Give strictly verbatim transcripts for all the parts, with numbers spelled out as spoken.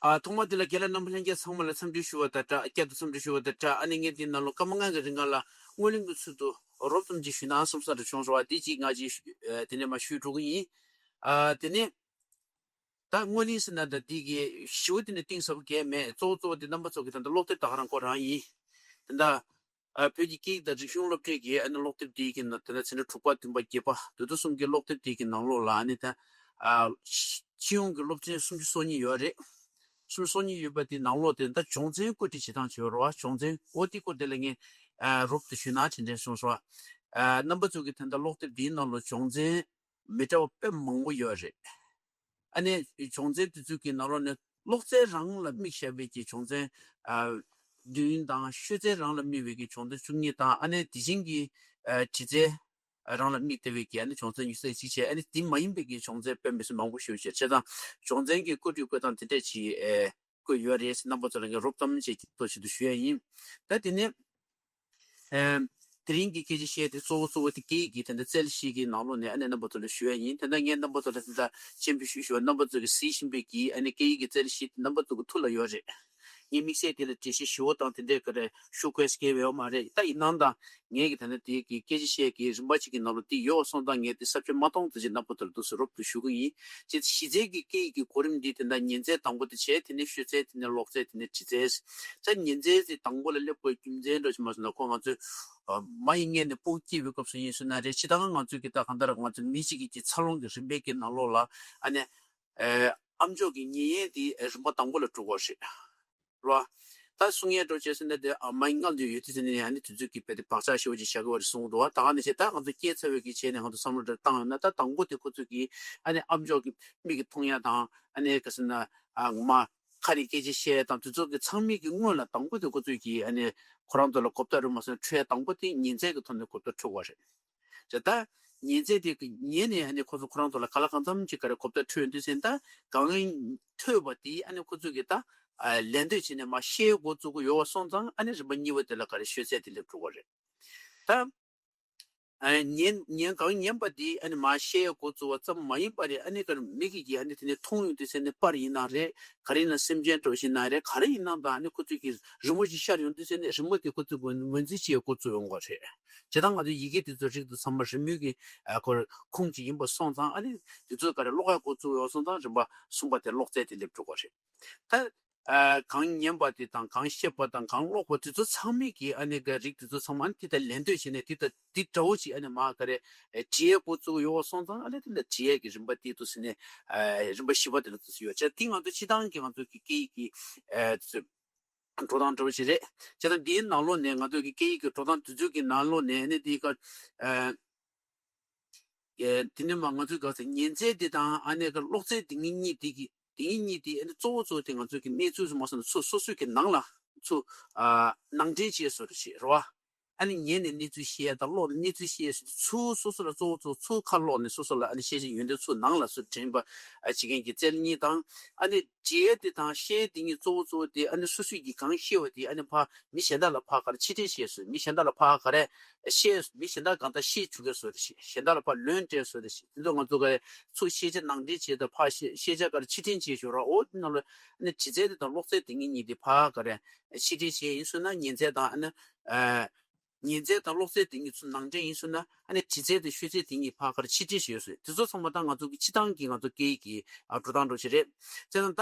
ཨ། ཐོག་མ་དེ་ལ་རྒན་ལགས་རྣམ་པ་ལྷན་རྒྱས་ཚང་མ་ལ་འཚམས་འདྲི་ཞུ་བ་དང་སྦྲགས། བསྐྱར་དུ་འཚམས་འདྲི་ཞུ་བ་དང་སྦྲགས། ཨ་ནི་ངས་འདི་ནང་ལོགས་སྐར་མ་ལྔ་གི་རིང་ག་ལ་སྔོན་གླེང་གི་ཚུལ་དུ་རོབ་ཙམ་ཅིག་ཞུས་ན་བསམ་ས་རེ་བྱུང་སོང་བ། འདི་ཅིག་ང་ཅིག་ཨ། དེ་ནས་མར་ཞུས་འགྲོ་གི་ཡིན། ཨ། དེ་ནས་ད་སྔོན་གླེང་ཟེར་ན་ད་འདི་གི་ཞི་བ་དེ་ནས་གཏིང་ཟབ་གས་མེད། གཙོ་བོ་གཙོ་བོ་དེ་རྣམ་པ་ཚོ་གི་ད་ལྟ་ཀློག་དེབ་ད་ག་རང་ཁོ་རང་ཡིན། ད་ལྟ་ཨ། བོད་ཀྱི་སྐད་ཡིག་དང་རིག་གཞུང་སློབ་གྲྭའི་གི་ཨ་ནི་ཀློག་དེབ་དེའི་གི་ནང་དེ་ནས་ཚན་རིག་དྲུག་པ་བདུན་པ་བརྒྱད་པ་བདུན་ཚོ་གསུམ་གྱི་ཀློག་དེབ་དེའི་གི་ནང་ལོགས་ལ་ཨ་ནི་ད་ཨ། སྤྱི་ཡོངས་ཀྱི་སློབ་ཚན་སུམ་ཅུ་སོ་གཉིས་ཡོད་རེད། སུམ་ཅུ་སོ་གཉིས་ཡོད་པ་དེའི་ནང་ལོགས་དེ་ད་སྦྱོང་ཚན་བཀོད་སྒྲིག་བྱེད་སྟངས་བྱེད་ཡོད་རེད་བ། སྦྱོང་ཚན་འོ་དེ་སྐོར་དེ་ལ་ངས་ཨ། རོབ་ཏུ་ཞུས་ན་དྲན་དྲན་སོང་སོང་། ཨ། རྣམ་པ་ཚོ་གི་ད་ལྟ་ཀློག་དེབ་དེའི་ནང་ལོགས་སྦྱོང་ཚན་མི་འདྲ་བ་དཔེ་མང་པོ་ཡོད་རེད། ཨ་ནི་སྦྱོང་ཚན་དེ་ཚོ་གི་ནང་ལོགས་ནས་ཀློག་ཚན་རང་ལ་དམིགས་བྱས་པའི་གི་སྦྱོང་ཚན། ཨ། བདུན་དང་ཤོད་ཚན་རང་ལ་དམིགས་པའི་གི་སྦྱོང་ཚན་བཅུ་གཉིས་དང་། ཨ་ནི་དེ་བཞིན་གྱི་ཨ། འབྲི་རྩལ་རང་ལ་དམིགས་བསྡད་པའི་གི་ཨ་ནི་སྦྱོང་ཚན་ཉི་ཤུ་རྩ་གཅིག་བྱས། ཨ་ནི་དེ་མ་ཡིན་པའི་གི་སྦྱོང་ཚན་དཔེ་མི་སྲིད་མང་པོ་ཞིག་ཡོད་བྱས། བྱས་ཙང་སྦྱོང་ཚན་གྱི་བཀོད་སྒྲིག་བཀོད་སྟངས་དེ་འདྲས་ཅིག་ཨེ། བཀོད་ཡོད་རེད་ཟེར་རྣམ་པ་ཚོ་ལ་ངས་རོབ་ཙམ་ཅིག་ཐུགས་ཆེད་དུ་ཞུ་ཡ་ཡིན། ད་དེ་ནས། ཨེམ། དེ་རིང་གི་སྐད་ཆ་བཤད་དེ་གཙོ་བོ་གཙོ་བོ་དེ་སྐད་ཡིག་གི་དེ་འདྲ་རྩལ་ཤེས་ཀྱི་ནང་ལོགས་ནས་ཨ་ནི་རྣམ་པ་ཚོ་ལ་ཞུ་ཡ་ཡིན། དེ་འདྲ་ངས་རྣམ་པ་ཚོ་ལ་དེ་འདྲ་སྤྱན་འབུལ་ཞུ་ཞུ་བ། རྣམ་པ་ཚོ་གི་གཟིགས་བཞིན་པའི་གི་ཨ་ནི་སྐད་ཡིག་གི་རྩལ་ཤེས་དེ་རྣམ་པ་ཚོ་གི་ཐུགས་ལ་ཡོད་རེད། ངས་དམིགས་བསལ་དེ་ལ་འགྲེལ་བཤད་ཞུ་བ་དང་དེ་འདྲའི་ག་རེ་ཞུ་དགོས་སྐལ་བ་ཡོད་མ་རེད། ད་ཡིན་ནའང་ད་ངས་གི་ད་ནི་དེ་གི་སྐད་ཆ་བཤད་ཀྱི་རིམ་པ་གཅིག་གི་ནང་ལོགས་དེ་ཡོད་སོང་ཙང་ངས་དེ་ས་བཅད་མ་སྟོང་ཙམ་ཅིག་རྣམ་པ་ཚོ་ལ་འདུག་སེ་རོབ་ཏུ་ཞུ་གི་ཡིན། ཅེས་གཞི་རྩའི་གི་སྐད་ཡིག་གི་གོ་རིམ་འདི་དེ་འདྲ་ཉན་ཚད་དང་པོ་དེ་བྱས། དེ་ནས་ཤོད་ཚད། དེ་ནས་ཀློག་ཚད། དེ་ནས་འབྲི་ཚད། ད་ཉན་ཚད་དེ་དང་པོ་ལ་སླེབས་དགོས་རྒྱུ་མཚན་འདྲ་ཞིག་མ་སོང་ན་ཁོ་ང་ཚོས་ཨ། མ་ཡི་མངལ་ནས་ཕྲུ་གུ་སྐྱེས་པའི་སྐབས་སུ་ཡིན་སོང་ན་རེད། ཇི་ལྟར་ང་ཚོས་གི་ད་གང་ལྟར་ང་ཚོ་མི་གཅིག་གི་གི་འཚར་ལོངས་ཀྱི་རིམ་པའི་གི་ནང་ལོགས་ལ་ཨ་ནི། ཨེ། ཨ་མཆོག་གི་ཉལ་ཡས་དེ་རིམ་པ་དང་པོ་ལ་འགྲོ་དགོས་རེད། རེད་བ། ད་གསུང་ཡས་འགྲོ་བྱས་ཟེར་ན་དེ་ཨ་མ་ཡི་མངལ་དུ་ཡོད་དུས་ཟེར་ནས་ཨ་ནི་དུས་ཚོད་ཀྱི་དཔེ་དེ་བག་ཆགས་ཞེ་པོ་ཅིག་བཞག་གི་བ་རེད་གསུང་གི་འདུག་བ། ད་ག་ནང་བཞིན་ད་ང་ཚོ་སྐྱེས་ཚར་བའི་གི་བྱས་ནས་ང་ཚོ་བསམ་བློ་འདྲ་བཏང་ཡོང་ན། ད་དང་པོ་དེ་ཁོ་ཚོས་གི་ཨ་ནི་ཨ་མཆོག་གི་མིག་གིས་མཐོང་ཡ་དང་། ཨ་ནི་ག་ཟེར་ན་ཨ་ངོ་མ་ཁ་ནས་སྐད་ཆ་བཤད་ཡ་དང་དེ་ཚོ་གི་ཚང་མའི་གི་སྔོན་ལ་དང་པོ་དེ་ཁོ་ཚོས་གི་ཨ་ནི་ཁོ་རང་ཚོ་ལ་གོ་བརྡ་རེད་མ་སོང་། འཕྲོད་ཡ་དང་པོ་དེ་ཉན་ཚད་ཀྱི་ཐོག་ནས་གོ་བརྡ་འཕྲོད་དགོས་རེད། ད་ལྟ་ཉན་ཚད་དེ་གི་ཉན་ནས་ཨ་ནི་ཁོ་ཚོ་ཁོ་རང་ཚོ་ལ་ག་ལ་གང་འཚམ་ཅིག་ག་རེ་གོ་བརྡ་འཕྲོད་ཡོང་དུས་ཟེར་ན། ད་གང་ཐོས་པ་དེ་ཨ་ནི་ཁོ་ཚོ་གི་ད་ཨ་ལན་འདེབས་བྱས་ནས་མར་བཤད་འགོ་བཙུགས་ཀྱི་ཡོད་པ་སོང་ཙང་། ཨ་ནི་རིམ་པ་གཉིས་པ་དེ་ལ་ག་རེ་ཤོད་ཚད་དེ་སླེབས་འགྲོ་གི་རེད། ད་ཨ་ཉན་ཉན་གང་ཉན་པ་དེ་ཨ་ནི་མར་བཤད་འགོ་བཙུགས་པ་ཙམ་མ་ཡིན་པ་རེད། ཨ་ནི་ག་རེ་མིག་གིས་ཨ་ནི་དེ་ནས་མཐོང་ཡོང་དུས་ཟེར་ནས་པར་ཡིན་ན་རེད། ག་རེ་ཡིན་ན་སེམས་ཅན་འདྲ་བོ་ཞིག་ན་རེད། ག་རེ་ཡིན་ན་ད་ཨ་ནི་ཁོ་ཚོས་གི་རི་མོ་ཞིག་ཤར་ཡོང་དུས་ཟེར་ནས་རི་མོ་དེ་ཁོ་ཚོས་ངོས་ངོས་འཛིན་བྱེད་འགོ་བཙུགས་ཡོང་གི་རེད། བྱས་ཙང་ང་ཚོས་ཡི་གེ་དེ་ཚོ་རིགས་དེ་ཚང་མ་རི་མོའི་གི་ཨ་ཁོར་ཁུངས་ཅིག་ཡིན་པ་སོང་ཙང་། ཨ་ནི་དེ་ཚོ་ག་རེ་ཀློག་ཡ་འགོ་བཙུགས་ཡོང་སོང་ཙང་རིམ་པ་གསུམ་པ་དེ་ཀློག་ཚད་དེ་སླེབས་འགྲོ་གི་རེད། ད་ཨ་གང་ཉན་པ་དེ་དང་གང་བཤད་པ་དང་གང་ཀློག་པ་དེ་ཚོ་ཚང་མའི་གི་ཨ་ནི་ག་རིགས་དེ་ཚོ་ཚང་མ་ཨ་ནི་དེ་ལྟར་ལན་ལྟོས་བྱས་ནས་དེ་ལྟར་དེ་འདྲ་བོ་ཅིག་ཨ་ནི་མར་ག་རེ་ཨེ་འབྲི་ཡས་འགོ་བཙུགས་ཡོད་པ་སོང་ཙང་། ཨ་ནི་དེ་ལ་འབྲི་ཡས་ཀྱི་རིམ་པ་དེ་འདུག་ཟེར་ནས་ཨེ་རིམ་པ་བཞི་པ་དེ་ལ་འདུག་ཟེར་ཡོད་ཅེས། དེ་ང་ཚོ་སྤྱིར་བཏང་གི་ང་ཚོ་གི་སྐད་ཡིག་གི་ཨེ་འགྲོ་སྟངས་འདྲ་བོ་ཞིག་རེད། བྱས་ཙང་འདིའི་ནང་ལོགས་ནས་ང་ཚོ་གི་སྐད་ཡིག་གི་འགྲོ་སྟངས་དེ་ཚོ་གི་ནང་ལོགས་ནས་ཨ་ནི་དེའི་ཁ་ཨེ་ཨེ་དེ་ནས་མར་ང་ཚོས་ག་ཟེར། ཉན་ཚད་དེ་དང་ཨ་ནི་ག་ཀློག་ཚད་དེ་གཉིས་དེ་གི་དེ་གཉིས་དེ་ཨ་ནི་གཙོ་བོ་གཙོ་བོ་དེ་ང་ཚོ་གི་གནས་ཚུལ་སོ་མ་སོང་ན་ཚུར་སོ་སོ་གི་ནང་ལ་ཚུར་ཨ་ནང་འདྲེན་བྱས་བཟོ་འདྲ་ཞིག་རེད་བ། ཨ་ནི་ཉན་ནས་གནས་ཚུལ་བཤད་ཡ་དང་ཀློག་ནས་གནས་ཚུལ་བཤད་ཡ་ཚུར་སོ་སོ་ལ་གཙོ་བོ་གཙོ་བོ་ཚུར་ཁ་ཀློག་ནས་སོ་སོ་ལ་ཨ་ནི་ཤེས་བྱ་ཡོན་ཏན་ཚུར་ནང་ལ་ཚུར་དྲན་པ་ཨ་བྱེད་མཁན་གྱི་རྩལ་གཉིས་དང་། ཨ་ནི་འབྲི་ཡ་དེ་དང་བཤད་ཡ་དེ་གཉིས་གཙོ་བོ་གཙོ་བོ་དེ་ཨ་ནི་སོ་སོས་ཀྱིས་གང་ཤེས་པ་དེ་ཨ་ནི་ཕར་མི་གཞན་དག་ལ་ཕར་ག་རེ་ཕྱིར་དྲན་བྱས་བཟོ། མི་གཞན་དག་ལ་ཕར་ག་རེ་བཤད། མི་གཞན་དག་གང་ལྟར་ཤེས་བཅུག་གི་བཟོ་འདྲ་ཞིག་གཞན་དག་ལ་ཕར་ལན་སྤྲད་བཟོ་འདྲ་ཞིག་དེ་ཚོ་ང་ཚོ་ག་རེ་ཚུར་ཤེས་བྱ་ནང་འདྲེན་བྱས་དང་ཕར་ཤེས་ཤེས་བྱ་ག་རེ་ཕྱིར་དྲན་བྱས་བཞག་ར། འོ་དེ་ནང་ལ་ཨ་ནི་འབྲི་རྩལ་དེ་དང་ཀློག་རྩལ་དེ་གཉིས་གཉིས་དེ་ཕར་ག་རེ་ཕྱིར་དྲན་བྱས་ཡིན་སོང་ན། ཉན་ཚད་དང་ཨ་ནི་ཨ་ཉན་ཚད་དང་ཀློག་ཚད་དེ་གཉིས་ཚུར་ནང་འདྲེན་ཡིན་སོང་ན། ཨ་ནི་འབྲི་ཚད་དང་ཤོད་ཚད་དེ་གཉིས་ཕར་ག་རེ་ཕྱིར་དྲན་བྱས་ཡོད་ཟེར། དེ་ཚོ་ཚང་མ་ད་ང་ཚོ་གི་སྤྱིར་བཏང་གི་ང་ཚོ་སྐད་ཡིག་གི་ཨ་འགྲོ་སྟངས་འདྲ་ཞིག་རེད། བྱས་ཙང་ད་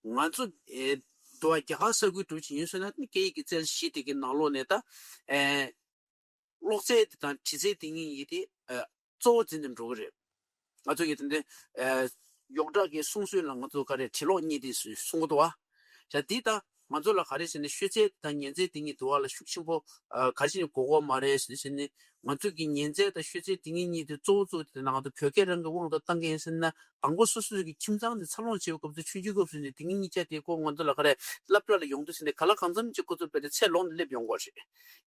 ང་ཚོ་ཨེ་འགྲོ་བ་རྒྱ་གར་ས་ཁུལ་འགྲོ་ཅིག་ཡིན་སོང་ན། ཨ་ནི་སྐད་ཡིག་གི་རྩལ་བཞི་དེ་གི་ནང་ལོགས་ནས་ད་ཨེ་ཀློག་ཚད་དེ་དང་འབྲི་ཚད་དེ་གཉིས་ཡིན་ཏེ་ཨེ་གཙོ་བོ་འཛིན་ནས་འགྲོ་གི་རེད། ང་ཚོ་གི་དེ་འདྲའི་ཨེ་ཡོངས་གྲགས་ཀྱི་གསུང་སྲོལ་ལ་ང་ཚོ་ག་རེ་འབྲི་ཀློག་གཉིས་དེ་གསུང་གི་འདུག་བ། ཡ་འདི་ད་ང་ཚོ་ལ་ག་རེ་ཟེར་ན་ཤོད་ཚད་དང་ཉན་ཚད་དེ་གཉིས་འདུག་བ་ལ་ཤུགས་ཆེན་པོ་ཨ་ག་རེ་བྱས་ནས་གོ་གོ་མ་རེད་ཟེར་ཟེར་ནས། ང་ཚོ་གི་ཉན་ཚད་དང་ཤོད་ཚད་དེ་གཉིས་གཉིས་དེ་གཙོ་བོ་གཙོ་བོ་དེ་ང་ཚོ་བོད་སྐད་རང་གི་དབང་དུ་བཏང་གི་ཡིན་ཟེར་ན། དང་པོ་སོ་སོ་གི་ཁྱིམ་ཚང་དེ་འཚར་ལོངས་བྱེད་པའི་སྐབས་སུ་ཆུང་ཆུང་སྐབས་སུ་ནས་དེ་གཉིས་གཉིས་ཆ་དེ་ཁོ་ང་ཚོ་ལ་ག་རེ་སློབ་གྲྭ་ལ་ཡོང་དུས་ཟེར་ནས་ག་ལ་གང་འཚམ་ཅིག་ཁོ་ཚོ་བོད་དེ་ཚད་ལོངས་ནས་སླེབས་ཡོང་གོ་རེད། སྐད་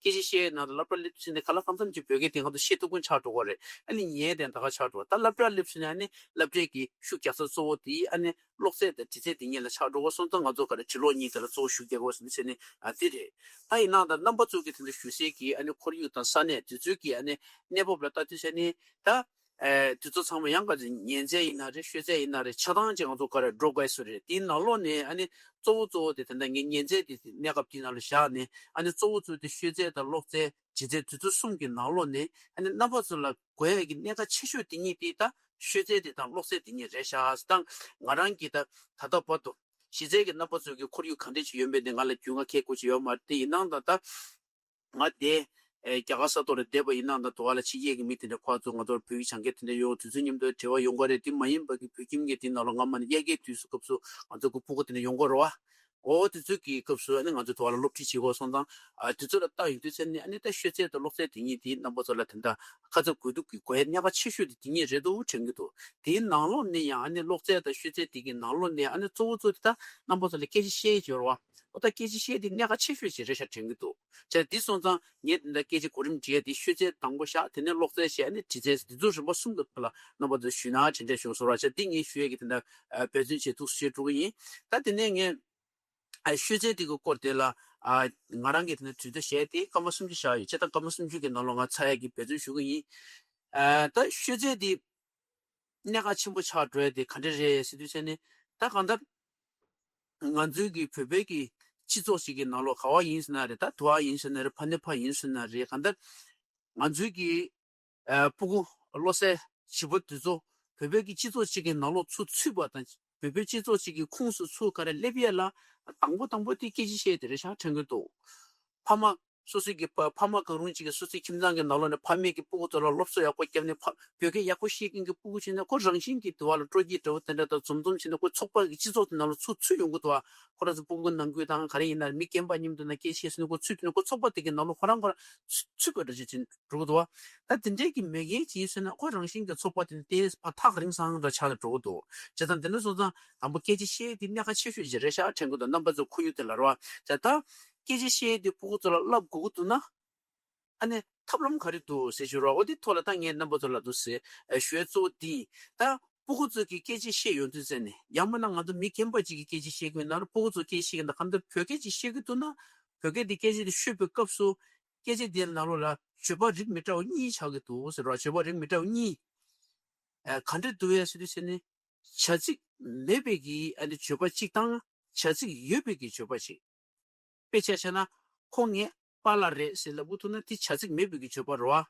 ཆ་བཤད་ཡོད་ན་ད་སློབ་གྲྭ་སླེབས་དུས་ཟེར་ནས་ག་ལ་གང་འཚམ་ཅིག་བོད་སྐད་དེ་ང་ཚོ་ཤེས་ཐུབ་མཁན་ཆགས་འགྲོ་གོ་རེད། ཨ་ནི་ཉན་དེ་ད་ག་ཆགས་འགྲོ། ད་སློབ་གྲྭ་སླེབས་ཟེར་ནས་ཨ་ནི་སློབ་གྲྭའི་གི་ཤུགས་རྒྱག་ས་གཙོ་བོ་དེ་ཨ་ནི་ཀློག་ཚད་དང་འབྲི་ཚད་དེ་གཉིས་ལ་ཆགས་འགྲོ་གོ་སོང་ཙང་། ང་ཚོ་ག་རེ་འབྲི་ཀློག་གཉིས་དེ་ལ་གཙོ་བོ་ཤུགས་རྒྱག་དགོས་ཟེར་ནས་ཟེར་ནས་ཨ་དེ་རེད། ད་ཡིན་ནའང་ད་རྣམ་པ་ཚོ་གི་དེ་འདྲ་ཞུ་སའི་གི་ཨ་ནི་ཁོར་ཡུག་དང་ས་གནས་དེ་ཚོའི་གི་ཨ་ནི་གནས་བབ་ལ་ལྟ་དུས་ཟེར་ནས་ད། ཨེ་དེ་ཚོ་ཚང་མ་ཡང་ག་ཚོད་ཉན་ཚད་ཡིན་ན་རེད། ཤོད་ཚད་ཡིན་ན་རེད། ཆ་ཚང་ཅིག་ང་ཚོ་ག་རེ་འགྲོ་དགོས་སུ་རེད། དེའི་ནང་ལོགས་ནས་ཨ་ནི་གཙོ་བོ་གཙོ་བོ་དེ་ད་ལྟ་ངས་ཉན་ཚད་དེ་གནས་སྐབས་དེའི་ནང་ལ་བཞག་ནས། ཨ་ནི་གཙོ་བོ་གཙོ་བོ་དེ་ཤོད་ཚད་དང་ཀློག་ཚད། བྱེད་ཚད། དེ་ཚོ་གསུམ་གྱི་ནང་ལོགས་ནས་ཨ་ནི་རྣམ་པ་ཚོ་ལ་དགོས་ཡ་གི་གནད་འགག་ཆེ་ཤོས་དེ་གཉིས་དེ་ད་ཤོད་ཚད་དེ་དང་ཀློག་ཚད་དེ་གཉིས་རེད་ཤག་ད་ང་རང་གིས་ད་ད་ལྟ་བར་དུ་གཞི་རྩའི་གི་རྣམ་པ་ཚོ་གི་ཁོར་ཡུག་ག་འདྲ་ཞིག་ཡོད་མེད་དེ་ང་ལ་རྒྱུས་མངའ་ཁེལ་དགོས་ཀྱི་ཡོད་མ་རེད། དེ་ཡིན་ནའང་ད་ད་ང་དེ་ཨེ་རྒྱ་གར་ས་ཐོག་ལ་བསྡད་པ་ཡིན་ནའང་ད་དུ་བ་ལ་ཕྱི་རྒྱལ་གྱི་མི་དེ་འདྲ་ཕར་ཚུར་ང་ཚོར་བོད་ཀྱི་སྦྱང་མཁན་དེ་འདྲ་ཡོང་དུས་ཚོད་མཉམ་དུ་འབྲེལ་བ་ཡོང་གི་རེད། དེ་མ་ཡིན་པ་གི་བོད་ཁྱིམ་གྱི་དེ་ནང་ལ་སྔ་མ་ནས་དབྱར་ཁའི་དུས་སུ་སྐབས་སུ་ང་ཚོ་གི་སྤུ་གུ་དེ་འདྲ་ཡོང་གི་རེད་བ། འོ་དེ་ཚོ་གི་སྐབས་སུ་ཨ་ནི་ང་ཚོ་དུ་བ་ལ་སློབ་ཁྲིད་བྱེད་དགོས་སོང་ཙང་། ཨ་དེ་ཚོ་ལ་ལྟ་ཡོང་དུས་ཚོད་ནས་ཨ་ནི་ད་ཤོད་ཚད་དང་ཀློག་ཚད་དེ་གཉིས་དེ་རྣམ་པ་ཚོ་ལ་དེ་འདྲ་ཁ་ཚ་དགོས་གཏུགས་ཀྱི་དགོས་ཡ་གནད་འགག་ཆེ་ཤོས་དེ་དེ་གཉིས་རེད་འདུག་དྲན་གྱི་འདུག་དེའི་ནང་ལོགས་ནས་ཡང་ཨ་ནི་ཀློག་ཚད་དང་ཤོད་ཚད་དེ་གི་ནང་ལོགས་ནས་ཨ་ནི་གཙོ་བོ་གཙོ་དེ་ད་རྣམ་པ་ཚོ་ལ་སྐད་ཆ་བཤད་ཡ་ཅིག་ཡོད་རེད་བ། འོ་ད་སྐད་ཆ་བཤད་དེ་གནད་འགག་ཆེ་ཤོས་ཅིག་རེད་ཤག་དྲན་གྱི་འདུག་བྱས་དེ་སོང་ཙང་ངས་དེ་འདྲ་སྐད་ཆ་གོ་རིམ་བྲིས་ཡ་དེ་ཤོད་ཚད་དང་པོ་བཞག་དེ་ནས་ཀློག་ཚད་བཤད། ཨ་ནི་འབྲི་ཚད། དེ་ཚོ་རིམ་པ་གསུམ་གྱི་ཐོག་ལ་རྣམ་པ་ཚོ་ཞུས་ན་དྲན་དྲན་བྱུང་སོང་ར། བྱས་དེ་ངས་ཞུ་ཡས་ཀྱི་དེ་འདྲ་ཨ་འབད་བརྩོན་བྱེད་ཐུགས་སུ་ཆེ་འགྲོ་གི་ཡིན། ད་དེ་ནས་ངས་ཨ་ཤོད་ཚད་དེ་གི་སྐོར་དེ་ལ་ཨ་ང་རང་གིས་དེ་འདྲ་དུས་ཚོད་བཤད་དེ་སྐར་མ་སུམ་ཅུ་བཞག་ཡོད། བྱས་ད་སྐར་མ་སུམ་ཅུ་གི་ནང་ལོགས་ང་ཚར་ཡས་ཀྱི་འབད་བརྩོན་ཞུ་གི་ཡིན། ཨ་ད་ཤོད་ཚད་དེ་གནད་འགག་ཆེན་པོ་ཆགས་འགྲོ་ཡ་དེ་ག་འདྲ་རེད་ཟེར་དུས་ཚོད་ནས། ད་གང་ལྟར་ང་ཚོའི་གི་བོད་པའི་གི་སྤྱི་ཚོགས་ཤིག་གི་ནང་ལོགས་ག་བ་ཡིན་ཟེར་ན་རེད། ད་དུ་བ་ཡིན་ཟེར་ན་རེད། ཕ་ནས་ཕ་ཡིན་ཟེར་ན་རེད། གང་ལྟར་ང་ཚོའི་གི་ཨ་སྤུ་གུ་བློ་གསལ་བྱིས་པ་དེ་ཚོ་བོད་པའི་གི་སྤྱི་ཚོགས་ཤིག་གི་ནང་ལོགས་ཚུར་ཚུད་པ་དང་། བོད་པའི་སྤྱི་ཚོགས་ཤིག་གི་ཁོངས་སུ་ཚུར་ག་རེ་སླེབས་ཡས་ལ་དང་པོ་དང་པོ་དེ་སྐད་ཆ་བཤད་དེ་རེད་ཤག་དྲན་གྱི་འདུག་ཕ་མ་སོ་སོའི་གི་ཕ་ཕ་མ་གང་རུང་ཅིག་གིས་སོ་སོའི་ཁྱིམ་ཚང་གི་ནང་ལོགས་ནས་ཕ་མེས་ཀྱི་སྤུ་གུ་ཚོ་ལ་སློབ་གསོ་ཡག་པོ་བརྒྱབ་ནས། ཕ་བོད་སྐད་ཡག་པོ་ཤེས་མཁན་གྱི་སྤུ་གུ་བྱས་ན་ཁོ་རང་བཞིན་གྱིས་དུ་བ་ལ་སྤྲོ་སྐྱིད་འདྲ་བོ་དེ་འདྲ་དང་འཛོམས་འཛོམས་བྱས་ན་ཁོ་ཚོགས་པ་གི་སྤྱི་ཚོགས་དེ་ནང་ལ་ཚུར་ཚུད་ཡོང་གི་འདུག་བ། ཁོ་རང་ཚོ་སྤུ་གུ་ནང་ཁུལ་དང་ག་རེ་ཡིན་ན་མི་རྒན་པ་མཉམ་དུ་ན་སྐད་ཆ་བཤད་སོང་ན་ཁོ་ཚུད་དུས་ན་ཁོ་ཚོགས་པ་དེ་གི་ནང་ལོགས་ཁོ་རང་ཁོ་རང་ཚུད་ཚུད་པ་འདྲ་ཅིག་བྱས་འགྲོ་གི་འདུག་བ། ད་དེ་འདྲའི་གི་མེད་མཁན་ཅིག་ཡིན་སོང་ན་ཁོ་རང་བཞིན་གྱི་ཚོགས་པ་དེ་ནི་ཏོག་ཙམ་ཐག་རིང་ས་འདྲ་ཆགས་ནས་འགྲོ་གི་འདུག་བྱས་ཙང་དེ་འདྲ་སོང་ཙང་དང་པོ་སྐད་ཆ་བཤད་དེ་གནད་འགག་ཆེ་ཤོས་ཅིག་རེད་ཤག་དྲན་གྱི་འདུག་རྣམ་པ་ཚོ་ཁོར་ཡུག་དེ་ལ་རེད་བ། བྱས་ད་སྐད་ཆ་བཤད་དེ་སྤུ་གུ་ཚོ་ལ་བསླབ་དགོས་ཀྱི་འདུག་ན། ཨ་ནི་ཐབས་ལམ་ག་རེ་འདུག་ཟེར་ཞུ་རོགས། འོ་དེ་ཐོག་ལ་ད་ངས་རྣམ་པ་ཚོ་ལ་འདུག་ཟེར་ཨ་ཞུ་ཡ་གཙོ་བོ་དེ་ཡིན། ད་སྤུ་གུ་ཚོ་གིས་སྐད་ཆ་བཤད་ཡོང་དུས་ཙམ་ནས། ཡང་མིན་ན་ང་ཚོ་མི་རྒན་པ་ཅིག་གིས་སྐད་ཆ་བཤད་དགོས་ན་སྤུ་གུ་ཚོ་སྐད་ཆ་བཤད་ཀྱི་འདུག་གང་ལྟར་བོད་སྐད་ཅིག་བཤད་ཀྱི་འདུག་ན། བོད་སྐད་དེ་སྐད་ཆ་དེ་ཤོད་པའི་སྐབས་སུ་སྐད་ཆ་དེའི་ནང་ལོགས་ལ་བརྗོད་པ་རིགས་མི་འདྲ་བ་གཉིས་ཆགས་ཀྱི་འདུག་ཟེར་རོགས། བརྗོད་པ་རིགས་མི་འདྲ་བ་གཉིས། ཨ་ག་འདྲ་འདུག་ཟེར་དུས་ཙམ་ནས། བྱ་ཚིག་མེད་པའི་གི་ཨ་ནི་བརྗོད་པ་གཅིག་དང་། བྱ་ཚིག་ཡོད་པའི་གི་བརྗོད་པ་གཅིག་དཔེ་ཆ་བཞག་ན། ཁོ་ངའི་པཱ་ལགས་རེད་ཟེར་ལབ་དགོས་ཐུག་ན་དེ་བྱ་ཚིག་མེད་པའི་གི་བརྗོད་པ་རེད་བ།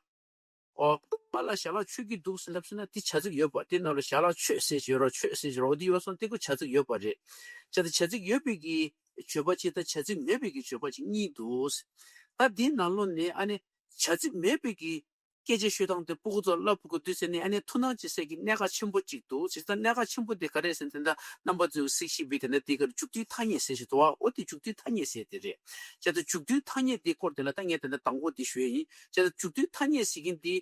ཨོ། པཱ་ལགས་ཞལ་ལག་མཆོད་ཀྱི་འདུག་ཟེར་ལབ་སོང་ན་དེ་བྱ་ཚིག་ཡོད་པ། དེ་ནང་ལ་ཞལ་ལག་མཆོད་ཟེར་ཞིག་ཡོད་རེད། མཆོད་ཟེར་ཞིག་ཡོད་རེད། འོ་དེ་ཡོད་སོང་དེ་ཁོ་བྱ་ཚིག་ཡོད་པ་རེད། བྱས་ཙང་བྱ་ཚིག་ཡོད་པའི་གི་བརྗོད་པ་གཅིག་དང་བྱ་ཚིག་མེད་པའི་གི་བརྗོད་པ་གཅིག་གཉིས་འདུག་ད་དེའི་ནང་ལོགས་ནས་ཨ་ནི་བྱ་ཚིག་མེད་པའི་གི་སྐད་ཆ་ཤོད་སྟངས་དེ་སྤུ་གུ་ཚོར་བསླབ་དགོས་དུས་ཙམ་ནས་ཨ་ནི་ཐུགས་སྣང་བྱེད་སའི་གི་གནད་འགག་ཆེན་པོ་གཅིག་འདུག་བྱས་ཙང་གནད་འགག་ཆེན་པོ་དེ་ག་རེ་ཟེར་ན། དེ་འདྲ་རྣམ་པ་ཚོས་གཟིགས་ཤེས་པའི་དེ་འདྲ་དེ་གར་མཇུག་མཐུད་ཐ་སྙད་ཟེར་ཞིག་འདུག་བ། འོ་དེ་མཇུག་མཐུད་ཐ་སྙད་ཟེར་དེ་རེད། བྱས་ཙང་མཇུག་མཐུད་ཐ་སྙད་དེའི་སྐོར་དེ་ལ་ད་ངས་དེ་འདྲ་དང་པོ་དེ་ཞུ་ཡ་ཡིན། བྱས་ཙང་མཇུག་མཐུད་ཐ་སྙད་ཟེར་མཁན་དེ་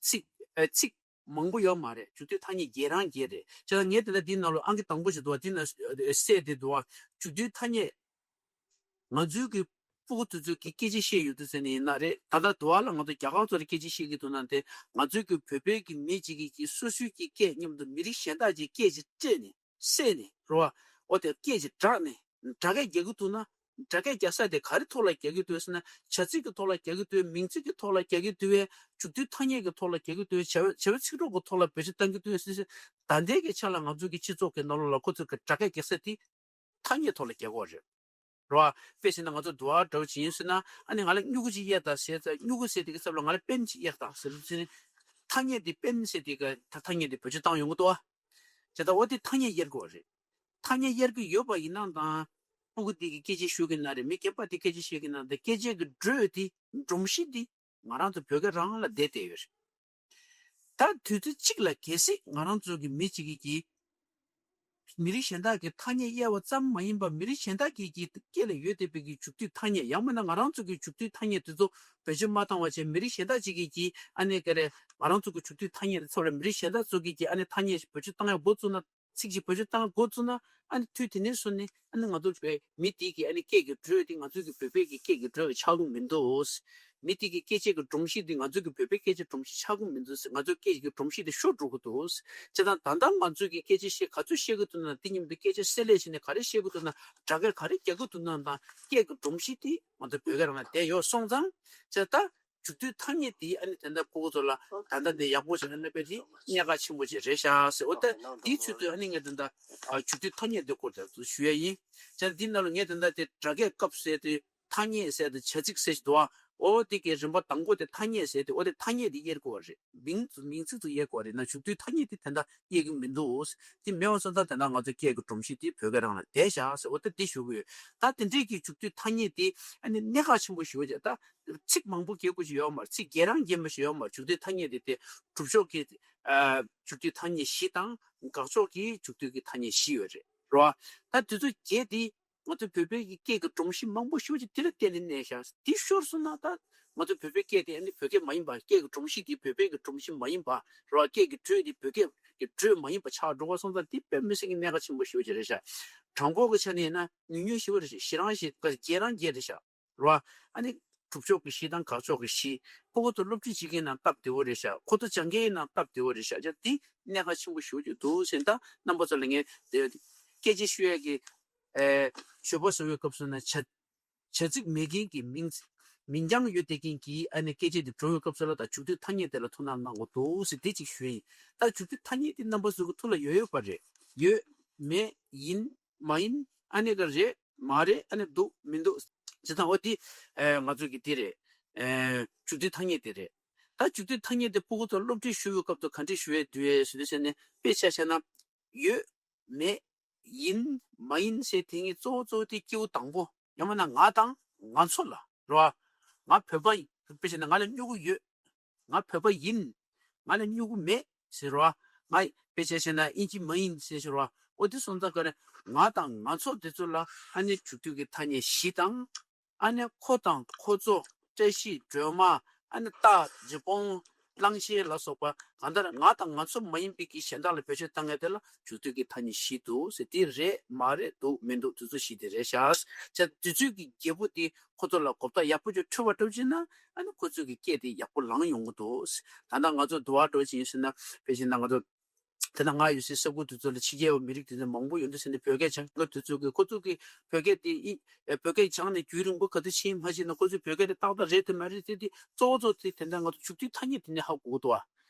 ཚིག་ཨ་ཚིག་མང་པོ་ཡོད་མ་རེད། མཇུག་མཐུད་ཐ་སྙད་བརྒྱད་རང་བརྒྱད་རེད། བྱས་ཙང་ངས་དེ་འདྲ་དེའི་ནང་ལ་ཨང་ཀི་དང་པོ་ཞིག་འདུག་བ། དེ་ན་གསལ་དེ་འདུག་བ། མཇུག་མཐུད་ཐ་སྙད། ང་ཚོའི་གི་སྤུ་གུ་དེ་ཚོས་གི་སྐད་ཆ་བཤད་ཡོང་དུས་ཙམ་ནས་ཡིན་ན་རེད། ད་ལྟ་དུ་བ་ལ་ང་ཚོ་རྒྱ་གར་ཚོ་ལ་སྐད་ཆ་བཤད་ཀྱི་འདུག་ན། དེ་ང་ཚོའི་གི་བོད་པའི་གི་མི་གཅིག་གིས་གི་སོ་སོའི་གི་སྐད་མཉམ་དུ་མི་རིགས་གཞན་དག་ཅིག་སྐད་ཅིག་སྤྲད་ནས་བསྲེས་ནས་རེད་བ། འོ་དེ་སྐད་ཅིག་སྦྲགས་ནས་སྦྲགས་སྐད་རྒྱག་གི་འདུག་ན། སྦྲགས་སྐད་རྒྱག་ས་དེ་ག་རེ་ཐོག་ལ་རྒྱག་གི་འདུག་ཟེར་ན། བྱ་ཚིག་གི་ཐོག་ལ་རྒྱག་གི་འདུག་བས། མིང་ཚིག་གི་ཐོག་ལ་རྒྱག་གི་འདུག་བས། མཇུག་མཐུད་ཐ་སྙད་ཀྱི་ཐོག་ལ་རྒྱག་གི་འདུག་བས། བྱ་བའི་བྱ་བའི་ཚིག་གྲོགས་ཀྱི་ཐོག་ལ་བེད་སྤྱོད་གཏང་གི་འདུག་བས་ཟེར་ཟེར། ད་ལྟའི་གི་ཆ་ལ་ང་ཚོ་གི་སྤྱི་ཚོགས་ཀྱི་ནང་ལོགས་ལ་ཁོ་ཚོས་གི་སྦྲགས་སྐད་རྒྱག་ས་དེ་ཐ་སྙད་ཐོག་ལ་རྒྱག་གི་ཡོད་རེད། རེད་བ། དཔེ་བྱས་ན་ང་ཚོ་དུ་བ་འདྲ་བོ་ཅིག་ཡིན་ཟེར་ན། ཨ་ནི་ང་ལ་སྨྱུ་གུ་ཅིག་གཡར་དང་ཟེར་ཙང་། སྨྱུ་གུ་ཟེར་དེ་གི་ཚབ་ལ་ང་ལ་པེན་ཅིག་གཡར་དང་ཟེར་ཟེར་ནས། ཐ་སྙད་དེ་པེན་ཟེར་དེ་གི་ཐ་ཐ་སྙད་དེ་བེད་སྤྱོད་བཏང་ཡོང་གི་འདུག་བ། བྱས་ཙང་འོ་དེ་ཐ་སྙད་གཡར་དགོས་རེད། ཐ་སྙད་གཡར་གི་ཡོད་པ་ཡིན་ན་དང་། སྤུ་གུ་དེ་གི་སྐད་ཆ་ཤོད་གི་ན་རེད། མི་རྒན་པ་དེ་སྐད་ཆ་བཤད་གི་ན། དེ་སྐད་ཆའི་གི་འགྲོས་དེ། སྒྲོམ་གཞི་དེ་ང་རང་ཚོ་བོད་སྐད་རང་ལ་བསྡད་བསྡད་ཡོད་རེད། ད་དུས་ཚོད་གཅིག་ལ་གལ་སྲིད་ང་རང་ཚོ་གི་མི་གཅིག་གིས་ཀྱིས་མི་རིགས་གཞན་དག་གི་ཐ་སྙད་གཡར་བ་ཙམ་མ་ཡིན་པར། མི་རིགས་གཞན་དག་གི་གི་སྐད་ལ་ཡོད་བསྡད་པའི་གི་མཇུག་མཐུད་ཐ་སྙད། ཡང་མིན་ན་ང་རང་ཚོ་གི་མཇུག་མཐུད་ཐ་སྙད་དེ་ཚོ་བེད་སྤྱོད་མ་བཏང་བ་བྱས། མི་རིགས་གཞན་དག་ཅིག་གིས་ཀྱིས་ཨ་ནི་ག་རེ་ང་རང་ཚོ་གི་མཇུག་མཐུད་ཐ་སྙད་དེ་ཚོ་ལ་མི་རིགས་གཞན་དག་ཚོ་གིས་ཀྱིས་ཨ་ནི་ཐ་སྙད་ཞིག་བེད་སྤྱོད་བཏང་ཡ་འགོ་བཙུགས་ན། ཚིག་ཅིག་བེད་སྤྱོད་བཏང་འགོ་བཙུགས་ན། ཨ་ནི་དུས་དེ་ནས་བཟུང་ནས་ཨ་ནི་ང་ཚོ་བོད་མི་དེ་གི་ཨ་ནི་སྐད་ཀྱི་འགྲོས་དེ་ང་ཚོ་གི་བོད་པའི་གི་སྐད་ཀྱི་འགྲོས་ཆགས་ཀྱི་མི་འདུག་མི་དེ་གི་སྐད་ཆའི་གི་སྒྲོམ་གཞི་དེ་ང་ཚོ་གི་བོད་པའི་སྐད་ཆའི་སྒྲོམ་གཞི་ཆགས་ཀྱི་མི་འདུག་ང་ཚོའི་སྐད་ཀྱི་སྒྲོམ་གཞི་དེ་ཤོར་འགྲོ་གི་འདུག་བྱས་ཙང་ད་ལྟ་ང་ཚོ་གི་སྐད་ཆ་བཤད་ག་ཚོད་བཤད་གི་འདུག་ན། དེ་མཉམ་དུ་སྐད་ཆ་བསྲེས་ལས་བྱས་ནས་ག་རེ་བཤད་གི་འདུག་ན། སྦྲགས་སྐད་ག་རེ་རྒྱག་གི་འདུག་ན་དང་། སྐད་ཀྱི་སྒྲོམ་གཞི་དེ་ང་ཚོ་བོད་སྐད་རང་ལ་བསྡད་ཡོད་སོང་ཙང་། བྱས་ད། མཇུག་སྡུད་ཐ་སྙད་དེ་ཨ་ནི་དེ་འདྲ་ཕྲུ་གུ་ཚོ་ལ་ད་ལྟ་འདི་ཡག་པོ་བྱས་ན་གནོད་པ་དེ་གནད་འགག་ཆེན་པོ་ཅིག་རེད་ཤག་ཟེར། འོ་ད་དེའི་ཚུལ་དུ་ཨ་ནི་ངས་དེ་འདྲ་མཇུག་སྡུད་ཐ་སྙད་དེ་སྐོར་དེ་ཚོ་ཞུ་ཡ་ཡིན། བྱས་ཙང་འདི་ནང་ལ་ངས་དེ་འདྲ་དེ་སྒྲ་སྐྱེས་སྐབས་ཟེར་དུས། ཐ་སྙད་ཟེར་དང་བྱ་ཚིག་ཟེར་ཞིག་འདུག་ཨ། འོ་དེ་གའི་རིམ་པ་དང་པོ་དེ་ཐ་སྙད་ཟེར་ཏེ། འོ་དེ་ཐ་སྙད་དེ་དབྱེ་དགོས་པ་རེད། མིང་མིང་ཚིག་ཏུ་དབྱེ་དགོས་པ་རེད་ན། མཇུག་སྡུད་ཐ་སྙད་དེ་དེ་འདྲ་དབྱེ་གི་མི་འདུག། དེ་མེད་པ་སོང་ཙང་དེ་འདྲ་ང་ཚོ་སྐད་ཀྱི་སྒྲོམ་གཞི་དེ་བོད་སྐད་རང་ལ་བསྡད་བཞག་ཟེར། འོ་ད་དེ་ཞུ་གི་ཡོད། ད་དེ་འདྲས་ཀྱི་མཇུག་སྡུད་ཐ་སྙད་དེ་ཨ་ནི་གནད་འགག་ཆེན་པོ་ཞེ་པོ་ཅིག། ད་ཚིག་མང་པོ་གྱེར་དགོས་ཞིག་ཡོད་མ་རེད། ཚིག་གྱེར་རང་གྱེར་མ་ཞིག་ཡོད་མ་རེད། མཇུག་སྡུད་ཐ་སྙད་དེ་དེ་གྲུབ་ཕྱོགས་ཀྱི་ཨ་མཇུག་སྡུད་ཐ་སྙད་བཞི་དང་དགག་ཕྱོགས་ཀྱི་མཇུག་སྡུད་ཀྱི་ཐ་སྙད་བཞི་ཡོད་རེད། རེད་བ། ད་དེ་ཚོ་བརྒྱད་དེ། ང་ཚོ་བོད་པའི་གི་སྐད་ཀྱི་སྒྲོམ་གཞི་མང་པོ་ཞེ་པོ་ཅིག་དེ་ལ་བརྟེན་ནས་གནས་ཤག། དེ་ཤོར་སོང་ན་ད་ང་ཚོ་བོད་པའི་སྐད་དེ་ཨ་ནི་བོད་སྐད་མ་ཡིན་པ། སྐད་ཀྱི་སྒྲོམ་གཞི་དེ་བོད་པའི་གི་སྒྲོམ་གཞི་མ་ཡིན་པ་རེད་བ། སྐད་ཀྱི་འགྲོས་དེ་བོད་སྐད་ཀྱི་འགྲོས་མ་ཡིན་པ་ཆགས་འགྲོ་བ་སོང་ཙང་། དེ་དཔེ་མི་སྲིད་ཀྱི་གནད་འགག་ཆེན་པོ་ཞེ་པོ་ཅིག་རེད་ཤག། གྲངས་འབོར་གྱི་ཆ་ནས་ཡིན་ན་ཉུང་ཉུང་ཞེ་པོ་རེད་ཤག། ཞེ་རང་ཞེ་ག་བརྒྱད་རང་བརྒྱད་རེད་ཤག། རེད་བ། ཨ་ནི་གྲུབ་ཕྱོགས་ཀྱི་བཞི་དང་དགག་ཕྱོགས་ཀྱི་བཞི། ཕྲུ་གུ་ཚོ་སློབ་ཁྲིད་བྱེད་མཁན་ནང་སྟབས་བདེ་བོ་རེད་ཤག། ཁོ་ཚོ་སྦྱང་མཁན་ནང་སྟབས་བདེ་བོ་རེད་ཤག། ཅག་འདི་གནད་འགག་ཆེན་པོ་ཞེ་པོ་ཅིག་འདུག་ཟེར། ད་རྣམ་པ་ཚོ་ལ་ངས་དེ་སྐད་ཆ་ཞུ་ཡས་ཀྱི་ཨེ་བརྗོད་པ་བཟོ་བའི་སྐབས་སུ་ན་བྱ་བྱ་ཚིག་མེད་མཁན་གྱི་མིང་མིང་རྐྱང་ཡོད་བསྡད་མཁན་གྱི་ཨ་ནི་སྐད་ཆ་དེ་འགྲོ་བའི་སྐབས་སུ་ལ། ད་མཇུག་སྡུད་ཐ་སྙད་དེ་ལ་ཐུགས་སྣང་གནང་དགོས་འདུག་ཟེར་དེ་གཅིག་ཞུ་ཡིན། ད་མཇུག་སྡུད་ཐ་སྙད་དེ་རྣམ་པ་ཚོ་གི་ཐུགས་ལ་ཡོད་ཡོད་པ་རེད། ཡོད། མེད། ཡིན། མ་ཡིན། ཨ་ནི་ག་རེད། མ་རེད། ཨ་ནི་འདུག། མི་འདུག། ཇི་ལྟར་འོ་དེ་ཨེ་ང་ཚོ་གི་དེ་རེད། ཨེ་མཇུག་སྡུད་ཐ་སྙད་དེ་རེད། ད་མཇུག་སྡུད་ཐ་སྙད་དེ་ཕྲུ་གུ་ཚོར་སློབ་ཁྲིད་ཞུ་བའི་སྐབས་སུ་ག་འདྲས་ཞུ་ཡས་འདུག་ཟེར་དུས་ཟེར་ན། དཔེ་ཆ་བཞག་ན། ཡོད། མེད། ཡིན། མ་ཡིན་ཟེར་དེ་གཉིས་གཙོ་བོ་གཙོ་བོ་དེ་སྐྱེས་བུ་དང་པོ། ཡང་མིན་ན་ང་དང་ང་ཚོ་ལ་རེད་བ། ང་བོད་པ་ཡིན། དཔེ་བྱས་ན་ང་ལ་སྨྱུ་གུ་ཡོད། ང་བོད་པ་ཡིན། ང་ལ་སྨྱུ་གུ་མེད་ཟེར་རོ། ང་དཔེ་ཆ་བཤད་ན་ཨིན་ཇི་མ་ཡིན་ཟེར་ཞུ་རོ། འོ་དེ་སོང་ཙང་ག་རེ། ང་དང་ང་ཚོ་དེ་ཚོ་ལ་ཨ་ནི་མཇུག་སྡུད་ཀྱི་ཐ་སྙད་བཞི་དང་། ཨ་ནི་ཁོ་དང་ཁོ་ཚོ། བཀྲ་ཤིས་སྒྲོལ་མ། ཨ་ནི་རྟ་རི་བོང་། གླང་ཆེན་ལ་སོགས་པ་གང་ལྟར་ང་དང་ང་ཚོ་མ་ཡིན་པའི་གི་གཞན་དག་ལ་བེད་སྤྱོད་བཏང་མཁན་དེ་ལ་མཇུག་སྡུད་ཀྱི་ཐ་སྙད་བཞི་འདུག་ཟེར། དེ་རེད། མ་རེད། འདུག། མི་འདུག། དེ་ཚོ་བཞི་དེ་རེད་ཤག། བྱས་དུས་ཚོད་ཀྱི་རྒྱལ་པོ་དེ། ཁོ་ཚོ་ལ་གོ་བརྡ་ཡག་པོ་ཅིག་འཕྲོད་པ་འདྲ་བྱས་ན། ཨ་ནི་ཁོ་ཚོ་གི་སྐད་དེ་ཡག་པོ་ལངས་ཡོང་གི་འདུག། ད་ལྟ་ང་ཚོ་འདུལ་བ་འདྲ་བྱས་ཡིན་ཟེར་ན། དཔེ་བཞིན་ན་ང་ཚོ་དེ་ན་ང་ཡོད་སའི་ས་ཁུལ་དེ་ཚོ་ལ་ཕྱི་རྒྱལ་བ་མི་རིགས་དེ་ཚོ་མང་པོ་ཡོད་འདུག་ཟེར་ནས། བོད་སྐད་སྦྱང་མཁན་དེ་ཚོ་གི་ཁོ་ཚོ་གི་བོད་སྐད་དེ་ཨི་བོད་སྐད་སྦྱངས་ནས་རྒྱུན་རིང་པོ་ག་དུས་ཕྱིན་མ་ཕྱིན་ན། ཁོ་ཚོས་བོད་སྐད་དེ་ཏག་ཏག་རེད་དམ་མ་རེད་ཟེར་དེ་གཙོ་བོ་གཙོ་དེ་དེ་འདྲ་ང་ཚོ་མཇུག་སྡུད་ཐ་སྙད་དེ་ནས་ཧ་གོ་གི་འདུག་བ།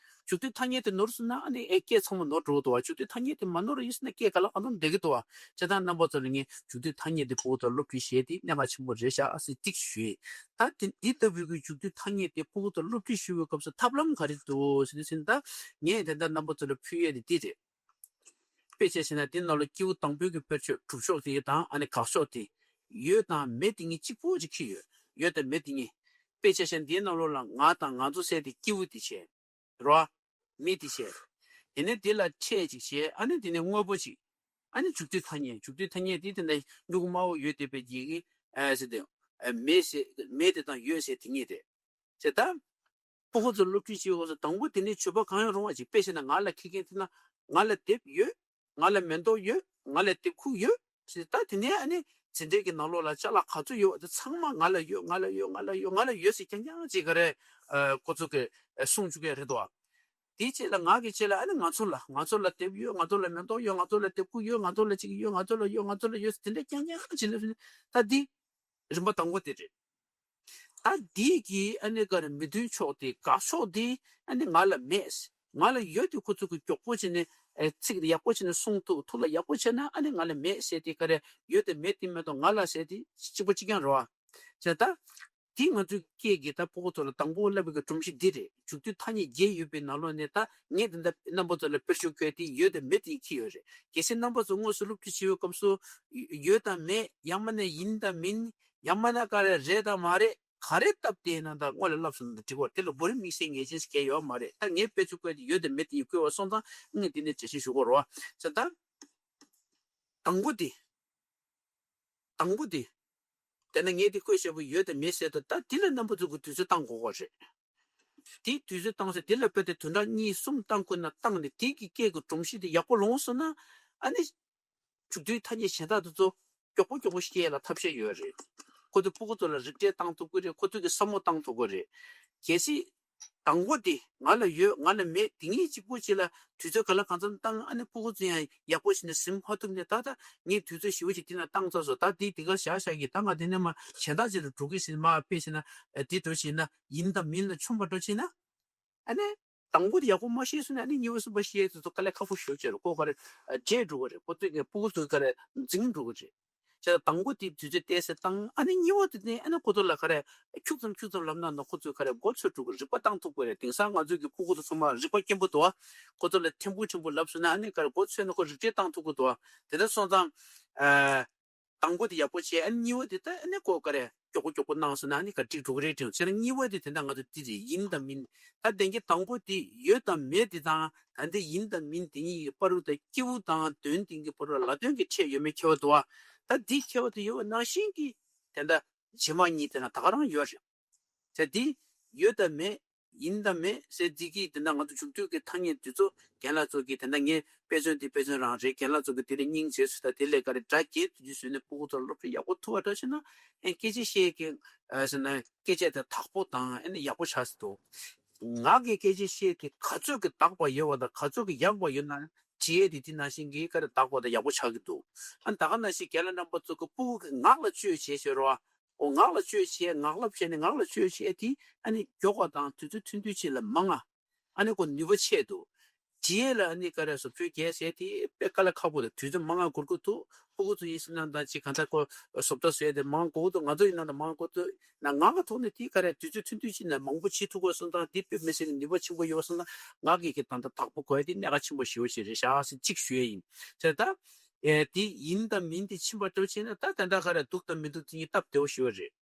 མཇུག་སྡུད་ཐ་སྙད་དེ་ནོར་སོང་ན་ཨ་ནི་ཨེ་སྐད་ཚང་མ་ནོར་འགྲོ་གི་འདུག་བ། མཇུག་སྡུད་ཐ་སྙད་དེ་མ་ནོར་ཡིན་ཟེར་ན་སྐད་ག་ལ་གང་འཚམ་བསྡད་ཀྱི་འདུག་བ། བྱས་ཙང་རྣམ་པ་ཚོ་ལ་ངས་མཇུག་སྡུད་ཐ་སྙད་དེ་ཕྲུ་གུ་ཚོར་སློབ་ཁྲིད་བྱེད་དེ་གནད་འགག་ཆེན་པོ་རེད་ཤག་ཟེར་ཅིག་ཞུས། ད་དེ་འདི་ལྟ་བུའི་གི་མཇུག་སྡུད་ཐ་སྙད་དེ་ཕྲུ་གུ་ཚོར་སློབ་ཁྲིད་ཞུ་བའི་སྐབས་སུ་ཐབས་ལམ་ག་རེ་འདུག་ཟེར་དུས་ཟེར་ན། ད་ངས་དེ་འདྲ་རྣམ་པ་ཚོ་ལ་ཕུལ་ཡས་དེ་འདི་རེད། དཔེ་ཆ་བཞག་ན་འདི་ནང་ལ་སྐྱེས་བུ་དང་པོའི་གི་དཔེར་བརྗོད་གྲུབ་ཕྱོགས་དེ་དང་ཨ་ནི་དགག་ཕྱོགས་དེ། ཡོད་དང་མེད་དེ་གཉིས་གཅིག་པོ་ཅིག་འཁྱེར་ཡོད། ཡོད་དང་མེད་དེ་གཉིས། དཔེ་ཆ་བཞག་ན་འདིའི་ནང་ལོགས་ལ་ང་དང་ང་ཚོ་ཟེར་དེ་སྐྱེས་བུ་དེ་བྱས། རོ། མི་དེ་བྱས། དེ་ནས་དེ་ལ་ཕྲད་ཅིག་བྱས། ཨ་ནི་དེ་ནས་དངོས་པོ་ཅིག། ཨ་ནི་མཇུག་སྡུད་ཐ་སྙད། མཇུག་སྡུད་ཐ་སྙད་དེ་དེ་འདྲ་སྨྱུ་གུ་དམར་པོ་ཡོད་བསྡད་པའི་ཡི་གེ་ཨ་ཟེར་དེ། ཨ་མེད་ཟེར། མེད་དེ་དང་ཡོད་ཟེར་དེ་གཉིས་རེད། ཟེར་ད། ཕྲུ་གུ་ཚོ་སློབ་ཁྲིད་བྱེད་དགོས་སོ། དང་པོ་དེ་ནས་བརྗོད་པ་གང་ཡང་རུང་བ་ཅིག། དཔེ་བཤད་ན་ང་ལ་ཁེ་ཁེ་དེ་ན་ང་ལ་དེབ་ཡོད། ང་ལ་མེ་ཏོག་ཡོད། ང་ལ་དེབ་ཁུག་ཡོད་ཟེར། ད་དེ་ནས་ཨ་ནི་འཛིན་གྲྭའི་གི་ནང་ལོགས་ལ་ཅ་ལག་ག་ཚོད་ཡོད་པ་དེ་ཚང་མ་ང་ལ་ཡོད། ང་ལ་ཡོད། ང་ལ་ཡོད། ང་ལ་ཡོད་ཟེར་རྐྱང་རྐྱང་ཅིག་ག་རེ། ཨ་ཁོ་ཚོ་གི་ཨ་གསུང་བཅུག་གི་རེད་དོ། དེའི་རྗེས་ལ་ང་གི་རྗེས་ལ་ཨ་ནི་ང་ཚོ་ལ། ང་ཚོ་ལ་དེབ་ཡོད། ང་ཚོ་ལ་མེ་ཏོག་ཡོད། ང་ཚོ་ལ་དེབ་ཁུག་ཡོད། ང་ཚོ་ལ་ཅིག་ཡོད། ང་ཚོ་ལ་ཡོད། ང་ཚོ་ལ་ཡོད་ཟེར་དེ་འདྲ་རྐྱང་རྐྱང་ཅིག་ལབ་ནས། ད་འདི་རིམ་པ་དང་པོ་དེ་རེད། ད་འདི་གི་ཨ་ནི་ག་རེ་མི་མཐུན་ཕྱོགས་དེ། དགག་ཕྱོགས་དེ་ཨ་ནི་ང་ལ་མེད། ང་ལ་ཡོད་དེ་ཁོ་ཚོ་གི་མགྱོགས་པོ་བྱས་ནས་ཨེ་ཚིག་དེ་ཡག་པོ་བྱས་ནས་གསུང་ཐུབ། ཐུགས་ལ་ཡག་པོ་བྱས་ན་ཨ་ནི་ང་ལ་མེད་ཟེར་དེ། ག་རེ་ཡོད་དེ་མེད་དེ་མེད་དོ། ང་ལ་ཟེར་དེ་གཅིག་པ་གཅིག་རྐྱང་རེད་བ། བྱས་ད། དེ་ང་ཚོའི་སྐད་ཀྱི་ད་ཕྲུ་གུ་ཚོ་ལ་དང་པོ་བསླབ་པའི་གི་སྒྲོམ་གཞི་འདི་རེད། མཇུག་སྡུད་ཐ་སྙད་བརྒྱད་ཡོད་པའི་ནང་ལོགས་ནས། ད་ངས་དེ་འདྲ་རྣམ་པ་ཚོ་ལ་དཔེར་བརྗོད་བཀོད་དེ་ཡོད་དང་མེད་དེ་འཁྱེར་ཡོད་རེད། གལ་སྲིད་རྣམ་པ་ཚོ་དངོས་སུ་སློབ་ཁྲིད་བྱེད་པའི་སྐབས་སུ་ཡོད་དང་མེད། ཡང་མིན་ན་ཡིན་དང་མིན། ཡང་མིན་ན་ག་རེ་རེད་དང་མ་རེད། ག་རེ་སྟབས་བདེ་ན་ད་སྔོན་ལ་བསླབ་སོང་ན་འགྲིག་གོ། དེ་ལ་གོ་རིམ་དམིགས་བསལ་ངེས་ཅན་ཞིག་གང་ཡོད་མ་རེད། ད་ངས་དཔེར་བརྗོད་བཀོད་དེ་ཡོད་དང་མེད་དེ་ཡིན་བཀོད་པ་སོང་ཙང་ངས་དེ་ནས་འགྲེལ་བཤད་ཞུ་དགོས་རེད་བ། བྱས་ད། དང་པོ་དེ། དང་པོ་དེ། དེ་ན་ངས་དེ་བཀོད་བཞག་པ་ཡོད་དང་མེད་ཟེར་དུས། ད་དེ་ལ་རྣམ་པ་ཚོ་གི་དུས་ཚོད་བཏང་དགོས་པ་རེད། དེ་དུས་ཚོད་བཏང་ཟེར། དེ་ལ་དཔེ་དེ་བདུན་ཕྲག་གཉིས་གསུམ་བཏང་དགོས་ན་བཏང་ནས། དེ་གི་སྐད་ཀྱི་སྒྲོམ་གཞི་དེ་ཡག་པོ་ལོངས་སོང་ན། ཨ་ནི་མཇུག་སྡུད་ཐ་སྙད་གཞན་དག་དེ་ཚོ་མགྱོགས་པོ་མགྱོགས་པོ་ཤེས་ཡ་ལ་ཐབས་ཤེས་ཡོད་རེད། ཁོ་ཚོ་ཕྲུ་གུ་ཚོ་ལ་རིག་གྲས་བཏང་ཐུབ་ཀྱི་རེད། ཁོ་ཚོ་གི་བསམ་བློ་བཏང་ཐུབ་ཀྱི་རེད། གལ་སྲིད་ དང་པོ་དེ་ང་ལ་ཡོད་ང་ལ་མེད་དེ་གཉིས་གཅིག་པོ་གཅིག་ལ་དུས་ཚོད་ག་ལ་གང་འཚམ་བཏང་ཨ་ནི་ཕྲུ་གུ་ཚོ་ཡང་ཡག་པོ་བྱས་ནས་ཟིན་མ་ཐུབ་ནས་ད་ལྟ་ངས་དུས་ཚོད་ཞེ་པོ་ཅིག་དེ་ན་བཏང་ཚར་སོང་ད་དེ་དེ་ག་བཞག་བཞག་གི་ད་ང་དེ་ནས་མ་གཞན་དག་ཅིག་ལ་འགྲོ་གི་ཟིན་མ་དཔེ་བྱས་ན་དེ་འགྲོ་བྱས་ན་ཡིན་དང་མིན་ལ་མཚུངས་པ་འགྲོ་བྱས་ན། ཨ་ནི། དང་པོ་དེ་ཡག་པོ་མ་ཤེས་སོང་ན་ཨ་ནི་གཉིས་པ་གསུམ་པ་ཤེས་དུས་ཚོད་དཀའ་ལས་ཁག་པོ་ཞེ་པོ་ཅིག་རེད་ཁོ་ག་རེ་བྲེལ་འགྲོ་གི་རེད་ཁོ་ཚོས་ངས་ཕྲུ་གུ་ཚོ་ག་རེ་འཛིང་འགྲོ་གི་རེད། བྱས་ཙང་དང་པོ་དེ་དུས་ཚོད་ཏོག་ཙམ་བཏང་ཨ་ནི་གཉིས་པ་དེ་ནས་ཨ་ནི་ཁོ་ཚོ་ལ་ག་རེ་ཁྱུག་ཙམ་ཁྱུག་ཙམ་ལབ་ན་ན་ཁོ་ཚོས་ག་རེ་མགོ་ཚོས་འགྲོ་གི་རིག་པ་བཏང་ཐུབ་དགོས་རེད། དེང་སང་ང་ཚོ་གི་ཕྲུ་གུ་ཚོ་ཚང་མ་རིག་པ་སྐྱེན་པོ་འདུག་ཨ། ཁོ་ཚོ་ལ་ཕྲན་བུ་ཕྲན་བུ་ལབ་སོང་ན་ཨ་ནི་ག་རེ་མགོ་ཚོས་ན་ཁོ་རིག་གཏད་བཏང་ཐུབ་ཀྱི་འདུག་ཨ། དེ་འདྲ་སོང་ཙང་ཨ། དང་པོ་དེ་ཡག་པོ་བྱས་ཨ་ནི་གཉིས་པ་དེ་ད་ཨ་ནི་ཁོ་ག་རེ་མགྱོགས་པོ་མགྱོགས་པོ་གནང་སོང་ན་ཨ་ནི་ག་འགྲིག་འགྲོ་གི་རེད་དྲན་བྱས་ན་གཉིས་པ་དེ་དེ་འདྲ་ང་ཚོ་འདི་རེད་ཡིན་དང་མིན་ད་དེང་གི་དང་པོ་དེ་ཡོད་དང་མེད་དེ་དང་ད་འདི་ཡིན་དང་མིན་དེ་གཉིས་ཀྱི་བར་དུ་ད་སྐྱེས་བུ་དང་དོན་དེང་གི་བར་དུ་ལ་དོན་གྱི་ཕྲད་ཡོད་མེད་ཁྱད་པར་འདུག་བ། ད་འདི་ཁྱད་པར་དུ་ཡོད་པ་ནང་བཞིན་གྱི་དེ་འདྲ་བྱེ་མ་གཉིས་དེ་ན་ད་ག་རང་ཡོད་རེད། ད་འདི་ཡོད་དང་མེད། ཡིན་དང་མེད་ཟེར་འདི་གི་དེ་འདྲ་ང་ཚོ་འཇུག་འདོད་ཀྱི་ཐ་སྙད་འདི་ཚོ་རྒན་ལགས་ཚོ་གི་དེ་འདྲ་ངས་དཔེ་མཚོན་འདི་དཔེ་མཚོན་རང་རེད། རྒན་ལགས་ཚོ་གི་དེ་ལས་སྙིང་རྗེ་སུ་དང་དེ་ལས་ག་རེ་སྒྲ་རྒྱས་དུ་རྒྱུ་བཟོས་ནས་ཕྲུ་གུ་ཚོར་སློབ་ཁྲིད་ཡག་པོ་ཐུབ་པ་འདྲ་ཞིག་ན་ཨེ་སྐད་ཆ་བཤད་ཀྱི་ཨ་ཟེར་ན་སྐད་ཆ་དེ་དག་པོ་དང་ཨེ་ནི་ཡག་པོ་ཆགས་སྲིད་དོ། ངག་གི་སྐད་ཆ་བཤད་ཀྱི་ག་ཚོད་ཀྱི་དག་པ་ཡོད་པ་དང་ག་ཚོད་ཀྱི་ཡག་པ་ཡོད་ན་དྲི་ཡས་དེ་དེ་ནང་བཞིན་གྱི་ག་རེ་དག་པ་དང་ཡག་པོ་ཆགས་ཀྱི་འདུག་ཨ་ད་ག་ནང་བཞིན་རྒན་ལགས་རྣམ་པ་ཚོ་གི་ཕྲུ་གུ་གི་ངག་ལ་བཅོས་བྱས་ཤོད་རོགས། འོ་ངག་ལ་བཅོས་བྱས་ངག་ལབ་བྱས་ནས་ངག་ལ་བཅོས་བྱས་དེ་ཨ་ནི་མགྱོགས་པ་དང་དུས་ཚོད་ཐུང་ཐུང་ཅིག་ལ་མང་ང་། ཨ་ནི་ཁོ་ནུས་པ་ཆེ་འདུག་དེ་ལ་ཨ་ནི་ག་རེ་བཟོ་བཅོས་རྒྱག་བྱས་དེ་དཔེ་དཀའ་ལས་ཁག་པོ་དང་དུས་ཚོད་མང་ང་འགོར་གི་འདུག་ཕྲུ་གུ་ཚོ་ཡིན་ཟེར་ན་ད་ཅིག་གང་ལྟར་ཁོ་བཟོ་ལྟ་བཟོས་དེ་མང་འགོར་གི་འདུག་ང་ཚོ་ཡིན་ན་ད་མང་འགོར་འདུག་ན་ངག་གི་ཐོག་ནས་དེ་ག་རེ་དུས་ཚོད་ཐུང་ཐུང་ཅིག་ནས་མང་པོ་བྱེད་ཐུབ་དགོས་སོང་ཙང་དེ་དཔེ་མི་སྲིད་ནུས་པ་ཆེན་པོ་ཡོད་སོང་ན་ངག་གི་གི་ད་ལྟ་དག་པོ་དགོས་དེ་གནད་འགག་ཆེན་པོ་ཞེ་པོ་ཞིག་རེད་ཤག་ཟེར་གཅིག་ཞུ་ཡ་ཡིན། དེ་ད། ཨེ་དེ་ཡིན་དང་མིན་དེ་ཕྱིན་པ་འགྲོ་བྱས་ན་ད་ད་ལྟ་ག་རེ་འདུག་དང་མི་འདུག་དེ་གཉིས་སྟབས་བདེ་བོ་ཞུ་བ་རེད།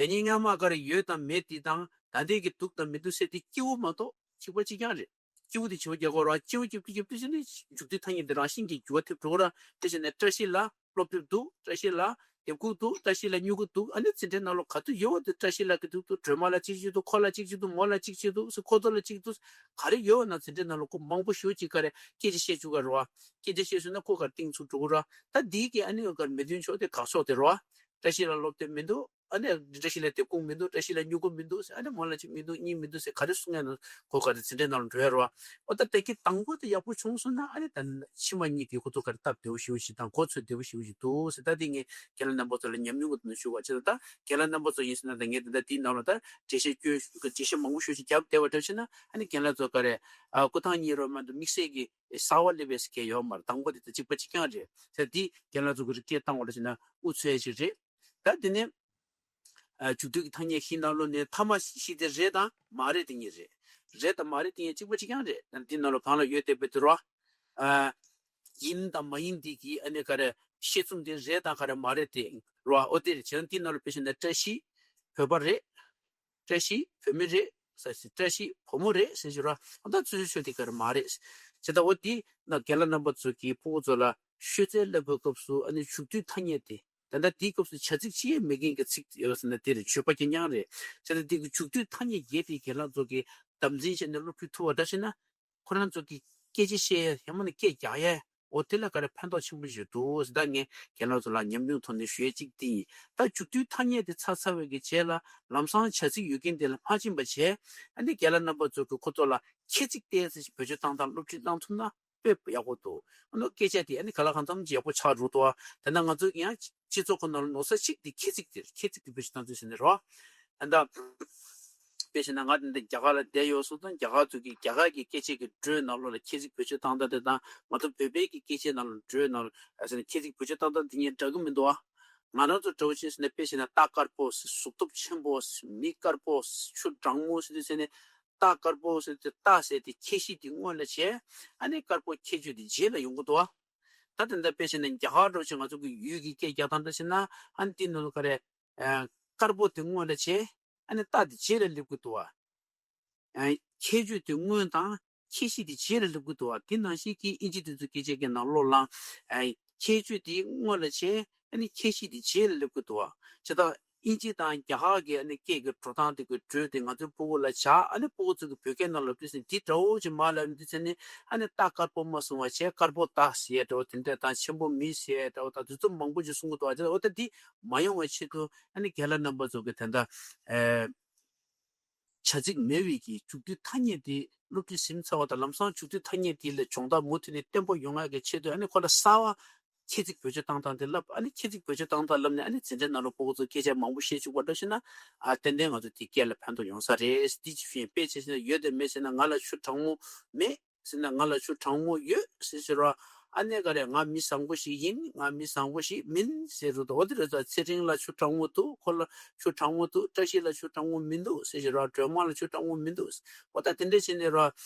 དེ་གཉིས་སྔ་མ་ག་རེ་ཡོད་དང་མེད་དེ་དང་ད་ལྟའི་གི་འདུག་དང་མི་འདུག་ཟེར་དེ་སྐྱེ་བོ་མ་གཏོགས་གཅིག་པ་གཅིག་རྐྱང་རེད། སྐྱེ་བོ་དེ་བྱེད་པ་རྒྱག་དགོས་ར་སྐྱེ་བོ་སྐྱེ་བོ་སྐྱེ་བོ་དེ་བྱས་ནས་མཇུག་མཐའི་ཐ་སྙད་འདི་རང་བཞིན་གྱིས་འགྱུར་བ་ཐེབས་འགྲོ་གི་ར། དེ་བྱས་ནས་བཀྲ་ཤིས་ལ་སློབ་དེབ་འདུག་བཀྲ་ཤིས་ལ་དེབ་ཁུག་འདུག་བཀྲ་ཤིས་ལ་སྨྱུ་གུ་འདུག་ཨ་ནི་འཛིན་གྲྭའི་ནང་ལོགས་ག་ཚོད་ཡོད་པ་དེ་བཀྲ་ཤིས་ལ་གི་འདུག་འདུག་སྒྲོལ་མ་ལ་གཅིག་གཅིག་འདུག་ཁོ་ལ་གཅིག་གཅིག་འདུག་མོ་ལ་གཅིག་གཅིག་འདུག་ཁོ་ཚོ་ལ་གཅིག་འདུག་ག་རེ་ཡོད་པ་ན་འཛིན་གྲྭའི་ནང་ལོགས་ཁོ་མང་པོ་ཞེ་པོ་ཅིག་ག་རེ་སྐད་ཆ་བཤད་བཅུག་ག་རེད་བ། སྐད་ཆ་བཤད་སོང་ན་ཁོ་ག་རེ་གཏིང་ཚུགས་འགྲོ་གི་ར། ད་འདིའི་གི་ཨ་ནི་ག་རེ་མི་མཐུན་ཕྱོགས་དེ་དགག་ཕྱོགས་དེ་རེད་བ། བཀྲ་ཤིས་ལ་སློབ་དེབ་མི་འདུག་ཨ་ནི་བཀྲ་ཤིས་ལ་དེབ་ཁུག་མི་འདུག་བཀྲ་ཤིས་ལ་སྨྱུ་གུ་མི་འདུག་ཟེར། ཨ་ནི་མོ་ལ་གཅིག་མི་འདུག་གཉིས་མི་འདུག་ཟེར་ག་རེ་གསུང་ཡ་ན་ཁོ་ག་རེ་འཛིན་གྲྭའི་ནང་ལ་འགྲོ་ཡ་རེད་བ། འོ་ད་དེ་གི་དང་པོ་དེ་ཡག་པོ་བྱུང་སོང་ན་ཨ་ནི་ད་ཕྱི་མ་གཉིས་དེ་ཁོ་ཚོ་ག་རེ་སྟབས་བདེ་བོ་ཞེ་པོ་ཞིག་དང་གོ་ཚོད་བདེ་བོ་ཞེ་པོ་ཞིག་འདུག་ཟེར། ད་དེ་ངས་རྒན་ལགས་རྣམ་པ་ཚོ་ལ་ཉམས་མྱོང་གི་དོན་ཞུ་བ་བྱས་ན་ད་རྒན་ལགས་རྣམ་པ་ཚོ་ཡིན་ཟེར་ན་ད་ངས་ད་ལྟ་དེའི་ནང་ལ་ད་འགྲེལ་བཤད་སྐྱོན་འགྲེལ་བཤད་མང་པོ་ཞེ་པོ་ཞིག་བརྒྱབ་བསྡད་པ་འདྲ་བྱས་ན་ཨ་ནི་རྒན་ལགས་ཚོ་ག་རེ་ཨ་སྐུ་ཐང་གཉིས་རོ་མ་གཏོགས་དམིགས་བསལ་གྱི་གསར་པ་སླེབས་པའི་སྐད་ཡོད་མ་རེད། དང་པོ་དེ་ད་གཅིག་པ་གཅིག་རྐྱང་རེད་ཟེར། དེ་རྒན་ལགས་ཚོ་གི་རིགས་སྐད་བཏང་བ་འདྲ་བྱས་ན་ཨུ་ཚུགས་ཡ་ཞིག་རེད། ད་དེ་ནས། ཨ་མཇུག་སྡུད་ཀྱི་ཐ་སྙད་བཞི་ནང་ལོགས་ནས་མཐའ་མ་བཞི་དེ་རེད་དང་མ་རེད་དེ་གཉིས་རེད། རེད་དང་མ་རེད་དེ་གཉིས་གཅིག་པ་གཅིག་རྐྱང་རེད། ད་འདི་ནང་ལོགས་གང་ལ་ཡོད་བསྡད་པའི་དུ་རོ། ཨ་ཡིན་དང་མ་ཡིན་དེ་གི་ཨ་ནི་ག་རེ་བཤད་ཚུལ་དེ་རེད་དང་ག་རེ་མ་རེད་དེ་རོ། ཨོ་དེ་རེད། བྱས་ན་འདི་ནང་ལོགས་དཔེ་བཞག་ན་བཀྲ་ཤིས་བོད་པ་རེད། བཀྲ་ཤིས་བོད་མི་རེད་ཟེར། བཀྲ་ཤིས་བུ་མོ་རེད་ཟེར་ཞུ་ར། ཨ་ད་ཚུལ་ཆོས་དེ་ག་རེ་མ་རེད་ཟེར། ད་འོ་དེ་ན་རྒན་ལགས་རྣམ་པ་ཚོ་གིས་ཕྲུ་གུ་ཚོ་ལ་ཤོད་རྩལ་བསླབ་པའི་སྐབས་སུ་ཨ་ནི་མཇུག་སྡུད་ཐ་སྙད་དེ། ད་ལྟ་དེའི་སྐབས་སུ་བྱ་ཚིག་ཅི་ཡང་མེད་མཁན་གྱི་ཚིག་ཡོད་ཟེར་ན་དེ་རེད། བརྗོད་པ་རྐྱང་རྐྱང་རེད། བྱས་ཙང་དེ་གི་མཇུག་སྡུད་ཐ་སྙད་བརྒྱད་དེ་རྒན་ལགས་ཚོ་གིས་དམ་འཛིན་བྱས་ནས་སློབ་ཁྲིད་ཐུབ་པ་འདྲ་ཞིག་ན། ཁོ་རང་ཚོ་གིས་སྐད་ཆ་བཤད་ཡ་ཡང་མིན་ན་སྐད་རྒྱག་ཡ་འོ་དེ་ལ་ག་རེ་ཕན་ཐོགས་ཆེན་པོ་ཞིག་འདུག་ཟེར། ད་ངས་རྒན་ལགས་ཚོ་ལ་ཉམས་མྱོང་ཐོག་ནས་ཞུ་ཡ་གཅིག་དེ་ཡིན། ད་མཇུག་སྡུད་ཐ་སྙད་དེ་ཚར་ཚར་བའི་གི་རྗེས་ལ་ལམ་སང་བྱ་ཚིག་ཡོད་མཁན་དེ་ལ་མ་ཕྱིན་པ་བྱས། ཨ་ནི་རྒན་ལགས་རྣམ་པ་ཚོ་གིས་ཁོ་ཚོ་ལ་ཁྱད་ཚིག་ཏོག་ཙམ་ཞིག་བེད་སྤྱོད་བཏང་སྟངས་སློབ་ཁྲིད་གནང་ཐུབ་ན། དཔེ་ཡག་པོ་འདུག་ཨ་ནི་སྐད་ཆ་དེ་ཨ་ནི་ག་ལ་གང་འཚམ་ཡག་པོ་ཆགས་འགྲོ་འདུག་ད་ལྟ་ང་ཚོ་ཡང་སྤྱི་ཚོགས་ཁོ་ན་ལ་ནོར་ས་གཅིག་དེ་ཁྱད་ཚིག་དེ་རེད། ཁྱད་ཚིག་དེ་བེད་སྤྱོད་བཏང་ཚུལ་ཟེར་ནས་རོ། ད་ལྟ་དཔེ་བྱས་ན་ང་དེ་འདྲ་རྒྱ་གར་ལ་བསྡད་ཡོད་སོང་ཙང་རྒྱ་གར་ཚོ་གི་རྒྱ་གར་གྱི་སྐད་ཆ་གི་འགྲོས་ནང་ལོགས་ལ་ཁྱད་ཚིག་བེད་སྤྱོད་བཏང་སྟངས་དེ་དང་ང་ཚོ་བོད་པའི་གི་སྐད་ཆའི་ནང་ལ་འགྲོས་ནང་ལ་ཟེར་ནས་ཁྱད་ཚིག་བེད་སྤྱོད་བཏང་སྟངས་དེ་གཉིས་འདྲ་གི་མི་འདུག་ང་རང་ཚོ་འདྲ་བོ་ཅན་ཟེར་ན་དཔེ་བྱས་ན་རྟ་དཀར་པོ་ཟེར། གཟུགས་སྟོབས་ཆེན་པོ་ཟེར། མི་དཀར་པོ་ཟེར། ཆུ་གྲང་མོ་ཟེར་དུས་ཟེར་ནས། རྟ་དཀར་པོ་ཟེར་དུས་རྟ་ཟེར་དེ་ཁྱད་གཞི་དེ་སྔོན་ལ་བྱས། ཨ་ནི་དཀར་པོ་ཁྱད་ཆོས་དེ་རྗེས་ལ་ཡོང་གི་འདུག་བ། ད་དེ་འདྲ་དཔེ་བྱས་ན་རྒྱ་གར་འདྲ་བོ་ཅན་ང་ཚོ་གི་ཡུལ་གྱི་སྐད་རྒྱག་སྟངས་འདྲ་བྱས་ན་ཨ་ནི་དེ་ནང་ལ་ག་རེ། ཨ་དཀར་པོ་དེ་སྔོན་ལ་བྱས། ཨ་ནི་རྟ་དེ་རྗེས་ལ་སླེབས་ཀྱི་འདུག་བ། ཨ་ཁྱད་ཆོས་དེ་སྔོན་དང་ཁྱད་གཞི་དེ་རྗེས་ལ་སླེབས་ཀྱི་འདུག་བ། དེ་ནང་བཞིན་གྱི་ཨིན་ཇི་དེ་ཚོ་སྐད་ཆ་གི་ནང་ལོགས་ལ་ཨ་ཁྱད་ཆོས་དེ་སྔོན་ལ་བྱས། ཨ་ནི་ཁྱད་གཞི་དེ་རྗེས་ལ་སླེབས་ཀྱི་འདུག་བ། བྱས་ཙང་ཨིན་ཇི་དང་རྒྱ་གར་གྱི་ཨ་ནི་སྐད་ཀྱི་འགྲོ་སྟངས་དེ་གི་འགྲོས་དེ་ང་ཚོའི་ཕྲུ་གུ་ལ་བཞག་ཨ་ནི་ཕྲུ་གུ་ཚོ་གི་བོད་སྐད་ནང་ལ་དུས་ཟིན་དེ་འདྲ་བོ་ཅིག་མ་ལབ་དུས་ཚོད་ནི་ཨ་ནི་རྟ་དཀར་པོ་མ་གསུང་བ་བྱས་དཀར་པོ་རྟ་ཟེར་ཡ་འདྲ་བོ་དེ་འདྲ་དང་ཆེན་པོ་མི་ཟེར་ཡ་འདྲ་བོ་དང་དེ་ཚོ་མང་པོ་ཅིག་གསུང་གི་འདུག་བ། བྱས་ཙང་འོ་ད་འདི་མ་ཡོང་བའི་ཆེད་དུ་ཨ་ནི་རྒན་ལགས་རྣམ་པ་ཚོ་གི་དེ་འདྲ་ཨེ། བྱ་ཚིག་མེད་པའི་གི་མཇུག་སྡུད་ཐ་སྙད་དེ་སློབ་ཁྲིད་ཟིན་ཚར་བ་དང་ལམ་སང་མཇུག་སྡུད་ཐ་སྙད་དེ་ལ་སྦྱོང་བརྡར་མུ་མཐུད་ནས་བརྟན་པོ་ཡོང་ཡག་གི་ཆེད་དུ། ཨ་ནི་ཁོ་ལ་གསར་བ་ཁྱད་ཚིག་བེད་སྤྱོད་བཏང་སྟངས་དེ་བསླབ། ཨ་ནི་ཁྱད་ཚིག་བེད་སྤྱོད་བཏང་སྟངས་བསླབ་ནས། ཨ་ནི་འཛིན་གྲྭའི་ནང་ལ་ཕྲུ་གུ་ཚོ་སྐད་ཆ་མང་པོ་བཤད་བཅུག་པ་འདྲ་ཞིག་ན། ཨ་ཏན་ཏན་ང་ཚོ་དེ་སྐད་ལ་ཕན་ཐོགས་ཡོང་ས་རེད། དེ་ཅི་ཕྱིན་དཔེ་ཆ་ཞིག་ན་ཡོད་དམ་མེད་ཟེར་ན། ང་ལ་ཆུ་གྲང་མོ་མེད་ཟེར་ན། ང་ལ་ཆུ་གྲང་མོ་ཡོད་ཟེར་ཟེར་བ། ཨ་ནི་ག་རེ། ང་མི་བཟང་པོ་ཞིག་ཡིན། ང་མི་བཟང་པོ་ཞིག་མིན་ཟེར་རུ་དོ། འོ་དེ་རེད་དོ། ཚེ་རིང་ལ་ཆུ་གྲང་མོ་འདུག། ཁོ་ལ་ཆུ་གྲང་མོ་འདུག། བཀྲ་ཤིས་ལ་ཆུ་གྲང་མོ་མི་འདུག་ཟེར་ཟེར་བ། སྒྲོལ་མ་ལ་ཆུ་གྲང་མོ་མི་འདུག། འོ་ད་དེ་འདྲ་བྱས་ནས་ར།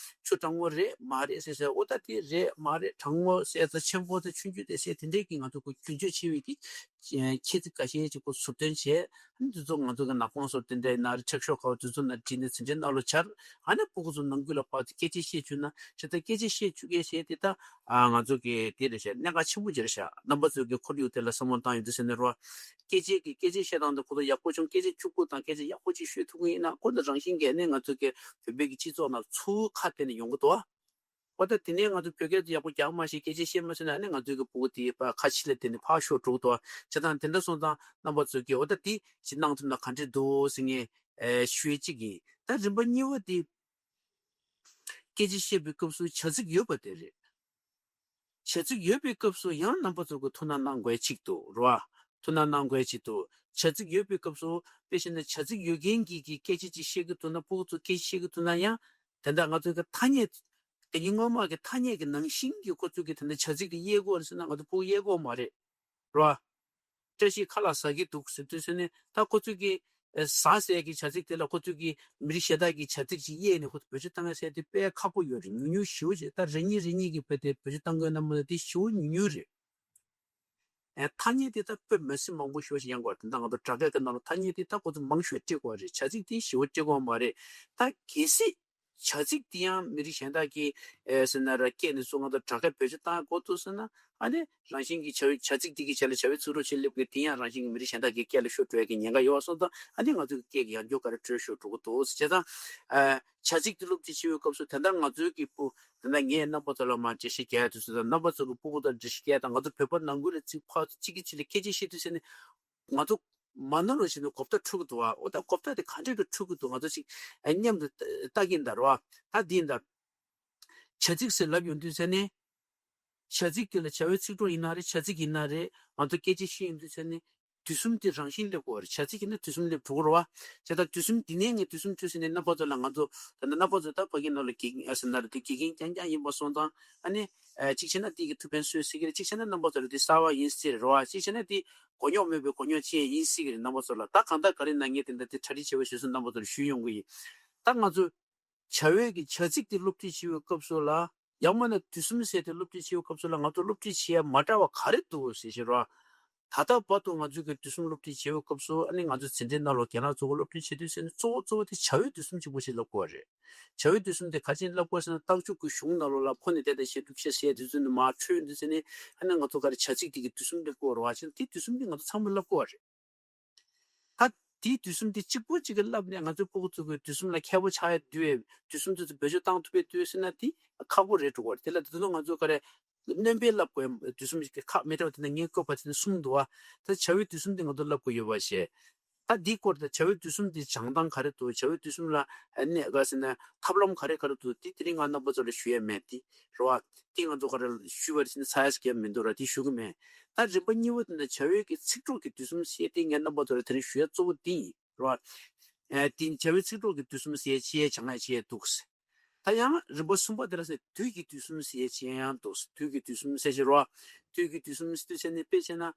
ཆུ་གྲང་མོ་རེད་མ་རེད་ཟེར་ཟེར། འོ་ད་དེ་རེད་མ་རེད། གྲང་མོ་ཟེར་ཙང་། ཆེན་པོ་ཟེར། ཆུང་ཆུང་དེ་ཟེར། དེ་འདྲས་ཀྱི་ང་ཚོ་གོ་རྒྱུན་སྤྱོད་བྱེད་པའི་གི་ཁྱད་ཚིག་ཁ་ཤས་ཅིག་གོ་ཟུར་འདོན་བྱས། ཨ་ནི་འདི་ཚོ་ང་ཚོ་གི་ནག་པང་སོགས་དེ་འདྲའི་ནང་རི་ཁྲེག་ཤོག་ཁ་བ་དེ་ཚོ་ནང་བྲིས་ནས་འཛིན་གྲྭའི་ནང་ལ་སྦྱར། ཨ་ནི་ཕྲུ་གུ་ཚོ་ནང་ཁུལ་ལ་ཕར་སྐད་ཆ་བཤད་བཅུག་ན། ཇི་ལྟར་སྐད་ཆ་བཤད་བཅུག་མཁན་ཞིག་དེ་ད། ཨ་ང་ཚོ་གི་དེ་རེད་ཤག། གནད་འགག་ཆེན་པོ་ཅིག་རེད་ཤག། རྣམ་པ་ཚོ་གི་ཁོར་ཡུག་དེ་ལ་བསམ་བློ་བཏང་ཡོང་དུས་ཟེར་ནས་རོ། སྐད་ཆའི་གི་སྐད་ཆ་བཤད་སྟངས་དེ་ཁོ་ཚོ་ཡག་པོ་བྱུང་། སྐད་ཆ་སྐྱུག་པོ་དང་སྐད་ཆ་ཡག་པོ་ཅིག་ཤོད་ཐུབ་ཀྱི་ཡིན་ན། ཁོ་ཚོ་རང་བཞིན་གྱིས་ནི་ང་ཚོ་གི་བོད་པའི་གི་སྤྱི་ཚོགས་ནང་ཚུར་ཁ་གཏད་ནས་ཡོང་གི་འདུག། འོ་ད་དེ་ནས་ང་ཚོ་བོད་སྐད་དེ་ཡག་པོ་རྒྱག་མ་ཤེས། སྐད་ཆ་བཤད་མ་ཤེས་ན། ཨ་ནི་ང་ཚོའི་གི་ཕྲུ་གུ་དེ་ཕར་ཁ་ཕྱི་ལ་དེད་ནས་ཕར་ཤོར་འགྲོ་གི་འདུག། བྱས་ཙང་དེ་འདྲ་སོང་ཙང་རྣམ་པ་ཚོ་གིས་འོ་ད་དེ་ཅིག་གནང་ཐུབ་ན་ག་འདྲས་འདུག་ཟེར་ངས་ཨེ་ཞུ་ཡས་གཅིག་ཡིན། ད་རིམ་པ་གཉིས་པ་དེ། སྐད་ཆ་བཤད་པའི་སྐབས་སུ་བྱ་ཚིག་ཡོད་པ་དེ་རེད། བྱ་ཚིག་ཡོད་པའི་སྐབས་སུ་ཡང་རྣམ་པ་ཚོ་གིས་ཐུགས་སྣང་གནང་དགོས་གཅིག་འདུག་རོ། ཐུགས་སྣང་གནང་དགོས་གཅིག་འདུག། བྱ་ཚིག་ཡོད་པའི་སྐབས་སུ། དཔེ་བཞག་ན་བྱ་ཚིག་ཡོད་མཁན་གྱི་གི་སྐད་ཆ་ཅིག་བཤད་ཀྱི་འདུག་ན། ཕྲུ་གུ་ཚོ་སྐད་ཆ་བཤད་ཀྱི་འདུག་ན་ཡང་། དེ་འདྲ་ང་ཚོ་གི་ཐ་སྙད། དེ་ཉིད་སྔོན་མ་གི་ཐ་སྙད་ཀྱི་ནང་བཞིན་གྱི་ཁོ་ཚོ་གིས་དེ་འདྲ་བྱ་ཚིག་དེ་དབྱེ་དགོས་རེད་ཟེར་ན། ང་ཚོ་ཕྲུ་གུ་དབྱེ་དགོས་མ་རེད། རོ། བཀྲ་ཤིས་ཁ་ལག་ཟ་གི་འདུག་ཟེར་དུས་ཟེར་ནས། ད་ཁོ་ཚོས་ཀྱི་ཨེ་ཟ་ཟེར་གྱི་བྱ་ཚིག་དེ་ལ་ཁོ་ཚོས་ཀྱི་མི་རིགས་གཞན་དག་གི་བྱ་ཚིག་ཅིག་དབྱེ་ནས་ཁོ་ཚོ་བེད་སྤྱོད་བཏང་ཡ་ཟེར་དེ་དཔེ་ཁག་པོ་ཡོད་རེད། ཉུང་ཉུང་ཞེ་པོ་ཅིག། ད་རེ་གཉིས་རེ་གཉིས་ཀྱི་བེད་དེ་བེད་སྤྱོད་བཏང་དགོས་ན་མ་གཏོགས་དེ་ཞེ་པོ་ཉུང་ཉུང་རེད། ཨེ་ཐ་སྙད་དེ་ད་དཔེ་མི་སྲིད་མང་པོ་ཞེ་པོ་ཅིག་ཡོང་གི་ཡོད་རེད། ད་ང་ཚོ་སྦྲག་སྐད་ཀྱི་ནང་ལ་ཐ་སྙད་དེ་ད་ཁོ་ཚོ་མང་ཤོས་སྤྲད་དགོས་རེད། བྱ་ཚིག་དེ་ཞེ་པོ་སྤྲད་དགོས་མ་རེད། ད་གལ་སྲིད། བྱ་ཚིག་དེ་ཡང་མི་རིགས་གཞན་དག་གིས་ཨེ་ཟེར་ན་ར་སྐད་ནས་བཟུང་ང་ཚོ་སྦྲག་སྐད་བེད་སྤྱོད་བཏང་དགོས་འདུག་ཟེར་ན། ཨ་ནི་རང་བཞིན་གྱིས་བྱ་བའི་བྱ་ཚིག་དེ་གི་རྗེས་ལ་བྱ་བའི་ཚིག་གྲོགས་ཅིག་སླེབས་དགོས། དེ་ཡང་རང་བཞིན་གྱིས་མི་རིགས་གཞན་དག་གི་སྐད་ལ་ཤོར་འགྲོ་ཡ་གི་ཉེན་ཁ་ཡོད་པ་སོང་ཙང་། ཨ་ནི་ང་ཚོའི་སྐད་ཀྱི་ཡང་འགྱུར་ག་རེ་འགྲོ་ཤོར་འགྲོ་གི་འདུག་ཟེར། བྱས་ཙང་ཨ་བྱ་ཚིག་དེ་སློབ་ཁྲིད་བྱེད་པའི་སྐབས་སུ། དེ་འདྲ་ང་ཚོའི་གི་ཕྲུ། དེ་འདྲ་ངས་རྣམ་པ་ཚོ་ལ་མར་འགྲེལ་བཤད་རྒྱག་ཡ་དུས་སུ་དང་། རྣམ་པ་ཚོ་གི་ཕྲུ་གུ་དང་འགྲེལ་བཤད་རྒྱག་ཡ་དང་། ང་ཚོ་བོད་པ་ནང་ཁུལ་ལ་ཚིག་ཕར་ཚུར་གཅིག་གིས་གཅིག་ལ་སྐད་ཆ་བཤད་དུས་ཟེར་ནས། ང་ཚོ་མ་ནོར་བ་བྱས་ནས་གོ་བརྡ་འཕྲོད་ཀྱི་འདུག་བ། འོ་ད་གོ་བརྡ་དེ་ག་འདྲས་ཀྱི་འཕྲོད་ཀྱི་འདུག། ང་ཚོ་ཅིག་ཨ་མཉམ་དུ་ལྟ་གིན་ད་རོ། ད་འདི་ཡིན་ད། བྱ་ཚིག་ཟེར་ལབ་ཡོང་དུས་ཟེར་ནས། བྱ་ཚིག་དེ་ལ་བྱ་བའི་ཚིག་གྲོགས་ཡིན་ན་རེད། བྱ་ཚིག་ཡིན་ན་རེད། ང་ཚོ་སྐད་ཆ་བཤད་ཡོང་དུས་ཟེར་ནས། དུས་གསུམ་དེ་རང་བཞིན་སླེབས་དགོས་རེད། བྱ་ཚིག་ཡིན་ན་དུས་གསུམ་སླེབས་འགྲོ་གི་རེད་བ། བྱས་ཙང་དུས་གསུམ་འདི་ནས་ངས་དུས་གསུམ་ཐོས་ཟེར་ནས་རྣམ་པ་ཚོ་ལ། ང་ཚོ་ད་ལྟ་རྣམ་པ་ཚོ་ད་ཕ་གི་ནང་ལ་དགེ་རྒན་ཨ་ཟེར་ན་རེད། དེ་དགེ་རྒན་རྐྱང་རྐྱང་ཡིན་པ་སོང་ཙང་། ཨ་ནི་ཨ་གཅིག་བྱས་ན་དེ་གི་ཐུགས་ཕན་གསོས་སྲིད་ཀྱི་རེད། གཅིག་བྱས་ན་རྣམ་པ་ཚོ་ལ་དེ་གསར་པ་ཡིན་སྲིད་རེད་བ། གཅིག་བྱས་ན་དེ་གོ་རྙོག་མེད་པའི་གོ་རྙོག་ཅིག་ཡིན་སྲིད་ཀྱི་རེད། རྣམ་པ་ཚོ་ལ་ད་གང་ལྟར་ག་རེ་ན་ངས་དེ་འདྲ་དེ་གྲ་སྒྲིག་བྱས་པ་ཞིག་སོང་། རྣམ་པ་ཚོ་ལ་ཞུས་ཡོང་གི་ཡིན། ད་ང་ཚོ་བྱ་བའི་གི་བྱ་ཚིག་དེ་སློབ་ཁྲིད་བྱེད་པའི་སྐབས་སུ་ལ། ཡང་མིན་ན་དུས་གསུམ་ཟེར་དེ་སློབ་ཁྲིད་བྱེད་པའི་སྐབས་སུ་ལ། ང་ཚོ་སློབ་ཁྲིད་བྱེད་ཡ་མ་འདྲ་བ་ག་རེ་འདུག་ཟེར་ཞེས་རོ། ད་ལྟ་བར་དུ་ང་ཚོའི་གི་དུས་གསུམ་སློབ་ཁྲིད་བྱེད་པའི་སྐབས་སུ། ཨ་ནི་ང་ཚོ་འཛིན་གྲྭའི་ནང་ལོགས་རྒན་ལགས་ཚོ་གི་སློབ་ཁྲིད་བྱེད་དུས་ཟེར་ནས། གཙོ་བོ་གཙོ་བོ་དེ་བྱ་བའི་དུས་གསུམ་གཅིག་པོ་ཞིག་བསླབ་དགོས་པ་རེད། བྱ་བའི་དུས་གསུམ་དེ་ག་ཅིག་བསླབ་དགོས་ཟེར་ན། རྟགས་འཇུག་གི་གཞུང་ནང་ལོགས་ལ་ཕོ་ནས་བཏགས་པའི་ཞབས་ཀྱུ་ཤ་ཟེར་དུས་ཚོད་ནས་མར་འཕྲོས་ཡོང་དུས་ཟེར་ནས། ཨ་ནི་ང་ཚོ་ག་རེ་བྱ་ཚིག་དེ་གི་དུས་གསུམ་སླེབས་དགོས་པ་རེད་བ། བྱས་ཙང་དེ་དུས་གསུམ་དེ་ང་ཚོ་ཚང་མ་བསླབ་དགོས་པ་རེད། ད་དེའི་དུས་གསུམ་དེ་གཅིག་པོ་གཅིག་གི་བསླབ་ནས། ང་ཚོའི་ཕྲུ་གུ་ཚོ་གི་དུས་གསུམ་ལ་མཁས་པོ་ཆགས་ཡ་དུས། དུས་གསུམ་དེ་ཚོ་བེད་སྤྱོད་བཏང་ཐུབ་པའི་དུས་ཟེར་ན་དེ་ཁག་པོ་རེད་འགྲོ་གི་རེད། དེ་ལ་དེ་ཚོ་ང་ཚོ་ག་རེ་སྣོན་པ་བསླབ་དགོས་དུས་གསུམ་ཞིག་དེ་ཁག་མེད་འདྲ་བ། དེ་ནས་ངས་བཀོད་པ་དེ་ནས་གསུམ་འདུག་བ། ད་བྱ་བའི་དུས་གསུམ་དེ་ང་ཚོ་བསླབ་དགོས་ཡོད་པ་ཞེས། ད་འདིའི་སྐོར་དེ། བྱ་བའི་དུས་གསུམ་དེ་སྦྱང་སྟངས་ག་རེ་འདུག། བྱ་བའི་དུས་གསུམ་ལ་གནས་ག་ཟེར་ན་ཐབས་ལམ་ག་རེ་ག་རེ་འདུག། དེ་དེ་རིང་ང་རྣམ་པ་ཚོ་ལ་ཞུ་ཡ་མེད་དེ་རེད་བ། དེ་ང་ཚོ་ག་རེ་ཞུས་པ་རེད་ཟེར་ན་ཚ་ཡ་ཟེར་གྱི་མི་འདུག་ར། དེ་ཞུ་གི་མེད། ད་རིམ་པ་གཉིས་པ་དེ་ནི་བྱ་བའི་གི་ཚིག་གྲོགས་ཀྱི་དུས་གསུམ་ཟེར་དེ་ངས་རྣམ་པ་ཚོ་ལ་དེ་རིང་ཞུ་ཡ་གཙོ་བོ་དེ་ཡིན་ར། ཨ་དེ་བྱ་བའི་ཚིག་གྲོགས་ཀྱི་དུས་གསུམ་ཟེར་ཅིག་སྦྱང་ཡ་ཅིག་འདུག། ད་ཡང་རིམ་པ་གསུམ་པ་དེ་ལ་ཟེར་དུས་ཀྱི་དུས་གསུམ་ཟེར་ཅིག་ཡང་འདུག། དུས་ཀྱི་དུས་གསུམ་ཟེར་ཅིག་ར། དུས་ཀྱི་དུས་གསུམ་ཟེར་དུས་ཟེར་ནས་དཔེ་བྱས་ན།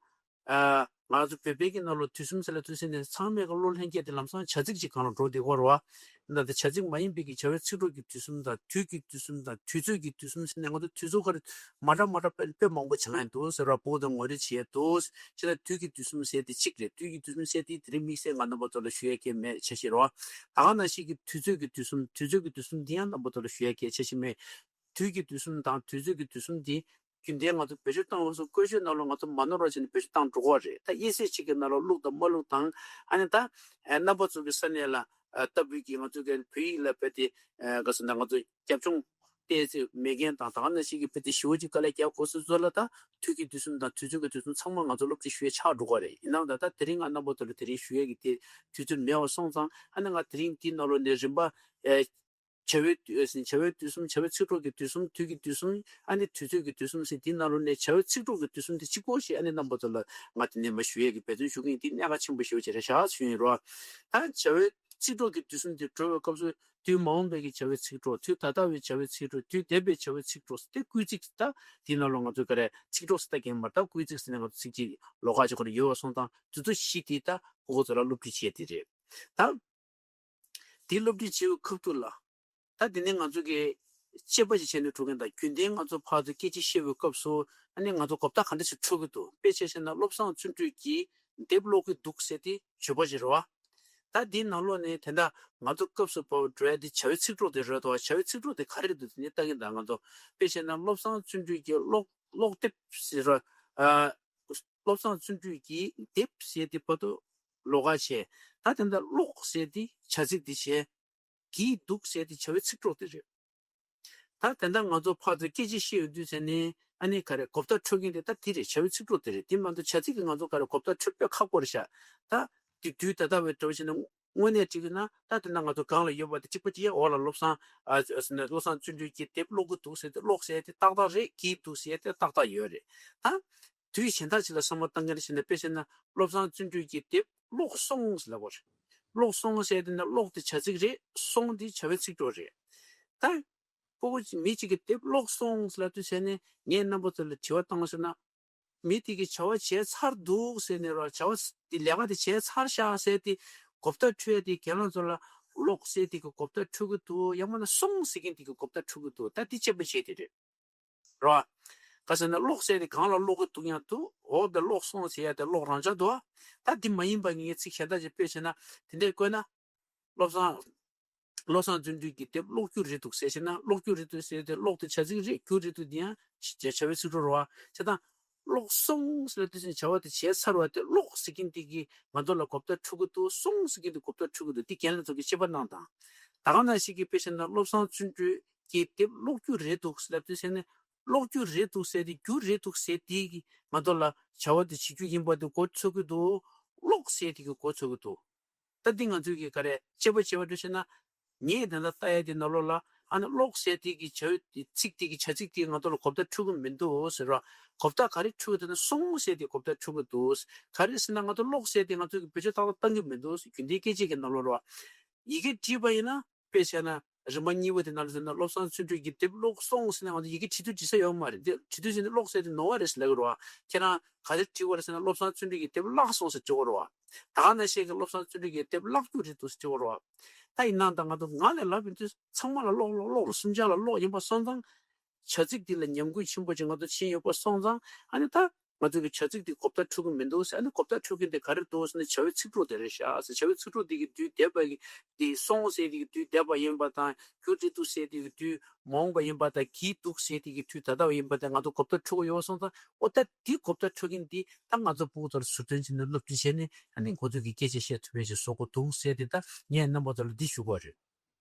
ཨ་ང་ཚོ་བོད་པའི་གི་ནང་ལོགས་དུས་གསུམ་ཟེར་ལབ་དུས་ཟེར་ནས་ཚང་མས་གི་བློ་ལྷན་སྐྱེས་དེ་ལམ་སང་བྱ་ཚིག་ཅིག་སྒང་ལ་འགྲོ་བསྡད་ཀྱི་ཡོད་རེད་བ། ད་ལྟ་བྱ་ཚིག་མ་ཡིན་པའི་གི་བྱ་བའི་ཚིག་གྲོགས་ཀྱི་དུས་གསུམ་དང་། དུས་ཀྱི་དུས་གསུམ་དང་། དུས་ཚོད་ཀྱི་དུས་གསུམ་ཟེར་ནས། ང་ཚོ་དུས་ཚོད་ག་རེ་མ་འདྲ་མ་འདྲ་དཔེ་དཔེ་མང་པོ་སྦྱང་ཡ་འདུག་ཟེར་བ། བོད་དུ་ངོ་རེ་བྱེད་ཡ་འདུག་ཟེར་ན། དུས་ཀྱི་དུས་གསུམ་ཟེར་དེ་གཅིག་རེད། དུས་ཀྱི་དུས་གསུམ་ཟེར་དེ་དེ་རིང་དམིགས་བསལ་ང་རྣམ་པ་ཚོ་ལ་ཞུ་ཡ་གལ་མེད་ཆ་ཤས་རེད་བ། ད་ག་ནང་བཞིན་གྱི་དུས་ཚོད་ཀྱི་དུས་གསུམ། དུས་ཚོད་ཀྱི་དུས་གསུམ་འདི་ཡང་རྣམ་པ་ཚོ་ལ་ཞུ་ཡ་གལ་ཆ་ཤས་མེད། དུས་ཀྱི་དུས་གསུམ་དང་དུས་ཚོད་ཀྱི་དུས་གསུམ་འདི་རྒྱུན་ལྡན་ང་ཚོ་བེད་སྤྱོད་བཏང་བ་སོགས། བཀོལ་སྤྱོད་ནང་ལོགས་ང་ཚོ་མ་ནོར་བ་བྱས་ནས་བེད་སྤྱོད་བཏང་འགྲོ་གི་རེད། ད་དབྱེ་གསལ་གཅིག་གི་ནང་ལོགས་བླུགས་དང་མ་བླུགས་དང་། ཨ་ནི་ད་ཨ་རྣམ་པ་ཚོ་གི་ས་གནས་ལ་ཨ་ལྟ་བུའི་གི་ང་ཚོ་གི་བོད་ཡིག་ལ་རྦད་དེ་ཨ་ག་ཟེར་ན། ང་ཚོ་རྒྱབ་ལྗོངས་ བལྟས་ཚེ་མེད་མཁན་དང་། ད་ག་ནང་བཞིན་གྱི་དཔེ་དེ་ཞི་བ་གཅིག་དཀའ་ལས་རྒྱག་དགོས་སུ་ཚོ་ལ། ད་དུས་ཀྱི་དུས་གསུམ་དང་དུས་ཚོད་ཀྱི་དུས་གསུམ་ཚང་མ་ང་ཚོ་སློབ་ཁྲིད་ཞུ་ཡས་ཆགས་འགྲོ་གི་རེད། ཡིན་ནའང་ད་ད་དེ་རིང་ང་རྣམ་པ་ཚོ་ལ་དེ་རིང་ཞུ་ཡས་ཀྱི་དེ་དུས་ཚོད་མེད་པ་སོང་ཙང་། ཨ་ནི་ང་དེ་རིང་འདི་ནང་ལོགས་ནས་རིམ་པ་ཨེ། བྱ་བའི་དུས་ཟིན། བྱ་བའི་དུས་གསུམ། བྱ་བའི་ཚིག་གྲོགས་ཀྱི་དུས་གསུམ། དུས་ཀྱི་དུས་གསུམ། ཨ་ནི་དུས་ཚོད་ཀྱི་དུས་གསུམ་ཟིན། འདི་ནང་ལོགས་ནས་བྱ་བའི་ཚིག་གྲོགས་ཀྱི་དུས་གསུམ་དེ་གཅིག་པོ་ཞིག་ཨ་ནི་རྣམ་པ་ཚོ་ལ་ང་དེ་ནས་མ་ཞུ་ཡས་ཀྱི་འབད་བརྩོན་ཞུ་གི་ཡིན། འདི་གནད་འགག་ཆེན་པོ་ཞེ་པོ་ཅིག་རེད་ཤག་ཞུ་ཡིན་རོགས། ད་བྱ་བའི་ཚིག་གྲོགས་ཀྱི་དུས་གསུམ་དེ་འགྲོ་བའི་སྐབས་སུ། དུས་མ་འོངས་པའི་གི་བྱ་བའི་ཚིག་གྲོགས། དུས་ད་ལྟ་བའི་བྱ་བའི་ཚིག་གྲོགས། དུས་འདས་པའི་བྱ་བའི་ཚིག་གྲོགས་ཟེར་ཏེ། སྐུལ་ཚིག་ད་འདི་ནང་ལོགས་ང་ཚོས་ག་རེ་ཚིག་གྲོགས་ཟེར་ལྟ་གི་མ་རེད། ད་སྐུལ་ཚིག་ཟེར་ནས་ང་ཚོ་ཚིག་གཅིག་ལོགས་ཀ་ཅིག་ཁོ་རང་ཡོད་པ་སོང་ཙང་། དེ་ཚོ་བཞི་དེ་ད་ཁོ་ཁོ་ཚོ་ལ་སློབ་ཁྲིད་བྱས་དེ་རེད། ད་འདི་སློབ་ཁྲིད་བྱེད་པའི་སྐབས་དུས་ལ། ད་འདི་ནས་ང་ཚོ་གི་དཔྱད་པ་ཞིག་བྱས་ནས་འགྲོ་མཁན་དང་། རྒྱུན་ལྡན་ང་ཚོ་ཕར་ཚུར་སྐད་ཆ་བཤད་པའི་སྐབས་སུ་ཨ་ནི་ང་ཚོ་གོ་བརྡ་ག་འདྲ་ཞིག་འཕྲོད་ཀྱི་འདུག་དཔེ་ཆ་བཞག་ན། བློ་བཟང་བརྩོན་འགྲུས་ཀྱིས་དེབ་ཀློག་གི་འདུག་ཟེར་ཏེ་བརྗོད་པ་ཞིག་རེད་བ། ད་འདིའི་ནང་ལོགས་ནས་དེ་འདྲ་ང་ཚོ་སྐབས་སུ་བབས་འགྲོ་ཡ་དེ་བྱ་བའི་ཚིག་གྲོགས་དེ་རེད་དོ། བྱ་བའི་ཚིག་གྲོགས་དེ་ག་རེ་འདུག་དེ་ནས་ལྟ་གིན། ད་ང་ཚོ་དཔེ་བཞག་ན། བློ་བཟང་བརྩོན་འགྲུས་ཀྱིས་ཀློག་ཀློག་དེབ་ཟེར་ར། ཨ། བློ་བཟང་བརྩོན་འགྲུས་ཀྱིས་དེབ་ཟེར་དེ་བར་དུ་ལོགས་ཀ་བྱས། ད་དེ་འདྲ་ཀློག་ཟེར་དེ་བྱ་ཚིག་དེ་བྱས། གྱིས་འདུག་ཟེར་དེ་བྱ་བའི་ཚིག་གྲོགས་དེ་རེད། ད་དེ་འདྲ་ང་ཚོ་ཕར་ཚུར་སྐད་ཆ་བཤད་ཡོང་དུས་ཟེར་ནས་ཨ་ནི་ག་རེ་གོ་བརྡ་འཕྲོད་མཁན་དེ་ད་དེ་རེད། བྱ་བའི་ཚིག་གྲོགས་དེ་རེད། དེ་མ་གཏོགས་བྱ་ཚིག་གིས་ང་ཚོ་ག་རེ་གོ་བརྡ་འཕྲོད་དཔེ་ཁག་པོ་རེད་ཤག་ད་དེ་དུས་ད་ལྟ་བའི་འདྲ་བོ་བྱས་ན། དངོས་གནས་བྲིས་ཀྱི་ན་ད་དེ་ན་ང་ཚོ་སྒང་ལ་ཡོད་པ་དེ་གཅིག་པ་གཅིག་ཡ། འོག་ལ་བློ་བཟང་། ཨ། བློ་བཟང་བརྩོན་འགྲུས་ཀྱིས་དེབ་ཀློག་གི་འདུག་ཟེར་ཏེ་ཀློག་ཟེར་དེ་ཏག་ཏག་རེད། གྱིས་འདུག་ཟེར་དེ་ཏག་ཏག་ཡོད་རེད། ད་དུས་གཞན་དག་ཅིག་ལ་བསམ་བློ་བཏང་མཁན་བྱས་ན། དཔེ་བྱས་ན་བློ་བཟང་བརྩོན་འགྲུས་ཀྱིས་དེབ་ཀློག་སོང་ཟེར་ལབ་པ་རེད། ཀློག་སོང་ཟེར་དེ་ན་ཀློག་དེ་བྱ་ཚིག་རེད། སོང་དེ་བྱ་བའི་ཚིག་གྲོགས་རེད། ད་ཕྲུ་གུ་མི་གཅིག་གིས་དེབ་ཀློག་སོང་ཟེར་ལབ་དུས་ཟེར་ནས་ངས་རྣམ་པ་ཚོ་ལ་དྲི་བ་བཏང་ཟེར་ན། མི་དེ་གིས་བྱ་བ་བྱས་ཚར་འདུག་ཟེར་ནས་རོ། བྱ་བ་དེ་ལས་ཀ་དེ་བྱས་ཚར་ཤག་ཟེར་དེ་གོ་བརྡ་འཕྲོད་དེ་རྒན་ལགས་ཚོ་ལ་ཀློག་ཟེར་དེ་གི་གོ་བརྡ་འཕྲོད་ཀྱི་འདུག་ཡང་མིན་ན་སོང་ཟེར་མཁན་དེ་གི་གོ་བརྡ་འཕྲོད་ཀྱི་འདུག་ད་དེ་དཔྱད་པ་བྱས་དེ་རེད། རོ། ག་ཟེར་ན་ཀློག་ཟེར་དེ་སྒང་ལ་ཀློག་གི་འདུག་ཡང་འདུག་འོ་དེ་ཀློག་སོང་ཟེར་ཡ་དེ་ཀློག་རང་འཇགས་འདུག་ད་དེ་མ་ཡིན་པ་ངས་ཚིག་གཞན་དག་ཅིག་དཔེ་བྱས་ན། དེ་འདྲས་བཀོད་ན། བློ་བཟང་། བློ་བཟང་བརྩོན་འགྲུས་ཀྱིས་དེབ་ཀློག་རྒྱུ་རེད་འདུག་ཟེར་བྱས་ན། ཀློག་རྒྱུ་རེད་འདུག་ཟེར་དེ་ཀློག་དེ་བྱ་ཚིག་རེད། རྒྱུ་རེད་འདུག་འདི་ཡང་བྱ་བྱ་བའི་ཚིག་གྲོགས་རེད་བ། བྱས་ཙང་ཀློག་སོང་ཟེར་དུས་ཙམ་བྱ་བ་དེ་བྱས་ཚར་བ་དེ་ཀློག་ཟེར་མཁན་དེ་གིས་ང་ཚོ་ལ་གོ་བརྡ་འཕྲོད་ཀྱི་འདུག་སོང་ཟེར་མཁན་དེ་གོ་བརྡ་འཕྲོད་ཀྱི་འདུག་དེ་རྒན་ལགས་ཚོ་གིས་དཔྱད་པ་གནང་དང་། ད་ག་ནང་བཞིན་གྱི་དཔེ་བྱས་ན་བློ་བཟང་བརྩོན་འགྲུས་ཀྱིས་དེབ་ཀློག་རྒྱུ་རེད་འདུག་ཟེར་ལབ་དུས་ཟེར་ནས། ཀློག་རྒྱུ་རེད་འདུག་ཟེར་དེ་རྒྱུ་རེད་འདུག་ཟེར་དེ་གིས་ང་ཚོ་ལ་བྱ་བ་དེ་བྱེད་རྒྱུ་ཡིན་པ་དེ་གོ་ཚོད་ཀྱི་འདུག་ཀློག་ཟེར་དེ་གིས་གོ་ཚོད་ཀྱི་འདུག་ད་འདི་ང་ཚོས་ཀྱི་ག་རེ་དཔྱད་པ་བྱས་པ་འདྲ་བྱས་ན། ངས་དེ་འདྲ་ལྟ་ཡ་དེ་ནང་ལོགས་ལ་ཨ་ནི་ཀློག་ཟེར་དེ་གི་བྱ་བའི་ཚིག་དེ་གི་བྱ་ཚིག་དེ་ང་ཚོ་ལ་གོ་བརྡ་འཕྲོད་ཀྱི་མི་འདུག་ཟེར་བ། གོ་བརྡ་ག་རེ་འཕྲོད་ཀྱི་འདུག་ན། སོང་ཟེར་དེ་གོ་བརྡ་འཕྲོད་ཀྱི་འདུག་ག་རེ་ཟེར་ན་ང་ཚོ་ཀློག་ཟེར་དེ་ང་ཚོ་གི་བེད་སྤྱོད་ཏག་ཏག་བཏང་གི་མི་འདུག་རྒྱུན་ལྡན་སྐད་ཆ་གི་ནང་ལོགས་ལ་བ། ཡི་གེ་བྲིས་པ་ཡིན་ན། དཔེ་བྱས་ན་རིམ་པ་གཉིས་པ་དེ་ནང་ལ་ཟེར་ན། བློ་བཟང་བརྩོན་འགྲུས་ཀྱིས་དེབ་ཀློག་སོང་ཟེར་ན་ང་ཚོ་ཡི་གེ་བྲིས་དུས་འབྲི་ས་ཡོད་མ་རེད། དེ་བྲིས་དུས་ཟེར་ནས་ཀློག་ཟེར་དེ་ནོར་བ་རེད་ཟེར་ལབ་ཀྱི་རེད་བ། ཁྱེད་རང་ག་རེ་བྲིས་པ་རེད་ཟེར་ན། བློ་བཟང་བརྩོན་འགྲུས་ཀྱིས་དེབ་བཀླགས་སོང་ཟེར་བྲིས་པ་རེད་བ། ད་ག་ནང་བཞིན་གྱི་བློ་བཟང་བརྩོན་འགྲུས་ཀྱིས་དེབ་བཀླག་རྒྱུ་རེད་འདུག་ཟེར་བྲིས་པ་རེད་བ། ད་ཡིན་ནའང་ད་ང་ཚོ་ངག་ནས་ལབ་ཡོང་དུས་ཚང་མ་ལ་ཀློག་ཀློག་ཀློག་ལ་སུམ་ཆ་ལ་ཀློག་ཡིན་པ་སོང་ཙང་། བྱ་ཚིག་འདི་ལ་ཉམས་རྒུད་ཆེན་པོ་ཅིག་ང་ཚོ་ཕྱིན་ཡོད་པ་སོང་ཙང་། ཨ་ནི་ད་ང་ཚོ་གི་བྱ་ཚིག་འདི་གོ་བརྡ་འཕྲོད་ཀྱི་མི་འདུག་ཟེར། ཨ་ནི་གོ་བརྡ་འཕྲོད་མཁན་དེ་ག་རེ་འདུག་ཟེར་ན། བྱ་བའི་ཚིག་གྲོགས་དེ་རེད་ཤག་ཟེར། བྱ་བའི་ཚིག་གྲོགས་འདི་གི་དུས་འདས་པ་གི་འདི་སོང་ཟེར་དེ་གི་དུས་འདས་པ་ཡིན་པ་དང་། རྒྱུ་རེད་འདུག་ཟེར་དེ་གི་དུས་མ་འོངས་པ་ཡིན་པ་དང་། གྱིས་འདུག་ཟེར་དེ་གི་དུས་ད་ལྟ་བ་ཡིན་པ་དང་ང་ཚོ་གོ་བརྡ་འཕྲོད་ཀྱི་ཡོད་པ་སོང་ཙང་། ཨོ་ད་འདི་གོ་བརྡ་འཕྲོད་མཁན་འདི་ད་ང་ཚོ་ཕྲུ་གུ་ཚོར་ཟུར་འདོན་བྱས་ནས་སློབ་ཁྲིད་བྱས་ནས། ཨ་ནི་ཁོ་ཚོ་གི་སྐད་ཆ་བཤད་ཐུབ་པའི་ཞིག་བཟོ་དགོས་འདུག་ཟེར་དེ་ད་ངས་རྣམ་པ་ཚོ་ལ་འདི་ཞུ་དགོས་རེད།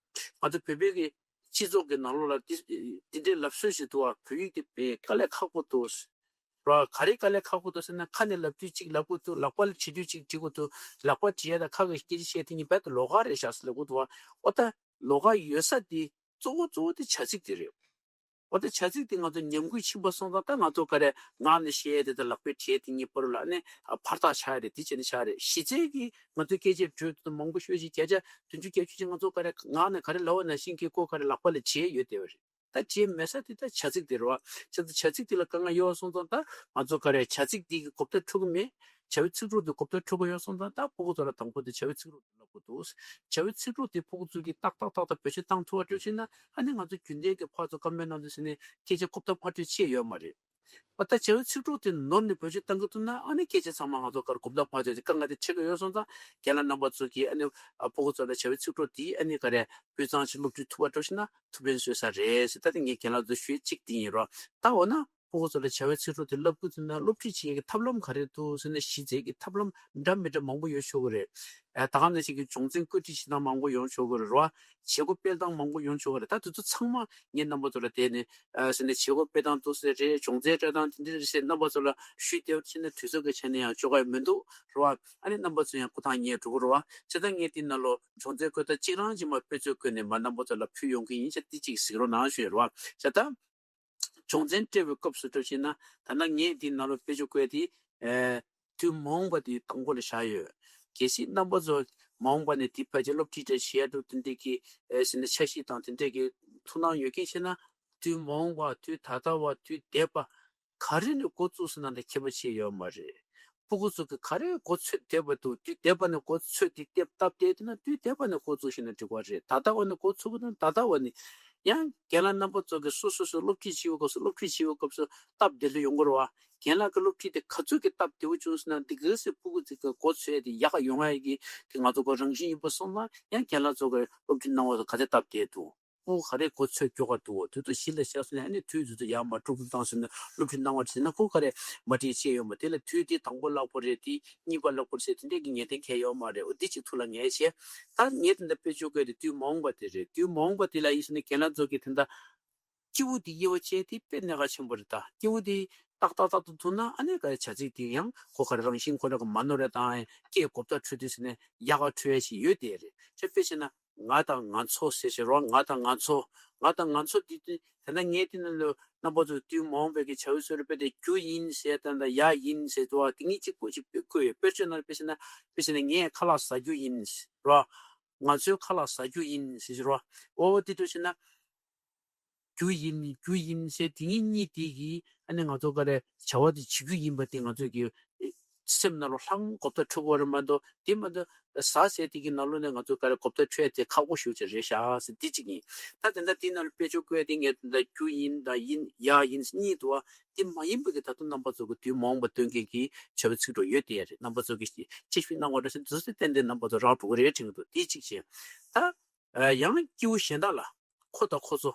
ང་ཚོ་བོད་པའི་གི་སྤྱི་ཚོགས་ཀྱི་ནང་ལོགས་ལ་འདི་འདི་འདྲའི་ལབ་སྲོལ་ཞིག་འདུག་བ། བོད་ཡིག་དེ་དཔེ་དཀའ་ལས་ཁག་པོ་འདུག་ར། ག་རེ་དཀའ་ལས་ཁག་པོ་འདུག་ཟེར་ན། ཁ་ནས་ལབ་དུས་གཅིག་ལབ་དགོས་འདུག་ལག་པ་ལ་བྲིས་དུས་གཅིག་བྲིས་དགོས་འདུག་ལག་པ་བྲིས་ཡ་དང་ཁ་གིས་སྐད་ཆ་བཤད་དེ་གཉིས་རྦད་དེ་ལོགས་ཀ་རེད་ཤག་ཟེར་ལབ་དགོས་འདུག་བ། ཨོ་ད་ལོགས་ཀ་ཡོད་ས་དེ་གཙོ་བོ་གཙོ་བོ་དེ་བྱ་ཚིག་དེ་རེད། འོ་ད་བྱ་ཚིག་དེ་ང་ཚོ་ཉམས་རྒུད་ཕྱིན་པ་སོང་ཙང་། ད་ང་ཚོ་ག་རེ་ངག་ནས་བཤད་ཡ་དེ་དང་ལག་པས་བྲིས་ཡ་དེ་གཉིས་བར་ལ་ནི་ཕར་ཐག་ཆགས་རེད། དེ་བྱས་ནས་ཆགས་རེད། གཞི་རྩའི་གི་ང་ཚོའི་སྐད་ཆའི་འགྲོས་དེ་མང་པོ་ཤོས་ཤིག་བརྒྱ་ཆ་བདུན་ཅུ་གྱ་བཅུ་ཅིག་ང་ཚོ་ག་རེ་ངག་ནས་ག་རེ་ལབ་པ་ནང་བཞིན་གྱི་ཁོ་ག་རེ་ལག་པ་ལ་བྲིས་ཡ་ཡོད་བསྡད་པ་རེད། ད་བྲིས་མེད་ས་དེ་ད་བྱ་ཚིག་དེ་རེད་བ། བྱས་ཙང་བྱ་ཚིག་དེ་ལ་དཀའ་ངལ་ཡོད་པ་སོང་ཙང་། ད་ང་ཚོ་ག་རེ་བྱ་ཚིག་དེ་གི་གོ་བརྡ་འཕྲོད་ཀྱི་མེད། བྱ་བའི་ཚིག་གྲོགས་དེ་གོ་བརྡ་འཕྲོད་ཀྱི་ཡོད་སོང་ཙང་། ད་ཕྲུ་གུ་ཚོ་ལ་དང་པོ་དེ་བྱ་བའི་ཚིག་གྲོགས་ལབ་དགོས་འདུག་བྱ་བའི་ཚིག་གྲོགས་དེ་ཕྲུ་གུ་ཚོ་གིས་ཏག་ཏག་ཏག་ཏག་བེད་སྤྱོད་བཏང་ཐུབ་པ་འདྲ་ཞིག་ན། ཨ་ནི་ང་ཚོ་རྒྱུན་ལྡན་གྱི་ཕར་ཚུར་ཁ་པར་ནང་དུ་ཟེར་ནས་སྐད་ཆ་རྐུབ་སྟེགས་ཕར་སྤྲོད་བྱས་ཡོད་མ་རེད། འོ་ད་བྱ་བའི་ཚིག་གྲོགས་དེ་ནོར་ནས་བེད་སྤྱོད་བཏང་གི་འདུག་ན། ཨ་ནི་སྐད་ཆ་ཚང་མ་ང་ཚོ་གར་རྐུབ་སྟེགས་ཕར་སྤྲོད་དེ་དཀའ་ངལ་དེ་འཕྲད་ཀྱི་ཡོད་སོང་ཙང་། རྒན་ལགས་རྣམ་པ་ཚོ་གིས་ཨ་ནི་ཕྲུ་གུ་ཚོ་ལ་བྱ་བའི་ཚིག་གྲོགས་དེ་ཨ་ནི་ག་རེ་སྤུས་གཙང་ཞིག་སློབ་ཁྲིད་ཐུབ་པ་འདྲ་ཞིག་ན་ཐུགས་ཕན་གསོས་ས་རེད་ཟེར། ད་དེ་ངས་རྒན་ལགས་ཚོ་ཞུ་ཡས་གཅིག་དེ་ཡིན་རོགས། ད་འོ་ན། ཕྲུ་གུ་ཚོ་ལ་བྱ་བའི་ཚིག་གྲོགས་དེ་བསླབ་དགོས་ཚུལ་ན་སློབ་ཁྲིད་བྱེད་ཡག་གི་ཐབས་ལམ་ག་རེ་འདུག་ཟེར་ན། གཞི་རྩའི་གི་ཐབས་ལམ་འདྲ་མི་འདྲ་མང་པོ་ཡོང་ཆོག་གི་རེད། ཨ། ད་ག་ནང་བཞིན་གྱི་སྦྱོང་ཚན་བཀོད་སྒྲིག་བྱེད་སྟངས་མང་པོ་ཡོང་ཆོག་གི་རེད་རོ། བྱེད་སྒོ་སྤེལ་སྟངས་མང་པོ་ཡོང་ཆོག་གི་རེད། ད་དེ་ཚོ་ཚང་མ་ངས་རྣམ་པ་ཚོ་ལ་བསྟན་ནས། ཨ། ཟེར་ནས་བྱེད་སྒོ་སྤེལ་སྟངས་འདུག་ཟེར་རེད། སྦྱོང་ཚན་སྤྲད་སྟངས་དེ་འདྲ་རེད་ཟེར་རྣམ་པ་ཚོ་ལ་ཞུས་བསྡད་པ་ཕྱིན་ན། དུས་ཚོད་ཀྱི་ཆ་ནས་ཡང་ཆོག་གི་མི་འདུག་རོ། ཨ་ནི་རྣམ་པ་ཚོ་ཡང་ཁོ་ཐག་ཉེ་འགྲོ་གི་རོ། བྱས་ཙང་ངས་དེ་ནང་ལོགས་སྦྱོང་ཚན་བཀོད་ད་གཅིག་རང་གཅིག་མ་དཔེ་ཚོས་བཀོད་ནས་མ་རྣམ་པ་ཚོ་ལ་ཕུལ་ཡོང་གི་ཡིན། བྱས་ཙང་དེ་གཅིག་གཟིགས་རོགས་གནང་ཞུ་ཡ་རོ། བྱས་ཙང་། སྦྱོང་ཚན་སྤྲད་པའི་སྐབས་སུ་འགྲོ་བྱས་ན། ད་ལྟ་ངས་འདི་ནང་ལ་དཔེ་ཆ་བཀོད་དེ། ཨེ། དུས་མ་འོངས་པ་དེ་དང་པོ་ལ་བཞག་ཡོད། གལ་སྲིད་རྣམ་པ་ཚོ་མ་འོངས་པ་ནས་དེ་ཕལ་ཆེར་སློབ་ཁྲིད་འདྲ་བྱེད་ཡ་འདུག་དེ་འདྲ་གི། ཨེ། ཟེར་ན་འཆར་གཞི་དང་དེ་འདྲ་གི་ཐུགས་སྣང་ཡོད་མཁན་བྱས་ན། དུས་མ་འོངས་པ། དུས་ད་ལྟ་བ། དུས་འདས་པ། ག་རེ་ནས་འགོ་བཙུགས་ཟེར་ན་འདི་ཁྱད་པར་ཅི་ཡོད་མ་རེད། ཕྲུ་གུ་ཚོ་གི་ག་རེ་འགོ་ཚུགས་བསྡད་པ་འདུག་དུས་འདས་པ་ནས་འགོ་ཚུགས་དེ་སྟབས་བདེ་དེ་ན་དུས་འདས་པ་ནས་འགོ་བཙུགས་ཤིག་ན་འགྲིག་པ་རེད། ད་ལྟ་བ་ནས་འགོ་ཚུགས་པ་དང་ད་ལྟ་བ་ནས། ཡང་རྒན་ལགས་རྣམ་པ་ཚོ་གི་སོ་སོ་སོ་སློབ་ཁྲིད་བྱེད་པའི་སྐབས་སུ། སློབ་ཁྲིད་བྱེད་པའི་སྐབས་སུ་སྟབས་བདེ་ལོས་ཡོང་གི་རེད་བ། རྒན་ལགས་ཀྱི་སློབ་ཁྲིད་དེ་ག་ཚོད་ཀྱི་སྟབས་བདེ་བོ་བྱུང་སོང་ན། འདི་ག་ཚོད་ཕྲུ་གུ་ཚོ་གི་འགོ་ཚུགས་དེ་ཡག་ག་ཡོང་ཡ་གི་དེ་ང་ཚོ་གི་རང་བཞིན་ཡིན་པ་སོང་ཙང་། ཡང་རྒན་ལགས་ཚོ་གི་སློབ་ཁྲིད་གནང་བ་ཚོ་ག་ཚོད་སྟབས་བདེ་འདུག་ཕྲུ་གུ་ག་རེ་འགོ་ཚུགས་མགྱོགས་ག་འདུག་དེ་ཚོ་གཞི་ལ་བཞག་སོང་ན། ཨ་ནི་དུས་ཚོད་ཚོ་ཡར་མར་དཀྲུག་ཤིང་བཏང་སོང་ན། སློབ་ཁྲིད་གནང་བ་བྱས་ན་ཁོ་ག་རེ་མ་འགྲིག་ཅི་ཡོད་མ། དེ་ལ་དུས་དེ་དང་པོ་ལྷག་པོ་རེད། དེ་གཉིས་པ་ལྷག་པོ་རེད་ཟེར་དེ་འདྲ་གི་ངེས་གཏན་གང་ཡང་ཡོད་མ་རེད། འོ། འདི་གཅིག་ཐུགས་ལ་ངེས་བྱས། ད་ངས་དེ་འདྲ་དཔེ་ཆ་བཀོད་དེ་དུས་མ་འོངས་པ་དེ་རེད། དུས་མ་འོངས་པ་དེ་ལ་ཡིན་ཟེར་ན་རྒན་ལགས་ཚོ་གིས་དེ་འདྲ་སྐྱེས་བུ་དེ་དབྱེ་བ་ཕྱེ་དེ་དཔེ་གནད་འགག་ཆེན་པོ་རེད། ད་སྐྱེས་བུ་དེ་ཏག་ཏག་ཏག་ཏག་ཐུག་ན། ཨ་ནི་ག་བྱ་ཚིག་དེ་ཡང་ཁོ་ག་རེ་རང་བཞིན་ཁོ་རང་གི་མ་ནོར་རེ་དང་། སྐད་གོ་བརྡ་འཕྲོད་དེ་ཟེར་ན་ཡག་ག་འཕྲོད་ཡ་ཞིག་ཡོད་དེ་རེད། ཁྱེད་དཔེ་བྱས་ན། ང་དང་ང་ཚོ་ཟེར་ཞིག་རོ། ང་དང་ང་ཚོ། ང་དང་ང་ཚོ་འདི་དུས་ད་ལྟ་ངས་དེ་ནང་ལོ་རྣམ་པ་ཚོ་དུས་མ་འོངས་པའི་གི་བྱ་བའི་སྲོལ་རུ་དཔེ་དེ་རྒྱུ་ཡིན་ཟེར་དང་། ད་ཡ་ཡིན་ཟེར་དུ་བ་དེ་ངས་གཅིག་པོ་གཅིག་དཔེ་བཀོད་ཡོད། དཔེར་བརྗོད་ནང་དཔེ་བྱས་ན། དཔེ་བྱས་ན་ངས་ཁ་ལག་ཟ་རྒྱུ་ཡིན་ཟེར་རོ། ང་ཚོས་ཁ་ལག་ཟ་རྒྱུ་ཡིན་ཟེར་ཞིག་རོ། འོ་འོ་དེ་འདྲ་བྱས་ན། རྒྱུ་ཡིན། རྒྱུ་ཡིན་ཟེར་དེ་ངེད་གཉིས་དེ་གིས་ཨ་ནི་ང་ཚོ་ག་རེ་བྱ་བ་དེ་བྱེད་རྒྱུ་ཡིན་པ་དེ་ང་ཚོ་གི་སེམས་ནང་ལོགས་ལྷང་གོ་བརྡ་འཕྲོད་ཀྱི་ཡོད་རེད་མ་གཏོགས། དེ་མ་གཏོགས་ཟ་ཟེར་དེ་གི་ནང་ལོགས་ནས་ང་ཚོ་ག་རེ་གོ་བརྡ་འཕྲོད་དེ་ཁག་པོ་ཞེ་པོ་ཅིག་རེད་ཤག་ཟེར། དེ་གཅིག་ཡིན། ད་དེ་འདྲ་དེའི་ནང་ལ་དཔེ་ཆ་བཀོད་དེ་ངས་དེ་འདྲ་རྒྱུ་ཡིན་དང་ཡིན། ཡ་ཡིན་གཉིས་འདུག་བ། དེ་མ་ཡིན་པ་གི་ད་དུང་རྣམ་པ་ཚོ་གི་དུས་མ་འོངས་པ་སྟོན་མཁན་གྱི་བྱ་བའི་ཚིག་གྲོགས་ཡོད་དེ་ཡ་རེད། རྣམ་པ་ཚོ་གི་དཔྱད་ཞིབ་གནང་བ་འདྲ་ཞིག་འདུག་ཟེར། ཏན་ཏན་རྣམ་པ་ཚོ་རག་འགྲོ་གི་རེད་དྲན་གྱི་འདུག་དེ་གཅིག་བྱས། ད། ཨ། ཡང་སྐྱེ་བོ་གཞན་དག་ལ། ཁོ་དང་ཁོ་ཚོ།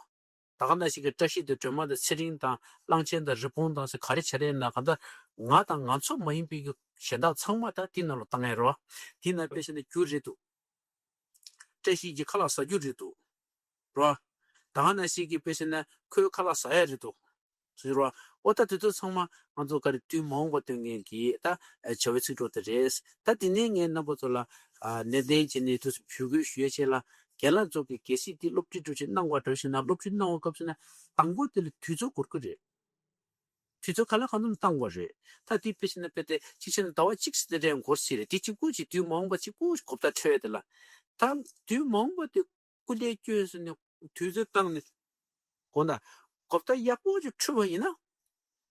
ད་ག་ནང་བཞིན་གྱི་བཀྲ་ཤིས་དང་སྒྲོལ་མ་དང་ཚེ་རིང་དང་གླང་ཆེན་དང་རི་བོང་དང་ཟེར་ག་རེ་བྱ་རེད་ན། གང་ལྟར་ང་དང་ང་ཚོ་མ་ཡིན་པའི་གཞན་དག་ཚང་མ་ད་དེ་ནང་ལ་བཏང་ཡ་རེད་བ། དེ་ནང་དཔེ་བྱས་ན་རྒྱུ་རེད་འདུག་བཀྲ་ཤིས་ཀྱི་ཁ་ལག་ཟ་རྒྱུ་རེད་འདུག་རེད་བ། ད་ག་ནང་བཞིན་གྱི་དཔེ་བྱས་ན་ཁོའི་ཁ་ལག་ཟ་ཡ་རེད་འདུག་ཟེར་བ། ཨོ། ད་དེ་ཚོ་ཚང་མ་ང་ཚོ་ག་རེ་དུས་མ་འོངས་པ་སྟོན་མཁན་གྱི་ད་བྱ་བའི་ཚིག་གྲོགས་དེ་རེད། ད་དེ་ནས་ངས་རྣམ་པ་ཚོ་ལ། ཨ། ནན་ཏན་བྱས་ནས་དུས་སུ་འབོད་སྐུལ་ཞུ་ཡ་བྱས་ལ། རྒན་ལགས་ཚོ་གིས་གལ་སྲིད་དེ་སློབ་ཁྲིད་འགྲོ་ཆེད་གནང་བ་འདྲ་ཞིག་ན། སློབ་ཁྲིད་གནང་བའི་སྐབས་སུ་ན་དང་པོ་དེ་ལ་དུས་ཚོད་འགོར་གི་རེད། དུས་ཚོད་ག་ལ་གང་འཚམ་བཏང་བ་རེད། ད་དེ་དཔེ་བྱས་ན་དཔེ་དེ་གཅིག་བྱས་ན་ཟླ་བ་གཅིག་ཙམ་དེ་འདྲ་འགོར་སྲིད་རེད། དེ་གཅིག་པུ་གཅིག་དུས་མ་འོངས་པ་གཅིག་པུ་གོ་བརྡ་འཕྲོད་ཡ་དེ་ལ། ད་དུས་མ་འོངས་པ་དེ་སྐུ་ལས་སྐྱོན་སོང་ནས་དུས་ཚོད་བཏང་ནས། དགོངས་དག་གོ་བརྡ་ཡག་པོ་ཅིག་འཕྲོད་པ་ཡིན་ན།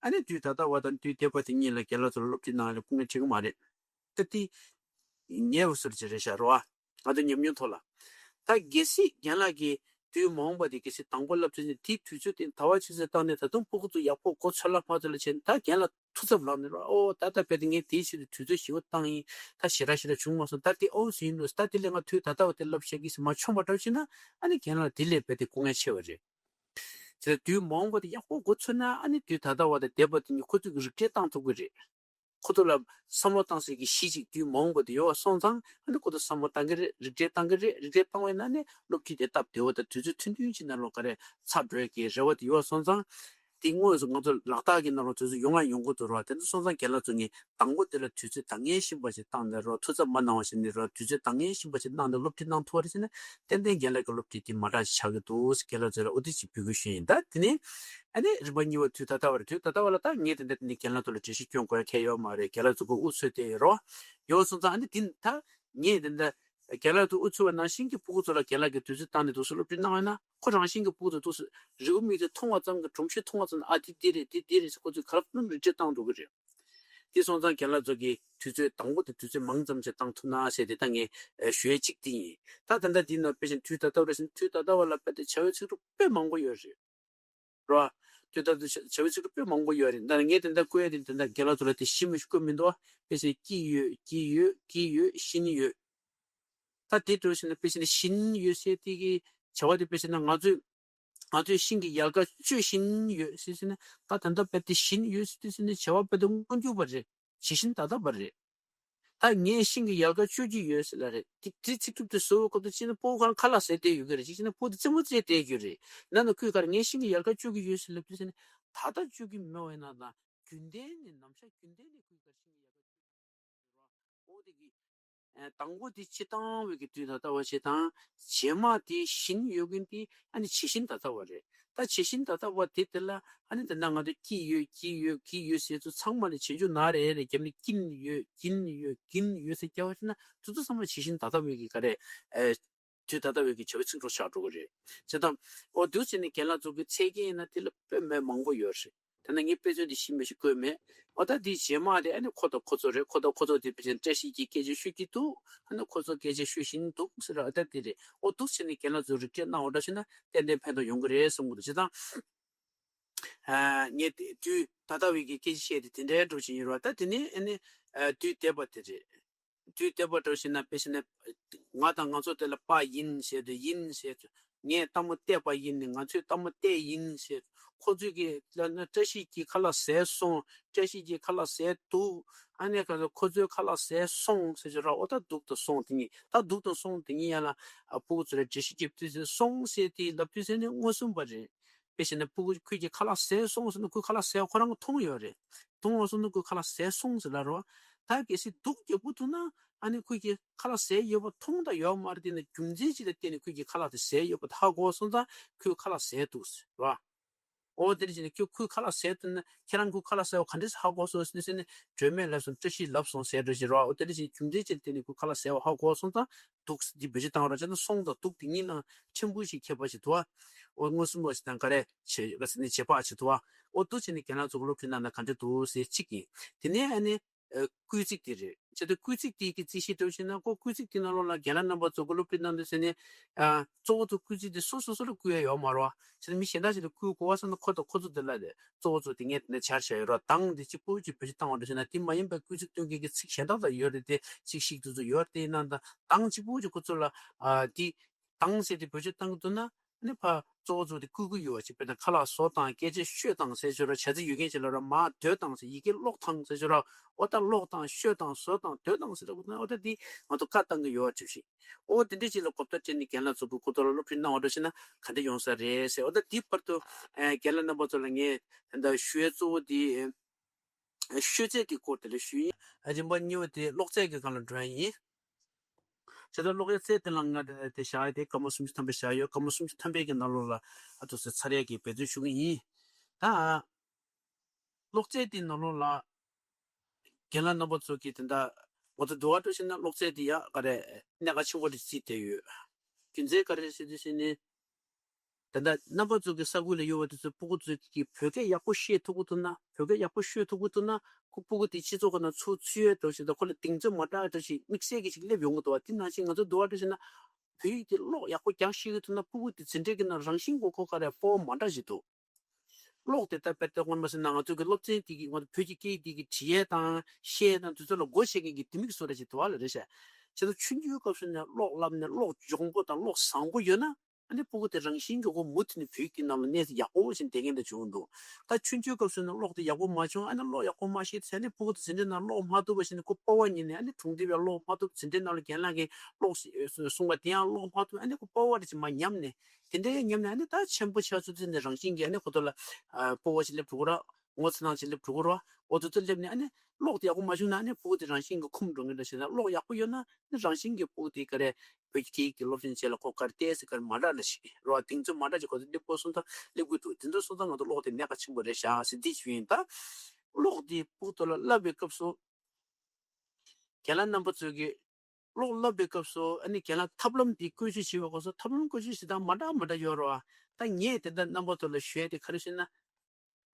ཨ་ནི་དུས་ད་ལྟ་བ་དང་དུས་འདས་པ་དེ་གཉིས་ལ་རྒན་ལགས་ཚོ་ལ་སློབ་ཁྲིད་གནང་ཡ་ལ་སྐུ་ངལ་འཕྲད་ཀྱི་མ་རེད། ད་དེ་ཉེ་བ་ཟུར་ཅིག་རེད་ཤག་རོ་ཨ། ང་ཚོ་ཉམས་མྱོང་ཐོག་ལ། ད་གལ་སྲིད་རྒན་ལགས་ཀྱིས་དུས་མ་འོངས་པ་དེ་གལ་སྲིད་དང་པོ་ལབ་ཚེ་ནི། དེའི་དུས་ཚོད་དེ་ཟླ་བ་གཅིག་ཙམ་བཏང་ནས། ད་དུང་ཕྲུ་གུ་ཚོ་ཡག་པོ་གོ་ཚོད་ལ་མ་ཚོད་ལ་བྱས་ནས། ད་རྒན་ལགས་ཐུགས་འཚབ་ལངས་ནས་རོ། ཨོ། ད་ལྟ་བས་དེ་ངས་དེའི་ཆེད་དུ་དུས་ཚོད་ཞེ་པོ་བཏང་ཡིན། ད་ཞེ་དྲག་ཞེ་དྲག་བྱུང་མ་སོང་། ད་དེ་ཨོ་ཟིན་འགྲོ། ད་དེ་ལས་ང་དུས་ད་ལྟ་བ་དེ་ལབ་ཤེས་ཀྱི་ཟེར་མ་བྱུང་བ་འདྲ་བྱས་ན། ཨ་ནི་རྒན་ལགས་དེ་ལས་བས་དེ་སྐུ་ངལ་ཆེ་བ་རེད། དེ་ལ་དུས་མ་འོངས་པ་དེ་ཡག་པོ་གོ་ཚོད་ན། ཨ་ནི་དུས་ད་ལྟ་བ་དང་འདས་པ་དེ་གཉིས་ཁོ་ཚོས་རིགས་འགྲེ་བཏང་ཐུབ་ཀྱི་རེད། ཁོ་ཚོ་ལ་བསམ་བློ་བཏང་སའི་གི་གཞི་གཅིག་དུས་མ་འོངས་པ་དེ་ཡོད་པ་སོང་ཙང་། ཨ་ནི་ཁོ་ཚོ་བསམ་བློ་བཏང་གི་རེད། རིགས་འགྲེ་བཏང་གི་རེད། རིགས་འགྲེ་བཏང་བས་ན་ནི་སློབ་ཁྲིད་དེ་སྟབས་བདེ་བ་དང་དུས་ཚོད་ཐུང་ཐུང་ཅིག་ནང་ལོགས་ག་རེ་ཚར་འགྲོ་ཡ་གི་རེ་བ་དེ་ཡོད་པ་སོང་ཙང་། དེ་དངོས་སུ་ང་ཚོ་ལག་རྟགས་ཀྱི་ནང་ལོགས་དུས་ཚོད་ཡོང་ང་ཡོང་གི་འདུག་རོ། དེ་ཚོ་སོང་ཙང་རྒན་ལགས་ཚོ་ངས་དང་པོ་དེ་ལ་དུས་ཚོད་འདང་ངེས་ཤིང་པ་ཞིག་བཏང་ནས་རོ། ཐུགས་འཚབ་མ་གནང་བ་ཞིག་ནས་རོ། དུས་ཚོད་འདང་ངེས་ཤིང་པ་ཞིག་བཏང་ནས་སློབ་ཁྲིད་གནང་ཐུབ་པ་རེད་ཟེར་ན། ཏན་ཏན་རྒན་ལགས་ཀྱི་སློབ་ཁྲིད་དེ་མ་འདྲ་ཞིག་ཆགས་ཀྱི་འདུག་ཟེར་རྒན་ལགས་ཚོ་ལ་འོ་དེ་ཅིག་འབོད་སྐུལ་ཞུ་ཡིན། ད་དེ་ནས་ཨ་ནི་རིམ་པ་གཉིས་པ་དུས་ད་ལྟ་བ་རེད། དུས་ད་ལྟ་བ་ལ་ད་ངས་དེ་འདྲ་དེ་ནས་རྒན་ལགས་ཚོ་ལ་འགྲེལ་བཤད་སྐྱོན་དགོས་ཡ་གང་ཡང་ཡོད་མ་རེད། རྒན་ལགས་ཚོ་གི་དབུ་ཚོད་དེ་རོ། ཡོད་སོང་ཙང་ཨ་ནི་དེ་ད་ངས་དེ་འདྲ་རྒན་ལགས་ཚོ་དབུ་ཚུགས་པ་ནང་བཞིན་གྱི་ཕྲུ་གུ་ཚོ་ལ་རྒན་ལགས་ཀྱིས་དུས་ཚོད་བཏང་ནས་འདུག་སེ་སློབ་ཁྲིད་གནང་བ་ཡིན་ན། ཁོ་རང་བཞིན་གྱི་ཕྲུ་གུ་ཚོ་འདུག་སེ་རེའུ་མིག་དེ་མཐོང་བ་ཙམ་གྱིས། སྒྲོམ་གཞི་མཐོང་བ་ཙམ་གྱིས། ཨ། དེ་འདི་རེད། དེ་འདི་རེད་ཟེར་ཁོ་ཚོས་ག་རེ་ཕུལ་ན་རིགས་འགྲེ་བཏང་འགྲོ་གི་རེད། དེ་སོང་ཙང་རྒན་ལགས་ཚོ་གིས་དུས་ཚོད་དང་པོ་དེ་དུས་ཚོད་མང་ཙམ་ཞིག་བཏང་ཐུབ་ན་ཟེར་དེ་ད་ངས་ཨ་ཞུ་ཡས་གཅིག་དེ་ཡིན། ད་ད་ལྟ་འདི་ནང་དཔེ་ཆ་དུས་ད་ལྟ་བ་རེད་ཟེར་ན། དུས་ད་ལྟ་བ་ལ་དཔེ་དེ་བྱ་བའི་ཚིག་གྲོགས་དཔེ་མང་པོ་ཡོད་རེད། རོ། དུས་ད་ལྟ་བྱ་བྱ་བའི་ཚིག་གྲོགས་དཔེ་མང་པོ་ཡོད་རེད། ད་ངས་དེ་འདྲ་བཀོད་ཡ་དེ་དེ་འདྲ་རྒན་ལགས་ཚོ་ལ་དེ་ཞིབ་མོ་ཞིག་བཀོད་མི་འདུག་དཔེ་ཆ་སྐྱིད་ཡོད། སྐྱིད་ཡོད། སྐྱིད་ཡོད། ཞི་ཡོད། ད་དེ་འདྲ་བྱས་ན་དཔེ་ཆ་ནི་ཞི་ཡོད་ཟེར་དེ་གི་བྱ་བ་དེ་དཔེ་ཆ་ན་ང་ཚོས་ ང་ཚོས་ཤིང་གི་ཡལ་ག་གཅོད་བཞིན་ཡོད་ཟེར་ཟེར་ནས། ད་ད་ལྟ་རྦད་དེ་བཞིན་ཡོད་ཟེར་དུས་ཟེར་ནས་བྱ་བ་རྦད་དེ་མངོན་གྱུར་པ་རེད། ཇི་བཞིན་ད་ལྟ་བ་རེད། ད་ངས་ཤིང་གི་ཡལ་ག་གཅོད་ཀྱི་ཡོད་ཟེར་ལ་རེད། དེ་དེ་ཚིག་གྲུབ་དེ་བཟོ་བའི་སྐབས་དུ་ཅི་ན་སྤུ་གུ་གང་ཁ་ལག་ཟས་བསྡད་ཡོད་ཀྱི་རེད། ཅི་ན་སྤུ་གུ་དེ་རྩེད་མོ་རྩེ་བསྡད་ཡོད་རེད། ན་ན་ཁོས་ག་རེ་ངས་ཤིང་གི་ཡལ་ག་གཅོད་ཀྱི་ཡོད་ཟེར་ལབ་དུས་ཟེར་ནས། ད་ལྟ་གཅོད་ཀྱི་མེད་པ་ཡིན་ན་ད་རྒྱུན་ལྡན་ནས་ནམ་ཞག་རྒྱུན་ལྡན་ནས་ཁོས་ག་རེ་ཤིང་གི་ཡལ་ག་གཅོད་ཀྱི་ཡོད་ཟེར་ལབ་དུས་ཟེར་ནས། འོ་དེ་གི་ཨ་དང་པོ་དེ་སྤྱིར་བཏང་བའི་གི་དུས་ད་ལྟ་བ་ཞིག་དང་། རྗེས་མ་དེ་བཞིན་ཡོད་མཁན་དེ་ཨ་ནི་ཇི་བཞིན་ད་ལྟ་བ་རེད། ད་ཇི་བཞིན་ད་ལྟ་བ་དེ་དེ་ལ་ཨ་ནི་ད་ནང་ང་དུ་སྐྱིད་ཡོད་སྐྱིད་ཡོད་སྐྱིད་ཡོད་ཟེར་ཚུལ་ཚང་མ་ལ་བྱེད་འཇུག་ན་རེ་རེ་བརྒྱབ་ནས་སྐྱིད་ཡོད་སྐྱིད་ཡོད་སྐྱིད་ཡོད་ཟེར་རྒྱབ་པ་ཞིག་ན་དེ་ཚོ་ཚང་མ་ཇི་བཞིན་ད་ལྟ་བའི་གི་ག་རེ་ཨེ་དུས་ད་ལྟ་བའི་གི་བྱ་བའི་ཚིག་གྲོགས་ཆགས་འགྲོ་གི་རེད། བྱས་ཙང་འོ་དུས་ཚོད་ནས་རྒན་ལགས་ཚོ་གི་ཚད་ཀྱི་ཡིན་ན་དེ་ལ་དཔེ་མེད་མང་པོ་ཡོད་རེད། དེ་ན་ངས་དཔེ་མཚོན་དེ་ཤི་མི་ཤི་བཀོད་མེད། འོ་ད་འདི་རྗེས་མ་དེ་ཨ་ནི་ཁོ་དང་ཁོ་ཚོ་རེད། ཁོ་དང་ཁོ་ཚོ་དེ་ཕལ་ཆེར་བཀྲ་ཤིས་ཀྱིས་སྐད་ཆ་ཤོད་ཀྱི་འདུག་ཨ་ནི་ཁོ་ཚོ་སྐད་ཆ་ཤོད་བཞིན་འདུག་ཟེར། འོ་ད་དེ་རེད། འོ་འདུག་བྱས་ནས་རྒན་ལགས་ཚོ་རིགས་སྤྲད་གནང་བ་འདྲ་ཞུ་ན་ཏན་ཏན་ཕན་ཐོགས་ཡོང་གི་རེད་བསམ་གི་འདུག་བྱས་ཙང་ཨ་ངས་དེ་དུས་ད་ལྟ་བའི་གི་སྐད་ཆ་བཤད་དེ་དེ་འདྲའི་འགྲོ་བཞིན་ཡོད་རེད་བ། ད་དེ་ནས་ཨ་ནི་ཨ་དུས་འདས་པ་དེ་རེད། དུས་འདས་པ་འདྲ་ཞིག་ན་དཔེ་བྱས་ན། ང་དང་ང་ཚོ་དེ་ལ་པ་ཡིན་ཟེར་དུས་ཡིན་ཟེར་དུས། ངས་སྟག་མོ་བལྟས་པ་ཡིན་ནི་ང་ཚོས་སྟག་མོ་བལྟས་ཡིན་ཟེར། ཁོ་ཚོས་ཀྱི་ལ་ན་བཀྲ་ཤིས་ཀྱིས་ཁ་ལག་ཟས་སོང་། བཀྲ་ཤིས་ཀྱིས་ཁ་ལག་ཟས་འདུག་ཨ་ནི་ཁ་ཁོ་ཚོས་ཁ་ལག་ཟས་སོང་ཟེར་ཞོར་ར། འོ་ད་འདུག་དང་སོང་དེ་གཉིས། ད་འདུག་དང་སོང་དེ་གཉིས་ཡ་ལ་ཨ་ཕྲུ་གུ་ཚོ་ལ་འགྲེལ་བཤད་རྒྱབ་དུས་ཟེར་སོང་ཟེར་དེ་ལབ་དུས་ཟེར་ནས་མངོན་སུམ་པ་རེད། དཔེ་བྱས་ན་ཕྲུ་གུ་ཁོས་ཀྱིས་ཁ་ལག་ཟས་སོང་ཟེར་ན་ཁོས་ཁ་ལག་ཟས་ཁོ་རང་མཐོང་ཡོད་རེད། མཐོང་བ་སོང་ན་ཁོས་ཁ་ལག་ཟས་སོང་ཟེར་ལབ་རོ། ད་གལ་སྲིད་སྡུག་རྒྱག་པོ་ཐུག་ན་ཨ་ནི་ཁོས་ཀྱིས་ཁ་ལག་ཟས་ཡོད་པ་མཐོང་དང་ཡོད་མ་རེད། དེ་ནི་རྒྱུ་མཚན་ཅིག་ལ་བརྟེན་ནས་ཁོས་ཀྱིས་ཁ་ལག་དེ་ཟས་ཡོད་པ་དེ་ཧ་གོ་སོང་ཙང་ཁོས་ཁ་ལག་ཟས་འདུག་ཟེར་རོ། འོ་དེ་འདྲ་བྱས་ནས་ཁྱོད་ཁོས་ཁ་ལག་ཟས་འདུག་ན་ཁྱེད་རང་ཁོས་ཁ་ལག་ཟས་པ་ག་འདྲས་ཧ་གོ་སོང་ཟེར་ནས་སྒྲོལ་མས་ལབ་སོང་། བཀྲ་ཤིས་ལབ་སོང་ཟེར་འགྲོ་ཞིག་རོ། འོ་དེ་འདྲ་བྱས་རྒྱུ་མཚན་ཅིག་ལ་བརྟེན་ནས་ཁོས་ཁ་ལག་ཟས་པ་ཧ་གོ་སོང་ཙང་འདུག་འདི་བེད་སྤྱོད་བཏང་བ་ར། བྱས་ན་སོང་དང་འདུག་དེ་གཉིས་ནང་ཕྲན་བུ་ཞིག་ཁྱད་པར་ཞིག་འདུག་ཨ། འོ་མངོན་སུམ་པ་ཞིག་དང་ག་རེ་བྱེད་ག་ཟེར་ནས་རྗེས་དཔག་ཞིག་འདུག་ཨ། འོ་འདུག་བྱས་ནས་རྒན་ལགས་ཚོ་གི་སློབ་ཁྲིད་གནང་ན་ག་འདྲ་འདུག་ཟེར་གཅིག་ཡིན། དེ་ནས་ཨ་ནི་ཨ་སྐུལ་ཚིག་དེ་རེད། བྱས་ཙང་སྐུལ་ཚིག་དེ་གི་རྩིས་གཞི་འདྲ་བོ་ཞིག་ན་ཁོ་སྐུལ་ཚིག་དེ་ནང་ལོགས་ལ་རྒན་ལགས་རྣམ་པ་ཚོ་གི་སློབ་ཁྲིད་གནང་དུས་ཟེར་ནས་ཨ་གཙོ་བོ་ཚོ་སྐུལ་ཚིག་དེ་སོ་སོ་སོ་ལ་བསྐུལ་ཡ་ཡོད་མ་རེད་བ། བྱས་ཙང་མི་གཞན་དག་ཞིག་ལ་བསྐུལ་དགོས་བ་བསམ་ན་ཁོ་དང་ཁོ་ཚོ་དེ་ལ་དེ་གཙོ་བོ་ཚོ་དེ་ངས་དེ་འདྲ་བྱས་བཞག་ཡོད་རེད། དང་དེ་གཅིག་པོ་ཅིག་བེད་སྤྱོད་བཏང་བ་འདྲ་བྱས་ན། དེ་མ་ཡིན་པའི་སྐུལ་ཚིག་སྟོན་མཁན་གྱི་ཚིག་གཞན་དག་ལ་ཡོད་རེད། དེ་ཚིག་ཤིག་དེ་ཚོ་ཡོད་རེད། དེ་ཡིན་ན་ད་དང་གཅིག་པོ་ཅིག་ཁོ་ཚོ་ལ་ཨ་དེ་དང་ཟེར་དེ་བེད་སྤྱོད་བཏང་གི་འདུག་ན། ཨ་ནི་ཕར་གཙོ་བོ་ཚོ་དེ་བསྐུལ་གྱི་ཡོད་པ་ཅིག་དཔེར་ན་ཁ་ལག་བཟོ་དང་། སྐད་ཆ་ཤོད་དང་ཟེར་ཞོར་ར། བྱ་ཚིག་ཡོད་མཁན་ཅིག་ལ་ར་མར་སྡོད་དང་ཟེར། ཡི་གེ་ཀློག་དང་ཟེར་ཞོར་ར། འོ་ད་ཀློག་དང་ཤོད་དང་བཟོ་དང་སྡོད་དང་ཟེར་ལབ་དགོས་ན། འོ་ད་འདི་ང་ཚོ་བཀའ་བཏང་གི་ཡོད་པ་ཅིག་ཞིག་འོ་དེ་འདྲ་ཅིག་ལ་གོ་བརྡ་སྤྲད་ནས་རྒན་ལགས་ཚོ་གི་ཁོ་ཚོ་ལ་སློབ་ཁྲིད་གནང་བ་འདྲ་ཞིག་ན་ག་འདྲ་ཡོང་ས་རེད་ཟེར། འོ་ད་འདི་བར་དུ་ཨ་རྒན་ལགས་རྣམ་པ་ཚོ་ལ་ངས་ད་ཞུ་ཡས་གཙོ་བོ་འདི་ཨ་ཤོད་ཚད་ཀྱི་སྐོར་དེ་ལ་ཞུས་ཡིན། ཨ་རིམ་པ་གཉིས་པ་དེ་ཀློག་ཚད་ཀྱི་སྒང་ལ་འགྲོ་ཡ་ཡིན། བྱས་ཙང་ཀློག་ཡ་ཚད་དེ་ལ་ང་དེ་དེ་བཞག་ཡ་དེ་སྐར་མ་སུམ་ཅུ་ཐམ་པ་བཞག་ཡོད། སྐར་མ་སུམ་ཅུ་ཐམ་པའི་གི་ནང་ལོགས་ལ་ཨ་ཏོག་ཙམ་ཚར་ཡ་གི་འབད་བརྩོན་ཞུ་གི་ཡིན། ད་ཀློག་ཚད་དེ་ནང་ལོགས་ལ་རྒན་ལགས་རྣམ་པ་ཚོ་གིས་དེ་འདྲ་འོ་ད་འདུག་བ་འགྲོ་ཞིག་ན་ཀློག་ཚད་དེ་ཡ་ག་རེ་གནད་འགག་ཆེན་པོ་རེད་བརྩིས་བསྡད་ཡོད། རྒྱུ་མཚན་ག་རེ་ཟེར་དུས་ཟེར་ནས། ད་ལྟ་རྣམ་པ་ཚོ་གི་ས་ཁུལ་ལ་ཡོད་པ་དེ་ཚོ་སྤུ་གུ་ཚོས་ཀྱིས་བོད་སྐད་ཡག་པོ་བཤད་ཐུབ་ཀྱི་འདུག་ན། བོད་སྐད་ཡག་པོ་ཤོད་ཐུབ་ཀྱི་འདུག་ན། ཁོ་སྤུ་གུ་དེ་སྤྱི་ཚོགས་ཁག་ནང་ཚུར་ཚུད་ཡས་འགྲོ་བཞིན་དུ་ཁོ་ལ་གདེང་ཚོད་མ་འདྲ་འདྲ་ཞིག་དམིགས་བསལ་གྱི་ཞིག་སླེབས་ཡོང་གི་འདུག་བ། དེ་ནང་བཞིན་ང་ཚོ་འདུག་བ་འགྲོ་བཞིན་ན་བོད་ཡིག་དེ་ཀློག་ཡག་པོ་རྒྱག་ཤེས་ཀྱི་འདུག་ན། སྤུ་གུ་དེ་འཛིན་གྲྭའི་ནང་རང་བཞིན་གྱི་ཁོ་ག་རེ་སྤོབས་པ་མ་འདྲ་ཞིག་འདུག་ཀློག་དེ་ལྟ་བུ་དེ་དངོས་མ་ཟེར་ན་ང་ཚོ་གི་སློབ་ཚན་དེ་གི་ང་ཚོ་བོད་ཀྱི་སྐད་ཡིག་དེ་གི་འབྲི་ཡས་དང་བཤད་ཡས་དང་དེ་ཚོ་ལ་སྒོ་ཕྱེ་མཁན་གྱི་ལྡེ་མིག་བཟོ་འདྲ་ཞིག་འདུག་བ་ལ་རེད་ཤག་བྱས་ཙང་ཆུང་ཆུང་སྐབས་སུ་ནས་ཀློག་བསླབས་ནས་ཀློག་སྦྱོང་པོ་དང་ཀློག་བཟང་པོ་ཡོད་ན། ཨ་ནི་སྤུ་གུ་དེ་རང་བཞིན་གྱིས་ཁོ་མུ་མཐུད་ནས་བོད་ཀྱི་ནང་ལ་གནས་ཚུལ་ཡག་པོ་ཞིག་བསྡད་མཁན་དེ་བྱུང་འདུག་ད་ཆུང་ཆུང་སྐབས་སུ་ནས་ཀློག་དེ་ཡག་པོ་མ་བྱུང་། ཨ་ནི་ཀློག་ཡག་པོ་མ་ཤེས་ཚེ་ནི་སྤུ་གུ་དེ་འཛིན་གྲྭའི་ནང་ཀློག་མ་ཐུབ་པ་ཞིག་ནས་ཁོ་སྤོབས་པ་ཉིད་ནས། ཨ་ནི་གྲོང་སྡེ་བའི་ཀློག་མ་ཐུབ། འཛིན་གྲྭའི་ནང་ལ་རྒན་ལགས་ཀྱིས་ཀློག་གསུངས་པ་དེ་ཡང་ཀློག་མ་ཐུབ། ཨ་ནི་ཁོ་སྤོབས་པ་དེ་ཅིག་མར་ཉམས་ནས། དེ་འདྲའི་ཉམས་ནས་ཨ་ནི་ད་ཆེན་པོ་ཆགས་ཚུལ་དེ་ནི་རང་བཞིན་གྱིས་ཨ་ནི་ཁོ་ཚོ་ལ་ཨ་སྤོབས་པ་ཞིག་སླེབས་འགྲོ་གི་རེད། ངོ་ཚ་སྣང་ཞིག་སླེབས་འགྲོ་གི་རེད། འོ་དེ་ཚོ་སླེབས་ནས་ཨ་ནི་ཀློག་དེ་ཡག་པོ་མ་བྱུང་ན་ཨ་ནི་སྤུ་གུ་དེ་རང་བཞིན་གྱིས་འཁུམས་འགྲོ་མཁན་འདྲ་ཞིག་དང་། ཀློག་ཡག་པོ་ཡོད་ན་ཨ་ནི་རང་བཞིན་གྱིས་སྤུ་གུ་དེ་ག་རེ་བོད་ཀྱི་སྐད་ཡིག་གི་སློབ་སྦྱོང་བྱེད་ལ་ཁོ་ག་རེ་ཏོག་ཙམ་ག་རེ་མ་འདྲ་འདྲ་ཞིག་རེད་བ། གདེང་ཚོད་མ་འདྲ་ཞིག་ཁོ་ཚོ་སླེབས་དགོས་སོང་ཙང་སླེབས་དགོས་འདུག་དེ་འདྲ་སོང་ཙང་ང་ཚོ་ཀློག་དེ་གནད་འགག་ཆེན་པོ་རེད་ཤག་ཟེར་འདི་ཞུ་ཡིན། ད་ཀློག་དེ་སྤུ་གུ་ཚོ་ལ་བསླབ་པའི་སྐབས་སུ། རྒན་ལགས་རྣམ་པ་ཚོས་ཀྱིས་ཀློག་བསླབ་པའི་སྐབས་སུ་ཨ་ནི་རྒན་ལགས་ཐབས་ལམ་འདི་བཀོལ་སྤྱོད་བྱེད་པའི་སྐབས་སུ་ཐབས་ལམ་བཀོལ་སྤྱོད་བྱེད་སྟངས་མ་འདྲ་མ་འདྲ་ཡོད་རེད་བ། ད་ངས་དེ་འདྲ་རྣམ་པ་ཚོ་ལ་ཞུ་ཡ་དེ་ག་རེ་ཞུ་ན།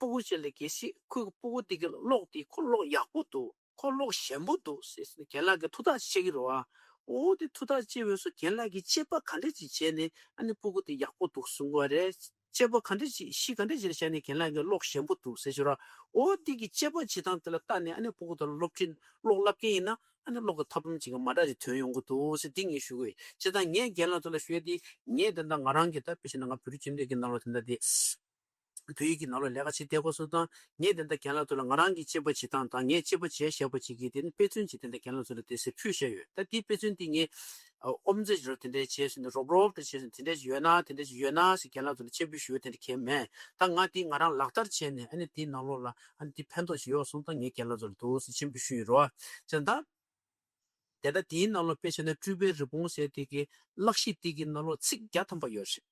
སྤུ་གུ་ཅིག་ལ་གལ་སྲིད་ཁོའི་སྤུ་གུ་དེ་གི་ཀློག་དེ་ཁོ་ཀློག་ཡག་པོ་འདུག་ཁོ་ཀློག་ཞན་པོ་འདུག་ཟེར་ཟེར་ནས་རྒན་ལགས་ཀྱིས་ཐུགས་ཐག་བཅད་ཀྱི་རེད་བ། འོ་དེ་ཐུགས་ཐག་བཅད་པའི་སུ་རྒན་ལགས་ཀྱིས་དཔྱད་པ་ག་འདྲ་ཅིག་བྱས་ནས་ཨ་ནི་སྤུ་གུ་དེ་ཡག་པོ་འདུག་གསུང་གི་རེད། དཔྱད་པ་ག་འདྲ་ཅིག་གཞི་ག་འདྲ་ཅིག་ལ་བཞག་ནས་རྒན་ལགས་ཀྱིས་ཀློག་ཞན་པོ་འདུག་ཟེར་ཞུ་ར། འོ་འདི་གི་དཔྱད་པ་བྱེད་སྟངས་དེ་ལ་བལྟས་ནས་ཨ་ནི་ཕྲུ་གུ་དེ་ལ་སློབ་ཁྲིད་ཀློག་བསླབ་མཁན་ཡིན་ན་ཨ་ནི་ཀློག་གི་ཐབས་ལམ་ཅིག་མ་འདྲ་ཅིག་ཐོན་ཡོང་གི་འདུག་ཟེར་འདི་ངས་ཞུ་གི་ཡོད། བྱས་ཙང་ངས་རྒན་ལགས་ཚོ་ལ་ཞུ་ཡ་དེ་ངས་དེ་འདྲ་ང་རང་གི་ད་དཔེ་བྱས་ན་ང་བོད་རིགས་སྤྱི་མཐུན་གྱི་ནང་ལ་དེ་འདྲ་དེ། བོད་ཡིག་གི་ནང་ལ་ལས་ཀ་བྱེད་བསྡད་དགོས་སོང་ཙང་ངས་དེ་འདྲ་རྒན་ལགས་ཚོ་ལ་ང་རང་གི་དཔྱད་པ་བྱེད་སྟངས་དང་ངས་དཔྱད་པ་བྱས་བཞག་པ་ཅིག་གི་དེ་ནི་དཔེ་མཚོན་ཅིག་དེ་འདྲ་རྒན་ལགས་ཚོ་ལ་དེ་ཟེར་ཕུལ་བཞག་ཡོད། ད་དེའི་དཔེ་མཚོན་དེ་ངས་ཨོམ་ཙེ་ཞིག་རོ་དེ་འདྲ་བྱས་སོང་ན་རོབ་རོབ་དེ་བྱས་སོང་དེ་འདྲ་ཞིག་ཡོད་ན་དེ་འདྲ་ཞིག་ཡོད་ན་ཟེར་རྒན་ལགས་ཚོ་ལ་ཆེན་པོ་ཞུ་བ་དེ་འདྲ་གང་ཡང་མེད། ད་ང་དེ་ང་རང་ལག་བསྟར་བྱས་ནས་ཨ་ནི་དེའི་ནང་ལོགས་ལ་ཨ་ནི་དེ་ཕན་ཐོགས་ཤིག་ཡོད་སོང་ཙང་ངས་རྒན་ལགས་ཚོ་ལ་འདུག་ཟེར་ཆེན་པོ་ཞུ་ཡིན་རོ། བྱས་ཙང་ད། དེ་ལྟར་དེའི་ནང་ལ་དཔེ་བྱས་ན་སྤྲུལ་པའི་རི་བོང་ཟེར་དེ་གི་གླེགས་གཞི་དེ་གི་ནང་ལོགས་ཚིག་བརྒྱ་ཐམ་པ་ཡོད་རེད།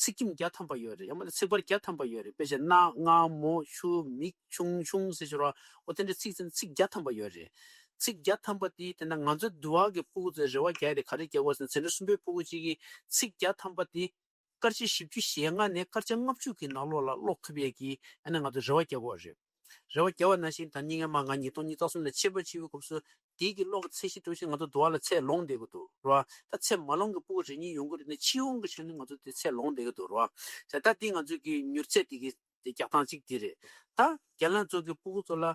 ཚིག་ཁྱིམ་བརྒྱ་ཐམ་པ་ཡོད་རེད། ཡང་མིན་ན་ཚིག་བར་བརྒྱ་ཐམ་པ་ཡོད་རེད། དཔེ་བྱས་ན་སྔ་མོ་ཆུ་མིག་ཆུང་ཆུང་ཟེར་ཞོར་བ་འོ་དེ་འདྲའི་ཚིག་ཚིག་ཚིག་བརྒྱ་ཐམ་པ་ཡོད་རེད། ཚིག་བརྒྱ་ཐམ་པ་དེ་དེ་ན་ང་ཚོ་འདུལ་བ་གི་ཕྲུ་གུ་ཚོས་རེ་བ་རྒྱག་རེད། ག་རེ་རྒྱག་དགོས་ཟེར་ན་ཚན་རིག་གསུམ་པའི་ཕྲུ་གུ་གཅིག་གིས་ཚིག་བརྒྱ་ཐམ་པ་དེ། སྐར་ཆ་བཞི་བཅུ་ཞེ་ལྔ་ནས་སྐར་ཆ་ལྔ་བཅུ་གི་ནང་ལོགས་ལ་ཀློག་ཐུབ་ཡས་ཀྱི་ཨ་ནི་ང་ཚོ་རེ་བ་རྒྱག་དགོས་རེད། རེ་བ་རྒྱག་པ་ནང་བཞིན་ད་ཉིན་ངས་མ་ང་ཉིས་སྟོང་ཉི་ཤུ་རྩ་གསུམ་ལ་ཆད་པ་བཅད་པའི་སྐབས་སུ་དེའི་གི་ཀློག་གི་ཚད་གཞི་འགྲོ་བཞིན་ང་ཚོ་འདུལ་བ་ལ་ཚད་ལོངས་བསྡད་ཀྱི་འདུག་རེད་བ། ད་ཚད་མ་ལོངས་ཀྱི་ཕྲུ་གུ་རེ་གཉིས་ཡོང་གི་རེད་ན་སྤྱི་ཡོངས་ཀྱི་ཆ་ནས་ང་ཚོ་དེ་ཚད་ལོངས་བསྡད་ཀྱི་འདུག་རེད་བ། ད་ལྟ་དེ་ང་ཚོའི་གི་མྱུར་ཚད་དེ་གི་དེ་རྒྱག་སྟངས་གཅིག་དེ་རེད། ད་རྒན་ལགས་ཚོ་གི་ཕྲུ་གུ་ཚོ་ལ་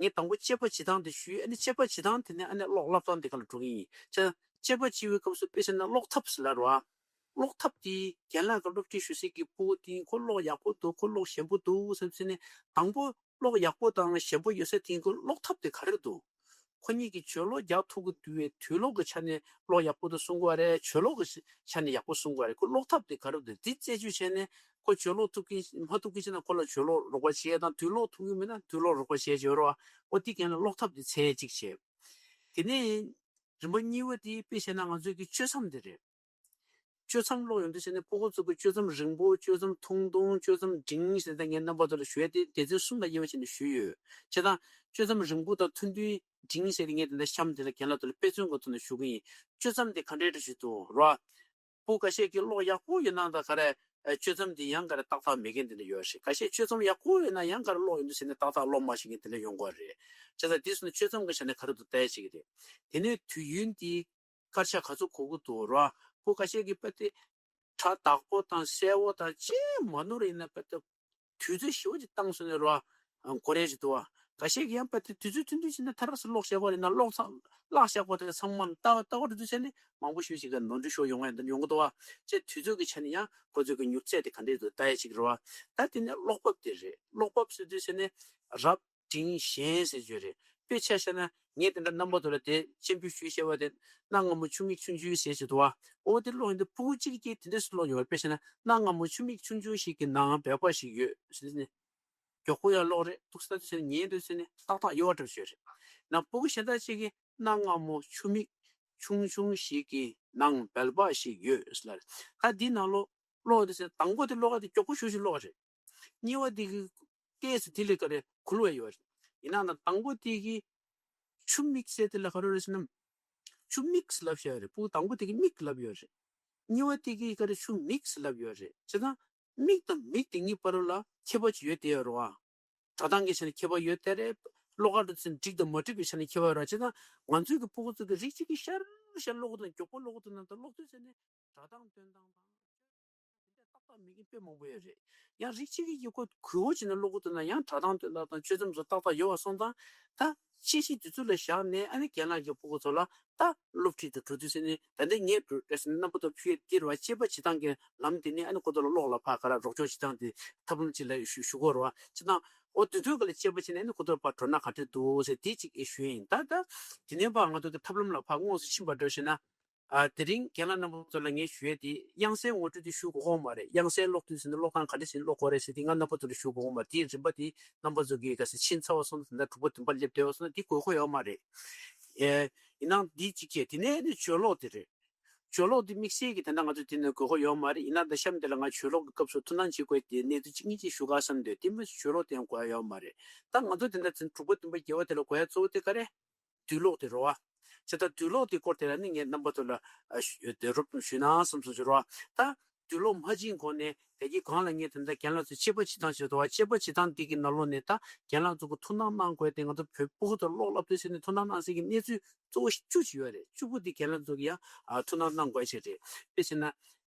ངས་དང་པོ་དཔྱད་པ་བྱེད་སྟངས་དེ་ཞུས། ཨ་ནི་དཔྱད་པ་བྱེད་སྟངས་དེ་ནས་ཨ་ནི་ཀློག་བསླབ་སྟངས་དེ་ག་ལ་འགྲོ་གི་ཡིན། ཆ་དཔྱད་པ་བྱེད་པའི་སྐབས་སུ་དཔེ་བྱས་ན་ཀློག་ཐབས་ཟེར་ལབ་རེད་བ། ཀློག་ཐབས་དེ་རྒན་ལགས་ཀྱི་སློབ་ཁྲིད་ཞུ་སའི་གི་ཕྲུ་གུ་དེ་ཁོ་ཀློག་ཡག་པོ་འདུག་ཁོ་ཀློག་ཞན་པོ་འདུག་བསམ་བྱས་ནས་དང་པོ་ཀློག་ཡག་པོ་དང་ཞན་པོ་ཡོད་ས་དེ་ཁོ་ཀློག་ཐབས་དེ་ག་རེ་འདུག་ཁོ་གཉིས་ཀྱིས་བརྗོད་ཀློག་རྒྱག་ཐུབ་ཀྱི་འདུག་བས་དུས་ཀློག་གི་ཆ་ནས་ཀློག་ཡག་པོ་འདུག་གསུང་གི་བ་རེད། བརྗོད་ཀློག་གི་ཆ་ནས་ཡག་པོ་གསུང་གི་བ་རེད། ཁོ་ཀློག་ཐབས་དེ་ག་རེ་འདུག་དེ་རྩད་གཅོད་བྱས་ནས་ཁོ་བརྗོད་ཀློག་ཐུབ་ཀྱི་མ་ཐུབ་ཀྱི་ཕྱིར་ན་ཁོ་ལ་བརྗོད་ཀློག་རོགས་པ་བྱེད་ཡས་དང་དུས་ཀློག་ཐུབ་ཀྱི་མེད་ན་དུས་ཀློག་རོགས་པ་བྱེད་ཡས་བྱེད་རོགས། འོ་དེ་གན་ལ་ཀློག་ཐབས་དེ་འཚོལ་ཡས་གཅིག་བྱས། དེ་ནས་རིམ་པ་གཉིས་པ་དེ་དཔེ་བྱས་ན་ང་ཚོའི་གི་གཅོད་མཚམས་དེ་རེད། གཅོད་མཚམས་ཀློག་ཡོང་དུས་ཟེར་ནས་ཕྲུ་གུ་ཚོ་གི་གཅོད་མཚམས་རིང་པོ་གཅོད་མཚམས་ཐུང་ཐུང་གཅོད་མཚམས་འབྲིང་ཟེར་ད་ངས་རྣམ་པ་ཚོ་ལ་ཞུ་ཡ་དེ་སྡེ་ཚན་གསུམ་ལ་དབྱེ་བ་ཕྱེ་ནས་ཞུས་ཡོད། བྱས་ཙང་གཅོད་མཚམས་རིང་པོ་དང་ཐུང་ཐུང་འབྲིང་ཟེར་ཏེ་ངས་དེ་འདྲ་གཤམ་དེ་ལ་རྒན་ལགས་ཚོ་ལ་དཔེ་མཚོན་གྱི་ཐོག་ནས་ཞུ་གི་ཡིན། གཅོད་མཚམས་དེ་ག་འདྲའི་འདྲ་ཞིག་འདུག་ར། ཕྲུ་གུ་ཁ་ཤས་ཀྱིས་ཀློག་ཡག་པོ་ཡོད་ན་ད་ག་རེ། གཅོད་མཚམས་དེ་ཡང་ག་རེ་ཏག་ཏག་མེད་མཁན་དེ་འདྲ་ཡོད་རེད། ཁ་ཤས་གཅོད་མཚམས་ཡག་པོ་ཡོད་ན་ཡང་ག་རེ་ཀློག་ཡོང་དུས་ཟེར་ནས་ཏག་ཏག་ཀློག་མ་ཤེས་མཁན་དེ་འདྲ་ཡོང་གི་རེད། བྱས་ཙང་དེ་སོང་ན་གཅོད་མཚམས་ཀྱི་ཆ་ནས་ག་རེ་འདུག་ལྟ་ཡ་ཞིག་རེད། དེ་ནས་དུས་ཡུན་དེ། སྐར་ཆ་ག་ཚོད་འགོར་གི་འདུག་ར། ཁོ་ཁ་ཤས་ཀྱིས་དཔེ་དེ། གྲ་དག་པོ་དང་གསལ་བོ་དང་ཅི་མ་ནོར་ཡིན་ན་དཔེ་དེ། དུས་ཚོད་ཞེ་པོ་ཅིག་བཏང་སོང་ནས་ར། འགོར་ཡ་ཞིག་འདུག་བ། ཁ་ཤས་ཀྱིས་ཡང་དཔེ་དེ་དུས་ཚོད་ཐུང་ཐུང་ཕྱིན་ན་ཐར་སི་ཀློག་བྱེད་དགོས་རེད་ན་ཀློག་ཚང་བཀླག་བྱེད་དགོས་དེ་ཚང་མ་ལྟ་ལྟ་བ་དུས་ཚོད་ཕྱིན་ནས་མང་པོ་ཞིག་ཞིག་གི་ནོར་འཁྲུལ་ཤོར་ཡོང་ཡ་འདི་ཡོང་གི་འདུག་བ། ཅེས་དུས་ཚོད་ཀྱི་ཆ་ནས་ཡང་ཁོ་ཚོས་ཀྱི་མྱུར་ཚད་དེ་ག་འདྲས་འདུག་ལྟ་ཡ་ཞིག་རེད་བ། ད་དེ་ནས་ཀློག་བབ་དེ་རེད། ཀློག་བབ་ཟེར་དུས་ཟེར་ནས་རབ། འབྲིང་ཞན་ཟེར་རྒྱུ་རེད། དཔེ་ཆ་བཞག་ན་ངས་དེ་འདྲ་རྣམ་པ་ཚོ་ལ་དེ་སྤྱན་འབུལ་ཞུས་བཤད་པ་དེ་གནའ་སྔ་མོ་ཆུ་མིག་ཆུང་ཆུང་ཟེར་གྱི་འདུག་བ། འོ་དེ་ཀློག་ཡིན་དུས་ཕྲུ་གུ་གཅིག་གིས་དེ་འདྲ་སུ་ཀློག་ཡོང་བ། དཔེ་བཞག་ན་གནའ་སྔ་མོ་ཆུ་མིག་ཆུང་ཆུང་ཞིག་གི་ནང་སྦལ་པ་ཞིག་ཡོད་ཟེར་ནས། མགྱོགས་པོ་ཡང་ཀློག་རེད་འདུག་ས་དུས་ཟེར་ནས་ཉན་དུས་ཟེར་ནས་ཏག་ཏག་ཡོད་པ་འདྲ་ཞིག་རེད། ན་ཕྲུ་གུ་གཞན་དག་ཅིག་གིས་གནའ་སྔ་མོ་ཆུ་མིག་ཆུང་ཆུང་ཞིག་གི་ནང་སྦལ་པ་ཞིག་ཡོད་ཟེར་ལ་རེད། ད་འདི་ནང་ལོགས་ཀློག་དུས་ཟེར་དང་པོ་དེ་ཀློག་དེ་མགྱོགས་པོ་ཞེ་པོ་ཞིག་ཀློག་རེད། གཉིས་པ་དེ་གི་སྐད་ཟེར་དེ་ལས་ཀ་རེ་གུ་ལུ་བ་ཡོད་རེད། ཡིན་ན་ན་དང་པོ་དེ་གི་ཆུ་མིག་ཟེར་དེ་ལ་ག་རེ་རེད་ཟེར་ན། ཆུ་མིག་ལབ་བཞག་ཡོད་རེད། ཕྲུ་གུ་དང་པོ་དེ་གི་མིག་ལབ་ཡོད་རེད། གཉིས་པ་དེ་གི་ག་རེ་ཆུ་མིག་ལབ་ཡོད་རེད། བྱས་ཙང་མིག་དང་མིག་དེ་གཉིས་བར་ལ་ཁྱད་པར་ཅིག་ཡོད་དེ་ཡོད་རེད་བ། སྒྲ་གདངས་ཀྱི་ཆ་ནས་ཁྱད་པར་ཡོད་དེ་རེད། ཀློག་ག་འགྲོ་ཚུན་འགྲིག་དང་མ་འགྲིག་པའི་ཆ་ནས་ཁྱད་པར་ཡོད་རེད། བྱས་ཙང་ང་ཚོའི་གི་ཕྲུ་གུ་ཚོ་གི་རིགས་གཅིག་གི་ཤར་ཤར་ཀློག་གི་འདུག་མགྱོགས་པོ་ཀློག་གི་འདུག་ན་ད་ཀློག་དུས་ཟེར་ནས་སྒྲ་གདངས་སྟོན་སྟངས་དང་། དེ་འདྲ་ཏག་ཏག་མེད་མཁན་དཔེ་མང་པོ་ཡོད་རེད། ཡང་རིགས་གཅིག་གིས་ཡིག་གོ་གུས་བོ་བྱས་ནས་ཀློག་གི་འདུག་ན་ཡང་སྒྲ་གདངས་སྟོན་སྟངས་དང་གཅོད་མཚམས་སུ་ཏག་ཏག་ཡོད་པ་སོང་ཙང་། ད་དཔྱད་གཞི་དེ་ཚོ་ལ་བཞག་ནས་ཨ་ནི་རྒན་ལགས་ཀྱིས་ཕྲུ་གུ་ཚོ་ལ་ད་སློབ་ཁྲིད་དུ་འགྲོ་དུས་ཟེར་ནས་ད་ལྟ་ངས་འགྲོ་རེད་ཟེར་ནས་རྣམ་པ་ཚོ་ཕུལ་ཡས་འདི་རེད་བ། དཔྱད་པ་བྱེད་སྟངས་ཀྱི་ལམ་དེ་ནི་ཨ་ནི་ཁོ་ཚོ་ལ་ཀློག་ལ་ཕར་ག་རེ་རོགས་སྐྱོར་བྱེད་སྟངས་དེ་ཐབས་ལམ་ཅིག་ལ་ཞུ་ཞུ་དགོས་རེད་བ། བྱེད་སྟངས་འོ་དེ་ཚོའི་སྒང་ལ་དཔྱད་པ་བྱས་ནས་ཨ་ནི་ཁོ་ཚོ་ཕར་འགྲོ་ན་ག་འདྲ་འདུག་ཟེར་དེ་གཅིག་ཞུས་ཡིན། ད་ད་དེ་ནས་ཕར་ང་ཚོ་གི་ཐབས་ལམ་ལ་ཕར་དངོས་སུ་ཕྱིན་པ་འདྲ་ཞིག་ན། ཨ། དེ་རིང་རྒན་ལགས་རྣམ་པ་ཚོ་ལ་ངས་ཞུ་ཡས་དེ་དབྱངས་གསལ་ངོ་སྤྲོད་དེ་ཞུ་དགོས་ཀྱི་མ་རེད། དབྱངས་གསལ་ཀློག་དུས་ཟེར་ན་ཀློག་སྟངས་ག་འདྲ་ཞིག་ཀློག་དགོས་རེད་ཟེར་དེ་ང་རྣམ་པ་ཚོ་ལ་ཞུ་དགོས་ཀྱི་མ་རེད། དེའི་རིམ་པ་དེ་རྣམ་པ་ཚོ་གིས་ག་ཟེར་ཕྱིན་ཚར་བ་སོང་ཙང་དེ་འདྲ་དྲུག་པ་བདུན་པ་སླེབས་བསྡད་པ་སོང་ན་དེ་དགོས་མཁོ་ཡོད་མ་རེད། ཨེ། ཡིན་ནའང་འདི་གཅིག་བྱས་དེ་ནས་ནི་གཅོད་ཀློག་དེ་རེད། གཅོད་ཀློག་དེ་དམིགས་བསལ་གྱི་དེ་འདྲ་ང་ཚོ་དེ་ནས་དགོས་མཁོ་ཡོད་མ་རེད། ཡིན་ན་ད་གཤམ་དེ་ལ་ང་གཅོད་ཀློག་གི་སྐབས་སུ་ཐུགས་སྣང་བྱེད་དགོས་དེ་གནས་ཚུལ་གཅིག་གཉིས་ཅིག་ཞུ་ག་བསམ་འདུག་དེ་མིན་གཅོད་ཀློག་དེ་ཡང་དགོས་ཡ་ཡོད་མ་རེད། ད་ང་ཚོ་དེ་འདྲ་ཚན་དྲུག་པ་བདུན་པ་བརྒྱད་པ་དེ་ལ་དགོས་ཡ་གཙོ་བོ་དེ་ག་རེ། དུས་ཀློག་དེ་རེད་བ། བྱས་ཙང་དུས་ཀློག་དེ་སྐོར་དེ་ལ་ནི་ངས་རྣམ་པ་ཚོ་ལ་ཨ་ཞུ་དེ་རོབ་ཞུས་ན་བསམ་སོང་ཞུ་རོགས། ད་དུས་ཀློག་མ་བྱིན་གོང་ནས་དེ་གའི་སྒང་ལ་ངས་དེ་འདྲ་རྒན་ལགས་ཚོས་དཔྱད་པ་བྱེད་སྟངས་ཞིག་འདུག་བ། དཔྱད་པ་བྱེད་སྟངས་འདི་གི་ནང་ལོགས་ནས་ད་རྒན་ལགས་ཚོ་གི་ཐུགས་སྣང་གནང་དགོས་དེ་ང་ཚོ་བོད་ཕྲུ་གུ་ཚོར་ཀློག་བསླབ་དུས་ཟེར་ནས་ཐུགས་སྣང་གནང་སའི་གི་གནས་ཚུལ་གཙོ་བོ་བཅུ་ཅིག་ཡོད་རེད། བཅུ་པོ་འདི་རྒན་ལགས་ཚོ་གི་ཡང་ཨ་ཐུགས་སྣང་གནང་དགོས་ཞིག་རེད། དཔེ་བྱས་ན།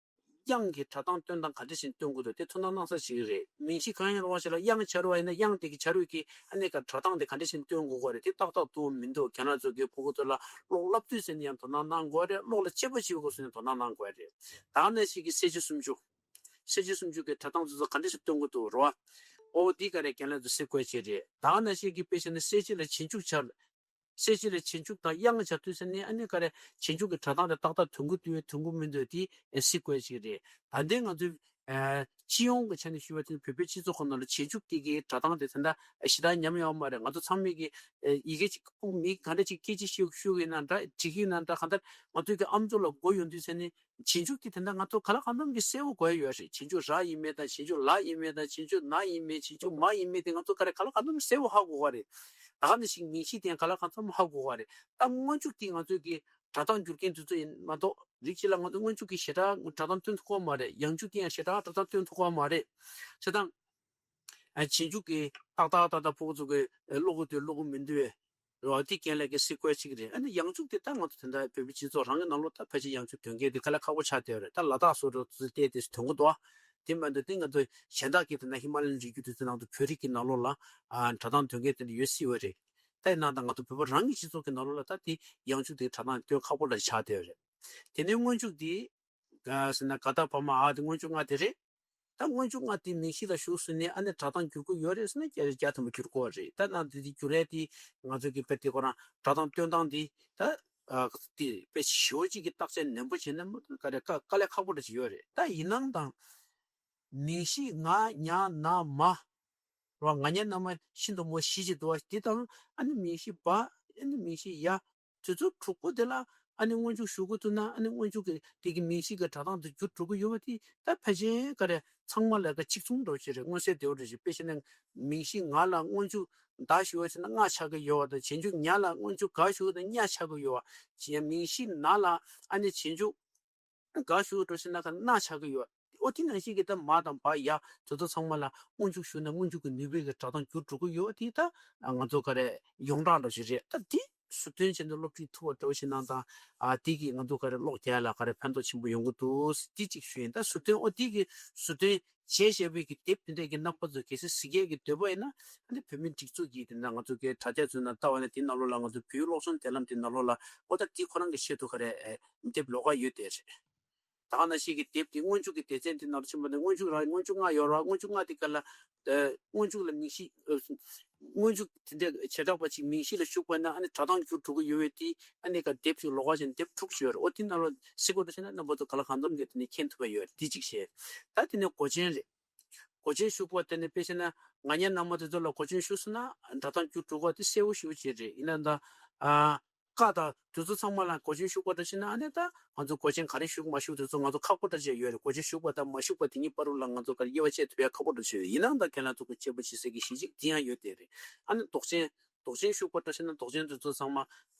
དབྱངས་ཀྱི་སྒྲ་གདངས་སྟོན་སྟངས་ག་འདྲ་ཞིག་སྟོན་དགོས་འདུག་དེ་ཐུགས་སྣང་གནང་ས་ཞིག་རེད། མིང་གཞི་གང་ཡིན་རུང་བ་ཞིག་ལ་དབྱངས་བྱ་རུང་བ་ཡིན་ན་དབྱངས་དེ་གི་བྱ་རུང་གི་ཨ་ནི་ཀ་སྒྲ་གདངས་དེ་ག་འདྲ་ཞིག་སྟོན་དགོས་གོ་རེད། དེ་ཏག་ཏག་ཏུ་མི་འདུག་ཁྱེད་རང་ཚོ་གི་ཕྲུ་གུ་ཚོ་ལ་ཀློག་བསླབ་དུས་ཟེར་ནས་ཡང་དོ་སྣང་གནང་དགོས་རེད། ཀློག་ལ་དཔྱད་པ་བྱེད་དགོས་ཟེར་ནས་དོ་སྣང་གནང་དགོས་རེད། ད་ནས་ཞིག་གི་གསལ་བྱེད་སུམ་ཅུ། གསལ་བྱེད་སུམ་ཅུ་གི་སྒྲ་གདངས་དེ་ཚོ་ག་འདྲ་ཞིག་སྟོན་དགོས་འདུག་རོ། ཨོ་འདི་ག་རེ་ཁྱེད་རང་ཚོ་གཟིགས་དགོས་ཅིག་རེད། ད་ནས་ཞིག་གི་དཔེ་བྱས་ན་གསལ་བྱེད་ལ་རྗེས་འཇུག་བྱ། གསལ་བྱེད་ལ་རྗེས་འཇུག་དང་དབྱངས་བྱ་དུས་ཟེར་ནས་ཨ་ནི་ག་རེ་རྗེས་འཇུག་གི་སྒྲ་གདངས་དེ་ཏག་ཏག་ཐོན་གི་འདུག་ཐོན་གི་མི་འདུག་དེ་གཟིགས་དགོས་ཅིག་རེད། ད་ལྟའི་ང་ཚོའི་ཨ་སྤྱི་ཡོངས་ཀྱི་ཆ་ནས་ཞུས་པ་དེ་བོད་པའི་སྤྱི་ཚོགས་ཁོ་ན་ལ་རྗེས་འཇུག་དེ་གའི་སྒྲ་གདངས་དེ་ད་ལྟ་ཞེ་དྲག་ཉམས་ཡོད་མ་རེད། ང་ཚོ་ཚང་མས་ཀྱི་ཨ་ཡི་གེ་གཅིག་ཁུག་མི་ག་འདྲ་ཅིག་སྐད་ཅིག་ཤོད་ཤོད་ཀྱི་ཡིན་ན་འདྲ། འབྲི་གི་ཡིན་ན་འདྲ། གང་ལྟར་ང་ཚོའི་གི་ཨམ་ཅོག་ལ་མགོ་ཡོང་དུས་ཟེར་ནས་རྗེས་འཇུག་དེ་ད་ལྟ་ང་ཚོ་ག་ལ་གང་འཚམ་གྱི་གསལ་བོ་དགོས་ཡོད་རེད། རྗེས་འཇུག་ར་ཡིན་མིན་དང་། རྗེས་འཇུག་ན་ཡིན་མིན་དང་། རྗེས་འཇུག་ན་ཡིན་མིན། རྗེས་འཇུག་མ་ཡིན་མིན་དེ་ང་ཚོ་ག་རེ་ག་ལ་གང་འཚམ་གསལ་བོ་ཧ་གོ་ག་རེད། ད་ག་ནང་བཞིན་མིང་གཞི་དེ་ག་ལ་གང་འཚམ་ཧ་གོ་ག་རེད། ད་སྔོན་འཇུག་དེ་ང་ཚོའི་གི་སྒྲ་གདངས་སྒྱུར་མཁན་དེ་ཚོ་ཡིན་མ་གཏོགས་རིགས་གཅིག་ལ་ང་ཚོ་སྔོན་འཇུག་གི་ཞེ་དྲག་སྒྲ་གདངས་སྟོན་ཐུབ་ཀྱི་མ་རེད། ཡང་འཇུག་དེ་ཡང་ཞེ་དྲག་སྒྲ་གདངས་སྟོན་ཐུབ་ཀྱི་མ་རེད། བྱས་ཙང་ཨ་རྗེས་འཇུག་གི་ཏག་ཏག་ཏག་ཏག་ཕྲུ་གུ་ཚོ་གི་ཀློག་གི་འདུག་ཀློག་གི་མི་འདུག་རེད་བ། དེ་རྐྱེན་ལས་ཀྱི་གཟིགས་དགོས་ཅིག་རེད། ཨ་ནི་ཡང་འཇུག་དེ་ད་ང་ཚོ་དེ་འདྲ་བོད་པའི་སྤྱི་ཚོགས་རང་གི་ནང་ལོགས་ད་ཕལ་ཆེར་ཡང་འཇུག་དོན་གལ་དེ་དཀའ་ལས་ཁག་པོ་ཆགས་བསྡད་ཡོད་རེད། ད་ལ་དྭགས་སོགས་རུ་བལྟས་ཏེ་དོན་གོ་འདུག་དེ་མ་གཏོགས་དེ་ང་ཚོ་གཞན་དག་གི་དེ་འདྲ་ཧི་མ་ལ་ཡན་རི་རྒྱུད་དེ་ཚོའི་ནང་དུ་བོད་རིགས་ཀྱི་ནང་ལོགས་ལ་ཨ་སྒྲ་གདངས་དོན་གལ་དེ་འདྲ་ཡོད་སྲིད་པ་རེད། ད་ཡིན་ནའང་ད་ང་ཚོ་བོད་པ་རང་གི་སྤྱི་ཚོགས་ཀྱི་ནང་ལོགས་ལ་ད་དེ་ཡང་འཇུག་དེ་སྒྲ་གདངས་སྟོན་ཁག་པོ་འདྲ་ཆགས་བསྡད་ཡོད་རེད། དེ་ནས་སྔོན་འཇུག་དེ་ག་ཟེར་ན་ག་ད་བ་མ་འ་དེ་སྔོན་འཇུག་ལྔ་དེ་རེད། ད་སྔོན་འཇུག་ལྔ་དེ་མིང་གཞི་ལ་ཞུགས་སོང་ནས་ཨ་ནི་སྒྲ་གདངས་འགྱུར་གྱི་ཡོད་རེད་ཟེར་ན་བརྒྱ་ཆ་བརྒྱ་ཐམ་པ་འགྱུར་གྱི་རེད། ད་ནང་དེ་དེ་འགྱུར་ཡས་དེ་ང་ཚོ་གི་དཔེ་དེ་ཁོ་རང་སྒྲ་གདངས་སྟོན་སྟངས་དེ་ད་ཨ་དེ་དཔེ་ཞེ་པོ་ཅིག་གི་བརྟག་དཔྱད་ནན་པོ་བྱས་ན་མ་གཏོགས་ག་རེ་དཀའ་དཀའ་ལས་ཁག་པོ་འདྲ་ཅིག་ཡོད་རེད། ད་ཡིན་ནའང་དང་མིང་གཞི་ང་ཉ་ན་མ་ར་ང་ཉ་ན་མ་ཤིན་ཏུ་མོ་བཞི་ཅིག་འདུག་བ། དེ་དང་ཨ་ནི་མིང་གཞི་བ་ཨ་ནི་མིང་གཞི་ཡ། དེ་ཚོ་དྲུག་པོ་དེ་ལ་ཨ་ནི་སྔོན་འཇུག་ཞུ་དགོས་ཐུག་ན་ཨ་ནི་སྔོན་འཇུག་གི་དེ་གི་མིང་གཞི་གི་སྒྲ་གདངས་དེ་འགྱུར་འགྲོ་གི་ཡོད་པ་དེ་ད་ཕལ་ཆེར་ག་རེ་ཚང་མ་ལ་ག་གཅིག་མཚུངས་འདྲ་བོ་ཞིག་རེད། མངོན་གསལ་དོད་པོ་འདྲ་ཞིག་དཔེ་བྱས་ན་མིང་གཞི་ང་ལ་སྔོན་འཇུག་ད་ཞུ་བ་བྱས་ན་ང་ཆགས་ཀྱི་ཡོད་པ་དང་། རྗེས་འཇུག་ཉ་ལ་སྔོན་འཇུག་ག་ཞུ་བ་དང་ཉ་ཆགས་ཀྱི་ཡོད་པ། རྗེས་མིང་གཞི་ན་ལ་ཨ་ནི་རྗེས་འཇུག་ག་ཞུ་འགྲོ་ཞིག་ན་ག་ན་ཆགས་ཀྱི་ཡོད། ཨོ་དེ་ནང་བཞིན་གྱི་ད་མ་དང་བ་ཡ་དེ་ཚོ་ཚང་མ་ལ་སྔོན་འཇུག་ཞུ་ན་སྔོན་འཇུག་གི་ནུས་པའི་གི་སྒྲ་གདངས་འགྱུར་འགྲོ་གི་ཡོད་དེ་ད་ང་ཚོ་ག་རེ་ཡོངས་གྲགས་འདྲ་ཞིག་རེད། ད་དེ་ཟུར་འདོན་བྱས་ནས་སློབ་ཁྲིད་ཐུབ་པ་འདྲ་ཞིག་གནང་དང་། ཨ་དེ་གིས་ང་ཚོ་ག་རེ་ཀློག་རྒྱག་ཡ་ལ་ག་རེ་ཕན་ཐོགས་ཆེན་པོ་ཡོང་གི་འདུག་དེ་གཅིག་ཞུ་ཡིན། ད་ཟུར་འདོན་ཨོ་དེ་གི་ཟུར་འདོན་བྱས་བཞག་པའི་གི་དེབ་དེ་འདྲས་ཀྱི་རྣམ་པ་ཚོ་གལ་སྲིད་གཟིགས་ཡས་ཀྱི་འདོད་པ་ཡིན་ན་ཨ་ནི་བོད་མིའི་སྒྲིག་འཛུགས་ཀྱི་དེ་འདྲ་ང་ཚོ་གི་དྲ་རྒྱ་ཚོའི་ནང་ལྟ་བ་ན་དེ་ནང་ལོགས་ལ་ང་ཚོ་བོད་ཡིག་ཀློག་གསུམ་དེབ་ལམ་དེ་ནང་ལོགས་ལ་ཨོ་ད་དེ་ཁོ་རང་གི་ཆེད་དུ་ག་རེ་ཨེ་དེབ་ལོགས་ཀ་ཡོད་དེ་རེད། ད་ག་ནང་བཞིན་གྱི་དེབ་དེ་སྔོན་འཇུག་གི་སྡེ་ཚན་དེ་ནང་ལ་ཕྱིན་པ་ནི་སྔོན་འཇུག་རང་སྔོན་འཇུག་ལྔ་ཡོད་རེད་བ། སྔོན་འཇུག་ལྔ་དེ་ག་ལ་ཨེ་སྔོན་འཇུག་ལ་མིང་གཞི་ཨེ་སྔོན་འཇུག་དེ་འདྲ་བྱེ་བྲག་པ་ཅིག་མིང་གཞི་ལ་ཞུགས་པ་ན་ཨ་ནི་སྒྲ་གདངས་འགྱུར་འགྲོ་གི་ཡོད་པས། དེ་ཨ་ནི་ག་དེབ་ཅིག་ལོགས་ཀ་བྱས་ནས་དེབ་དྲུག་ཅིག་ཡོད་རེད། ཨོ་དེ་ནང་ལ་གཟིགས་པ་འདྲ་བྱས་ན་རྣམ་པ་ཚོ་ག་ལ་གང་འཚམ་གྱི་དེ་ནས་མཁྱེན་ཐུབ་པ་ཡོད་རེད། དེ་གཅིག་བྱས། ད་དེ་ནས་མགོ་ཅན་རེད། མགོ་ཅན་ཞུགས་པ་དེ་ནས་དཔེ་བྱས་ན་ང་ཉ་ན་མ་དེ་ཚོ་ལ་མགོ་ཅན་ཞུགས་སོང་ན་སྒྲ་གདངས་འགྱུར་འགྲོ་གི་དེ་གསལ་བོ་ཞེ་པོ་ཅིག་རེད། ཡིན་ན་ད་ཨ། ཀ་དང་དེ་ཚོ་ཚང་མ་ལ་མགོ་ཅན་ཞུགས་པ་འདྲ་བྱས་ན་ཨ་ནི་ད་ང་ཚོ་མགོ་ཅན་ག་རེ་ཞུགས་མ་ཞུགས་དེ་ཚོ་ང་ཚོ་ཁག་པོ་འདྲ་བྱས་ཡོད་རེད། མགོ་ཅན་ཞུགས་པ་དང་མ་ཞུགས་པ་དེ་གཉིས་བར་དུ་ལ་ང་ཚོ་ག་རེ་དབྱེ་བ་དཔྱད་ཐུབ་ཡ་ཁག་པོ་འདྲ་བྱས་ཡོད། ཡིན་ནའང་ད་ཁྱེད་རང་ཚོ་གི་དཔྱད་པ་བྱེད་སའི་གི་གཞི་གཅིག་དེ་ཡང་ཡོད་དེ་རེད། ཨ་ནི་འདོགས་ཅན་འདོགས་ཅན་ཞུགས་པ་འདྲ་བྱས་ན་འདོགས་ཅན་དེ་ཚོ་ཚང་མ་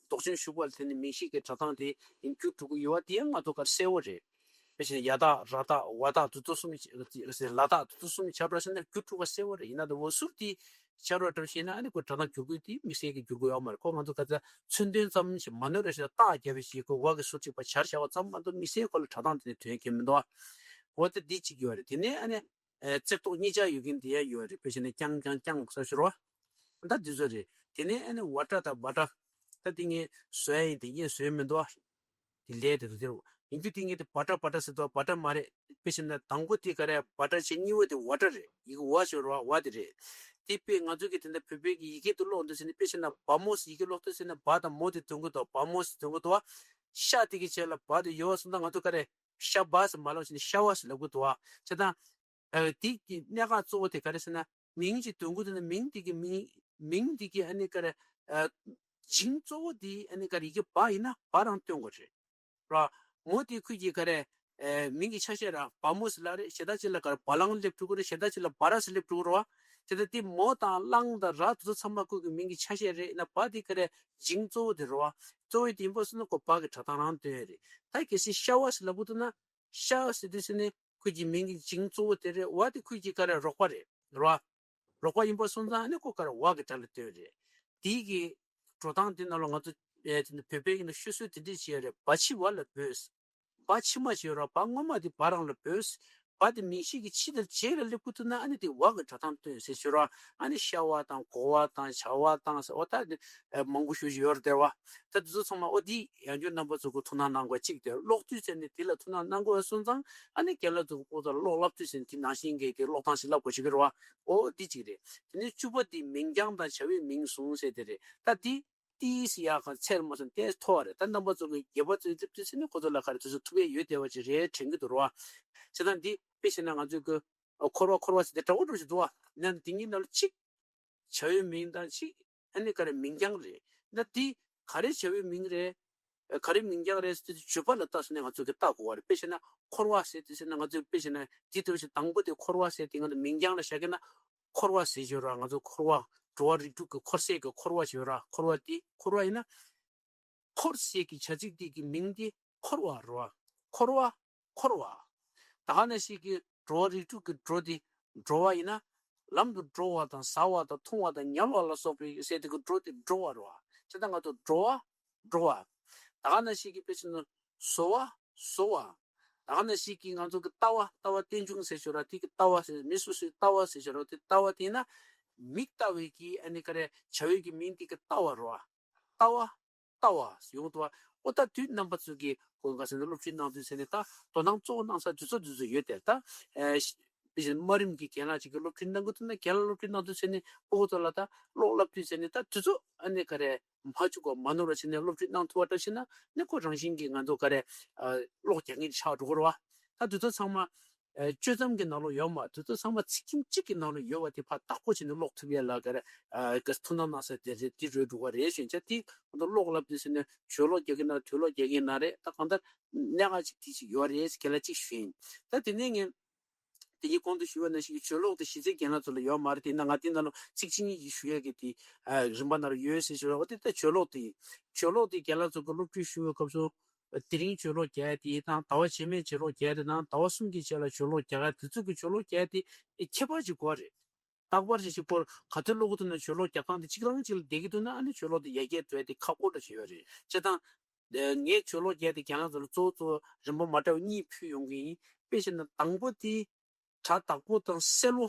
འདོགས་ཅན་ཞུགས་པ་ལ་བརྟེན་ནས་མིང་གཞི་གི་སྒྲ་གདངས་དེ་ཡིན་འགྱུར་འགྲོ་གི་ཡོད་པ་དེ་ཡང་ང་ཚོ་ག་རེ་གསལ་བོ་རེད། དཔེ་བྱས་ན་ཡ་དག་ར་དག་ཝ་དག་དེ་ཚོ་གསུམ་ལ་དག་དེ་ཚོ་གསུམ་ཆ་འདྲ་བྱས་ན་འགྱུར་འགྲོ་གི་གསལ་བོ་རེད། ཡིན་ན་ད་འོ་ཟུར་དེ་ཆ་རོགས་འདྲ་བྱས་ན་ཨ་ནི་ཁོ་སྒྲ་གདངས་འགྱུར་དགོས་དེ་དམིགས་བསལ་གྱི་འགྱུར་དགོས་ཡོད་མ་རེད། ཁོ་ང་ཚོ་ག་ཚོད་མཚོན་དོན་ཙམ་ཞིག་མ་ནོར་རེ་ཞིག་ལ་རྟགས་བརྒྱབ་པའི་ཞིག་ཁོ་འོག་གི་ཟུར་གཅིག་པ་བྱར་བཞག་པ་ཙམ་མ་གཏོགས་དམིགས་བསལ་ཁོ་ལ་སྒྲ་གདངས་དེ་ནས་དོན་གྱི་མི་འདུག་འོ་ད་འདི་གཅིག་ཡོད་རེད། དེ་ནས་ཨ་ནི་ཨེ་བརྩེགས་ཐོག་གཉིས་ཆ་ཡོད་མཁན་དེ་ཡང་ཡོད་རེད། དཔེ་བྱས་ན་རྐྱང་རྐྱང་རྐྱང་ཟེར་བ་ཞིག་རེད་བ། ད་འདི་ཚོ་རེད། དེ་ནས་ཨ་ནི་ཝ་ཏྲ་དང་བ་ཏྲ། ད་འདི་ངས་བཟོ་ཡ་ཡིན། དེ་ངས་བཟོས་མི་འདུག་བ། དེ་ལས་དེ་ཚོ་དེ་རུ་ཡིན་རྒྱུ་དེ་ངས་དེ་བ་ཏྲ་བ་ཏྲ་ཟེར་འདུག་བ། བ་ཏྲ་མ་རེད། དཔེ་བྱས་ན་དང་པོ་དེ་ག་རེ་བ་ཏྲ་བྱས། གཉིས་པ་དེ་ཝ་ཏྲ་རེད། ཡི་གེ་ཝ་ཞེས་པ་ཝ་དེ་རེད། དེ་དཔེ་ང་ཚོ་གི་དེ་འདྲ་བོད་པའི་གི་ཡི་གེ་དེ་ཀློག་འདུག་ཟེར་ནས་དཔེ་བྱས་ན་བ་མོ་ཟེར་ཡི་གེ་ཀློག་འདུག་ཟེར་ན་བ་དང་མོ་དེ་འདོན་གི་འདུག་བ། མོ་ཟེར་འདོན་གི་འདུག་བ། ཤ་དེ་གི་རྗེས་ལ་བ་དེ་ཡོད་པ་སོང་ཙང་ང་ཚོ་ག་རེ་ཤ་བ་ཟེར་མ་ལབ་བྱས་ནས་ཤ་བ་ཟེར་ལབ་གི་འདུག་བ། བྱས་ཙང་། ཨ་དེ་གི་གནད་འགག་གཙོ་བོ་དེ་ག་རེ་ཟེར་ན་མིང་ཅིག་འདོན་དགོས་དུས་ན་མིང་དེ་གི་མིང་མིང་དེ་གི་ཨ་ནི་ག་རེ་ཨ་འཇིང་གཙོ་བོ་དེ་ཨ་ནི་ག་རེ་ཡི་གེ་བ་ཡིན་ན་བ་རང་སྟོན་དགོས་རེད། ར་མོ་དེ་ཁོས་ཀྱི་ག་རེ་ཨ་མིང་གི་ཆ་ཤས་ར་བ་མོ་ཟེར་ལབ་རེད། གཞན་དག་ཅིག་ལ་ག་རེ་བ་ལང་སླེབས་འགྲོ་གི་རེད། གཞན་དག་ཅིག་ལ་བ་ར་ཟེར་སླེབས་འགྲོ་གི་རེད་བ། དེ་ལྟ་དེ་མོ་དང་གླང་དང་ར་དེ་ཚོ་ཚང་མ་ཁོས་ཀྱི་མིང་གི་ཆ་ཤས་རེད། ཡིན་ན་བ་དེ་ག་རེ་འཇིང་གཙོ་བོ་དེ་རེད་བ། གཙོ་བོ་དེ་ཡིན་པ་སོང་ན་ཁོ་བ་གི་སྒྲ་གདངས་རང་སྟོན་ཡ་རེད། ད་གལ་སྲིད་ཤ་བ་ཟེར་ལབ་དགོས་དུས་ན། ཤ་ཟེར་དུས་ཟེར་ནས་ཁོས་ཀྱི་མིང་གི་འཇིང་གཙོ་བོ་དེ་རེད་བ། དེ་ཁོས་ཀྱི་ག་རེ་རོགས་པ་རེད་རེད་བ། རོགས་པ་ཡིན་པ་སོང་ཙང་ནི་ཁོ་ག་རེ་བ་གི་སྒྲ་ལ་ལྟོས་རེད། དེའི་གི་འགྲོ་སྟངས་དེ་ནང་ལ་ང་ཚོ་ཨེ་དེ་ནི་བོད་པའི་ཡིན་ན་ཤོད་སྲོལ་དེ་འདྲས་བྱས་རེད། བ་ཕྱི་བ་ལ་བོས། བ་ཕྱི་མ་ཞེས་ར་བ་སྔོན་མ་དེ་བ་རང་ལ་བོས། བ་དེ་མིང་གཞི་གི་ཕྱི་དང་རྗེས་ལ་སླེབས་ཀྱི་འདུག་ན་ཨ་ནི་དེ་བ་གི་སྒྲ་གདངས་སྟོན་ཟེར་ཞུ་ར། ཨ་ནི་ཤ་བ་དང་གོ་བ་དང་བྱ་བ་དང་ཟེར་བ་ད་མང་པོ་ཞུ་ཞུ་ཡོད་རེད་དེ་བ། ད་དེ་ཚོ་ཚང་མ་ཨོ་དེ་ཡང་བསྐྱར་རྣམ་པ་ཚོ་གི་ཐུགས་སྣང་གནང་དགོས་གཅིག་དེ་ཀློག་དུས་ཚེ་ནི་དེ་ལ་ཐུགས་སྣང་གནང་དགོས་སོང་ཙང་ཨ་ནི་རྒན་ལགས་ཚོ་གི་ཀློག་ཚར་ཀློག་བསླབ་དུས་ཚེ་ནི་དེ་ནང་བཞིན་གྱི་དེ་ཀློག་སྟངས་ཤིག་བསླབ་དགོས་ཞུ་གི་རེད་བ། ཨོ་དེ་གཅིག་རེད། དེ་ནས་བཅུ་པ་དེ་མིང་རྐྱང་དང་བྱ་བའི་མིང་ཟུང་ཟེར་དེ་རེད། ད་དེ། ཏི་སི་ཡ་ཁ་ཚེར་མ་སོང་ཏེ་མཐོ་བ་རེད། ད་རྣམ་པ་ཚོ་གི་རྒྱལ་པོ་ཚོའི་ཚིབ་ཏུ་ཟིན་ནས་ཁོ་ཚོ་ལ་ག་རེ་དུས་ཚོད་ཐུབ་ཡས་ཡོད་བསྡད་པ་ཅིག་རེད་དྲན་གི་འདུག་རོ། བྱས་ཙང་འདི་དཔེ་བྱས་ན་ང་ཚོའི་གི་འཁོར་བ་འཁོར་བ་ཟེར་ཏེ་འདྲ་བོ་འདྲ་བོ་ཞིག་འདུག་བ། ནང་དེ་གཉིས་ནང་ལ་གཅིག་བྱ་བའི་མིང་དང་གཅིག་ཨ་ནི་ག་རེ་མིང་རྐྱང་རེད། ད་འདི་ག་རེ་བྱ་བའི་མིང་རེད། ག་རེ་མིང་རྐྱང་རེད་ཟེར་ཏེ་བརྗོད་པ་ལ་ལྟ་སོང་ནས་ང་ཚོ་གི་ལྟ་དགོས་བ་རེད། དཔེ་བྱས་ན་འཁོར་བ་ཟེར་ཏེ་ཟེར་ན་ང་ཚོས་དཔེ་བྱས་ན་འདི་ལྟ་བུ་ཞིག་དང་པོ་དེ་འཁོར་བ་ཟེར་ཏེ་ང་ཚོ་མིང་རྐྱང་ལ་བཞག་གི་ན། འཁོར་བ་ཟེར་ཞོར་ར་ང་ཚོ་འཁོར་བ་འགྲོ་བ་རིགས་དྲུག་གི་འཁོར་སའི་གི་འཁོར་བ་ཞོར་ར་འཁོར་བ་དེ་འཁོར་བ་ཡིན་ན། འཁོར་ཟེར་གི་བྱ་ཚིག་དེ་གི་མིང་དེ་འཁོར་བ་རོ། འཁོར་བ་འཁོར་བ། ད་ག་ནང་བཞིན་གི་འགྲོ་བ་རིགས་དྲུག་གི་འགྲོ་དེ་འགྲོ་བ་ཡིན་ན། ལམ་དུ་འགྲོ་བ་དང་ཟ་བ་དང་འཐུང་བ་དང་ཉལ་བ་ལ་སོགས་པའི་ཟེར་དེ་གི་འགྲོ་དེ་འགྲོ་བ་རོ། བྱས་ཙང་ང་ཚོ་འགྲོ་བ། འགྲོ་བ། ད་ག་ནང་བཞིན་གྱི་དཔེ་ཆ་ནི་བཟོ་བ་བཟོ་བ། ད་ག་ནང་བཞིན་གྱི་ང་ཚོ་གི་ལྟ་བ་ལྟ་བ་རྟེན་འབྱུང་ཟེར་ཞོར་ར་དེ་གི་ལྟ་བ་ཟེར་མི་སོ་སོའི་ལྟ་བ་ཟེར་ཞོར་ར་དེ་ལྟ་བ་དེ་ན་མིག་ལྟ་བའི་གི་ཨ་ནི་ག་རེ་བྱ་བའི་གི་མིང་དེ་གི་ལྟ་བ་རོ། ལྟ་བ་ལྟ་བ་ཡོང་དུ་བ་ཨོ་ད་དུས་རྣམ་པ་ཚོ་གི་གོ་འགའ་ཟེར་ན་སློབ་ཁྲིད་གནང་དུས་ཟེར་ནས་ད་དོ་སྣང་གཙོ་བོ་གནང་ས་དུས་ཚོད་དུས་ཚོད་ཡོད་དེ་ད། དཔེ་བཞིན་དམའ་རིམ་གྱི་རྒན་ལགས་ཅིག་གིས་སློབ་ཁྲིད་གནང་གི་འདུག་ན་རྒན་ལགས་སློབ་ཁྲིད་གནང་དུས་ཟེར་ནས་ཨོ་ཁོ་ཚོ་ལ་ད་ཀློག་བསླབ་དུས་ཟེར་ནས་ད་དུས་ཚོད་ཨ་ནི་ག་རེ་མ་བཅུག་གོ་མ་ནོར་བ་བྱས་ནས་སློབ་ཁྲིད་གནང་ཐུབ་པ་འདྲ་བྱས་ན་ནི་ཁོ་རང་བཞིན་གྱིས་ང་ཚོ་ག་རེ་ཀློག་རྒྱག་མཁན་ཆགས་འགྲོ་གི་རེད་བ། ད་དུས་ཚོད་ཚང་མ་གཅོད་མཚམས་ཀྱི་ནང་ལོགས་ཡོད་མ་དུས་ཚོད་ཚང་མ་ཚིག་ཁྱིམ་གཅིག་གི་ནང་ལོགས་ཡོད་བ་དེ་ཕར་བདག་པོ་བྱས་ནས་ཀློག་ཐུབ་ཡས་ལ་ག་རེ་ཐུགས་སྣང་གནང་ས་དེ་རེད་དེ་རོལ་འགྲོ་གི་རེད་ཞུས་བྱས་དེ་ང་ཚོ་ཀློག་བསླབ་དུས་ཟེར་ནས་གཅོད་ཀློག་རྒྱག་གི་ན་དུས་ཀློག་རྒྱག་གི་ན་རེད་ད་གང་ལྟར་གནད་འགག་ཅིག་དེ་ཅིག་ཡོད་རེད་ཟེར་ག་ལ་ཅིག་ཞུས་ཡིན། ད་དེ་ནས་ངས། དེ་ཡི་གོང་དུ་ཞུས་པ་ནང་བཞིན་གྱི་གཅོད་ཀློག་དེ་གཞི་རྩའི་རྒན་ལགས་ཚོ་ལ་ཡོད་མ་རེད། དེ་ན་ང་དེ་ནང་ལ་ཚིག་གཅིག་གཉིས་ཀྱིས་ཞུ་ཡས་ཀྱི་དེ་རིམ་པ་ནང་ལ་ཡོད་ཟེར་ཞུ་ར། འོ་དེ་ལྟར་གཅོད་ཀློག་དེ་གཅོད་ཀློག་དེ་རྒན་ལགས་ཚོ་གི་སློབ་ཁྲིད་ཞུ་བའི་སྐབས་སུ་དེ་རིང་གཅོད་ཀློག་རྒྱག་ཡས་དེ་དང་ཟླ་བ་རྗེས་མའི་གཅོད་ཀློག་རྒྱག་ཡས་དེ་དང་ཟླ་བ་གསུམ་གྱི་རྗེས་ལ་གཅོད་ཀློག་རྒྱག་ཡས་དེ་ཚོ་གི་གཅོད་ཀློག་རྒྱག་ཡས་དེ་ཁྱད་པར་ཅིག་དགོས་རེད། རྟག་པར་ཅིག་ཅིག་པོར་ག་ཚོད་ཀློག་གི་འདུག་ན་གཅོད་ཀློག་རྒྱག་སྟངས་དེ་གཅིག་རང་གཅིག་ལ་བསྡད་ཀྱི་འདུག་ན་ཨ་ནི་གཅོད་ཀློག་དེ་ཡར་རྒྱས་འགྲོ་ཡས་དེ་ཁག་པོ་འདྲ་ཞིག་ཡོད་རེད། བྱས་ཙང་། ངས་གཅོད་ཀློག་རྒྱག་དེ་རྒན་ལགས་ཚོ་ལ་གཙོ་བོ་གཙོ་བོ་རིམ་པ་མ་འདྲ་བ་གཉིས་ཕུལ་ཡོང་གི་ཡིན། དཔེ་བྱས་ན་དང་པོ་དེ་སྒྲ་དག་པོ་དང་གསལ་བོ།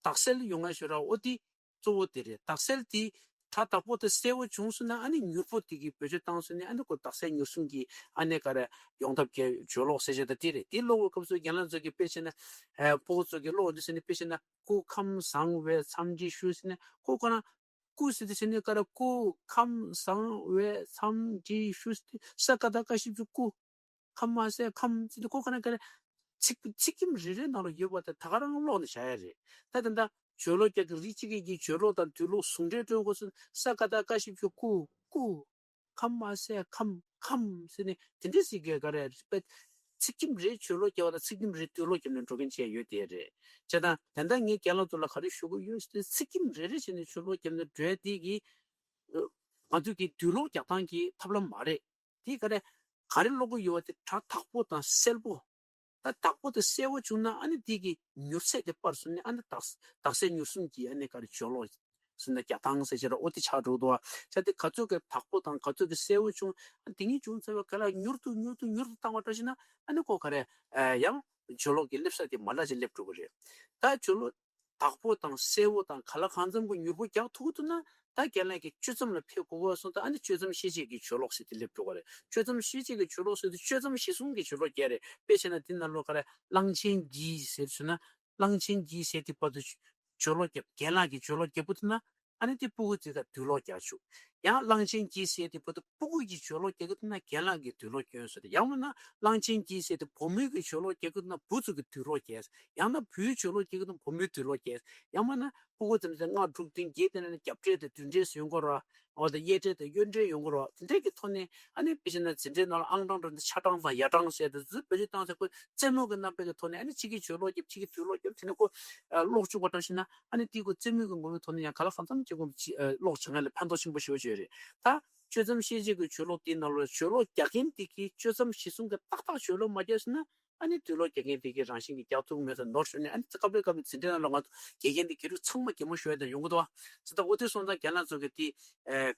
དག་གསལ་ཡོང་ང་ཞོར་ར་ཨོ་དེ་གཙོ་བོ་དེ་རེད། དག་གསལ་དེ་སྒྲ་དག་པོ་དང་གསལ་བོ་བྱུང་སོང་ན་ཨ་ནི་མྱུར་པོ་དེ་གི་བེད་སྤྱོད་བཏང་སོང་ན་ཨ་ནི་ཁོ་དག་གསལ་མྱུར་གསུམ་གྱི་ཨ་ནི་ག་རེ་ཡོང་ཐབས་ཀྱི་གཅོད་ཀློག་ཟེར་བྱས་ད་དེ་རེད། དེ་ཀློག་པའི་སྐབས་སུ་རྒན་ལགས་ཚོ་གི་དཔེ་བྱས་ན་ཕྲུ་གུ་ཚོ་གི་ཀློག་དུས་ཟེར་ནས་དཔེ་བྱས་ན་སྐུ་ཁམས་བཟང་བའི་འཚམས་འདྲི་ཞུ་ཟེར་ནས་ཁོ་ཁོ་རང་སྐུ་ཟེར་དུས་ཟེར་ནས་ཀ་ར་སྐུ་ཁམས་བཟང་བའི་འཚམས་འདྲི་ཞུ་ཟེར་དུས་ས་ཀ་བཏགས་སྐ་ཞབས་ཀྱུ་སྐུ། ཁམས་མ་ཟད་ཁམས་ཟེར་དུས་ཁོ་ཁོ་རང་ཀ་ར་ཚིག་ཚིག་ཁྱིམ་རེ་རེའི་ནང་ལ་ཡོད་པ་དེ་ད་ག་རང་ཀློག་ནས་བཞག་ཡ་རེད། ད་དེ་འདྲ་གཅོད་ཀློག་རྒྱག་གི་རིགས་གཅིག་གིས་ཀྱི་གཅོད་ཀློག་དང་དུས་ཀློག་ཟུང་འབྲེལ་སྤྲོད་དགོས་ཟེར་ས་ཀ་བཏགས་སྐ་ཞབས་ཀྱུ་སྐུ་སྐུ། ཁམས་མ་ཟད་ཁམས་ཁམས་ཟེར་ནས་དེ་འདྲ་ཟེར་གི་ག་རེ་རེད་པས། ཚིག་ཁྱིམ་རེ་གཅོད་ཀློག་རྒྱག་པ་དང་ཚིག་ཁྱིམ་རེ་དུས་ཀློག་རྒྱབ་ནས་འགྲོ་མཁན་ཅིག་ཡོད་དེ་རེད། བྱས་ཙང་དེ་འདྲ་ངས་རྒན་ལགས་ཚོ་ལ་ག་རེ་ཞུ་གི་ཡོད་ཟེར་ཚིག་ཁྱིམ་རེ་རེ་བྱས་ནས་གཅོད་ཀློག་རྒྱབ་ནས་འགྲོ་ཡ་དེ་གི་ང་ཚོ་གི་དུས་ཀློག་རྒྱག་སྟངས་ཀྱི་ཐབས་ལམ་མ་རེད། དེ་ག་རེ་ག་རེ་ཀློག་གི་ཡོད་པ་དེ་སྒྲ་དག་པོ་དང་གསལ་པོ། ད་དག་པོ་དེ་གསལ་བོ་བྱུང་ན་ཨ་ནི་དེ་གི་མྱུར་ཚད་དེ་སྤར་སོང་ནས་ཨ་ནི་དག་དག་གསལ་མྱུར་གསུམ་གྱི་ཨ་ནི་ག་རེ་གཅོད་ཀློག་ཟེར་ན་རྒྱག་སྟངས་ཟེར་བྱས་ར་ཨོ་དེ་ཆགས་འགྲོ་འདུག་བ། ཆ་དེ་ག་ཚོད་ཀྱི་དག་པོ་དང་ག་ཚོད་ཀྱི་གསལ་བོ་བྱུང་ཨ་དེ་གཉིས་བྱུང་ཚར་བའི་ག་ལ་མྱུར་དུ་མྱུར་དུ་མྱུར་དུ་བཏང་བ་འདྲ་ཞིག་ན་ཨ་ནི་ཁོ་ག་རེ་ཡང་གཅོད་ཀློག་གི་སླེབས་ས་དེ་མ་འདྲ་ཞིག་སླེབས་འགྲོ་གི་རེད། ད་གཅོད་ཀློག་དག་པོ་དང་གསལ་བོ་དང་ག་ལ་གང་འཚམ་གྱི་མྱུར་པོ་རྒྱག་ཐུབ་ཀྱི་འདུག་ན་ད་རྒན་ལགས་ཀྱིས་གཅོད་མཚམས་ལ་ཕེབས་དགོས་པ་སོང་ད་ཨ་ནི་གཅོད་མཚམས་ཤེས་བྱེད་ཀྱི་གཅོད་ཀློག་ཟེར་དེ་སླེབས་འགྲོ་གི་རེད། གཅོད་མཚམས་ཤེས་བྱེད་ཀྱི་གཅོད་ཀློག་ཟེར་དུས་གཅོད་མཚམས་གཞི་བཟུང་གི་གཅོད་ཀློག་རྒྱག་རེད། དཔེ་བྱས་ན་དེ་ནང་ལོགས་ག་རེ་གླང་ཆེན་གྱིས་ཟེར་ཟེར་ན་གླང་ཆེན་གྱིས་ཟེར་དེ་བར་དུ་གཅོད་ཀློག་རྒྱབ་རྒན་ལགས་ཀྱིས་གཅོད་ཀློག་རྒྱབ་པོ་དེ་ན་ཨ་ནི་དེ་སྤུ་གུ་དེ་ག་དུས་ཀློག་རྒྱག་བཅུག་ཡང་གླང་ཆེན་གྱིས་ཟེར་དེ་བར་དུ་སྤུ་གུ་གིས་གཅོད་ཀློག་རྒྱག་གི་འདུག་ན་རྒན་ལགས་ཀྱིས་དུས་ཀློག་སྐྱོན་ཟེར་ཏེ་ཡང་མིན་ན་གླང་ཆེན་གྱིས་ཟེར་དེ་བུ་མོས་ཀྱིས་གཅོད་ཀློག་རྒྱག་གི་འདུག་ན་བུ་ཚོ་གིས་དུས་ཀློག་རྒྱག་ཡང་ན་བུའི་གཅོད་ཀློག་རྒྱག་གི་འདུག་བུ་མོའི་དུས་ཀློག་རྒྱག་ཡང་མིན་ན་སྤུ་གུ་དེ་ཚོ་ལྔ་དྲུག་བདུན་བརྒྱད་དེ་ནས་རྒྱབ་འགྲེལ་དང་མདུན་འགྲེལ་ཟེར་ཡོང་གི་རེད་བ། འོ་ད་གཡས་འགྲེལ་དང་གཡོན་འགྲེལ་ཡོང་གི་རེད་བ། དེ་འདྲའི་གི་ཐོག་ནས་ཨ་ནི་དཔེ་བྱས་ན་འཛིན་གྲྭའི་ནང་ལ་ཨང་གྲངས་དང་ཆ་གྲངས་དང་ཡ་གྲངས་ཟེར་དེ་ཚོ་བེད་སྤྱོད་བཏང་ཚེ་ཁོ་རྩེད་མོ་གི་རྣམ་པའི་གི་ཐོག་ནས་ཨ་ནི་གཅིག་གིས་གཅོད་ཀློག་རྒྱབ་གཅིག་གིས་དུས་ཀློག་རྒྱབ་དེ་ནས་ཁོ་ཀློག་བཅུག་པ་འདྲ་ཞིག་ན་ཨ་ནི་དེ་ཁོ་རྩེད་མོ་གི་ངོ་བོའི་ཐོག་ནས་ཡང་ག་ལ་གང་འཚམ་གཅིག་ཁོ་ཀློག་བྱེད་མཁན་ལ་ཕན་ཐོགས་ཆེན་པོ་ཞེ་པོ་ཅིག་ཡོད་རེད། ད་གཅོད་མཚམས་ཤེས་བྱེད་ཀྱི་གཅོད་ཀློག་དེའི་ནང་ལ་གཅོད་ཀློག་རྒྱག་མཁན་དེ་གིས་གཅོད་མཚམས་གཞི་བཟུང་གི་ཏག་ཏག་གཅོད་ཀློག་མ་རྒྱག་ཟེར་ན། ཨ་ནི་དུས་ཀློག་རྒྱག་མཁན་དེ་གིས་རང་བཞིན་གྱིས་རྒྱག་ཐུབ་མེད་ས་ནོར་ཤོར་ནས་ཨ་ནི་སྐབས་རེ་སྐབས་རེ་འཛིན་གྲྭའི་ནང་ལ་ང་ཚོ་དགེ་རྒན་དེ་དགེ་ཕྲུག་ཚང་མ་གད་མོ་ཤོར་ཡ་དེ་ཡོང་གི་འདུག་བ། ཟེར་ད་འོ་དེ་སོང་ཙང་རྒན་ལགས་ཚོ་གིས་དེ་ཨེ་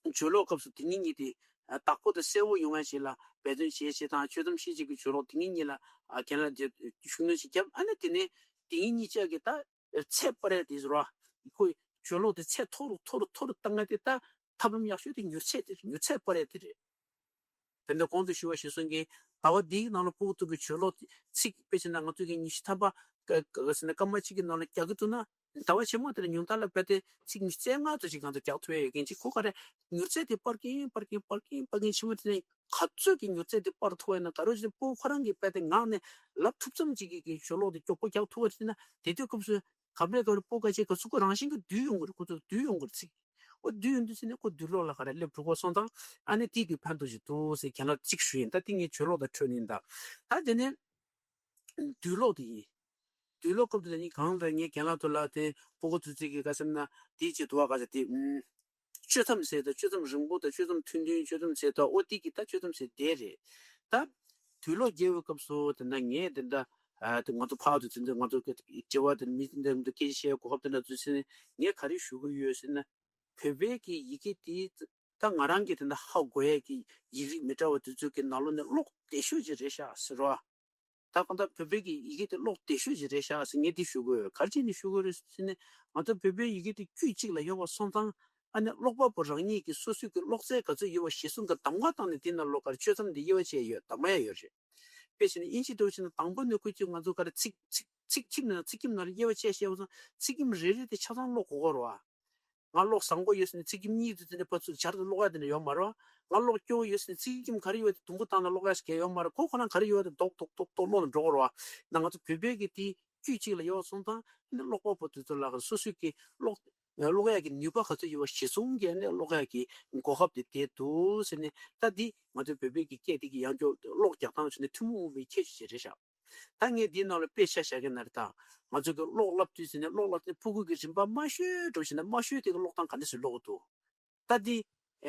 གཅོད་ཀློག་སྐབས་སུ་དེ་གཉིས་གཉིས་དེ་ ཨ་དག་པོ་དང་གསལ་བོ་ཡོང་ཡ་ཞིག་ལ་འབད་བརྩོན་བྱེད་ཅེས་དང་། ཆོས་མཚམས་ཤེས་བྱེད་ཀྱི་ཆོས་ལོག་དེ་ཉིད་གཉིས་ལ་ཨ་རྒན་ལགས་ཀྱིས་ཤུགས་སྣོན་ཅིག་བརྒྱབ། ཨ་ནི་དེ་ནས་དེ་ཉིད་གཉིས་ཆ་གི་ད་ཚད་སྤར་ཡ་དེ་ཟེར་བ། ཁོས་ཆོས་ལོག་དེ་ཚད་མཐོ་རུ་མཐོ་རུ་མཐོ་རུ་བཏང་ཡ་དེ། ད་ཐབས་ལམ་ཡག་ཤོས་དེ་མྱུར་ཚད་དེ་རེད། མྱུར་ཚད་སྤར་ཡ་དེ་རེད། དེ་འདྲ་གོང་དུ་ཞུ་བ་ཞུས་སོང་གི། ཟླ་བ་འདིའི་ནང་ལ་སྤུ་གུ་ཚོ་གི་ཆོས་ལོག་ཚིག་དཔེ་བྱས་ན་ང་ཚོ་གི་ཉི་ཤུ་ཐམ་པ་ཀ་ཀ་ཟེར་ན་སྐར་མ་གཅིག་གི་ནང་ལ་རྒྱག་གི་འདུག་ན། ཟླ་བ་ཕྱི་མ་དེ་ལ་ཉུང་མཐའ་ལ་རྦད་དེ་ཚིག་ཉི་ཤུ་རྩ་ལྔ་ཙམ་ཞིག་ང་ཚོ་རྒྱག་ཐུབ་ཡ་ཡོད་མཁན་ཅིག་ཁོ་ག་རེ། མྱུར་ཚད་དེ་སྤར་གིན་སྤར་གིན་སྤར་གིན་སྤར་གིན་ཕྱི་མ་དེ་ནས་ག་ཚོད་ཀྱི་མྱུར་ཚད་དེ་སྤར་ཐུབ་པ་ཡིན་ན། ད་རུང་ཅིག་སྤུ་གུ་ཁོ་རང་གིས་རྦད་དེ་ངག་ནས་ལབ་ཐུབ་ཙམ་ཅིག་གི་གི་ཆོས་ལོག་དེ་མགྱོགས་པོ་རྒྱག་ཐུབ་པ་ཡིན་ན། དེ་དུས་སྐབས་སུ་ག་འདྲ་ག་རེ་སྤུ་གུ་ཁ་ཤས་ཀྱི་གཟུགས་པོ་རང་བཞིན་གྱིས་འདུལ་ཡོང་གི་རེད། ཁོ་ཚོ་འདུལ་ཡོང་གི་རེད་ཚིག་འོ་འདུལ་ཡོང་དུས་ཙམ་ནས་ཁོ་འདུལ་ལོག་ལ་ག་རེ་སླེབས་འགྲོ་གི་སོང་ཙང་། ཨ་ནི་དེ་དུས་ཕན་ཐོགས་ཤིག་འདུག་ཟེར་རྒན་ལགས་གཅིག་ཞུ་ཡིན། ད་དེ་ངས་ཆོས་ལོག་དང་འཕྲོས་ནས་ཡིན། ད་ད་དེ་ནས་འདུལ་ལོག་དེ་ཡིན། འདུལ་ལོག་སྐབས་དེ་ལ་ནི་གང་ལྟར་ངས་རྒན་ལགས་ཚོ་ལ་དེ་སྤུ་གུ་ཚོ་ཚིག་གི་ག་ཟེར་ན་དེ་ཅིག་འདུག་བ། ག་ཟེར་དེ། ཨུམ། གཅོད་མཚམས་ཟེར་དང་། གཅོད་མཚམས་རིང་པོ་དང་། གཅོད་མཚམས་ཐུང་ཐུང་། གཅོད་མཚམས་ཟེར་དང་། འོ་དེ་གི་ད་གཅོད་མཚམས་ཟེར་དེ་རེད། ད་འདུལ་ལོག་རྒྱག་པའི་སྐབས་སུ་དེ་འདྲ་ངས་དེ་འདྲ་ཨ་དེ་ང་ཚོ་ཕར་དུ་དེ་འདྲ་ང་ཚོ་གི་དྲི་བ་དེ་མི་དེ་འདྲ་སྐད་ཆ་བཤད་གོ་སྐབས་དེ་འདྲ་ཚོ་ཟེར་ནས་ངས་ག་རེ་ཞུ་གི་ཡོད་ཟེར་ན། བོད་པའི་གི་ཡི་གེ་དེ་ད་ང་རང་གི་དེ་འདྲ་ཧ་གོ་ཡས་ཀྱི་ཡིག་རིགས་མི་འདྲ་བ་དེ་ཚོ་གི་ནང་ལོགས་ནས་ཀློག་བདེ་ཤོས་ཅིག་རེད་ཤག་ཟེར་བ། ད་གང་ལྟར་བོད་པའི་གི་ཡི་གེ་དེ་ཀློག་བདེ་ཤོས་ཅིག་རེད་ཤག་ཟེར་ངས་འདི་ཞུ་དགོས། ག་རེ་བྱས་ནས་ཞུ་དགོས་རེད་ཟེར་ན། ང་ཚོ་བོད་པའི་ཡི་གེ་དེ་དཀྱུས་གཅིག་ལ་ཡོད་པ་སོང་ཙང་། ཨ་ནི་ཀློག་པ་པོ་རང་ཉིད་ཀྱིས་སོ་སོའི་གི་ཀློག་རྩལ་ག་ཚོད་ཡོད་པ་གཞིར་བཟུང་གི་གདམ་ག་བཏང་ནས་དེ་ནང་ལོགས་ཀ་རེ་གཅོད་མཚམས་དེ་དབྱེ་བ་ཕྱེ་ཡོད། གདམ་ག་ཡ་ཡོད་རེད། དཔེ་བྱས་ན་དབྱིན་ཇི་འདྲ་བོ་བྱས་ན་དང་པོ་ནས་ཁོ་ཚོས་ང་ཚོ་ག་རེ་ཚིག་ཚིག་ཚིག་ཁྱིམ་ནང་ཚིག་ཁྱིམ་ནང་ལ་དབྱེ་བ་ཕྱེ་བཤད་པ་སོང་། ཚིག་ཁྱིམ་རེ་རེ་དེ་ཆ་ཚང་ཀློག་གོ་གི་རེད་བ། ང་ཀློག་བཟང་པོ་ཡོད་ཟེར་ནས་ཚིག་ཁྱིམ་གཉིས་དེ་དེ་འདྲ་ཕར་ཚུར་སྦྱར་ཏེ་ཀློག་ཡ་དེ་འདྲ་ཡོད་མ་རེད་བ། ང་ཀློག་སྐྱོ་བོ་ཡོད་ཟེར་ནས་ཚིག་ཁྱིམ་ག་རེ་ཡོད་དེ་དུམ་བུ་བཏང་ནས་ཀློག་ཡ་ཞིག་གང་ཡང་ཡོད་མ་རེད། ཁོ་ཁོ་རང་ག་རེ་ཡོད་དེ་རྡོག་རྡོག་རྡོག་རྡོག་ཀློག་ནས་འགྲོ་གི་རེད་བ། ད་ང་ཚོ་བོད་པའི་གི་དེ་དཀྱུས་གཅིག་ལ་ཡོད་སོང་ཙང་། ཨ་ནི་ཀློག་པ་པོ་དེ་ཚོ་ལ་སོ་སོའི་གི་ཀློག་ཀློག་ཡ་གི་ནུས་པ་ག་ཚོད་ཡོད་པ་གཞིར་བཟུང་གིས་ཨ་ནི་ཀློག་ཡ་གི་གོ་སྐབས་དེ་དེ་འདུག་ཟེར་ནས། ད་འདི་ང་ཚོའི་བོད་པའི་གི་སྐད་དེ་གི་ཡང་སྐྱོ་ཀློག་རྒྱག་སྟངས་བྱས་ནས་ཐུན་མོང་མ་ཡིན་པའི་ཁྱད་ཆོས་ཅིག་རེད་ཤག་ད་ངས་འདིའི་ནང་ལ་དཔེ་ཆ་བཞག་གི་ན་རེད། ད་ང་ཚོ་གི་ཀློག་བསླབ་དུས་ཟེར་ནས་ཀློག་བསླབ་དུས་སྤུ་གུ་གི་རིམ་པ་དམའ་ཤོས་འགྲོ་བཞིན་ན་དམའ་ཤོས་དེ་གི་ཀློག་སྟངས་ག་འདྲ་ཞིག་ཀློག་གི་འདུག་ད་འདི་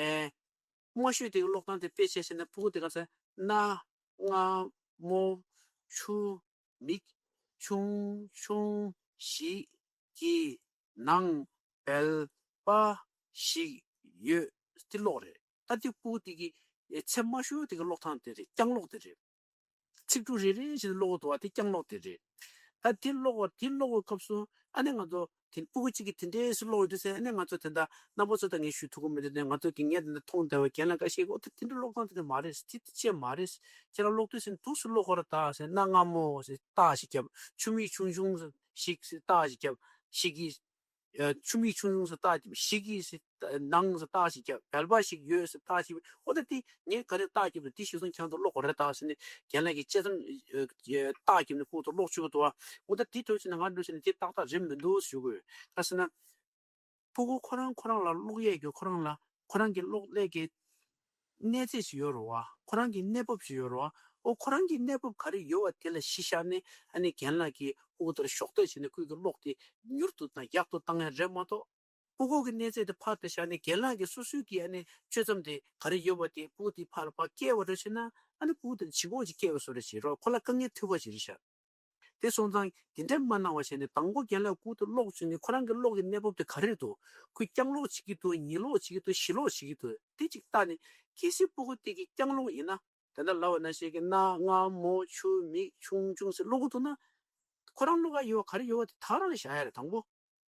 ཨེ་དམའ་ཤོས་དེ་གི་ཀློག་སྟངས་དེ་དཔེ་ཆ་བཞག་ན་སྤུ་གུ་དེ་ག་ཚོད་ན་ང་མོ་ཆུ་མིག་ཆུང་ཆུང་ཞིག་གི་ནང་བལ་པ་ཞིག་ཡོད་དེ་ཀློག་རེད། ད་དེ་སྤུ་གུ་དེ་གི་ཚད་དམའ་ཤོས་དེ་གི་ཀློག་སྟངས་དེ་རེད། རྐྱང་ཀློག་དེ་རེད། ཚིག་འབྲུ་རེ་རེ་བཞིན་ཀློག་གི་འདུག་བ། དེ་རྐྱང་ཀློག་དེ་རེད། ད་དེ་ཀློག་པ་དེ་ཀློག་པའི་སྐབས་སུ་ཨ་ནི་ང་ཚོ་དེ་སྤུ་གུ་གཅིག་གིས་དེ་འདྲས་སུ་ཀློག་ཡོང་དུས་ཟེར། ཨ་ནི་ང་ཚོ་དེ་འདྲ་རྣམ་པ་ཚོ་དང་ངས་ཞུ་ཐུབ་ཀྱི་མི་འདུག་ནས། ང་ཚོ་གི་ངས་དེ་འདྲ་མཐོང་བསྡད་པ་རྒན་ལགས་འགའ་ཤས་ཀྱིས་འོ་ད་དེ་འདྲ་ཀློག་སྟངས་དེ་འདྲ་མ་རེད། དེ་དེ་ཅི་མ་རེད། ཁྱེད་རང་ཀློག་དུས་ཟེར་འདུག་སེ་ཀློག་གོ་ར་ད་ཟེར། ན་ང་མོ་ཟེར་རྟགས་ཤིག་བརྒྱབ། ཆུ་མིག་ཆུང་ཆུང་ཟེར་ཞིག་ཟེར་རྟགས་ཤིག་བརྒྱབ། ཞིག་གིས། ཨ་ཆུ་མིག་ཆུང་ཆུང་ཟེར་རྟགས་ཅིག་ཞིག་གིས་ཟེར་ནང་ཟེར་རྟགས་ཤིག་བརྒྱབ། བལ་པ་ཞིག་ཡོད་ཟེར་རྟགས་ཤིག་འོ་ད་དེ་ངས་ག་རེ་རྟགས་བརྒྱབ་ན་དེ་གཞིར་བཟུང་ཁྱེད་རང་ཚོ་ཀློག་དགོས་རེད་ད་ཟེར་ནས་རྒན་ལགས་ཀྱིས་དཔྱད་མཚམས་ཨ་རྟགས་བརྒྱབ་ནས་ཁོ་ཚོ་ཀློག་བཅུག་གི་འདུག་བ། འོ་ད་དེ་འདྲ་བྱས་ན་ང་འདྲ་བྱས་ན་དེ་ཏག་ཏག་རེད་མི་འདུག་ཞུ་དགོས། ག་ཟེར་ན། སྤུ་གུ་ཁོ་རང་ཁོ་རང་ལ་ཀློག་ཡས་ཀྱི་ཁོ་རང་ལ་ཁོ་རང་གི་གློག་ཀླད་ཀྱི་གནས་ཚད་ཅིག་ཡོད་རེད་བ། ཁོ་རང་གི་གནས་བབ་ཅིག་ཡོད་རེད་བ། འོ་ཁོ་རང་གི་གནས་བབ་ག་རེ་ཡོད་པ་དེ་ལ་གཞི་བཞག་ནས་ཨ་ནི་རྒན་ལགས་ཀྱིས་སྤུ་གུ་དེར་གཞོགས་འདེགས་བྱས་ནས་ཁོའི་གི་གློག་དེ་མྱུར་དུ་དང་ཡག་ཏུ་བཏང་ཡ་རེད་མ་གཏོགས། སྤུ་གུ་གི་གནས་ཚད་དེ་ཕར་དུ་བཞག་ནས་རྒན་ལགས་ཀྱིས་སོ་སོའི་གི་ཨ་ནི་གཅོད་མཚམས་དེ་ག་རེ་ཡོད་པ་དེ་སྤུ་གུ་དེ་ཕར་ལ་ཕར་བསྐྱལ་བ་འདྲ་བྱས་ན། ཨ་ནི་སྤུ་གུ་དེ་ལ་ལྗིད་ཁོག་ཅིག་བསྐྱལ་བ་བཟོ་འདྲ་བྱེད་རོགས། ཁོ་ལ་དཀའ་ངལ་ཐེབས་པ་ཅིག་རེད་ཤག་དེ་སོང་ཙང་དེ་འདྲ་མ་གནང་བ་བྱས་ནས་དང་པོ་རྒན་ལགས་སྐུ་དེ་ཀློག་བྱས་ནས་ཁོ་རང་གི་ཀློག་གི་གནས་བབ་དེ་ག་རེ་རེད་འདུག་ཁོས་རྐྱང་ཀློག་བྱེད་ཀྱི་འདུག་ཉིས་ཀློག་བྱེད་ཀྱི་འདུག་བཞི་ཀློག་བྱེད་ཀྱི་འདུག་དེ་གཅིག་བལྟས་ནས། གལ་སྲིད་སྤུ་གུ་དེ་གིས་རྐྱང་ཀློག་ཡིན་ན། དེ་འདྲ་ལབ་པ་ནང་བཞིན་གྱི་ན་ང་མོ་ཆུ་མིག་ཆུང་ཆུང་ཟེར་ཀློག་གི་འདུག་ན། ཁོ་རང་ཀློག་ག་ཡོད་པ་ག་རེ་ཡོད་པ་དེ་ད་རང་ལ་བཞག་ཡ་རེད། དང་པོ་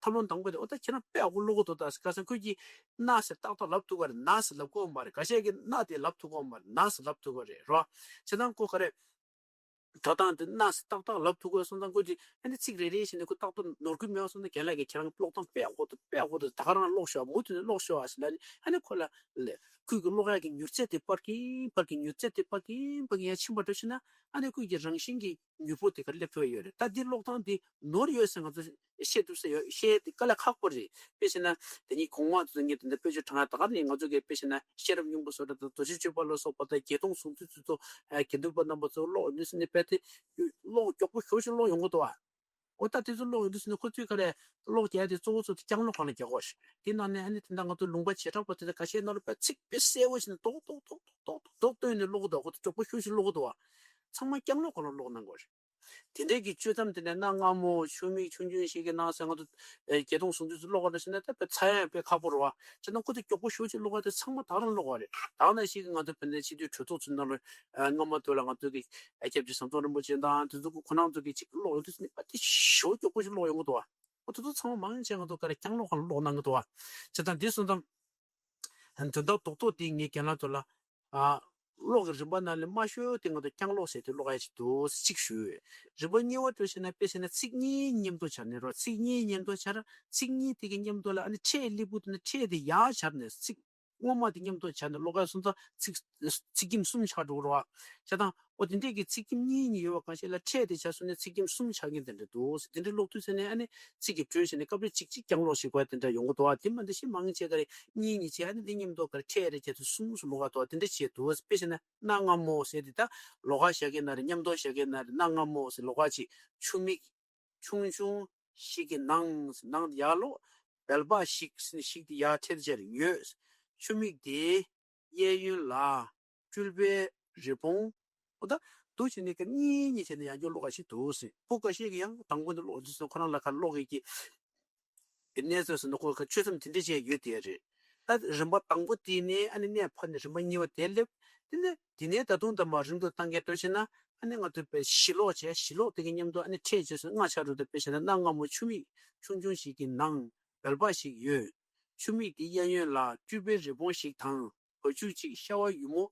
ཐབས་ལམ་དང་པོ་དེ། འོ་ད་ཁྱེད་རང་དཔེ་ཡག་པོ་ཀློག་གི་འདུག་ད་ཟེར། ཁ་སང་ཁོས་ཀྱིས་ན་ཟེར་ཏག་ཏག་ལབ་ཐུབ་ཀྱི་རེད། ན་ཟེར་ལབ་ཀྱི་ཡོད་མ་རེད། འགའ་ཤས་ཀྱིས་ན་དེ་ལབ་ཐུབ་ཀྱི་ཡོད་མ་རེད། ན་ཟེར་ལབ་ཐུབ་ཀྱི་རེད་རོ། བྱས་ཙང་ཁོ་ག་རེ། ད་ཐང་དེ་ན་ཟེར་ཏག་ཏག་ལབ་ཐུབ་དགོས་སོང་ཙང་། ཁོ་ཅིག་ཨ་ནི་ཚིག་རེ་རེ་བཞིན་ནས་ཁོ་ཏག་ཏག་ནོར་གྱི་མེད་པ་སོང་ན། རྒན་ལགས་ཀྱིས་ཁྱེད་རང་ཀློག་སྟངས་དཔེ་ཡག་པོ་འདུག་དཔེ་ཡག་པོ་འདུག་ད་ག་རང་ཀློག་ཤོག་མུ་མཐུད་ནས་ཀློག་ཤོག་ཨ་ཟེར་ལབ་ནས། ཨ་ནི་ཁོ་ལ་ལས་ཁོས་ཀྱི་ཀློག་ཡག་གི་མྱུར་ཚད་དེ་སྤར་གིན་སྤར་གིན་མྱུར་ཚད་དེ་སྤར་གིན་སྤར་གིན་ཡར་ཕྱིན་པ་འདྲ་ཞིག་ན། ཨ་ནི་ཁོས་ཀྱི་རང་བཞིན་གྱི་མྱུར་པོ་དེ་ག་སླེབས་ཐུབ་ཡ་ཡོད་རེད། ད་འདི་ཀློག་སྟངས་འདི་ནོར་ཡོད་ཟེར་ང་ཚོ་བཤད་ཐུབ་ས་ཡོད། བཤད་དེ་དཀའ་ལས་ཁག་པོ་རེད། དཔེ་བྱས་ན་དེ་ཉིད་གོང་མ་ཚོ་ངས་དེ་འདྲ་དཔེ་ཆ་དྲངས་ཡ། ད་ག་ནས་ང་ཚོ་གི་དཔེ་བྱས་ན་ཤེས་རབ་སྙིང་པོ་སོགས་དང་། རྡོ་རྗེ་གཅོད་པ་ལ་སོགས་པ་དང་། བརྒྱད་སྟོང་གཟུངས་བསྡུས་ཚོ་ཚོ་དགེ་འདུན་པ་རྣམ་པ་ཚོ་ཀློག་ཡོང་དུས་ནས་རྦད་དེ་ཀློག་མགྱོགས་པོ་ཞེ་པོ་ཅིག་ཀློག་ཡོང་གི་འདུག་བ། འོ་ད་དེ་ཚོ་ཀློག་ཡོང་དུས་ནས་ཁོ་ཚོས་ག་རེ་ཀློག་རྒྱག་དེ་གཙོ་བོ་ཚོ་དེ་རྐྱང་ཀློག་སྒང་ལ་རྒྱག་གོ་ཞིག་དེ་ནང་ནས་ཨ་ནི་དེ་འདྲ་ང་ཚོ་ལུང་པ་བྱེ་བྲག་པ་དེ་འདྲ་ཁ་ཤས་ནང་ལ་དཔེ་ཚིག་དཔེ་གསལ་བོ་ཞིག་ནས་རྡོག་རྡོག་རྡོག་རྡོག་རྡོག་བཏོན་ནས་ཀློག་གི་འདུག་ཁོ་ཚོ་མགྱོགས་པོ་ཞེ་པོ་ཅིག་ཀློག་གི་འདུག་བ། ཚང་མ་རྐྱང་ཀློག་སྒང་ལ་ཀློག་གནང་དགོས་ཞིག་དེ་འདྲའི་གི་གཅོད་མཚམས་དེ་ནས་གནའ་སྔ་མོ་ཆུ་མིག་ཆུང་ཆུང་ཞིག་གི་ནང་ཟེར་ང་ཚོ་ཨེ་བརྒྱད་སྟོང་སུམ་ཅུ་ཙམ་ཀློག་པ་རེད་ཟེར་ན་ད་དཔེ་ཚར་ཡང་དཔེ་ཁག་པོ་རེད་བ། བྱས་ན་ཁོ་ཚོ་མགྱོགས་པོ་ཞེ་པོ་ཅིག་ཀློག་པ་དེ་ཚང་མ་དག་རང་ཀློག་པ་རེད། དག་ནང་བཞིན་གྱི་ང་ཚོ་བོད་ནས་སྤྱི་འཐུས་གྲོས་ཚོགས་ཚོའི་ནང་ལ་ཨ་སྔ་མ་དུས་ལ་ང་ཚོ་གི་ཨ་སྐྱབས་རྗེ་ཟམ་གདོང་རིན་པོ་ཆེ་དང་དེ་ཚོ་གི་ཁོ་རང་ཚོ་གི་ཅིག་ཀློག་ཡོང་དུས་ནི་ཨ་དེ་ཞེ་པོ་མགྱོགས་པོ་ཞིག་ཀློག་ཡོང་གི་འདུག་བ། ཁོ་ཚོ་ཚང་མ་མང་ཆེ་ང་ཚོ་ག་རེ་རྐྱང་ཀློག་གང་ཀློག་གནང་གི་འདུག་བ། བྱས་ཙང་དེ་སོང་ཙང་དོན་དག་རྡོག་རྡོག་དེ་ངས་རྒན་ལགས་ཚོ་ལ་ཨ་ཀློག་གི་རིམ་པ་ནང་ལས་མ་ཤོད་དེ་ང་ཚོ་རྐྱང་ཀློག་ཟེར་དེ་ཀློག་ཡ་ཅིག་འདུག་ཅིག་ཞུས། རིམ་པ་གཉིས་པ་དུ་བྱས་ན་དཔེ་བྱས་ན་ཚིག་གཉིས་མཉམ་དུ་སྦྱར་ནས་རོ། ཚིག་གཉིས་མཉམ་དུ་སྦྱར། ཚིག་གཉིས་དེ་གི་མཉམ་དུ་ལ་ཨ་ནི་ཕྲད་སླེབས་པོ་དེ་ནི་ཕྲད་དེ་ཡར་སྦྱར་ནས་ཚིག་སྔོན་མ་དེ་མཉམ་དུ་སྦྱར་ནས་ཀློག་ཡ་སོང་ཙང་ཚིག་ཚིག་ཁྱིམ་གསུམ་ཆགས་འགྲོ་གི་རེད་བ། བྱས་ཙང་ཨོ་དེ་འདྲས་ཀྱི་ཚིག་ཁྱིམ་གཉིས་གཉིས་ཡོད་པ་གང་ཞིག་ལ་ཕྲད་དེ་བྱས་སོང་ནས་ཚིག་ཁྱིམ་གསུམ་ཆགས་མཁན་དེ་འདྲ་འདུག་དེ་འདྲས་ཀློག་དུས་ཚེ་ནས་ཨ་ནི་ཚིག་གི་འགྲོས་བྱས་ནས་སྐབས་རེ་གཅིག་གཅིག་རྐྱང་ཀློག་ཞིག་དགོས་ཡ་དེ་འདྲ་ཡོང་གི་འདུག་བ། དེ་མ་འདི་ཞིག་མང་ཆེ་ག་རེ་གཉིས་གཉིས་བྱས་ཨ་ནི་འདི་མཉམ་དུ་ག་རེ་ཕྲད་རེ་བྱས་དུས་གསུམ་གསུམ་ཀློག་ག་འདུག་བ། དེ་འདྲ་བྱས་འདུག་བ། དཔེ་བྱས་ན་གནའ་སྔ་མོ་ཟེར་དེ་ད་ཀློག་ག་བཞག་མཁན་ན་རེ་མཉམ་དུ་བཞག་མཁན་ན་རེ་གནའ་སྔ་མོ་ཟེར་ཀློག་ག་ཅིག་ཆུ་མིག་ཆུང་ཆུང་ཞིག་གི་ནང་ནང་དུ་ཡར་ལོག་བལ་པ་ཞིག་ཟེར་ནས་ཞིག་དེ་ཡར་ཕྲད་དེ་ཡོད། ཆུ་མིག་དེའི་གཡས་གཡོན་ལ་སྤྲུལ་པའི་རི་བོང་། ཨོ་ད་འདུག་བྱས་ནས་ཀ་གཉིས་གཉིས་བྱས་ནས་ཡང་བསྐྱར་ཀློག་ག་ཞིག་འདུག་ཟེར། སྤུ་ཀ་ཤེས་ཀྱི་ཡང་དང་པོ་འདི་ཀློག་འདི་ཚོ་ཁོ་རང་ལ་ཁ་ཀློག་གི་ཀྱི་གནས་ཚུལ་ཟེར་ན་ཁོ་ཁ་ཆོས་ཚམ་དེ་འདྲ་བྱས་ཡོད་དེ་རེད། ད་རིམ་པ་དང་པོ་དེ་ནས་ཨ་ནི་གནས་ཕར་ནས་རིམ་པ་གཉིས་པ་དེ་སླེབས། དེ་ནས་དེ་ནས་ད་དུང་ད་མ་རིང་དུ་བཏང་གས་འགྲོ་བྱས་ན་ཨ་ནི་ང་ཚོ་པའི་ཞི་ལོག་བྱས། ཞི་ལོག་དེ་གི་མཉམ་དུ་ཨ་ནི་ཕྲད་བྱས་སོང་ལྔ་ཆགས་འགྲོ། དེ་དཔེ་བྱས་ན་གནའ་སྔ་མོ་ཆུ་མིག་ཆུང་ཆུང་ཞིག་གི་ནང་བལ་པ་ཞིག་ཡོད། ཆུ་མིག་དེའི་གཡས་གཡོན་ལ་སྤྲུལ་པའི་རི་བོང་ཞིག་དང་བ་ཕྱུགས་གཅིག་ཤ་བ་ཡུ་མོ་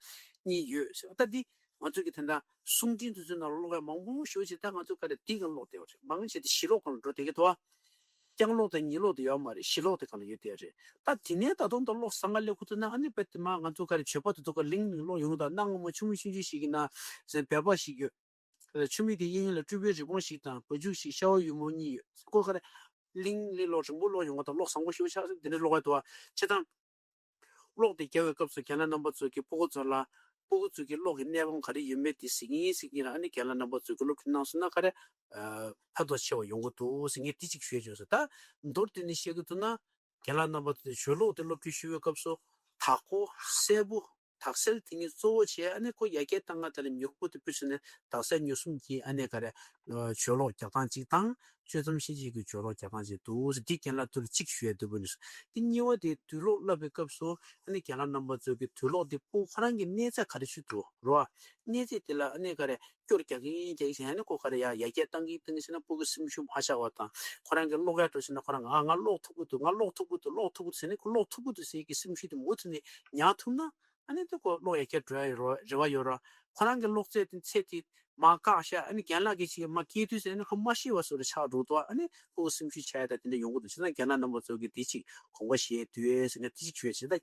གཉིས་ཡོད་ཟེར་བ། ད་འདི་ང་ཚོ་གི་དེ་འདྲ་གསུང་འཕྲིན་དེ་ཚོའི་ནང་ལ་ཀློག་ཡ་མང་པོ་ཞེ་པོ་ཅིག་ད་ང་ཚོ་ག་རེ་འདི་གང་ཀློག་བསྡད་པ་རེད། མང་ཆེ་དེ་ཞི་ལོག་གང་འགྲོ་བསྡད་ཀྱི་འདུག་བ། རྐྱང་ཀློག་དང་ཉིས་ཀློག་དེ་ཡོད་མ་རེད། ཞི་ལོག་དེ་གང་ལ་ཡོད་བསྡད་རེད། ད་དེ་ནས་ད་དུང་ད་ཀློག་བཟང་ང་སླེབས་ཁུ་ཐུག་ན་ཨ་ནི་དཔེ་དེ་མ་ང་ཚོ་ག་རེ་བརྗོད་པ་དེ་ཚོ་ག་ལིང་ལིང་ཀློག་ཡོང་གི་འདུག་གནའ་སྔ་མོ་ཆུ་མིག་ཆུང་ཆུང་ཞིག་གི་ནང་ཟེར་བལ་པ་ཞིག་ཡོད། ཆུ་མིག་དེའི་གཡས་གཡོན་ལ་སྤྲུལ་པའི་རི་བོང་ཞིག་དང་བ་ཕྱུགས་ཤིག་ཤ་བ་ཡུ་མོ་གཉིས་ཡོད། ཁོ་ག་རེ་གླིང་གླིང་ཀློག་རིང་པོ་ཀློག་ཡོང་བ་དང་ཀློག་བཟང་པོ་ཞེ་པོ་ཆགས་སོང་། དེ་འདྲ་ཀློག་ག་འདུག་བ། བྱས་ཙང་ཀློག་དེ་རྒྱག་པའི་སྐབས་སུ་རྒན་ལགས་རྣམ་པ་ཚོ་གིས་སྤུ་གུ་ཚོ་ལ་སྤུ་གུ་ཚོ་གི་ཀློག་གི་གནས་སྟངས་ག་རེ་ཡོད་མེད་དེ་གཟིགས་ཡིན་གཟིགས་ཡིན་ར། ཨ་ནི་རྒན་ལགས་རྣམ་པ་ཚོས་གི་སློབ་ཁྲིད་གནང་སོང་ན་ག་རེ་ཕན་ཐོགས་ཆེ་བ་ཡོང་གི་འདུག་ཟེར་ངས་དེ་གཅིག་ཞུས་བྱུང་སོང་། ད་མདོར་བསྡུས་ནས་བཤད་གི་འདུག་ན། རྒན་ལགས་རྣམ་པ་ཚོས་བརྗོད་ཀློག་དེ་སློབ་ཁྲིད་ཞུ་བའི་སྐབས་སུ་དག་གོ་གསལ་པོ། དག་གསལ་དེ་ཉིད་གཙོ་བོ་བྱས་ཨ་ནི་ཁོ་ཡར་རྒྱས་བཏང་ག་དེ་ལ་མྱུར་པོ་དེ་སྤུས་ཚད་ནས་དག་གསལ་མྱུར་གསུམ་གྱིས་ཨ་ནི་ག་རེ་བརྗོད་ཀློག་རྒྱག་སྟངས་གཅིག་དང་། གཅོད་མཚམས་ཤེས་བྱེད་ཀྱི་བརྗོད་ཀློག་རྒྱག་སྟངས་གཅིག་འདུག་ཟེར་འདི་རྒན་ལགས་ཚོ་ལ་གཅིག་ཞུ་ཡ་འདུག་པ་ནི། དེ་གཉིས་པ་དེ་དུས་ཀློག་བསླབ་པའི་སྐབས་སུ་ཨ་ནི་རྒན་ལགས་རྣམ་པ་ཚོ་གིས་དུས་ཀློག་དེ་སྤུ་གུ་ཁོ་རང་གི་གནས་ཚད་ག་རེ་ཞིག་འདུག་རོ། གནས་ཚད་དེ་ལ་ཨ་ནི་ག་རེ་སྐྱོར་རྒྱག་གིན་རྒྱག་གིན་ཟེར་ཨ་ནི་ཁོ་ག་རེ་ཡར་ཡར་རྒྱས་བཏང་གིན་བཏང་གིན་ཟེར་ན་སྤུ་གུ་སེམས་ཤུགས་མ་ཆག་པ་དང་། ཁོ་རང་གི་ཀློག་ཡ་འགྲོ་ཟེར་ན་ཁོ་རང་ང་ང་ཀློག་ཐུབ་ཀྱི་འདུག་ང་ཀློག་ཐུབ་ཀྱི་འདུག་ཀློག་ཐུབ་ཀྱི་འདུག་ཟེར་ནས་ཁོ་ཀློག་ཐུབ་ཀྱི་འདུག་ཟེར་གྱི་སེམས་ཤུགས་དེ་མུ་མཐུད་ནས་ཉར་ཐུབ་ན། ཨ་ནི་ད་ཁོ་ཀློག་ཡ་སྐྱེ་འགྲོ་ཡ་ཡོད་རེ་བ་ཡོད་ར། ཁོ་རང་གི་ཀློག་ཚད་དེ་ཚད་དེ་མར་བཀག་ཤག་ཨ་ནི་རྒན་ལགས་ཀྱིས་ཅིག་མར་སྐྱེལ་དུས་ཟེར་ནས་ཁོ་མ་ཤེས་པ་བཟོ་འདྲ་ཆགས་འགྲོ་འདུག་ཨ་ནི་ཁོ་སེམས་ཤུགས་ཆག་ཡ་ད་དེ་འདྲ་ཡོང་གི་འདུག་བྱས་ཙང་རྒན་ལགས་རྣམ་པ་ཚོ་གིས་དེ་ཅིག་དགོངས་པ་བཞེས་འདུག་ཟེར་ན་དེ་ཅིག་ཞུ་ཡ་བྱས། ད་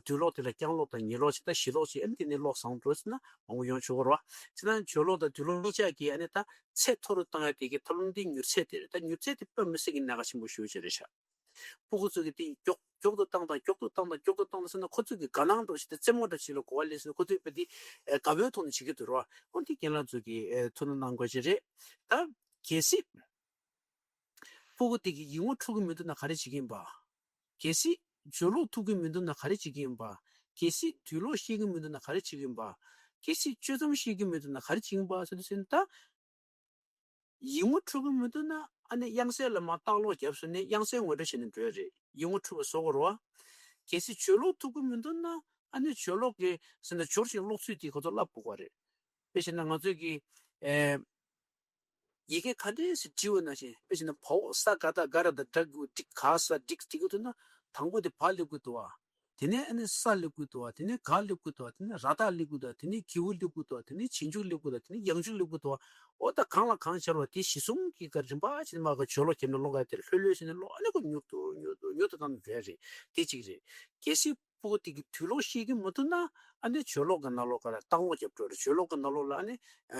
དུས་ཀློག་དེ་ལ་རྐྱང་ཀློག་དང་ཉིས་ཀློག་བྱས། ད་བཞི་ཀློག་བྱས་ཨ་ནི་དེ་ནས་ཀློག་བཟང་འགྲོ་ཟེར་ན་མང་པོ་ཡོང་ཆོག་གི་རེད་བ། བྱས་ཙང་དུས་ཀློག་དང་དུས་ཀློག་གཉིས་ཆ་གིས་ཨ་ནི་ད་ཚད་མཐོ་རུ་བཏང་ཡ་དེ་གི་ཐབས་ལམ་དེ་མྱུར་ཚད་དེ་རེད། ད་མྱུར་ཚད་དེ་དཔེ་མི་སྲིད་ཀྱི་གནད་འགག་ཆེན་པོ་ཞེ་པོ་ཅིག་རེད་ཤག་སྤུ་གུ་ཚོ་གིས་དེ་མགྱོགས་མགྱོགས་ཏུ་བཏང་དང་མགྱོགས་ཏུ་བཏང་དང་མགྱོགས་ཏུ་བཏང་དང་ཟེར་ན་ཁོ་ཚོ་གིས་དགའ་སྣང་འདྲ་ཞིག་དང་རྩེད་མོ་འདྲ་ཞིག་ལ་གོ་བ་ལེན་ཟེར་ན་ཁོ་ཚོས་དཔེ་དེ་དགའ་པོའི་ཐོག་ནས་བྱེད་ཀྱི་འདུག་རོ། འོ་འདི་རྒན་ལགས་ཚོ་གིས་ཐུགས་སྣང་གནང་དགོས་ཤིག་རེད། ད་གལ་སྲིད་སྤུ་གུ་དེ་གིས་ཡིག་ངོ་འཕྲོད་ཀྱི་མི་འདུག་ན་ག་རེ་བྱེད་ཀྱི་ཡིན་པ། གལ་སྲིད་བརྗོད་ཀློག་ཐུབ་ཀྱི་མི་འདུག་ན་ག་རེ་བྱེད་ཀྱི་ཡིན་པ། གལ་སྲིད་དུས་ཀློག་ཤེས་ཀྱི་མི་འདུག་ན་ག་རེ་བྱེད་ཀྱི་ཡིན་པ། གལ་སྲིད་གཅོད་མཚམས་ཤེས་ཀྱི་མི་འདུག་ན་ག་རེ་བྱེད་ཀྱི་ཡིན་པ་ཟེར་དུས་ཟེར་ན་ད། ཡིག་ངོ་འཕྲོད་ཀྱི་མི་འདུག་ན་ཨ་ནི་དབྱངས་གསལ་ལ་མར་ལྟག་ལོག་བརྒྱབ་སོང་ནས་དབྱངས་གསལ་ངོ་སྤྲོད་བྱས་ནས་འགྲོ་ཡ་རེད། ཡིག་ངོ་འཕྲོད་པ་བཟོ་དགོས་རེད་བ། གལ་སྲིད་བརྗོད་ཀློག་ཐུབ་ཀྱི་མི་འདུག་ན་ཨ་ནི་བརྗོད་ཀློག་གི་ཟེར་ན་སྦྱོར་ཞིག་ཀློག་ཚུལ་དེ་ཁོ་ཚོ་བསླབ་དགོས་པ་རེད། དཔེ་བྱས་ན་ང་ཚོས་ཀྱི་ཨེ། ཡི་གེ་ག་འདྲས་སེ་བྲིས་པ་ནང་བཞིན་དཔེ་བྱས་ན་བའོ་ས་ག་ད་ག་ར་ད་དྲག་གུ་ཏིག་ག་ས་ཏིག་ཏིག་གུ་ཐུབ་ན་དང་པོ་དེ་བ་སླེབས་དགོས་འདུག་བ། དེ་ནས་ཨ་ནི་ས་སླེབས་དགོས་འདུག་བ། དེ་ནས་ག་སླེབས་དགོས་འདུག་བ། དེ་ནས་ར་བཏགས་སླེབས་དགོས་འདུག་བ། དེ་ནས་གི་གུ་སླེབས་དགོས་འདུག་བ། དེ་ནས་རྗེས་འཇུག་སླེབས་དགོས་འདུག་བ། དེ་ནས་ཡང་འཇུག་སླེབས་དགོས་འདུག་བ། ཨོ་ད་གང་ལ་གང་སྦྱར་བ་དེ་གཞི་བཟུང་གི་ག་རིམ་པ་བྱས་ནས་མར་ག་བརྗོད་ཀློག་བརྒྱབ་ནས་ཀློག་ག་དེར་ལྷོད་ལྷོད་བྱས་ནས་ཀློག་ཨ་ནི་ཁོ་མྱུར་དུ་མྱུར་དུ་མྱུར་དུ་བཏང་ནས་བསྡད་རེད། དེ་གཅིག་རེད། གལ་སྲིད་སྤུ་གུ་དེ་གི་དུས་ཀློག་ཤེས་ཀྱི་མི་འདུག་ན་ཨ་ནི་བརྗོད་ཀློག་གི་ནང་ལོགས་ག་ལ་ལྟག་ལོག་རྒྱབ་འགྲོ་རེད། བརྗོད་ཀློག་གི་ནང་ལོགས་ལ་ཨ་ནི་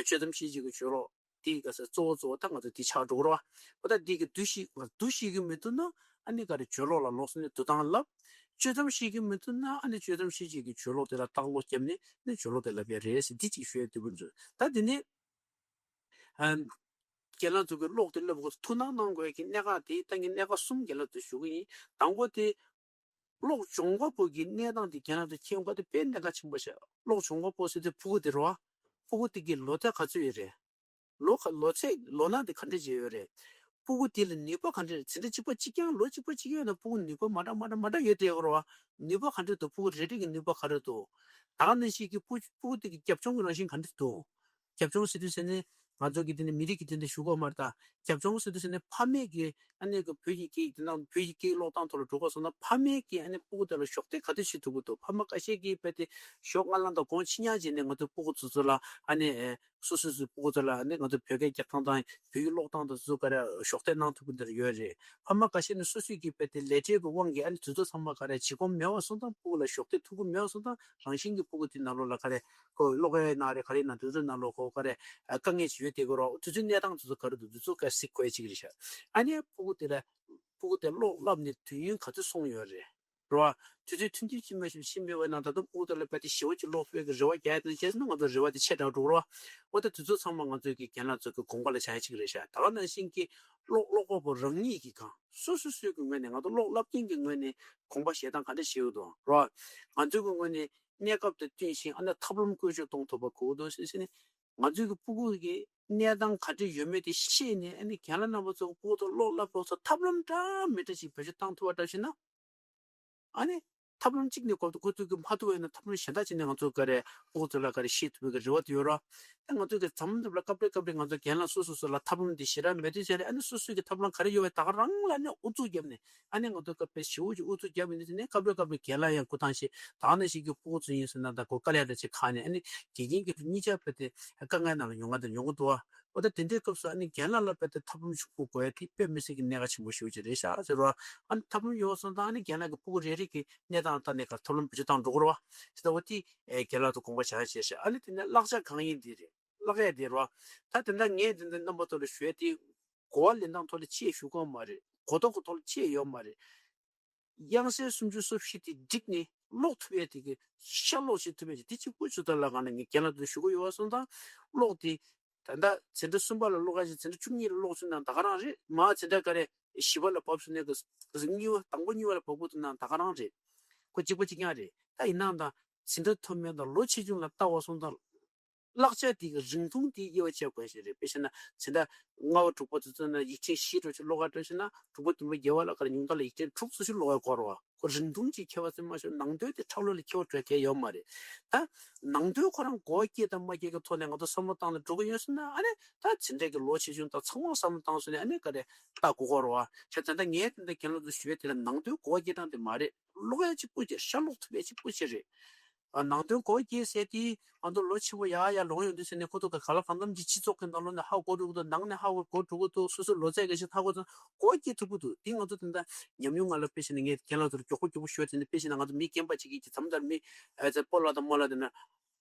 གཅོད་མཚམས་ཤེས་བྱེད་ཀྱི་བརྗོད་ཀློག་དེ་ག་ས་གཙོ་བོ་གཙོ་བོ་ད་ང་ཚོ་དེ་ཆགས་འགྲོ་གི་རེད་བ། ཨོ་ད་དེ་གི་དུས་ཤེས་དུས་ཤེས་ཀྱི་མི་འདུག་ན་ཨ་ནི་ག་རེ་བརྗོད་ཀློག་ལ་ལོགས་སུ་ནས་འདུག་སྟངས་ལབ། གཅོད་མཚམས་ཤེས་ཀྱི་མི་འདུག་ན་ཨ་ནི་གཅོད་མཚམས་ཤེས་བྱེད་ཀྱི་བརྗོད་ཀློག་དེ་ལ་ལྟག་ལོག་བརྒྱབ་ནས་ནི་བརྗོད་ཀློག་དེ་ལབ་ཡ་རེད་ཟེར་འདི་གཅིག་ཞུ་ཡ་དེ་བུ་འཛུལ། ད་དེ་ནས་ཨ། རྒན་ལགས་ཚོ་གི་ཀློག་དེ་ལབ་དགོས་ཐུགས་སྣང་གནང་དགོས་ཀྱི་གནད་འགག་དེ་ད་ངས་གནད་འགག་གསུམ་རྒན་ལགས་ཚོ་ཞུ་གི་ཡིན། དང་པོ་དེ། ཀློག་སྦྱོང་བ་པོ་གི་གནས་སྟངས་དེ་རྒན་ལགས་ཚོ་མཁྱེན་དགོས་དེ་དཔེ་གནད་འགག་ཆེན་པོ་ཞིག་ཀློག་སྦྱོང་བ་པོ་ཟེར་དུས་ཕྲུ་གུ་དེ་རེད་བ། ཕྲུ་གུ་དེ་གི་ལོ་ཚད་ག་ཚོད་ཡོད་རེད། ལོ་ག་ལོ་ཚད་ལོ་ན་དེ་ག་འདྲ་བྱས་ཡོད་རེད། ཕྲུ་གུ་དེ་ལ་ནུས་པ་ག་འདྲ་རེད། ཚེ་འདྲ་གཅིག་པ་གཅིག་རྐྱང་ལོ་གཅིག་པ་གཅིག་རྐྱང་ཡོད་ན་ཕྲུ་གུ་ནུས་པ་མ་འདྲ་མ་འདྲ་མ་འདྲ་ཡོད་དེ་ཡོད་རེད་བ། ནུས་པ་ག་འདྲ་འདུག་ཕྲུ་གུ་རེ་རེ་གི་ནུས་པ་ག་འདྲ་འདུག་ད་ག་ནང་བཞིན་གྱི་ཕྲུ་ཕྲུ་གུ་དེ་གི་རྒྱབ་ལྗོངས་ཀྱི་རང་བཞིན་ག་འདྲ་འདུག་རྒྱབ་ལྗོངས་ཟེར་དུས་ཟེར་ནས་ང་ཚོ་གི་དེ་ནི་མི་རིགས་ཀྱི་དེ་འདྲ་ཞུ་གོ་མ་རེད་ད། རྒྱབ་ལྗོངས་ཟེར་དུས་ཟེར་ནས་ཕ་མས་ཀྱི་ཨ་ནེ་གི་བོད་ཀྱི་སྐད་དེ་ནང་བོད་ཀྱི་སྐད་ཀློག་སྟངས་ཐོག་ལ་འགྲོ་གོ་སོང་ན་ཕ་མས་ཀྱི་ཨ་ནེ་ཕྲུ་གུ་དེ་ལ་གཞོགས་འདེགས་ག་དུས་བྱེད་ཐུབ་ཀྱི་འདུག་ཕ་མ་ཁ་ཤས་ཀྱིས་རྦད་དེ་ཞོགས་སྔ་ལངས་དང་དགོང་ཕྱི་ཉལ་བྱས་ནས་ང་ཚོའི་ཕྲུ་གུ་ཚོ་ཚོ་ལ་ཨ་ནེ་སོ་སོ་སོའི་ཕྲུ་གུ་ཚོ་ལ་ཨ་ནེ་ང་ཚོ་བོད་སྐད་རྒྱག་སྟངས་དང་བོད་ཡིག་ཀློག་སྟངས་དང་སོ་སོ་ག་རེ་གཞོགས་འདེགས་གནང་ཐུབ་ཀྱི་འདིར་ཡོད་རེད། ཕ་མ་ཁ་ཤས་ནི་སོ་སོའི་གི་རྦད་དེ་ལས་བྲེལ་གྱི་དབང་གིས་ཨ་ནེ་དུས་ཚོད་ཚང་མ་ག་རེ་བྱེད་ཁོམ་མེད་པ་སོང་ཙང་ཕྲུ་གུ་ལ་གཞོགས་འདེགས་ཐུབ་ཀྱི་མེད་པ་སོང་ཙང་རང་བཞིན་གྱི་ཕྲུ་གུ་དེ་ནང་ལོགས་ལ་ག་རེ་ཁོ་ཀློག་ཡས་ན་རེ་ག་རེ་ན་དུས་ཚོད་ནང་ལོགས་ཁོ་ག་རེ་དཀའ་ངལ་ཞིག་ཡོད་དེ་གོ་རོགས་དུས་ཚོད་གནས་སྟངས་དེ་ཚོ་ག་རེ་འདུག་དེ་ཚོ་ག་གཟིགས་དགོས་ཡས་ཅིག་རེད་ཤག་ཨ་ནེ་ཕྲུ་གུ་དེ་ལ་ཕྲུ་གུ་དེ་ཀློག་བསླབས་ནས་དུས་ཡུན་ག་ཚོད་སོང་ཡོད་རེད། རེད་བ། དུས་ཚོད་ཐུང་ཐུང་ཅིག་མ་ཞིག་ཕྱིན་པའི་བས་ན་ད་དུང་ཕྲུ་གུ་དེ་ལ་རྦད་དེ་ཞེ་པོ་ཅིག་ཀློག་ཕོད་ཀྱི་རེ་བ་རྒྱག་ཡས་དང་བྱས་ན་ང་ཚོ་རེ་བ་དེ་ཆད་དྲགས་འགྲོ་གི་རེད་བ། འོ་ད་དུས་ཚོད་ཚང་མ་ང་ཚོའི་གི་རྒན་ལགས་ཚོ་གི་དགོངས་པ་ལ་བཞག་ཡས་ཅིག་རེད་ཤག་ད་ག་ནང་བཞིན་གྱི་ཀློག་ཀློག་པ་པོ་རང་ཉིད་ཀྱི་གང་སོ་སོ་སོའི་གི་ངོས་ནས་ང་ཚོ་ཀློག་བསླབ་མཁན་གྱི་ངོས་ནས་དགོངས་པ་བཞེས་སྟངས་ག་འདྲ་བྱེད་ཀྱི་འདུག་རེད་བ། ང་ཚོའི་གི་ངོས་ནས་གནས་སྐབས་དང་བསྟུན་ཞིང་ཨ་ནི་ཐབས་ལམ་བཀོལ་སྤྱོད་གཏོང་ཐུབ་པ་དགོས་ཀྱི་འདུག་ཟེར་ཟེར་ནས་ང་ཚོའི་གི་ཕྲུ་གུ་གི་གནས་སྟངས་ག་འདྲ་ཡོད་མེད་དེ་ཤེས་ནས་ཨ་ནི་རྒན་ལགས་རྣམ་པ་ཚོ་ཕྲུ་གུ་ཚོ་ཀློག་བསླབ་ཕོགས་ཚོ་ཐབས་ལམ་འདྲ་མི་འདྲ་ཞིག་བེད་སྤྱོད་བཏང་ཐུབ་པ་འདྲ་ཞིག་ན། ཨ་ནི། ཐབས་ལམ་གཅིག་ནས་གོ་ཐུབ་ཁོ་ཚོས་ཀྱི་མ་ཐུབ་པ་ཡིན་ན་ཐབས་ལམ་གཞན་དག་ཅིག་ནས་ང་ཚོ་ག་རེ་ཕྲུ་གུ་ཚོ་ལ་ག་རེ་ཤེས་ཐུབ་པའི་གི་རེ་བ་དེ་ཡོད་ར། ད་ང་ཚོ་གི་འཛམ་གླིང་ལ་སྐབས་རེ་སྐབས་རེ་ང་ཚོ་རྒན་ལགས་སོ་སོ་སོ་ལ་ཐབས་ལམ་དེ་ཞེ་དྲག་མེད་དུས་ཟེར་རེད། ཨ་ནི་སོ་སོའི་གི་ཐབས་ལམ་ག་རེ་ཡོད་པའི་ད་ག་རང་ལ་ནི་ཨུ་ཚུགས་བརྒྱབ་ནས་ཨ་ནི་ང་ཚོ་སྐབས་རེ་ཞེ་པོ་ཅིག་ཨུ་ཚུགས་བརྒྱབ་ཡིན་དུས་ནས་སྐབས་རེ་སྐབས་རེ་རྒན་ལགས་ཡང་སྐུ་ཐང་ཞེས་ད་ག་ནང་བཞིན་གྱི་ཕྲུ་གུ་ཚོ་ཡིན་ཟེར་ན་ད་གོ་དཀའ་ལས་ར་ཅིག་ཁག་ནས་ཨ་ནི་དགེ་རྒན་གྱི་གཉིས་ཆ་བོད་དེ་དཀའ་ངལ་ནང་ལ་ཡོང་ག་དང་ཡོང་གི་འདུག་བ། འོ་ད་དེ་འདྲའི་སྐབས་སུ་ཨ་ནི་རྒན་ལགས་ལ་རྦད་དེ་ཐབས་ལམ་ཞིག་དགོས་དགོས་ཡ་དེ་དཔེ་མི་སྲིད་ཀྱི་གནད་འགག་ཆེན་པོ་ཞེ་པོ་ཅིག་རེད་ཤག་ཟེར་བ། ཨ་ནི་ཐབས་ལམ་ཡོད་སོང་ཙང་ཨ་ནི་རྒན་ལགས་ཀྱི་ཕྲུ་གུ་རེ་རེ་གི་གནས་སྟངས་ལྟར་ནས་ག་ཐབས་ལམ་བེད་སྤྱོད་བཏང་འགྲོ་དགོས་རེད་བ། ཟེར་ད་འོ་དེ་རྒན་ལགས་ཚོ་དགོངས་པ་བཞག་བྱས་ཤག་ཨ་ནི་དེ་ནས་བཀླག་བྱ་གང་ཡིན་དེ་རེད། བཀླག་ཡ་དེ་རེད་བ། ད་དེ་འདྲ་ངས་དེ་འདྲ་རྣམ་པ་ཚོ་ལ་ཞུ་ཡ་དེ་གོ་བ་ལེན་སྟངས་ཐོག་ལ་ཅི་ཡང་ཞུ་གི་ཡོད་མ་རེད། གོ་རྟོགས་ཀྱི་ཐོག་ལ་ཅི་ཡང་ཡོད་མ་རེད། དབྱངས་གསལ་སུམ་ཅུ་སོ་བཞི་དེ་བསྒྲིགས་ནས་ཀློག་ཐུབ་ཡས་དེ་གི་ཤ་ཀློག་བྱེད་ཐུབ་ཡས་དེ་གཅིག་པུ་ཚོ་ད་ལ་གང་ལ་ངས་རྒན་ལགས་ཚོ་ཞུ་གི་ཡོད་པ་སོང་ཙང་ཀློག་དེ་ད་ལྟ་འཛིན་གྲྭ་གསུམ་པ་ལ་ཀློག་ཡ་ཞིག་འཛིན་གྲྭ་བཅུ་གཉིས་ལ་ཀློག་ཚུལ་ནང་ད་ག་རང་རེད། མ་འཛིན་གྲྭ་ག་རེ་བཞི་པ་ལ་བབས་སོང་ནས་གི་གི་གཉིས་པ་དང་པོ་གཉིས་པ་ལ་བབས་དགོས་འདུག་ན་ད་ག་རང་རེད། ཁོ་གཅིག་པ་གཅིག་རྐྱང་རེད། ད་ཡིན་ནའང་ད་འཛིན་གྲྭ་མཐོ་དམན་དང་ལོ་ཆེ་ཆུང་ལ་ལྟ་བ་སོང་ཙང་། བཀླག་བྱ་དེ་གི་རིང་ཐུང་དེ་དབྱེ་བ་ཕྱེ་དགོས་ཞེས་རེད། དཔེ་བྱས་ན་འཛིན་གྲྭ་ལྔ་པ་དྲུག་པ་དེ་ཚོ་ན་ཡིག་ཕྲེང་བཞི་འདྲ་ཞིག་ཀློག་ག་འགྲོ་ཞེ་ན་དྲུག་པ་བདུན་པ་བརྒྱད་པ་ལ་ག་རེ་ཉུང་མཐའ་ལ་ཡིག་ཕྲེང་དྲུག་ཙམ་ཞིག་ཀློག་ཡ་དགོས་རེད་བ། ཁོ་རིང་ཐུང་ཅིག་ཁྱད་པར་ཙམ་མ་ཞིག་ནང་དོན་དེ་ཁྲག་ལོ་ལ་ཁྱད་པར་འགྲོ་གལ་ཡོད་མ་རེད། ད་ནང་དོན་ཁོ་རང་གོ་བ་སྐྱེས་དང་མ་སྐྱེས་ཀྱི་ཐོག་ནས་ང་ཚོ་བསམ་བློ་བཏང་ནས་འགྲོ་གི་ཡོད་ཟེར་ན་ཨ་ནི་ད་འཛིན་གྲྭ་གི་ལོ་ཆེ་ཆུང་དང་ཚང་མ་བསམ་བློ་བཏང་སོང་ནས་ཨ་ནི་ག་རེ་ལྟ་དགོས་ཀྱི་རེད་བ། བྱས་ཙང་ད་ངས་དེ་འདྲ་རྒན་ལགས་ཚོ་ཞུ་ཡ་དེ་ལ་ནང་དོན་གོ་བ་སྐྱེས་སྟངས་དེ་མ་རེད། ཀློག་ཡ་གཅིག་པུ་ཅིག་ཤ་ཀློག་ཐུབ་ཡ་གཅིག་པུ་ཅིག་རེད། ཨ་ནང་དོན་གོ་བ་སྐྱེས་ཟེར་དེ་ང་ཚོ་ལོ་ཆེ་བོ་ཡག་ཡག་ལོང་ཡོང་དུས་ཟེར་ནས་ཁོ་ཚོ་ག་ག་ལ་གང་འཚམ་གྱི་སྤྱི་ཚོགས་ཀྱི་ནང་ལོགས་ནས་ཧ་གོ་འགྲོ་གི་འདུག་ནང་ནས་ཧ་གོ་གོ་འགྲོ་གི་འདུག་སོ་སོ་ལོ་ཚད་ག་ཞིག་ཧ་གོ་ཙང་གོ་བ་སྐྱེས་ཐུབ་ཀྱི་འདུག་དེ་ང་ཚོ་དེ་འདྲ་ཉམས་མྱོང་ང་ལ་དཔེ་བྱས་ན་ངས་རྒན་ལགས་ཚོར་མགྱོགས་པོ་མགྱོགས་པོ་ཞུ་བ་དེ་ནས་དཔེ་བྱས་ན་ང་ཚོ་མི་རྒན་པ་ཅིག་གིས་ཀྱི་མཚམས་ལྟར་མི་ཨ་ཙི་སྤོ་ལགས་དང་རྨོ་ལགས་དེ་འདྲ།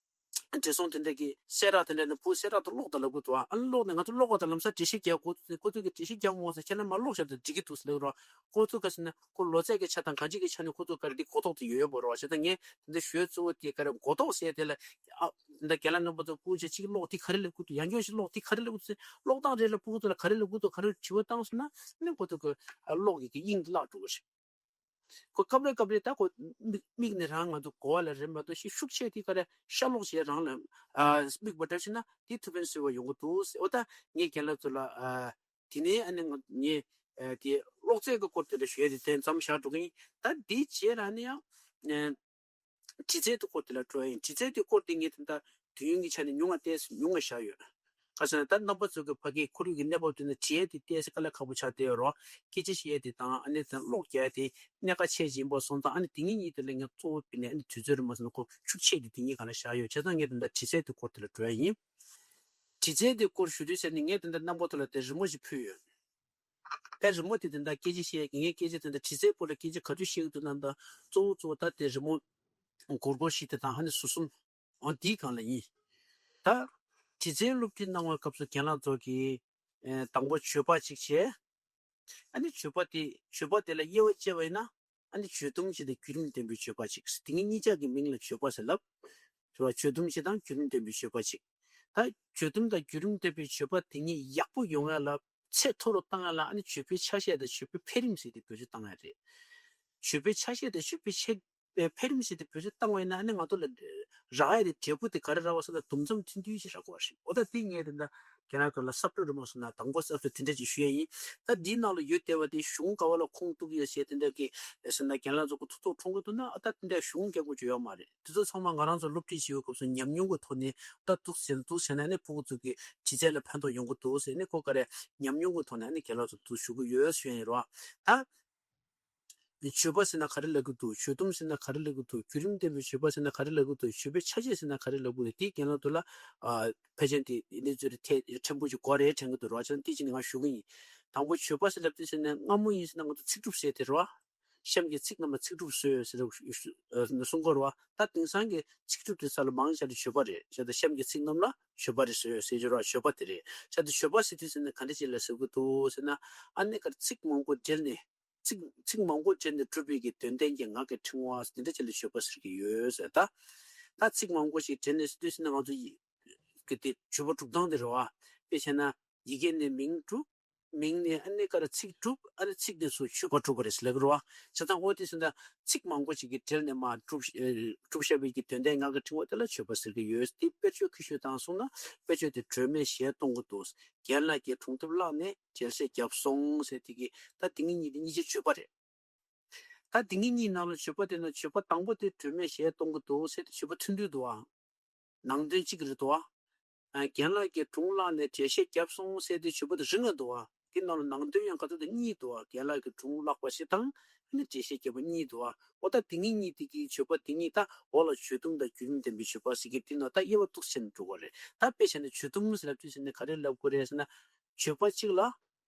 བགྲེས་སོང་དེ་འདྲ་གིས་གསལ་བསྒྲགས་དེ་འདྲ་ནི་བུ་གསལ་བསྒྲགས་དེ་ཀློག་དང་ལབ་གི་འདུག་ཨ་ནི་ཀློག་ནས་ང་ཚོ་ཀློག་པ་དང་ལམ་སང་འགྲེལ་བཤད་རྒྱག་དགོས་དུས་ཁོ་ཚོས་ཀྱི་འགྲེལ་བཤད་རྒྱག་འོང་ཟེར་ཁྱེད་རང་མ་ཀློག་ཤག་དང་འགྲིག་གི་འདུག་ཟེར་ལབ་རོགས། ཁོ་ཚོ་ག་ཟེར་ན་ཁོ་ལོ་ཚད་ཀྱི་ཆ་དང་གང་ཅིའི་ཆ་ནས་ཁོ་ཚོ་ག་རེ་འདི་གོ་རྟོགས་དེ་ཡོད་ཡོད་པ་རོགས། བྱས་ཙང་ངས་དེ་འདྲ་ཞུ་ཡ་གཙོ་བོ་དེ་ག་རེ་གོ་རྟོགས་ཟེར་དེ་ལ་ཨ་འདི་རྒན་ལགས་རྣམ་པ་ཚོ་སྤུན་མཆེད་གཅིག་ཀློག་དེ་ག་རེ་ལབ་གི་འདུག་ཡང་སྐྱར་ཞིག་ཀློག་དེ་ག་རེ་ལབ་གི་འདུག་ཟེར་ཀློག་སྟངས་རེ་ལ་སྤུ་གུ་ཚོ་ལ་ག་རེ་ལབ་གི་འདུག་ག་རེ་དྲི་བ་བཏང་སོང་ན་ཨ་ནི་ཁོ་ཚོ་གི་ཨ་ཀློག་གི་གི་དབྱིངས་བརླག་འགྲོ་གི་རེད། ཁོ་སྐབས་རེ་སྐབས་རེ་ད་ཁོ་མིག་མིག་ནས་རང་ང་ཚོ་གོ་བ་ལ་རེད་མ་གཏོགས་ཤི་ཤུགས་ཆེ་དེ་ག་རེ་ཤ་ལོག་བྱས་རང་ལ་ཨ་དམིགས་པ་འདྲ་ཞིག་ན་དེ་ཐུགས་ཕན་གསོས་པ་ཡོང་གི་འདུག་ཟེར། འོ་ད་ངས་རྒན་ལགས་ཚོ་ལ་ཨ་དེ་ནས་ཨ་ནི་ང་ངས་ཨ་དེ་ཀློག་རྩལ་གྱི་སྐོར་དེ་ལ་ཞུ་ཡས་དེ་དེ་མཚམས་བཞག་འགྲོ་གི་ཡིན། ད་དེའི་རྗེས་ལ་ནི་ཡང་ཨ་འབྲི་རྩལ་དེ་སྐོར་དེ་ལ་འགྲོ་ཡ་ཡིན། འབྲི་རྩལ་དེ་སྐོར་དེ་ངས་དེ་འདྲ་དུས་ཡུན་གྱི་ཆ་ནས་ཉུང་བ་ཏོག་ཙམ་ཉུང་བ་བཞག་ཡོད། ག་ཟེར་ན་ད་རྣམ་པ་ཚོ་གི་ཕ་གིའི་ཁོར་ཡུག་གི་གནས་བབ་དེ་ནི་བྲིས་ཡས་དེ་ཏོག་ཙམ་དཀའ་ལས་ཁག་པོ་ཆགས་བསྡད་ཡོད་རེད། སྐད་ཆ་བཤད་ཡས་དེ་དང་ཨ་ནི་དང་ཀློག་རྒྱག་ཡས་དེ་གནད་འགག་ཆེ་ཆེ་ཡིན་པ་སོང་ཙང་ཨ་ནི་དེ་གཉིས་གཉིས་དེ་ལ་ངས་གཙོ་བོ་བྱས་ནས་ཨ་ནི་དུས་ཚོད་རེད་མ་སོང་ན་ཁོ་ཤུགས་ཆེ་དེ་དེ་གཉིས་སྒང་ལ་བཞག་ཡོད། བྱས་ཙང་ངས་དེ་འདྲ་བྲིས་ཚད་དེ་སྐོར་དེ་ལ་འགྲོ་ཡ་ཡིན། བྲིས་ཚད་དེ་སྐོར་ཞུ་དུས་ཟེར་ནས་ངས་དེ་འདྲ་རྣམ་པ་ཚོ་ལ་དེ་རི་མོ་ཞིག་ཕུལ་ཡོད། དེ་རི་མོ་དེ་དེ་འདྲ་སྐད་ཆ་བཤད་ངས་སྐད་ཆ་དེ་འདྲ་བྲིས་ཚད་སྐོར་ལ་སྐད་ཆ་ག་ཚོད་བཤད་ཀྱི་འདུག་ན་ད་གཙོ་བོ་གཙོ་བོ་ད་དེ་རི་མོ་སྒོར་སྒོར་ཞིག་དེ་དང་ཨ་ནི་ཟུར་གསུམ། འོ་འདིའི་སྒང་ལ་ཡིན། ད། བྲིས་རྩལ་སློབ་ཁྲིད་གནང་བའི་སྐབས་སུ་རྒན་ལགས་ཚོ་གིས། ཨེ། དང་པོ་བརྗོད་པ་གཅིག་བྱས། ཨ་ནི་བརྗོད་པ་དེ་བརྗོད་པ་དེ་ལ་དབྱེ་བ་བཅད་པ་ཡིན་ན། ཨ་ནི་བརྗོད་དུམ་གཅིག་དང་བརྒྱུད་རིམ་ལྡན་པའི་བརྗོད་པ་གཅིག་དེ་གཉིས་གཉིས་ཆ་གི་མིང་ལ་བརྗོད་པ་ཟེར་ལབ། བརྗོད་པ་བརྗོད་དུམ་གཅིག་དང་བརྒྱུད་རིམ་ལྡན་པའི་བརྗོད་པ་གཅིག་ད་བརྗོད་དུམ་དང་བརྒྱུད་རིམ་ལྡན་པའི་བརྗོད་པ་དེ་གཉིས་ཡག་པོ་ཡོང་ཡ་ལ་ཚད་མཐོ་རུ་བཏང་ཡ་ལ་ཨ་ནི་བརྗོད་པའི་ཆ་ཤས་དང་བརྗོད་པའི་འཕེལ་རིམ་ཟེར་ཏེ་བེད་སྤྱོད་བཏང་ཡ་རེད། བརྗོད་པའི་ཆ་ཤས་དང་བརྗོད་པའི་ཆེ། པའི་འཕེལ་རིམ་ཞིག་དེ་བེད་སྤྱོད་བཏང་བ་ཡིན་ན་ཨ་ནི་ང་ཚོ་ལ་རག་ཡ་དེ་འབྲས་བུ་དེ་ག་རེ་རག་པ་ཟེར་ན་དུམ་མཚམས་ཐུང་ཐུང་ཞིག་རག་དགོས་པ་རེད། འོ་ད་དེ་ངས་དེ་འདྲ་ རྒན་ལགས་ཚོ་ལ་གསར་གཏོད་རེད་མ་སོང་ན་དང་པོ་གསར་གཏོད་དེ་འདྲ་ཅིག་ཞུ་ཡ་ཡིན། ད་འདིའི་ནང་ལ་ཡོད་བསྡད་པ་དེ་གཞུང་ག་བ་ལ་ཁུངས་གཏུག་ཡོད་ཟེར་དེ་འདྲ་གི་ཟེར་ན་རྒན་ལགས་ཚོ་གི་ཐུགས་ཐུགས་འཁྲུངས་གི་འདུག་ན་ཨ་ད་དེ་འདྲ་གཞུང་རྒྱག་དགོས་ཀྱི་ཡོད་མ་རེད། དེ་ཚོ་ཚང་མ་ང་རང་ཚོ་སློབ་ཁྲིད་བྱེད་པའི་སྐབས་སུ་ཉམས་མྱོང་གི་ཐོག་ནས་ད་འདུག་ཟེར་འདུག་ཟེར་ན་ནི་ཕྲུ་གུ་ཚོ་གི་ལྗིད་ཚད་ལ་ཕན་ཐོགས་ཡོང་གི་འདུག་ཟེར་ནས་ཁོ་ག་རེ་ཉམས་མྱོང་གི་ཐོག་ནས་ནི་རྒན་ལགས་ཚོ་འདུག་ཞུ་གི་ཡོད་ཞུ་ཡ་ཡིན་རོགས། ད། བརྗོད་པ་ཟེར་ན་ག་རེ་ལབ་ཀྱི་འདུག་བརྗོད་དུམ་ཟེར་ན་ག་རེ་ལབ་ཀྱི་འདུག་བརྒྱུད་རིམ་ལྡན་པའི་བརྗོད་པ་ཟེར་ན་ག་རེ་ལབ་ཀྱི་འདུག་བརྗོད་པའི་ཆ་ཤས་ཟེར་ན་ག་རེ་ལབ་ཀྱི་འདུག་དེའི་རྒན་ལགས་ཚོ་ལ་ཨ་ཕལ་ཆེར་དེ་གནས་ཚུལ་རེ་ཐད་ཕྲན་བུ་ཅིག་གོ་རེ་དྲན་གྱི་འདུག་རོགས། ཆ་ཚང་དེ་ཅིག་ནས་ང་ཞུ་གི་ཡིན། དང་པོ་བརྗོད་པ་ཟེར་ལབ་དུས་ཟེར་ན་སྔ་མོ་ཡིན་ཟེར་ན་ང་ཚོ་ཚིག་གྲུབ་ཟེར་དེ་རོགས། གཤམ་གྱི་ཚིག་རྣམས་ལ་ཚིག་གྲུབ་བཟོས་ཟེར་ལབ་གསུང་གི་རོགས། ད་དེང་སང་གི་ཚིག་གྲུབ་དེ་ས་ལ་མང་ཆེ་བ་བརྗོད་པ་རེད་བྱས་ཙང་གཤམ་གྱི་ཚིག་རྣམས་ལ་བརྗོད་པ་རེད་བཟོས་ཟེར་གྱི་རོགས། བརྗོད་པ་དེ་རེད་བྱས་ཙང་བརྗོད་པ་ཟེར་དུས་ཟེར་ན་ག་འདྲ་ཅིག་ལ་ཟེར་གྱི་འདུག་ཟེར་ན་ཨ་ནི་ཀར་ཚིག་མང་པོ་སྦྲེལ་ནས། ཚིག་ཚིག་མང་པོ་སྦྲེལ་ནས་གྲུབ་པའི་གི་དོན་ལྡན་གྱི་ངག་གི་ཕྲེང་བ་འདི་འདྲ་ཅིག་ལ་བརྗོད་པ་ཟེར་གྱི་ཡོད་ཟེར། ད་ད་ཚིག་མང་པོ་ཞིག་སྦྲེལ་ནས་ཟེར་དུས་ཟེར་ན་ང་ཚོ་ཡི་གི་དེ་བརྗོད་པ་གྲུབ་སྟངས་དེ་རེད་བ། དཔེ་བྱས་ན་ཡི་གེ་ནས་མིང་གྲུབ། མིང་ནས་ཨ་ནི་ཀར་ཚིག་གྲུབ། ཨ་ནི་ཚིག་དེ་ཚོ་བརྗོད་པ་གྲུབ་པ་རེད་ཟེར་ལབ་ཀྱི་རེད་བ། བྱས་ཙང་འོ་དེ་ཟེར་ན་ཚིག་མང་པོ་ཞིག་གི་སྦྲེལ་ནས་མར་གྲུབ་ཨེ་གྲུབ་བཞག་པའི་གི་དོན་ལྡན་ངག་གི་ཕྲེང་བ་དེ་ལ་བརྗོད་པ་ཟེར་གྱི་ཡོད། དེ་དཔེར་བརྗོད་ཁྱད་ཆོས་དང་གསུངས་ན་དཔེར་བརྗོད་དེ་སྒྲོན་མེ་ཞལ་གཏོང་གི་འདུག་རྒན་ལགས་ཀྱིས་གྲོང་གཏམ་བཀླགས་ནས་འགྲེལ་བཤད་བརྒྱབ་སོང་ཟེར་དེ་གི་ད་དེ་ངེད་གཉིས་དེ་གཉིས་ཀྱི་བརྗོད་པ་རེད། ད་དེ་ངེད་གཉིས་ནང་ལ་བརྗོད་པ་དེ་ན་བརྗོད་པ་དང་པོ་དེ་སྒྲོན་མེ་ཞལ་གཏོང་གི་འདུག་ཟེར་དེ་བརྗོད་པ་ཐུང་ཐུང་འདུག་ཨ། ནང་དོན་གཅིག་རེད་འདུག་ཨ། རྒན་ལགས་ཀྱིས་སྒྲུང་བཀླགས་ནས་འགྲེལ་བཤད་བརྒྱབ་སོང་ཟེར་དེ་བརྗོད་པ་དེ་རིང་ང་འདུག་ཨ། དེ་ནང་ལ་ནང་དོན་ཡང་ག་ཚོད་དེ་གཉིས་འདུག་ཨ། རྒན་ལགས་ཀྱིས་སྒྲུང་བཀླགས་པ་ཞིག་དང་ཨ་ནི་འགྲེལ་བཤད་བརྒྱབ་པ་གཉིས་འདུག་ཨ། འོ་ད་དེ་ངེད་གཉིས་དེ་གི་བརྗོད་པ་དེ་གཉིས་ད་འོ་ལ་བརྗོད་དུམ་དང་བརྒྱུད་རིམ་ལྡན་པའི་བརྗོད་པ་ཟེར་གི་དེ་ནང་ད་དབྱེ་བ་འདུག་ཟེར་ནས་འགྲོ་གི་རེད། ད་དཔེ་བྱས་ན་བརྗོད་དུམ་ཟེར་ལབ་དུས་ཟེར་ནས་ག་རེ་ལབ་དགོས་རེད་ཟེར་ན། བརྗོད་པ་གཅིག་ལ་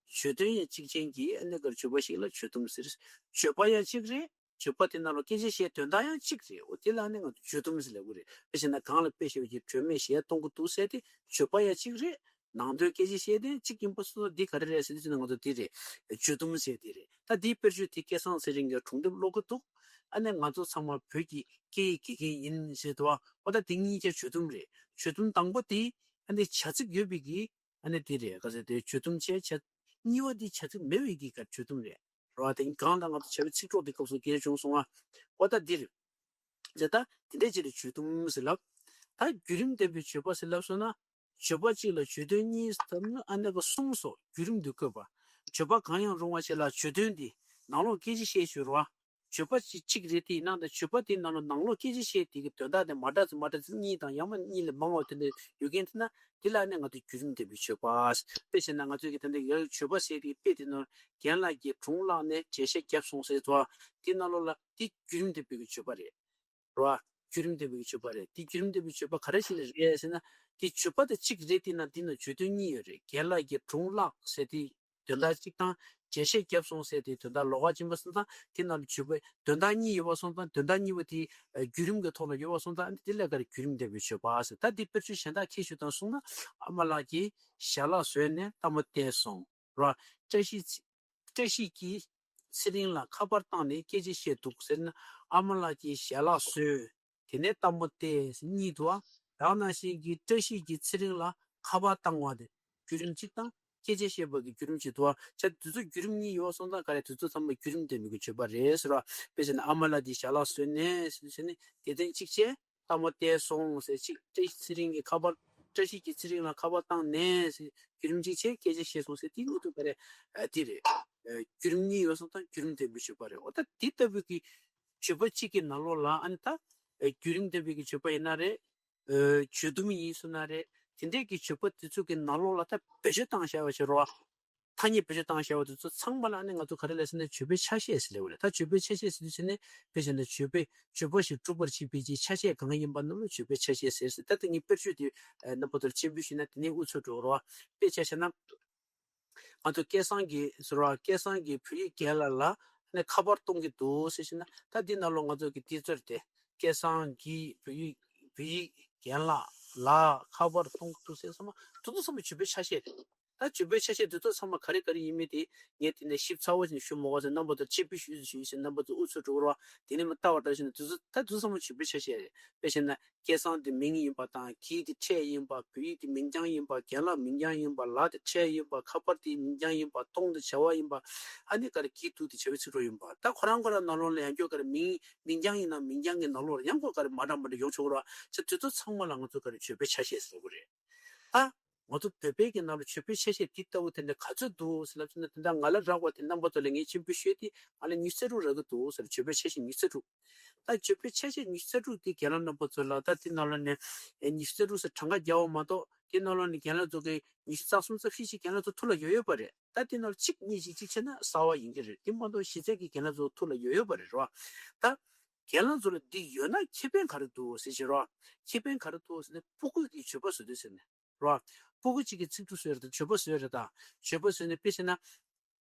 བརྗོད་དོན་ཡང་གཅིག་ཅན་གྱི་ཨ་ནི་གར་བརྗོད་པ་ཞིག་ལ་བརྗོད་དུམ་ཟེར། བརྗོད་པ་ཡང་གཅིག་རེད། བརྗོད་པ་དེ་ནང་ལ་སྐད་ཆ་བཤད་དོན་དག་ཡང་གཅིག་རེད། འོ་དེ་ལ་ཨ་ནི་ང་ཚོ་བརྗོད་དུམ་ཟེར་ལབ་གི་རེད། དཔེ་བྱས་ན་གང་ལ་དཔེ་བཤད་པ་ཅིག་སྒྲོན་མེ་ཞལ་གཏོང་གི་འདུག་ཟེར་ཏེ་བརྗོད་པ་ཡང་གཅིག་རེད། ནང་དོན་སྐད་ཆ་བཤད་དེ་གཅིག་ཡིན་པ་སོ་སོ་འདི་ག་རེ་རེད་ཟེར་དུས་ཙམ་ན་ང་ཚོ་འདི་རེད། བརྗོད་དུམ་ཟེར་དེ་རེད། ད་འདིའི་དཔེར་བརྗོད་དེ་སྐལ་བཟང་ཚེ་རིང་གིས་གྲོང་དེབ་ཀློག་གི་འདུག་ཨ་ནི་ང་ཚོ་ཚང་མ་བོད་ཀྱི་སྐད་ཡིག་དགེ་རྒན་ཡིན་ཟེར་དུས་འོ་ད་དེ་གཉིས་ཀ་བརྗོད་དུམ་རེད། བརྗོད་དུམ་དང་པོ་དེ་ཨ་ནི་བྱ་ཚིག་ཡོད་པའི་གི་ཨ་ནི་དེ་རེད། ག་ཚོད་དེ་བརྗོད་དུམ་བྱས་བྱ། གཉིས་པ་དེ་བྱ་ཚིག་མེད་པའི་གི་ག་བརྗོད་དུམ་རེད། རེད་བ། དེ་གང་ལྟར་ང་ཚོ་བྱ་བའི་ཚིག་གྲོགས་དེ་སྐབས་སུ་སྐད་བྱུང་སོང་ང་། འོ་ད་འདིར། ཇ་ད་དེ་འདྲས་ཅིག་ལ་བརྗོད་དུམ་ཟེར་ལབ། ད་བརྒྱུད་རིམ་ལྡན་པའི་བརྗོད་པ་ཟེར་ལབ་སོང་ན། བརྗོད་པ་གཅིག་ལ་བརྗོད་དོན་གཉིས་ཙམ་ནི་ཨ་ནི་ག་གསུམ་སོགས་བརྒྱུད་རིམ་དུ་བཀོད་པ། བརྗོད་པ་གང་ཡང་རུང་བ་ཞིག་ལ་བརྗོད་དོན་དེ་ནང་ལོགས་སྐད་ཆ་བཤད་ཞུ་རོགས། བརྗོད་པ་གཅིག་གཅིག་རེད་དེ་ཡིན་ན་ད་བརྗོད་པ་དེའི་ནང་ལ་ནང་ལོགས་སྐད་ཆ་བཤད་དེ་གི་དོན་དག་དེ་མ་འདྲ་ཚོ་མ་འདྲ་ཚོ་གཉིས་དང་ཡང་མ་གཉིས་ལས་མང་བ་དེ་འདྲ་ཡོད་མཁན་དེ་ན་དེ་ལ་ནི་ང་ཚོས་བརྒྱུད་རིམ་ལྡན་པའི་བརྗོད་པ། དཔེ་བྱས་ན་ང་ཚོས་ཀྱི་ད་ལྟ་ཡར་བརྗོད་པ་ཟེར་དེ་དཔེ་དེ་ནོར་རྒན་ལགས་ཀྱིས་སྒྲུང་བཀླགས་ནས་འགྲེལ་བཤད་བརྒྱབ་སོང་ཟེར་ཚོ་དེ་ནང་ལོགས་ལ་དེ་བརྒྱུད་རིམ་ལྡན་པའི་གི་བརྗོད་པ་རེད། རེད་བ། བརྒྱུད་རིམ་ལྡན་པའི་གི་བརྗོད་པ་རེད། དེ་བརྒྱུད་རིམ་ལྡན་པའི་བརྗོད་པ་ག་རེ་ཞིག་ལ་རེད་ཟེར་ན་དེ་བརྗོད་པ་དེ་གཅིག་རེད་དེ་ན་དེ་ནང་བརྗོད་དོན་གཉིས་ཡོད་རེད། རྒན་ལགས་ཀྱིས་སྒྲུང་བཀླགས་ཟེར་དེ། དོན་དག་གཅིག་དང་། འགྲེལ་བཤད་བརྒྱབ་སོང་ཟེར་དེ་དོན་དག་ལོགས་ཀ་ཕྱིན་པ་སོང་ཙང་དེ་ནང་ལ་བརྗོད་པའི་དོན་དག་གཉིས་ཡོད་པ་སོང་ཙང་དོན་དག་གཉིས་པོ་དེ་བརྒྱུད་རིམ་གྱི་ཐོག་ལ་ཡོད་པ་སོང་ཙང་དེ་ལས་ཀར་བརྒྱུད་རིམ་ལྡན་པའི་བརྗོད་པ་ཟེར། ད་འདི་དཔེར་བརྗོད་གཞན་དག་ཁྱད་ཞུ་དང་གསུངས་ན་ཨ་མ་ལགས་ཀྱིས་ཞལ་ལག་བཟོས་ནས་སྟབས་མོ་བལྟས་སོང་ར། བཀྲ་ཤིས་བཀྲ་ཤིས་ཀྱིས་ཚེ་རིང་ལ་ཁ་པར་བཏང་ནས་སྐད་ཆ་བཤད་འདུག་ཟེར་ན་ཨ་མ་ལགས་ཀྱིས་ཞལ་ལག་བཟོས། དེ་ནས་སྟབས་མོ་བལྟས་གཉིས་འདུག་ཨ། ད་ག་ནང་བཞིན་གྱི་བཀྲ་ཤིས་ཀྱིས་ཚེ་རིང་ལ་ཁ་པར་བཏང་བ་དེ་བརྒྱུད་རིམ་གཅིག་དང་སྐད་ཆ་བཤད་པ་གི་བརྒྱུད་རིམ་གཅིག་འདུག་ཨ། བྱས་དུས་ཚོད་བརྒྱུད་རིམ་གཉིས་ཡོད་སོང་ཙང་ག་རེ་དུས་ཚོད་ཚང་མ་བརྒྱུད་རིམ་ལྡན་པའི་གི་བརྗོད་པ་རེད་ཟེར་བ། དཔེ་བྱས་ན་ཨ་མ་ལགས་དེ་ཞལ་ལག་བཟོས་ནས་ཟེར་ནས་དེ་དོན་གཅིག་བྱས་སྟབས་མོ་བལྟས་སོང་ཟེར་གཅིག་བཀྲ་ཤིས་ཚེ་རིང་གི་ཁ་པར་བཀྲ་ཤིས་ཀྱིས་ཚེ་རིང་ལ་ཁ་པར་བཏང་ནས་ཟེར་བརྒྱུད་རིམ་གཅིག་བྱས་སྐད་ཆ་བཤད་སོང་ཟེར་དེ་གཉིས་འདུག་ག་རེ་ཨ་དེ་རེད། ཨ་བརྒྱུད་རིམ་གཉིས་ཡོད་སོང་ཙང་བརྒྱུད་རིམ་ལྡན་པའི་བརྗོད་པ་རེད། འོ་ད་དེ་ལྟ་བུའི་གི་བརྗོད་པ་གཅིག་གི་ནང་ལོགས་ལ་ཨ་ནི་ད་ཨ་བརྒྱུད་རིམ་ལྡན་པའི་གི་བརྗོད་པ་ཡིན་ན་རེད། ཨ་བརྗོད་དུམ་ཡིན་སོང་ན་རེད། དེ་འདྲས་ཀྱི་བརྗོད་པ་དེ་ཚོ་གི་ནང་ལོགས་ལ་ད་བེད་སྤྱོད་བཏང་བཞག་པ་ཞིག་རོ། ཐ་སྙད་བེད་སྤྱོད་བཏང་བཞག་པ་དེ་ཚོ་ཚང་མ་ལ་ཨ་ནི་ང་ཚོ་ག་རེ་ལབ་ཟེར་ན་བརྗོད་པའི་ཆ་ཤས་ཟེར་ལབ་པ་རེད། ད་བརྗོད་པའི་ཆ་ཤས་ཟེར་དུས་ཟེར་ནས་དཔེ་བཞག་ན་བརྗོད་པའི་བརྗོད་པ་ཞིག་སྒྲུབ་པར་བྱེད་པའི་ཀྱི་ཆ་ཤས་གང་ཡིན་པ་རྣམས་ལ་བརྗོད་པའི་ཆ་ཤས་ཟེར་ཟེར། ད་དེ་ངས་དཔེར་བརྗོད་དེ་ཨ་རྣམ་པ་ཚོར་དཔྱད་འབུལ་ཞུས་ན་དེ་ནས་འུ་ཚོ་འགྲོ་རོགས། དཔེ་ཆ་བཞག་ན། ང་ཚོ་སྐལ་བཟང་གིས་ཟེར་བ་སྐལ་བཟང་གིས་བོད་ཡིག་རྒན་ལགས་ལ་ནས་ཁ་པར་གཏོང་གི་འདུག་ཟེར་ཞིག་ན་ད་འདི་ནང་ལོགས་ང་ཚོ་གི་དེ་ཚོར་དེ་སྐལ་བཟང་གིས་བོད་ཡིག་བོད་ཡིག་རྒན་ལགས་ལ་ཁ་པར་གཏོང་གི་འདུག་ཟེར་ཚང་མ་དེ་ཚོ་ཚང་མ་བརྗོད་པའི་ཆ་ཤས་རེད། ད་བརྗོད་པའི་ཆ་ཤས་དེ་ཚོ་ཚང་མ་ག་རེ་ག་རེ་ཡིན་མིན་དེ་ངས་དེ་ནས་ཞིབ་ཚགས་པོ་ཞིག་ཞུ་མ་དགོས་ཟེར་རྣམ་པ་ཚོར་དཔྱད་འབུལ་ཞུས་ཞུས་ཟེར་རྣམ་པ་ཚོ་འུ་ཚོ་འགྲོ་རོགས། དེ་ནས་མ་ལྟ་བར་བལྟ་བཞིན་དུ་དེ་ཚོ་ད་དེ་ཚོ་ཚང་མ་བརྗོད་པའི་ཆ་ཤས་རེད། དཔེ་བྱས་ན། སྐལ་བཟང་དེ་མིང་ཡིན་པ་དང་གྱིས་དེ་ཕྲད་ཡིན་པ། བོད་ཡིག་དེ་མིང་རྐྱང་ཡིན་པ། རྒན་ལགས་མིང་རྐྱང་ཡིན་པ། ལ་དེ་ཕྲད་ཡིན་པ། ཁ་པར་དེ་མིང་རྐྱང་ཡིན་པ། གཏོང་དེ་བྱ་བ་ཡིན་པ། ཨ་ནི་ག་རེ་གྱིས་འདུག་དེ་བྱ་བའི་ཚིག་གྲོགས་ཡིན་པ། ད་ཁོ་རང་ཁོ་རང་ནང་ལོགས་ལ་ཡང་སྐྱོ་ག་རེ་མིང་མིང་རྐྱང་ཡིན་ན་མིང་རྐྱང་གི་ནང་ལོགས་ལ་ཡང་ཁོ་ག་རེ་མ་འདྲ་མ་འདྲ་ཡོང་ཆོག་གི་རེད་བ། ཆ་དེ་ཚོ་ཚང་མ་ལ་ང་ཚོ་ག་རེ་བརྗོད་པའི་ཆ་ཤས་ཟེར་གི་རེད། ད་ ང་ཚོ་བོད་པའི་གི་ནང་ལ་ཇོ་བོའི་ཆ་ཤས་འདི་ལྟ་བུ་དེ་འདྲ་ག་ཚོད་འདུག་ཟེར་ལབ་ཙམ་ན། དེ་འདྲ་ང་ལ་རག་པ་དེ་རྣམ་པ་ཚོ་ལ་ངས་ཆེན་པོ་ཤོད་དེ། ང་ལ་ཉི་ཤུ་རྩ་དྲུག་རག་གི་འདུག་ཟེར། ཇོ་བོའི་ཆ་ཤས་ཉི་ཤུ་རྩ་དྲུག་ད་ཇོ་བོའི་ཆ་ཤས་ཉི་ཤུ་རྩ་དྲུག་དེ་རྒན་ལགས་རྣམ་པ་ཚོ་ལ། ད་དེ་ནང་ལ་ནས་ཉི་ཤུ་རྩ་དྲུག་ཟེར་གྲངས་ཀ་རྒྱག་པ་མ་གཏོགས། དེ་ནང་ལ་ནས་རྒན་ལགས་ཚོ་གི་ཉི་ཤུ་རྩ་གསུམ་རྩ་བཞི་ཞིག་རྒན་ལགས་ཚོ་ཐུགས་ལ་ཡོད་ཡོད་པ་རེད། ད་དེ་ནང་ལ་གཅིག་གཉིས་ཤིག་གཅིག་བྱས་ན་གསར་པ་ཡིན་གྱི་རེད། དེ་མ་གཏོགས་གཞི་རྩའི་གི་རྒན་ལགས་ཚོ་ཐུགས་ལ་ཡོད་ཡོད་པ་རེད། རོ། ད་རྒན་ལགས་ཚོ་ལ་འདི་ཡོད་ན་ཁེ་ཕན་ག་རེ་འདུག་ཟེར་བྱས་རོ། ཁེ་ཕན་ག་རེ་འདུག་ཟེར་ན། ཕྲུ་གུ་གི་ཇོ་བོ་བཟོ་དུས་ཟེར་ནས། རོ། ཕྲུ་གུ་གཅིག་གི་ཚིག་འབྲུ་བཟོས་རེད་དང་། ཇོ་བོ་བཟོས་རེད་དང་། ཇོ་བོ་བཟོས་ནས་དཔེ་བྱས་ན།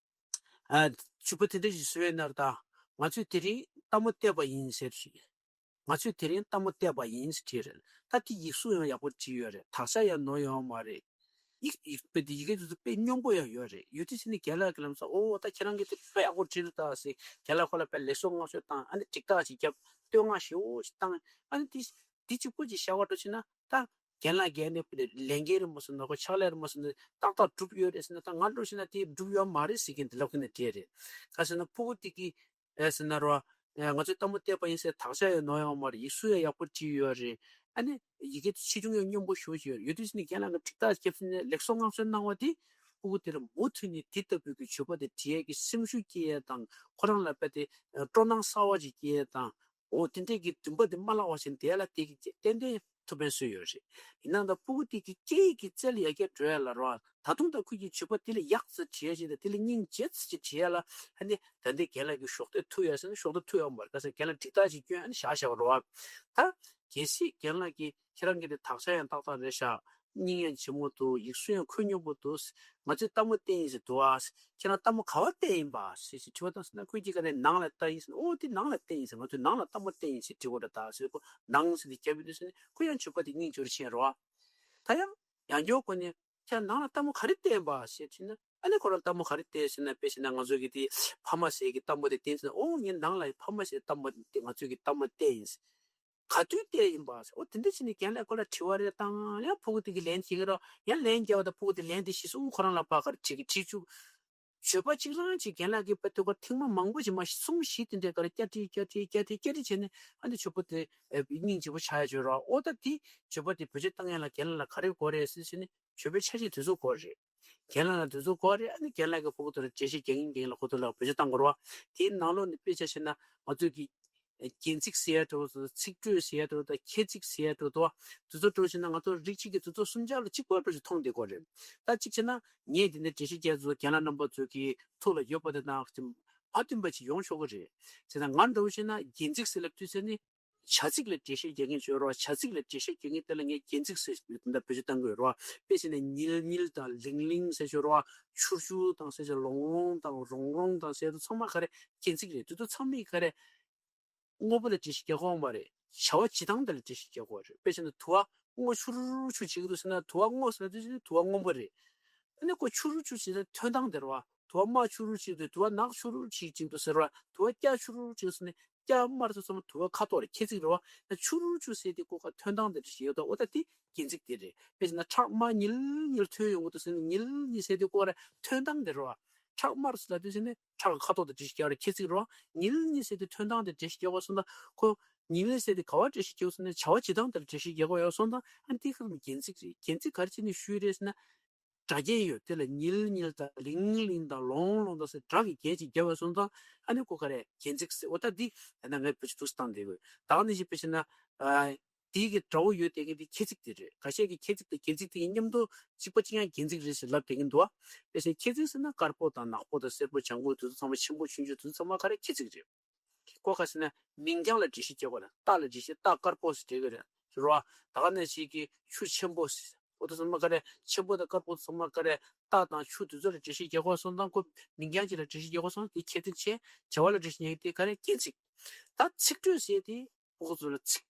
ཨ། ཇོ་བོ་དེ་འདྲ་ཞིག་བཟོས་ཡོད་ན་རེད་དང་། ང་ཚོས་དེ་རིང་སྟག་མོ་བལྟས་པ་ཡིན་ཟེར་ཞིག་ང་ཚོས་དེ་རིང་སྟག་མོ་བལྟས་པ་ཡིན་ཟེར་བྲིས་རེད། ད་དེ་ཡིག་གཟུགས་ཡང་ཡག་པོ་བྲིས་ཡོད་རེད། དག་ཆ་ཡང་ནོར་ཡོད་མ་རེད། ཡིག་ཡིག་དཔེ་དེ་ཡི་གེ་དེ་ཚོ་དཔེ་སྙོམས་པོ་ཡང་ཡོད་རེད། ཡོད་དུས་ཙམ་ནས་རྒན་ལགས་ཀྱིས་ལབ་སོང་། ཨོ། ད་ཁྱེད་རང་གིས་དེ་དཔེ་ཡག་པོ་བྲིས་འདུག་ད་ཟེར། རྒན་ལགས་ཁོ་ལ་དཔེ་ལེགས་སོ་ངག་སོ་བཏང་། ཨ་ནི་འགྲིག་ཐག་ཅིག་བརྒྱབ། བསྟོད་བསྔགས་ཞེ་པོ་ཅིག་བཏང་། ཨ་ནི་དེ་དེ་གཅིག་པོ་ཅིག་བཞག་པ་འདྲ་བྱས་ན། ད་རྒན་ལགས་ཀྱིས་ནི་ལས་འགན་རེད་མ་སོང་ན། ཁོ་ཕྱག་ལས་རེད་མ་སོང་ན། ཏག་ཏག་གྲུབ་ཡོད་རེད་ཟེར་ན། ད་ང་འདྲ་བྱས་ན་དེ་གྲུབ་ཡོད་མ་རེད་ཟེར་མཁན་དེ་ལབ་མཁན་དེ་རེད། ག་ཟེར་ན། ཕྲུ་གུ་དེ་གིས་ཨེ་ཟེར་ན་རོ། ཨེ། ང་ཚོས་སྟག་མོ་བལྟས་པ་ཡིན་ཟེར། དག་ཆ་ཡང་ནོར་ཡོད་མ་རེད། ཡིག་གཟུགས་ཡང་ཡག་པོ་བྲིས་ཡོད་རེད། ཨ་ནི་ཡི་གེ་དེ་ཆེ་ཆུང་ཡང་སྙོམས་པོ་ཞེ་པོ་ཅིག་ཡོད་རེད། ཡོད་དུས་ཙམ་ནས་རྒན་ལགས་ཀྱིས་འགྲིག་ཐག་བརྒྱབ་ཟེར་ནས་ལེགས་སོ་ངག་སོ་གནང་བ་དེ། ཕྲུ་གུ་དེ་ལ་མུ་མཐུད་ནས་དེ་ལྟ་བུའི་གི་ཇོ་བོ་དེ་བྲིས་ཡས་ཀྱི་སེམས་ཤུགས་སྐྱེ་ཡས་དང་། ཁོ་རང་ལ་དཔེ་དེ་སྤྲོ་སྣང་གསར་པ་ཅིག་སྐྱེ་ཡས་དང་། འོ། དེ་འདྲས་ཀྱི་འདུན་པ་དེ་མ་བརླག་པ་བྱས་ནས། དེ་ལ་དེ་གི་ཏན་ཏན་ཐུགས་ཕན་གསོས་ཡོད་རེད། ཡིན་ནའང་ད་ཕྲུ་གུ་དེ་གི་སྐད་ཡིག་གི་རྩལ་ཡར་རྒྱས་འགྲོ་ཡ་ལ་རོ། ད་དུང་ད་ཁོ་གི་ཇོ་བོ་དེ་ལ་ཡག་ཙམ་བྲིས་ཡ་ཅིག་དང་། དེ་ལ་སྙིང་རྗེ་ཙམ་ཅིག་བྲིས་ཡ་ལ། ཨ་ནི་ད་ལྟའི་རྒན་ལགས་ཀྱིས་གཞོགས་འདེགས་ཐུབ་ཡ་ཟེར་ན་གཞོགས་འདེགས་ཐུབ་ཡ་མ་རེད། ག་ཟེར་ན་རྒན་ལགས་འགྲིག་ཐག་ཅིག་སྐྱོན། ཨ་ནི་བཞག་བཞག་པ་རོ། ད་གལ་སྲིད་རྒན་ལགས་ཀྱིས་ཁྱེད་རང་གི་དེ་དག་ཆ་ཡང་ཏག་ཏག་རེད་ཤག་སྙིང་ཡང་རྗེ་མོ་འདུག་ཡིག་གཟུགས་ཡང་ཁོད་སྙོམས་པོ་འདུག་ང་ཚོས་སྟག་མོ་བལྟས་ཡིན་ཟེར་འདུག་ཨ། ཁྱེད་རང་སྟག་མོ་ག་པར་བལྟས་ཡིན་པ་ཟེར་ཞིག་དྲི་བ་བཏང་ཟེར་ན། ཁོས་ཅིག་ག་ནས་ནང་ལ་བལྟས་ཡིན་ཟེར་ན། ཨོ། དེ་ནང་ལ་བལྟས་ཡིན་ཟེར། ང་ཚོས་ནང་ལ་སྟག་མོ་བལྟས་ཡིན་ཟེར་དྲི་བ་འདྲ་ད་ཟེར། ཁོ་ནང་ཟེར་དེ་རྒྱབ་ཡོད་དུས་ཟེར་ནས། ཁོ་ཡང་ཇོ་བོ་དེ་སྙིང་རྗེ་པོ་ཕྱིན་རོ། ད་ཡང་ཡང་བསྐྱར་ཁོ་ནས། ཁྱེད་ནང་ལ་སྟག་མོ་ག་རེ་བལྟས་ཡིན་པ་ཟེར་དྲིས་ན། ཨ་ནི་ཁོ་རང་སྟག་མོ་ག་རེ་བལྟས་ཟེར་ན། དཔེ་བྱས་ན་ང་ཚོ་གི་དེ་ཕ་མ་ཟེར་གྱི་སྟག་མོ་དེ་བལྟས་ཟེར་ན། ཨོ། ངས་ནང་ལ་ཕ་མ་ཟེར་སྟག་མོ་དེ་ང་ཚོ་གི་སྟག་མོ་བལྟས་ཡིན་ཟེར། ག་དུས་བལྟས་ཡིན་པ་ཟེར། ཨོ། དེ་འདྲ་བྱས་ནས་རྒན་ལགས་ཁོ་ལ་དྲི་བ་རེ་བཏང་། ཡང་ཕྲུ་གུ་དེ་གིས་ལན་བྱེད་ཀྱི་རོ། ཡང་ལན་རྒྱག་པ་དང་། ཕྲུ་གུ་དེ་ལན་དེ་གཞི་བཟུང་ཁོ་རང་ལ་ཕར་ག་རེ་བྱེད་ཀྱི་བྱེད་བཅུག་ཇོ་བོ་གཅིག་རང་གཅིག་རྒན་ལགས་ཀྱིས་དཔེ་དེ་ཁོ་ཐེངས་མ་མང་པོ་ཞིག་མ་གསུམ་བཞི་དེ་འདྲའི་སྐོར་བསྐྱར་བྲིས་བསྐྱར་བྲིས་བསྐྱར་བྲིས་བསྐྱར་བྲིས་བྱས་ནས། ཨ་ནི་ཇོ་བོ་དེ་ཨེ་སྙིང་རྗེ་པོ་ཆགས་ཡ་བྱོས་རོགས། ཨོ། ད་དེ་ཇོ་བོ་དེ་བེད་སྤྱོད་བཏང་ཡ་ལ་རྒན་ལགས་ལ་ག་རེ་དགོས་རེད་ཟེར་བྱས་ནས། ཇོ་བོའི་ཆ་ཤས་དེ་ཚོ་དགོས་རེད། རྒན་ལགས་ལ་དེ་ཚོ་དགོས་རེད། ཨ་ནི་རྒན་ལགས་ཀྱིས་ཁོ་ཁོ་ཚོ་ལ་འགྲེལ་བཤད་རྒྱག་གིན་རྒྱག་གིན་ལ་ཁོ་ཚོ་ལ་བེད་སྤྱོད་བཏང་དགོས་རེད་བ། དེའི་ནང་ལོགས་ནས་དཔེ་ཆ་བཞག་ན་ང་ཚོས་ཀྱི་རྒྱན་ཚིག་ཟེར་ཡ་འདྲ་བོ་དང་། ཚིག་འགྲོས་ཟེར་ཡ་འདྲ་བོ་དང་། ཁྱད་ཚིག་ཟེར་ཡ་འདྲ་བོ་དང་། དེ་ཚོ་འདྲ་བོ་བྱས་ན་ང་ཚོ་རིགས་གཅིག་གི་དེ་ཚོ་གསུམ་ཆར་ལ་གཅིག་པ་འདྲ་བོ་ཞིག་མཐོང་བསྡད་ཀྱི་ཡོད་རེད། ད་གཅིག་བྱས་ན་ངས་འདི་ནས་འགྲེལ་བཤད་རྒྱག་ཚུལ་རྒན་ལགས་རྣམ་པ་ཚོ་གི་ཐུགས་ལ་ཡོད་པ་དེ་དང་མ་མཐུན་པ་ཅིག་ཡོང་ཆོག་གི་རེད། བྱས་ན་ང་འདྲ་བོ་བྱས་ན་རྒྱན་ཚིག་ཟེར་ལབ་དུས་ཙམ་ནས། བྱ་ཚིག་ལ་འགྲེལ་བཤད་རྒྱག་མཁན་ཅིག་ཡོད་རེད་བ། བྱ་ཚིག་ལ་འགྲེལ་བཤད་རྒྱག་མཁན་དེ་ལ་ངས་རྒྱན་ཚིག་ཟེར་དེ་འདྲ་བེད་སྤྱོད་བཏང་གི་ཡོད་རེད་བ། དཔེ་བྱས་ན་ཉིལ་ཉིལ་དང་ལིང་ལིང་ཟེར་ཅིག་ཡོད་རེད་བ། ཆུར་ཆུར་དང་ཟེར་ཅིག་ལོང་ལོང་དང་རོང་རོང་དང་ཟེར་དེ་ཚང་མ་ག་རེ་རྒྱན་ཚིག་རེད། དེ་ཚོ་ཚང་མས་ག་རེ་དངོས་པོ་ལ་འགྲེལ་བཤད་རྒྱག་གི་ཡོད་མ་རེད། བྱ་བ་བྱེད་སྟངས་དེ་ལ་འགྲེལ་བཤད་རྒྱག་གི་ཡོད་རེད། དཔེ་བྱས་ན་དུ་བ་སྔོ་ཆུར་ཆུར་བྱེད་ཀྱི་འདུག་ཟེར་ན། དུ་བ་སྔོ་ཟེར་དུས་ཙམ་ནས་དུ་བ་སྔོན་པོ་རེད། ཨ་ནི་ཁོ་ཆུ་རུ་ཆུ་ཟེར་ན་ཐོན་སྟངས་དེ་རེད་བ། དུ་བ་དམར་ཆུ་རུ་ཆུ་དེ། དུ་བ་ནག་ཆུ་རུ་ཆུ་ཅིག་འདུག་ཟེར་བ། དུ་བ་སྐྱ་ཆུ་རུ་ཆུ་ཟེར་ནས་སྐྱ་དམར་ཚོ་ཚང་མ་དུ་བ་ཁ་དོག་རེད། ཁྱད་ཚིག་རེད་བ། ན་ཆུ་རུ་ཆུ་ཟེར་དེ་ཁོ་ག་ཐོན་སྟངས་དེ་འདྲ་ཞིག་ཡོད་དོ། འོ་ད་དེ་རྒྱན་ཚིག་དེ་རེད། དཔེར་ན་ཁྲག་དམར་ཉིལ་ཉིལ་ཐོན་ཡོང་གི་འདུག་ཟེར་ནས། ཉིལ་ཉིལ་ཟེར་དེ་ཁོ་ར་ཐོན་སྟངས་དེ་རེད་བ། ཁྲག་དམར་ཟེར་ལབ་དུས་ཟེར་ནས་ཁྲག་གི་ཁ་དོག་དེ་འདྲ་ཞིག་རྒྱག་རེད། ཁྱད་ཚིག་རེད་བ། ཉིལ་ཉིལ་ཟེར་དེ་ཐོན་སྟངས་དེ་འདྲ་ཞིག་རྒྱག་པ་སོང་ཙང་། ཁོ་ཉིལ་ཟེར་དེ་ག་བ་འདྲ་ཞིག་རྒྱག་ཟེར་ན། བྱ་བ་བྱེད་སྟངས་དེ་ལ་འདྲ་ཞིག་རྒྱག་པ་ཡོད་སོང་ཙང་། ཨ་ནི་དེ་ཁ་རྒྱན་ཚིག་རེད། རྒྱན་ཚིག་ག་རེ་བྱས་ནས་ཞུས་རེད་ཟེར་ན། སྒྲ་རྒྱན་ཡོད། དེ་ལ་ཉིལ་ཉིལ་དང་ལིང་ལིང་དང་ལོང་ལོང་དང་ཟེར་སྒྲ་གི་རྒྱན་ཅིག་བརྒྱབ་པ་སོང་ཙང་། ཨ་ནི་ཁོ་ག་རེ་རྒྱན་ཚིག་ཟེར། འོ་ད་འདི་ཡང་ན་ངས་བེད་སྤྱོད་ཏོག་ཙམ་བཏང་བསྡད་དགོས། ད་ག་ནང་བཞིན་དཔེ་བྱས་ན། ཨ། དེའི་གི་སྒྲ་པོ་ཡོད་དེ་གི་འདི་ཁྱད་ཚིག་དེ་རེད། ཁ་ཤས་ཀྱིས་ཁྱད་ཚིག་དང་རྒྱན་ཚིག་དེ་གཉིས་མཉམ་དུ་གཅིག་པ་གཅིག་རྐྱང་རྒྱན་ཚིག་རེད་ཟེར་ལབ་བསྡད་ཀྱི་འདུག་བ། དཔེ་བྱས་ན་ཁྱད་ཚིག་ཟེར་ན་དཀར་པོ་དང་ནག་པོ་དང་སེར་པོ་ལྗང་གུ་དེ་ཚོ་ཚང་མ། ཆེན་པོ་ཆུང་ཆུང་དེ་ཚོ་ཚང་མ་ག་རེ་ཁྱད་ཚིག་རེད། ཁོ་ག་ཟེར་ན་མིང་རྐྱང་ལ་འགྲེལ་བཤད་རྒྱག་པ་ལ། རྟ་ལ་འགྲེལ་བཤད། རྟ་དཀར་པོ་ཟེར་འགྲེལ་གི་རེད། རོ། ད་ག་ནང་བཞིན་གྱི་ཆུ་ཆེན་པོ་ཟེར། འོ་དེ་ཚང་མ་ག་རེ། ཆེན་པོ་དང་དཀར་པོ་ཚང་མ་ག་རེ། རྟ་དང་ཆུ་དེ་ཚོ་ལ་འགྲེལ་བཤད་རྒྱག་པ་སོང་ཙང་། ཁོ་མིང་རྐྱང་གཅིག་ལ་འགྲེལ་བཤད་རྒྱག་པ་སོང་ཙང་དེ་ཁྱད་ཚིག་བྱས། བྱ་བ་ལ་འགྲེལ་བཤད་རྒྱག་དེ་ག་རེ། རྒྱན་ཚིག་ད་ཚིག་འགྲོས་ཟེར་དེ་ཕྲུ་གུ་ཚོ་ལ་ཚིག་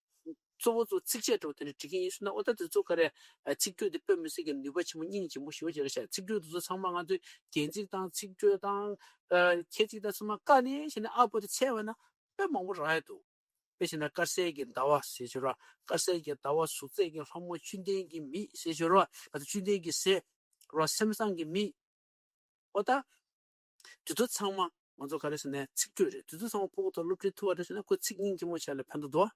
གཙོ་བོ་ཚོ་ཚིགས་བཅད་འདྲ་བོ་དེ་འདྲ་འབྲི་གི་ཡིན་ཟེར་ན། འོ་ད་དེ་ཚོ་ག་རེ། ཚིག་འགྲོས་དེ་དཔེ་མི་སྲིད་ཀྱི་ནུས་པ་ཆེན་པོ། སྙིང་རྗེ་མོ་ཞེ་པོ་ཅིག་རེད་ཤག་ཚིག་འགྲོས་དེ་ཚོ་ཚང་མ་ང་ཚོས་རྒྱན་ཚིག་དང་ཚིག་འགྲོས་དང་། ཨ། ཁྱད་ཚིག་དང་ཚང་མ་བཀག་ནས་བྱས་ནས་ཨ་པོ་དེ་བཙལ་བ་ན་དཔེ་མང་པོ་རག་ཡ་འདུག་དཔེ་བྱས་ན་དཀར་གསལ་གྱི་ཟླ་བ་ཟེར་ཅིག་ཡོད་རེད་བ། དཀར་གསལ་གྱི་ཟླ་བ། གཟུགས་མཛེས་ཀྱི་ལྷ་མོ། བཅུད་ལྡན་གྱི་མི་ཟེར་ཅིག་ཡོད་རེད་བ། ཨ། བཅུད་ལྡན་གྱི་ཟས་རེད་བ། སེམས་བཟང་གི་མི། འོ་ད་དེ་ཚོ་ཚང་མ་ང་ཚོ་ག་རེ་ཟེར་ན་ཚིག་འགྲོས་རེད། དེ་ཚོ་ཚང་མ་ཕྲུ་གུ་ཚོ་སློབ་ཁྲིད་ཐུབ་པ་རེད་ཟེར་ན། ཁོ་ཚིག་སྙིང་རྗེ་མོ་ཆགས་ལ་ཕན་ཐོགས་འདུག་བ།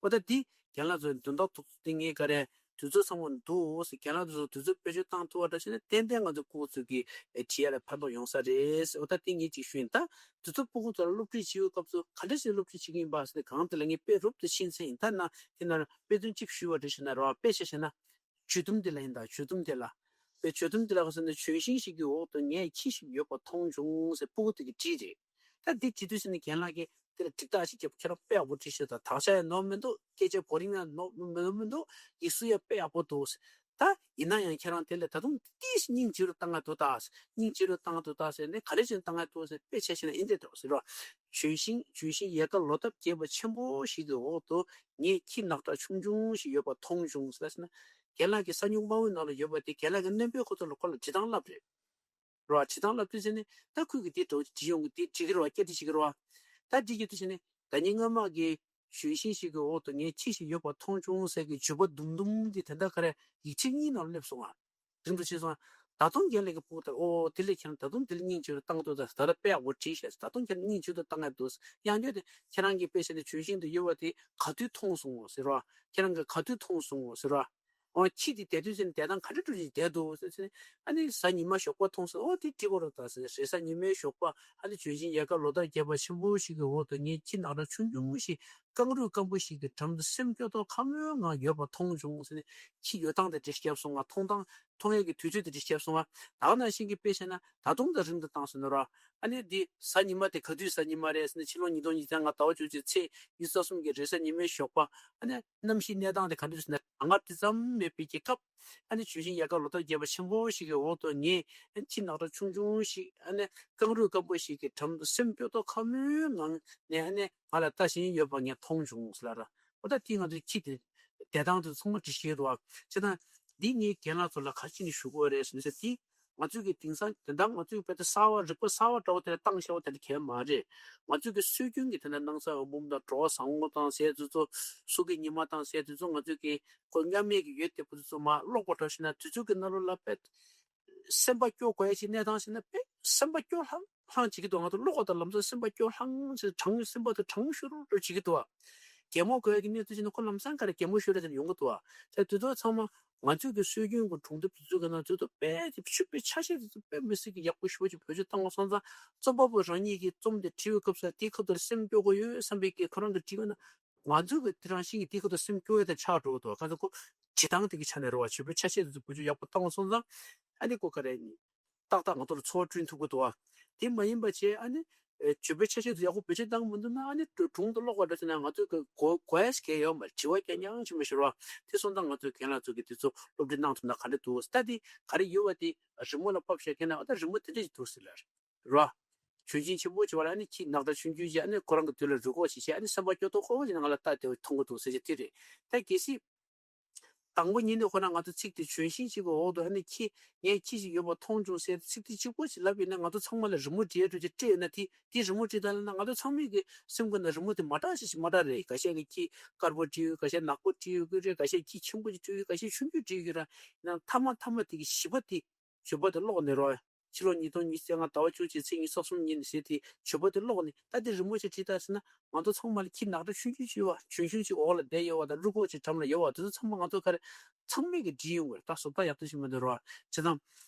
འོ་ད་འདི་རྒན་ལགས་ཚོའི་དོན་དག་ཐུག་ཚོད་དེ་ངས་ག་རེ། དུས་ཚོད་ཚང་མ་འདུག་ཟེར། རྒན་ལགས་དེ་ཚོ་དུས་ཚོད་བེད་སྤྱོད་བཏང་ཐུབ་པ་འདྲ་བྱས་ན་ཏན་ཏན་ང་ཚོ་སྤུ་གུ་ཚོ་གི་ཨེ་བྲིས་ཡ་ལ་ཕན་ཐོགས་ཡོང་ས་རེད་ཟེར། འོ་ད་དེ་ངས་ཅིག་ཞུས་ཡིན། ད་དུས་ཚོད་སྤུ་གུ་ཚོ་ལ་སློབ་ཁྲིད་བྱེད་པའི་སྐབས་སུ་ག་འདྲ་ཞིག་སློབ་ཁྲིད་བྱེད་ཀྱི་ཡིན་པ་ཟེར་ཏེ་གང་དེ་ལ་ངས་དཔེ་རོབ་ཏུ་ཤེས་ཚད་ཡིན། ད་ན་དེ་ན་དཔེ་མཚོན་གཅིག་ཞུས་པ་འདྲ་བྱས་ན་རོ། དཔེ་ཆ་བྱས་ན། ཇུས་གཏམ་དེ་ལ་ཡིན་ད། ཇུས་གཏམ་དེ་ལ། དཔེ་ཇུས་གཏམ་དེ་ལ་ག་ཟེར་ན་ལྗོན་ཤིང་ཞིག་གི་འོག་ཏུ་ངས་ཁྱི་ཞིག་ཡོད་པ་མཐོང་བྱུང་ཟེར་སྤུ་གུ་དེ་གིས་བྲིས་རེད། ད་འདི་བྲིས་དུས་ཟེར་ནས་རྒན་ལགས་ཀྱིས་དེ་ལ་འགྲིག་རྟགས་ཤིག་བརྒྱབ། ཁྱེད་རང་དཔེ་ཡག་པོ་བྲིས་ཤག་ད། དག་ཆ་ཡང་ནོར་མི་འདུག་སྐད་ཆ་གོ་རིམ་ཡང་ནོར་མི་ནོར་མི་འདུག་ཡིག་གཟུགས་ཡང་དཔེ་ཡག་པོ་འདུག་ད་ཡིན་ན་ཡང་ཁྱེད་རང་དེ་ལ་ད་དུང་ཏིས་སྙིང་རྗེ་རུ་བཏང་ང་འདུག་ད། སྙིང་རྗེ་རུ་བཏང་ང་འདུག་ད་ཟེར་ནས་ག་རེ་བྱས་ནས་བཏང་ང་འདུག་ཟེར། དཔེ་ཆ་བཞག་ན་འདི་འདྲ་འདུག་ཟེར་རོ། ལྗོན་ཤིང་ལྗོན་ཤིང་ཡལ་ག་ལོ་འདབ་རྒྱས་པ་ཆེན་པོ་ཞིག་གི་འོག་ཏུ་ངས་ཁྱི་ནག་ཁྲ་ཆུང་ཆུང་ཞིག་ཡོད་པ་མཐོང་བྱུང་ཟེར་ན། རྒན་ལགས་ཀྱིས་ས་སྨྱུག་དམར་པོའི་ནང་ལ་ཡོད་པ་དེ་རྒན་ལགས་ཀྱིས་རྣོན་པོའི་ཁོ་ཚོ་ལ་ཁོ་ལ་བྲིས་སྟངས་བསླབས་རེད། རོ། བྲིས་སྟངས་བསླབས་དུས་ཙམ་ནས་ད་ཁོས་ཀྱིས་དེ་འདྲ་བོ་བྲིས་ཡོང་གི། དེ་བྲིས་ཀྱི་རེད་བ། སྐད་བྲིས་བྱེད་ཀྱི་རེད་བ། ད་བྲིས་ཀྱི་དུས་ཙམ་ནས་ཟླ་ཉིན་སྔོན་མ་གི་ལྗོན་ཤིང་ཞིག་གི་འོག་ཏུ་ངས་ཁྱི་ཞིག་ཡོད་པ་མཐོང་བྱུང་ཟེར་གྱི་བརྗོད་པ་དུམ་དུམ་འདི་ད་ལྟ་ག་རེ་ཡིག་ཆ་གཉིས་ནང་ལ་སླེབས་སོང་ང་། རིང་དུ་ཕྱིན་སོང་ང་། ད་དུང་རྒན་ལགས་ཀྱིས་སྤུ་གུ་དེར། ཨོ་དེ་ལས་ཁྱེད་རང་ད་དུང་དེ་ལ་སྙིང་རྗེ་རུ་བཏང་འདུག་ད། ད་ལྟ་དཔེ་ཡག་པོ་བྲིས་ཤག་ད་དུང་ཁྱེད་རང་སྙིང་རྗེ་རུ་བཏང་ཡག་འདུག་ཡང་བསྐྱར་དེ་ཁྱེད་རང་གིས་དཔེ་བྱས་ན་ལྗོན་ཤིང་དུ་ཡོད་པ་དེ་ག་དུས་མཐོང་སོང་ཟེར་བ། ཁྱེད་རང་གིས་ག་དུས་མཐོང་སོང་ཟེར་བ། ཨོ་ཁྱི་དེ་བསྡད་དུས་ཟེར་ན་བསྡད་སྟངས་ག་འདྲ་འདྲ་ཞིག་བསྡད་འདུག་ཟེར་ཟེར་ནས། ཨ་ནི་གཟའ་ཉི་མ་ཞོགས་པ་མཐོང་སོང་། ཨོ་དེ་བྲིས་པ་རེད་ད་ཟེར། རེས་གཟའ་ཉི་མའི་ཞོགས་པ་ཨ་ནི་ལྗོན་ཤིང་ཡལ་ག་ལོ་འདབ་རྒྱས་པ་ཆེན་པོ་ཞིག་གི་འོག་ཏུ་ངས་ཁྱི་ནག་ཁྲ་ཆུང་ཆུང་ཞིག་རྐང་རུས་སྐམ་པོ་ཞིག་གི་འགྲམ་དུ་སེམས་སྐྱོ་ཏོག་ཁ་སྨོན་ངང་ཡོད་པ་མཐོང་བྱུང་ཟེར་ནས། ཁྱི་ཡོད་སྟངས་དེ་འདྲ་བརྒྱབ་སོང་ང་། མཐོང་སྟངས་མཐོང་ཡས་ཀྱི་དུས་ཚོད་དེ་འདྲ་བརྒྱབ་སོང་ང་། ད་ག་ནང་བཞིན་གྱི་དཔེ་བྱས་ན་ད་དུང་ད་རིང་དུ་བཏང་སོང་ན་ར། ཨ་ནི་འདི་གཟའ་ཉི་མ་དེ་ག་དུས་གཟའ་ཉི་མ་རེད་ཟེར་ན། ཕྱི་ལོ་ཉིས་སྟོང་ཉི་ཤུ་རྩ་ལྔ་ཟླ་བ་བཅུ་གཅིག་ཚེས་ཉི་ཤུ་རྩ་གསུམ་གྱི་རེས་གཟའ་ཉི་མའི་ཞོགས་པ། ཨ་ནི་གནམ་གཤིས་གནས་སྟངས་དེ་ག་འདྲ་ཟེར་ན། གངས་དཀར་དེ་ཙམ་མེད་པའི་རྒྱལ་ཁབ། ཨ་ནི་ལྗོན་ཤིང་ཡལ་ག་ལོ་འདབ་རྒྱས་པ་ཆེན་པོ་ཞིག་གི་འོག་ཏུ་ངས་ཁྱི་ནག་ཁྲ་ཆུང་ཆུང་ཞིག་ཨ་ནི་རྐང་རུས་སྐམ་པོ་ཞིག་གི་འགྲམ་དུ་སེམས་སྐྱོ་ཏོག་ཁ་སྨོན་ངང་ནས་ཨ་ནི་ང་ལ་ལྟ་བཞིན་ཡོད་པ་ངས་མཐོང་བྱུང་ཟེར་ལ་ར། འོ་ད་དེ་ང་ཚོའི་ཁྱི་དེ་བསྡད་སྟངས་དེ་ཚང་མ་འདྲ་ཞིག་འདུག་ཨ། བྱས་ཙང་འདི་ངས་རྒན་ལགས་ཚོ་ལ་ག་རེ་བྱས་ནས་ཞུ་དགོས་རེད་ཟེར་ན། དེ་ང་ཚོས་ཀྱི་དེང་སང་དེ་འདྲ་ང་ཚོས་དཔེ་དེ་གསར་བ་རིག་པ་གསར་བ་འདྲ་བོ་དེ་ལ་བཏང་བཞག་པ་དེ་འདྲ་གང་ཡང་མ་རེད། ང་ཚོས་ཀྱི་སྲོལ་རྒྱུན་གྱི་དེ་འདྲ་སྣང་ས་འོག་འབུམ་དང་བྲོ་བ་བཟང་པོ་དང་ཟས་དེ་ཚོ། སྲོག་གི་ཉི་མ་དང་ཟས་དེ་ཚོ་ང་ཚོས་ཀྱི་ཁོ་མཉམ་མེད་ཀྱི་ཡོད་དེ་པོ་དེ་ཚོ་མར་ཀློག་པ་འདྲ་བྱས་ན། དེ་ཚོ་གི་ནང་ལོགས་ལ་དཔེ་སེམས་པ་སྐྱོ་དགོས་ཡ་ཞིག་གནས་སྟངས་ཞིག་ན་དཔེ་སེམས་པ་སྐྱོ་ལྷང་ལྷང་བྱེད་ཀྱི་འདུག་ང་ཚོ་ཀློག་པ་དང་ལམ་སང་སེམས་པ་སྐྱོ་ལྷང་ཞིག་གྲང་། སེམས་པ་དེ་གྲང་ཤུར་རུ་བྱེད་ཀྱི་འདུག་གད་མོ་དགོས་ཡ་གི་གནས་ཚུལ་ཞིག་ན་ཁོ་ལམ་སང་ག་རེ་གད་མོ་ཤོར་རེ་དེ་ཡོང་གི་འདུག་དེ་དེ་ཚོ་ཚང་མ་ང་ཚོའི་གི་སྲོལ་རྒྱུན་གྱི་སྒྲུང་དེབ་དེ་ཚོ་གི་ནང་དེ་ཚོ་དཔེ་དེ་ཕྱུག་པའི་ཆ་ཤས་དེ་ཚོ་དཔེ་མི་སྲིད་ཀྱི་ཡག་པོ་ཞེ་པོ་ཅིག་བེད་སྤྱོད་བཏང་བ་སོང་ཙང་། རྩོམ་པ་པོ་རང་ཉིད་ཀྱིས་རྩོམ་དེ་བྲིས་པའི་སྐབས་སུ་དེའི་ཁ་ཐུག་ལ་སེམས་སྐྱོ་དགོས་ཡོད་བསམ་པའི་གི་ཁོ་རང་གི་བྲིས་པ་ན། ང་ཚོ་གི་དེ་རང་བཞིན་གྱི་དེའི་ཁ་ཐུག་སེམས་སྐྱོ་ཡ་དེ་ཆགས་འགྲོ་གི་འདུག་གང་ཟེར་ཁོ་བྲིས་སྟངས་དེ་གི་ཆ་ནས་རེད་བ། བྱིས་པའི་ཆ་ཤས་དེ་ཚོ་བེད་སྤྱོད་ཡག་པོ་བཏང་བ་སོང་ཙང་། ཨ་ནི་ཁོ་ག་རེ་ནི་ཏག་ཏག་ང་ཚོར་འཚོ་བ་བསྐྲུན་ཐུབ་ཀྱི་འདུག་བ། དེ་མ་ཡིན་པ་བྱས་ཨ་ནི་ཨེ་བྱིས་པའི་ཆ་ཤས་དེ་ཚོ་ཡག་པོ་བེད་སྤྱོད་བཏང་གི་མི་འདུག་ན། ཨ་ནི་སྒྲུང་དེ་ཀློག་པ་འདྲ་བྱས་ན་ང་ཚོ་གི་གོ་གོ་ཡ་ཞིག་གང་ཡང་ཡོད་མ་རེད། དྲི་བ་རྐྱང་རྐྱང་ཅིག་མ་ཤོར་བ། དེ་སོང་ཙང་ང་ཚོས་རྒན་ལགས་ཚོ་གིས་དེ་ཚོ་སློབ་ཁྲིད་གནང་ཐུབ་ན་ག་འདྲ་འདུག་ད་དེ་ག་རེ་ཡོད་བ། དེ་རི་མོ་ལ་ཕབ་བཞག་མཁན་ན་ད་རི་མོ་དེ་འདྲ་ཞིག་འདུག་ཟེར་ལ་རེད། རོ། ལྗོན་ཤིང་ཆེན་པོ་བྱེད་པ་ལ་ཨ་ནི་ཁྱི་ནག་ཁྲ་ཆུང་ཆུང་ཞིག་ཨ་ནི་ཁོ་རང་གི་དུས་ལ་རུ་ཁོག་ཅིག་བྱས། ཨ་ནི་སེམས་པ་སྐྱོ་ཏོག་ཁོག་ཅིག་ནང་ལ་ལྟ་བསྡད་པ་མཐོང་གི་འདུག་ཟེར་གྱི་དེ་རེད། ད་གལ་སྲིད་དང་པོ་ཉིད་ནས་ཁོ་ན་ང་ཚོ་ཚིག་དེ་ལྗོན་ཤིང་ཞིག་གི་འོག་ཏུ་ཨ་ནི་ཁྱི་ངས་ཁྱི་ཞིག་ཡོད་པ་མཐོང་བྱུང་ཟེར་ཚིག་དེ་གཅིག་པོ་ཞིག་ལབ་ཡོད་ན། ང་ཚོ་ཚང་མ་ལ་རི་མོ་འབྲི་ཡ་འདྲ་ཅིག་སྤྲད་ཡོད་ན། དེ་དེ་རི་མོ་བྲིས་ད་ལབ་ན་ང་ཚོ་ཚང་མའི་གི་སེམས་ཁ་ན་རི་མོ་དེ་མ་འདྲ་ཞིག་ཞིག་མ་འདྲ་རེད། ཁ་ཤས་ཀྱིས་ཁྱི་དཀར་པོ་བྲིས་ཡོད། ཁ་ཤས་ནག་པོ་བྲིས་ཡོད་ཀྱི་རེད། ཁ་ཤས་ཁྱི་ཆེན་པོ་ཞིག་བྲིས་ཡོད། ཁ་ཤས་ཆུང་ཆུང་བྲིས་ཡོད་ཀྱི་ར། ཡིན་ནའང་མཐའ་མ་མཐའ་མ་དེ་གི་བཞི་པ་དེ། བརྗོད་པ་དེ་ཀློག་ནས་རོ། ཕྱི་ལོ་ཉིས་སྟོང་ཉི་ཤུ་རྩ་ལྔ་ཟླ་བ་བཅུ་གཅིག་ཚེས་ཉི་ཤུ་རྩ་གསུམ་ཉིན་ཟེར་དེ་བརྗོད་པ་དེ་ཀློག་ནས། ད་དེ་རི་མོ་ཞིག་བྲིས་ད་ཟེར་ན་ང་ཚོ་ཚང་མ་ལ་ཁྱི་ནག་ཁྲ་ཆུང་ཆུང་ཅིག་ཡོད་བ། ཆུང་ཆུང་ཅིག་འོག་ལ་བསྡད་ཡོད་བ་དང་རུ་ཁོག་ཅིག་འགྲམ་ལ་ཡོད་བ། དེ་ཚོ་ཚང་མ་ང་ཚོ་ག་རེ་ཚང་མས་ཀྱིས་བྲིས་ཡོང་གི་རེད། ད་བཟོ་ལྟ་ཡག་ཏུ་ཞིག་མི་འདུག་རོ། བྱས་ཙང་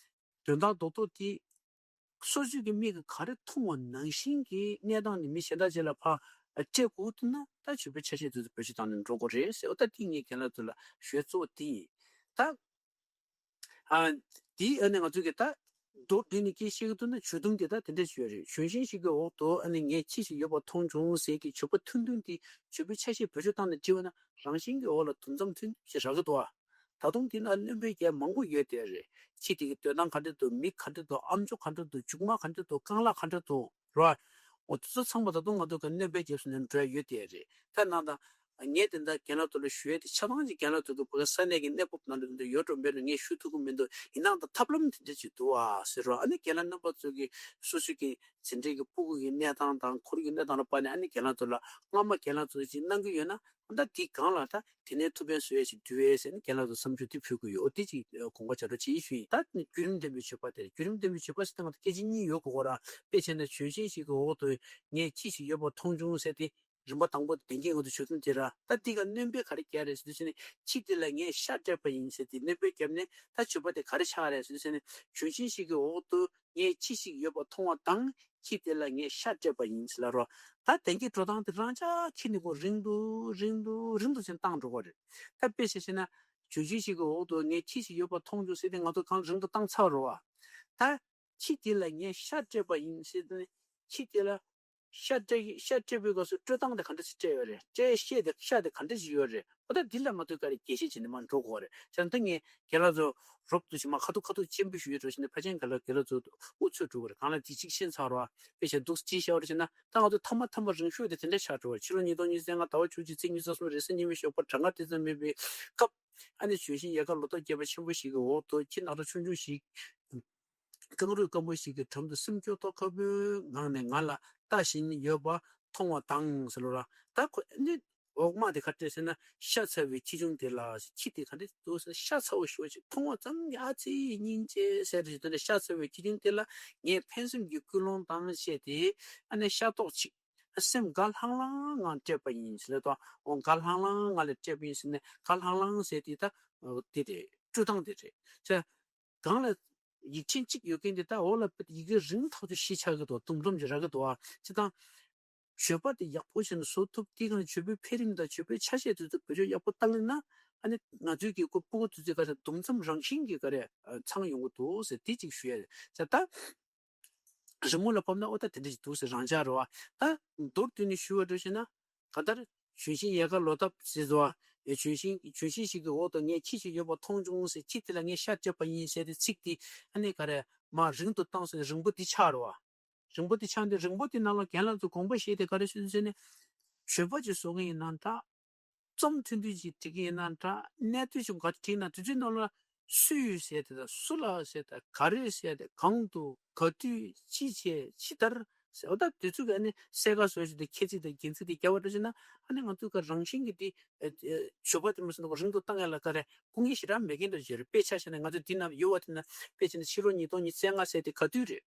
དོན་དག་རྡོག་རྡོག་དེ་སོ་སོའི་གི་མིག་གིས་ག་རེ་མཐོང་བ་ནང་བཞིན་གྱི་གནས་སྟངས་ནས་མི་གཞན་དག་ཅིག་ལ་ཕར་སྤྲད་དགོས་འདུག་ན། ད་བརྗོད་པའི་ཆ་ཤས་དེ་ཚོ་བེད་སྤྱོད་བཏང་ནས་འགྲོ་དགོས་རེད་ཟེར། འོ་ད་དེ་ངས་རྒན་ལགས་ཚོ་ལ་ཞུ་ཡ་གཙོ་བོ་དེ་ཡིན། ད། ཨ། དེ་ཨ་ནི་ང་ཚོས་ཀྱི་ད་མདོར་བསྡུས་ནས་སྐད་བཤད་ཀྱི་འདུག་ན་ཇུས་གཏམ་དེ་ད་དེ་འདྲ་ཞིག་རེད། ལྗོན་ཤིང་ཞིག་གི་འོག་ཏུ་ཨ་ནི་ངས་ཁྱི་ཞིག་ཡོད་པ་མཐོང་བྱུང་ཟེར་གྱི་བརྗོད་པ་ཐུང་ཐུང་དེ་བརྗོད་པའི་ཆ་ཤས་བེད་སྤྱོད་བཏང་ནས་བྲིས་པ་ན་རང་བཞིན་གྱི་འོག་ལ་དུམ་མཚམས་ཐུང་ཐུང་ཞིག་རག་གི་འདུག་ཨ། ད་དུང་དེ་ན་རྣོན་པོའི་རྒྱན་མང་པོ་ཡོད་དེ་རེད། ཁྱི་དེ་གི་སྡོད་སྟངས་ག་འདྲ་འདུག་མིག་ག་འདྲ་འདུག་ཨམ་ཅོག་ག་འདྲ་འདུག་མཇུག་མ་ག་འདྲ་འདུག་རྐང་ལག་ག་འདྲ་འདུག་རོ། འོ་དེ་ཚོ་ཚང་མ་ད་དུང་ང་ཚོ་གི་རྣོན་པོའི་རྒྱབ་སུ་ནས་འགྲོ་ཡ་ཡོད་དེ་རེད། ད་ནང་ད། ངས་དེ་འདྲ་རྒན་ལགས་ཚོ་ལ་ཞུ་ཡས་དེ་ཆ་ཚང་ཅིག་རྒན་ལགས་ཚོ་གི་བོད་ས་གནས་ཀྱི་གནས་བབ་ནང་དུ་དེ་འདྲ་ཡོད་འགྲོ་མེད་འགྲོ་ངས་ཞུ་ཐུབ་ཀྱི་མི་འདུག་ཡིན་ནའང་ད་ཐབས་ལམ་དེ་འདྲ་ཅིག་འདུག་ཨ་ཟེར་རོ། ཨ་ནི་རྒན་ལགས་རྣམ་པ་ཚོ་གི་སོ་སོ་གི་འཛིན་གྲྭའི་གི་སྤུ་གུ་གི་གནས་སྟངས་དང་ཁོར་ཡུག་གི་གནས་སྟངས་ལ་དཔག་ནས། ཨ་ནི་རྒན་ལགས་ཚོ་ལ་སྔ་མ་རྒན་ལགས་ཚོ་ཅིག་གནང་གི་ཡོད་ན། ད་དེའི་སྒང་ལ་ད་དེ་ནས་ཐུགས་ཕན་གསོས་ཡས་ཅིག་འདུག་གས་ཟེར་ནས་རྒན་ལགས་ཚོ་བསམ་ཚུལ་དེ་ཕུལ་གི་ཡོད། འོ་དེ་ཅིག་དགོངས་པ་བྱ་སྤྲོ་བྱེད་ཞུ་ཡིན། ད་བརྒྱུད་རིམ་ལྡན་པའི་བརྗོད་པ་དེ་རེད། བརྒྱུད་རིམ་ལྡན་པའི་བརྗོད་པ་ཟེར་ཏེ་ང་ཚོ་སྐད་ཆ་གཉིས་ཡོད་གོ་གོ་ར། དཔེ་བྱས་ན་ལྗོན་ཤིང་ཞིག་གི་འོག་ཏུ་ངས་ཁྱི་ཞིག་ཡོད་པ་མཐོང་བྱུང་ཟེར་ཏེ། རིམ་པ་དང་པོ་དེ་བདེན་འགེལ་འོག་ཏུ་ཞུགས་ཙམ་དེ་ར། ད་འདི་ག་སྣོན་པ་ག་རེ་བརྒྱབ་རེད་ཟེར་དུས་ཙམ་ནས་ཁྱི་དེ་ལ་ངས་ཤ་སྤྲད་པ་ཡིན་ཟེར་ཏེ་སྣོན་པ་བརྒྱབ་ནས་ད་བྱུས་པ་དེ་ག་རེ་ཆགས་རེད་ཟེར་དུས་ཙམ་ནས་གྱོད་ཆེན་ཞིག་གི་འོག་ཏུ་ངས་ཁྱི་ཞིག་ཡོད་པ་མཐོང་བ་དང་ཁྱི་དེ་ལ་ངས་ཤ་སྤྲད་པ་ཡིན་ཟེར་ལབ་རོ། ད་དེང་གི་འགྲོ་སྟངས་དེ་རང་ཅག་ཁྱི་ནི་ཁོ་རིང་དུ་རིང་དུ་རིང་དུ་ཕྱིན་བཏང་འགྲོ་གི་རེད། ད་དཔེ་བཞག་བྱས་ན་གྱོད་ཆེན་ཞིག་གི་འོག་ཏུ་ངས་ཁྱི་ཞིག་ཡོད་པ་མཐོང་བྱུང་ཟེར་ཏེ་ང་ཚོ་གང་རིང་དུ་བཏང་ཚར་རོ་བ། ད་ཁྱི་དེ་ལ་ངས་ཤ་སྤྲད་པ་ཡིན་ཟེར་ཏེ་ཁྱི་དེ་ལ་ཤ་སྤྲད་ཤ་སྤྲད་པའི་སྐབས་སུ་སྤྲོད་སྟངས་དེ་ག་འདྲ་ཞིག་སྤྲད་ཡོད་རེད། སྤྲད་ཤེས་དེ་ཤ་དེ་ག་འདྲ་ཞིག་ཡོད་རེད། འོ་ད་འདི་ལ་ང་ཚོས་ག་རེ་རྒྱས་བཤད་བྱས་ནས་མར་འགྲོ་དགོས་རེད། བྱས་ཙང་ད་ངས་རྒན་ལགས་ཚོ་རོབ་ཏུ་ཞིག་མར་ཁ་ཐུག་ཁ་ཐུག་ཅན་པོ་ཞུ་ཡས་འགྲོ་བཞིན་ནས་ཕལ་ཆེར་རྒན་ལགས་རྒན་ལགས་ཚོ་དབུ་ཚོད་འགྲོ་གི་རེད། གང་ལ་དེ་གཅིག་ཤེས་ཚར་བ། དཔེ་བྱས་འདུག་ཅི་བྱ་བ་རེད་ཟེར་ན་ད་ང་ཚོ་མཐའ་མ་མཐའ་མ་རིང་ཤོས་དེ་དེ་འདྲ་ཆགས་འགྲོ་བ། ཕྱི་ལོ་ཉིས་སྟོང་ཉི་ཤུ་རྩ་ལྔ་ཟླ་བ་བཅུ་གཅིག་ཚེས་ཉི་ཤུ་རྩ་གསུམ་རེས་གཟའ་ཉི་མའི་ཞོགས་པ་གྲང་ངར་དེ་ཙམ་མེད་པའི་སྐབས། ཨ་ནི་གྱོད་ཆེན་ཡལ་ག་ལོ་ཏོག་རྒྱས་པ་ཆེན་པོ་ཞིག་གི་འོག་ཏུ་ཁྱི་ནག་ཁྲ་ཆུང་ཆུང་ཞིག་རྐང་རུས་སྐམ་པོ་ཞིག་གི་འགྲམ་དུ་སེམས་སྐྱོ་ཏོག་ཁ་པོའི་ངང་ནས་ང་ལ་ལྟ་བཞིན་ཡོད་པ་མཐོང་བ་དང་ཟེར་ལོ་ར། ད་ཁོ་ནི་འོག་མ་དེ་ག་རེ་ཟེར་ན་ཤ་ཚ་བའི་ཁྱི་ཆུང་དེ་ལ་ཁྱི་དེ་ག་འདྲ་འདུག་ཟེར། ཤ་ཚ་བོ་ཞེ་པོ་ཅིག་མཐོང་བ་ཙམ་གྱིས་ཨ་ཙི་སྙིང་རྗེ་ཟེར་རེད། དེ་འདྲ་ཤ་ཚ་བའི་ཁྱི་ཆུང་དེ་ལ་ངས་ཕན་སེམས་ཀྱི་ཀུན་སློང་དང་བཅས་ཏེ་ཨ་ནི་ཤ་ཏོག་ཅིག་སེམས་དགའ་ལྷང་ལྷང་ངང་སྤྲད་པ་ཡིན་ཟེར་ལབ་དང་། འོ་དགའ་ལྷང་ལྷང་ང་ལ་སྤྲད་པ་ཡིན་ཟེར་ནས་དགའ་ལྷང་ལྷང་ཟེར་དེ་ད་དེ་རེད། སྤྲོད་སྟངས་དེ་རེད་ཟེར། སྒང་ལ་ཡིག་ཆེན་གཅིག་ཡོད་མཁན་དེ་ད་འོག་ལ་ཡི་གེ་རིང་ཐག་ཆོད་ཞིག་ཆགས་ཀྱི་འདུག་དུམ་དུམ་ཅིག་རག་གི་འདུག་ཨ། སྤྱིར་བཏང་བྱོས་པ་དེ་ཡག་པོ་བྱས་ནས་བཟོ་ཐུབ། དེའི་སྒང་བྱོས་པའི་འཕེལ་རིམ་དང་བྱོས་པའི་ཆ་ཤས་དེ་ཚོ་བེད་སྤྱོད་ཡག་པོ་བཏང་ན་ཨ་ནི་ང་ཚོའི་གི་ཀོ་སྤུ་གུ་དེ་ཚོའི་ག་རེ་འདུ་འཛོམས་རང་བཞིན་གྱིས་ག་རེ་ཚང་ཡོང་གི་འདུག་ཟེར་དེ་གཅིག་ཞུ་ཡ་རེད་ཟེར། ད་རི་མོ་ལ་ཕབ་ན་ཨོ་ད་དེ་འདྲ་ཞིག་འདུག་ཟེར་རང་འཇགས་རེད་བ། ད་མདོར་བསྡུས་ནས་ཞུ་བ་འགྲོ་ཞེ་ན། གང་ལྟར་གྱོད་ཆེན་ཡལ་ག་ལོ་འདབ་ཟེར་བ། གྱོད་ཆེན་གྱོད་ཆེན་ཞིག་གི་འོག་ཏུ་ངས་ཁྱི་ཞིག་ཡོད་པ་མཐོང་བྱུང་ཟེར། ཁྱི་དེ་ལ་ངས་ཤ་སྤྲད་པ་ཡིན་ཟེར་ཏེ་ཚིག་དེ་ཨ་ནི་ག་རེ་མར་རིང་དུ་བཏང་ཟེར་ནས་རིང་པོ་དེ་ཆགས་རེད་བ། རིང་པོ་དེ་ཆགས་འདི་རིང་པོ་དེ་ནང་ལ་རྒན་ལགས་ཚོ་དགོངས་པ་བཞེས་ཏེ་ག་རེ་ཞུ་ཟེར་ནས། བྱོས་པ་ཅིག་བཟོ་གི་ཡིན་ན་འདྲ། རྩོམ་ཐུང་ཐུང་ཅིག་བྲིས་ཀྱི་ཡིན་ན་འདྲ། གནད་དོན་ཅིག་ག་བྲིས་ན་དེ་ཚོའི་ནང་ལ་སུས་ཟེར་དེ་དང་སུ་ལ་ཟེར་དང་ག་རེ་ཟེར་དེ་གང་དུ་ག་དུས་ཅི་བྱས་ཇི་ལྟར་ཟེར། འོ་ད་དེ་ཚོ་གི་ཨ་ནི་གསལ་ཁ་བཟོ་ཞིག་དེ་ཁྱད་ཚིག་དང་རྒྱན་ཚིག་དེ་རྒྱབ་པ་འགྲོ་ཞིག་ན་ཨ་ནི་ང་ཚོ་གི་རང་བཞིན་གྱི་དེ་བྱོས་པ་དེ་མི་སྲིད་ན་རིང་དུ་བཏང་ཡ་ལ་ག་རེ་སྐུ་ངལ་ཞེ་དྲག་མེད་མཁན་འདྲ་ཞིག་རེད། དཔེ་ཆ་བཞག་ན་ང་ཚོ་འདི་ན་ཡོད་པ་དེ་ན་དཔེ་བྱས་ན་ཕྱི་ལོ་ཉིས་སྟོང་ཉི་ཤུ་རྩ་ལྔ་ཟེར་དེ་ག་དུས་རེད།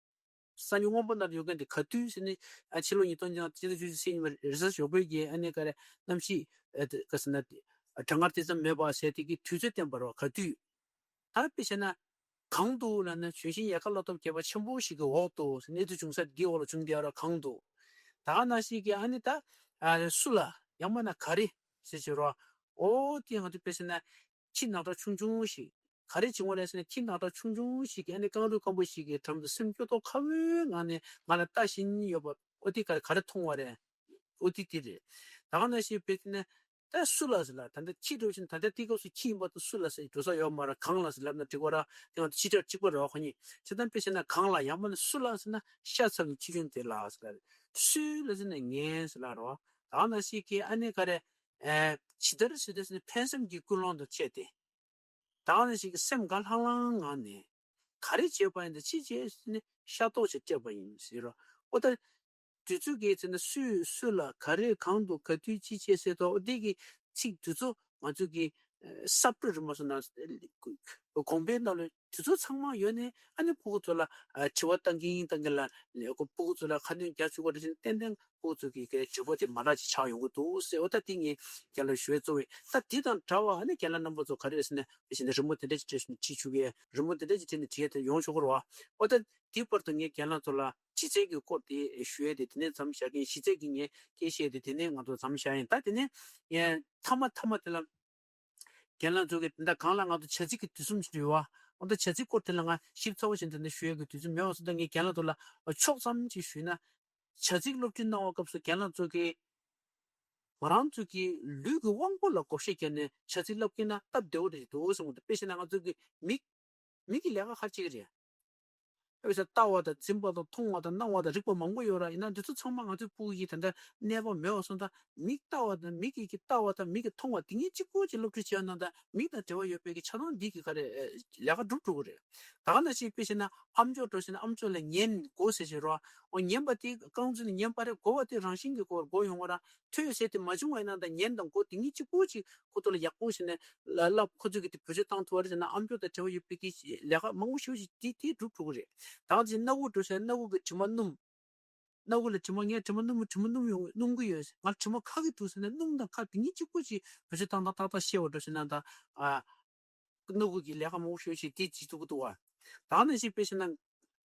གསར་འགྱུར་སྔོན་པོ་ནང་ཡོད་མཁན་དེ་ག་དུས་ཟེར་ནས་ཨ་ཕྱི་ལོ་ཉིས་སྟོང་ཉི་ཤུ་རྩ་ལྔ་རེས་གཟའ་ཞོགས་པའི་གི་ཨ་ནི་ག་རེ་གནམ་གཤིས་ཨ་དེ་ག་ཟེར་ན་དེ་ཨ་གྲང་ངར་དེ་ཙམ་མེད་པ་ཟེར་དེ་གི་དུས་ཚོད་བསྟན་པ་རེད་བ། ག་དུས། ད་དཔེ་བྱས་ན་གང་དུ་ལབ་ན་གྱོད་ཆེན་ཡལ་ག་ལོ་འདབ་རྒྱས་པ་ཆེན་པོ་ཞིག་གི་འོག་ཏུ་ཟེར་གནས་ཚུལ་བྱུང་ས་འདིའི་འོག་ལ་བྱུང་བསྡད་ཡོད་རེད། གང་དུ། ད་ག་ནང་བཞིན་གི་ཨ་ནི་ད་ཨ་སུ་ལ་ཡང་མིན་ན་ག་རེ་ཟེར་གྱི་རེད་བ། འོ་དེ་ང་ཚོ་དཔེ་བྱས་ན་ཁྱི་ནག་ཁྲ་ཆུང་ཆུང་ཞིག་ག་རེ་བྱུང་བ་རེད་ཟེར་ན། ཁྱི་ནག་ཁྲ་ཆུང་ཆུང་ཞིག་གིས་ཨ་ནི་རྐང་རུས་སྐམ་པོ་ཞིག་གི་འགྲམ་དུ་སེམས་སྐྱོ་ཏོག་ཁ་བོའི་ངང་ནས་ང་ལ་ལྟ་བཞིན་ཡོད་པ། ཨོ་དེ་ག་རེ་ག་རེ་མཐོང་བ་རེད། ཨོ་དེ་དེ་རེད། ད་ག་ནང་བཞིན་དཔེ་དེ་ནས་ད་སུ་ལ་ཟེར་ལ་ད་ལྟ་ཁྱི་འགྲོ་བཞིན་ད་ལྟ་དེ་སྐབས་སུ་ཁྱི་ཡིན་པ་དང་སུ་ལ་ཟེར་འགྲོ་ས་ཡོད་མ་རེད། གང་ལ་ཟེར་ལབ་ན་འགྲིག་པ་རེད། དེ་ང་ཚོ་སྤྱི་སྒྲ་གཅིག་པ་རེད་བ་ཁོ་གཉིས། བྱས་ཙང་དཔེ་བྱས་ན་གང་ལ་ཡང་མིན་ན་སུ་ལ་ཟེར་ན་ཤ་ཚ་བའི་ཁྱི་ཆུང་དེ་ལ་ཟེར་ལ་རེད། སུ་ལ་ཟེར་ན་ངས་ཟེར་ལ་རེད་བ། ད་ག་ནང་བཞིན་གི་ཨ་ནི་ག་རེ། ཨེ། ཇི་ལྟར་ཟེར་དུས་ནི་ཕན་སེམས་ཀྱི་ཀུན་སློང་དང་བཅས་ཏེ། ད་ག་ནང་བཞིན་གི་སེམས་དགའ་ལྷང་ལྷང་ངང་ནས། ག་རེ་བྱས་པ་ཡིན་ད་ཅི་བྱས་ཟེར་ནས་ཤ་ཏོག་ཅིག་སྤྲད་པ་ཡིན་ཟེར་རོ། ཨོ་ད། དུས་ཚོད་ཀྱི་ཚེ་ན་སུས་སུ་ལ་ག་རེ་གང་དུ་ག་དུས་ཅི་བྱས་ཟེར་ཏོ་འདི་གི་ཚིག་དུས་ཚོད་ང་ཚོ་གི་ས་བཀྲ་རི་མོ་སོ་ན་དགོངས་པའི་ནང་ལ་དུས་ཚོད་ཚང་མ་ཡོད་ནས་ཨ་ནི་ཕྲུ་གུ་ཚོ་ལ་དྲི་བ་བཏང་གིན་བཏང་གིན་ལ་ཕྲུ་གུ་ཚོ་ལ་ཁ་སྣོན་རྒྱག་བཅུག་པ་རེད་ཟེར་ཏན་ཏན་ཕྲུ་གུ་ཚོ་གི་གའི་དྲི་བ་དེ་མ་འདྲ་ཅིག་ཆགས་ཡོང་གི་འདུག་ཟེར། འོ་ད་དེ་ངས་རྒན་ལགས་ཞུ་བའི་གཙོ་བོའི་ད་དེ་དང་འདྲ་བ་ཨ་ནི་རྒན་ལགས་རྣམ་པ་ཚོ་ག་རེ་ཟེར་ནས་བྱས་ནས་རི་མོ་དེ་འདྲ་ཅིག་བྲིས་ནས་བྲིས་བཅུག་གི་རི་མོ་དེ་འདྲ་ཅིག་བྲིས་ནས་བྲིས་ཡས་དེ་ཡོང་ཆོག་གི་རེད་བ། འོ་ད་དེའི་བར་དུ་ངས་རྒན་ལགས་ཚོ་ལ། ཕྱི་ཚེས་ཀྱི་སྐོར་དེ་ཞུ་ཡས་དེ་དེ་ནས་མཚམས་བཞག་གིན། གཞི་རྩའི་གི་ངས་སྐད་བཤད་དེ་དེ་ནས་ང་ཚོ་མཚམས་བཞག་ཡིན། ད་དེ་ནས་ངས་མཐའ་མ་མཐའ་མ་དེ་ལ་རྒན་ལགས་ཚོ་གི་དེ་འདྲ་གང་ལ་ང་ཚོ་བྱ་ཚིག་གི་དུས་གསུམ་ཞིག་ཡོད་བ། འོ་ད་བྱ་ཚིག་སྐོར་དེ་ལ་ང་ཞིབ་ཚགས་པོ་བྱས་དེ་འདྲ་ཞུ་ཡས་ཀྱི་དུས་ཚོད་མེད་བ་སོང་ཙང་ངས་རྒན་ལགས་ཚོ་ལ་ཕྱོགས་ཙམ་ཅིག་ཞུས་ན། བྱ་ཚིག་སློབ་ཁྲིད་གནང་བའི་སྐབས་སུ་རྒན་ལགས་ཚོ་གི་ང་རང་ཚོ་གི་ལུས་ཀྱི་དབང་པོ་ལ་བགོ་བཤའ་བརྒྱབ་ནས་བྱ་ཚིག་བསླབ་ཀྱིན་ན་སྟབས་བདེ་བོ་རེད་འདུག་གསུངས་འདུག་དཔེ་བྱས་ན་ང་ཚོ་གི་མིག་མིག་གི་ལས་ཀ་ག་རེ་བྱེད་ཀྱི་རེད། ཨེ་ཟེར་ལྟ་བ་དང་འཛིན་པ་དང་མཐོང་བ་དང་སྣང་བ་དང་རིག་པ་མང་པོ་ཡོད་ར། ཡིན་ན་འདི་ཚོ་ཚང་མ་ང་ཚོའི་སྤུ་གུ་ཡིས་ད་ལྟ་གནས་པ་མེད་པ་སོང་ཙང་མིག་ལྟ་བ་དང་མིག་གིས་ཀྱི་ལྟ་བ་དང་མིག་གིས་མཐོང་བ་དེ་གཉིས་གཅིག་པོ་གཅིག་སློབ་ཁྲིད་བྱས་ན་ད་མིག་དང་འབྲེལ་བ་ཡོད་པའི་གི་ཆ་ཚང་འདི་གི་ག་རེ་ལས་ཀ་སྒྲུབ་ཐུབ་ཀྱི་རེད། ད་ག་ནང་བཞིན་དཔེ་བྱས་ན་ཨ་མཆོག་འགྲོ་བྱས་ན་ཨ་མཆོག་ལ་ཉན་དགོས་ཟེར་བྱས་རོ། འོ་ཉན་པ་དེ་རྐང་འཛིན་ཉན་པ་རེད། གོ་བ་དེ་རང་བཞིན་གྱི་གོ་བར་གོ་ཡོང་བ་ར། ཐོས་ཟེར་དེ་མ་བྱུང་བ་ཡིན་ན་ད་ཉན་དང་གོ་དེ་གཉིས་གཅིག་པོ་གཅིག་ཁོ་ཚོ་ལ་ཡག་པོ་བྱས་ནས་ལ་བསླབ། ཁོ་ཚོས་གི་དེ་བེད་སྤྱོད་བཏང་ཐུབ་པ་རེད་ཟེར་ན་ཨ་མཆོག་དང་འབྲེལ་བ་ཡོད་པའི་གི་ལས་ཀ་མང་པོ་ཞེ་པོ་ཞིག་དེ་དེ་སྒྲུབ་ཐུབ་ཀྱི་རེད། ད་ག་ཅིག་སྣ་བུག་འགྲོ་ཟེར་ན་སྣ་བུག་གི་དྲི་མ་སྣུམ། སྣ་ཁུག་ལ་དྲི་མ། ངས་དྲི་མ་སྣུམ་དྲི་མ་སྣུམ་ཡོང་སྣུམ་གི་ཡོད། ང་དྲི་མ་ཁ་གི་འདུག་ཟེར་ནས་སྣུམ་དང་ཁ་དེ་གཉིས་གཅིག་པོ་ཅིག་བེད་སྤྱོད་བཏང་དང་ཏག་ཏག་ཤེས་པ་འགྲོ་ཟེར་ན་ད། ཨ། སྣ་ཁུག་གི་ལས་ཀ་མང་པོ་ཞེ་པོ་ཞིག་དེ་བྱེད་ཐུབ་ཀྱི་འདུག་བ། ད་ནང་བཞིན་དཔེ་བྱས་ན་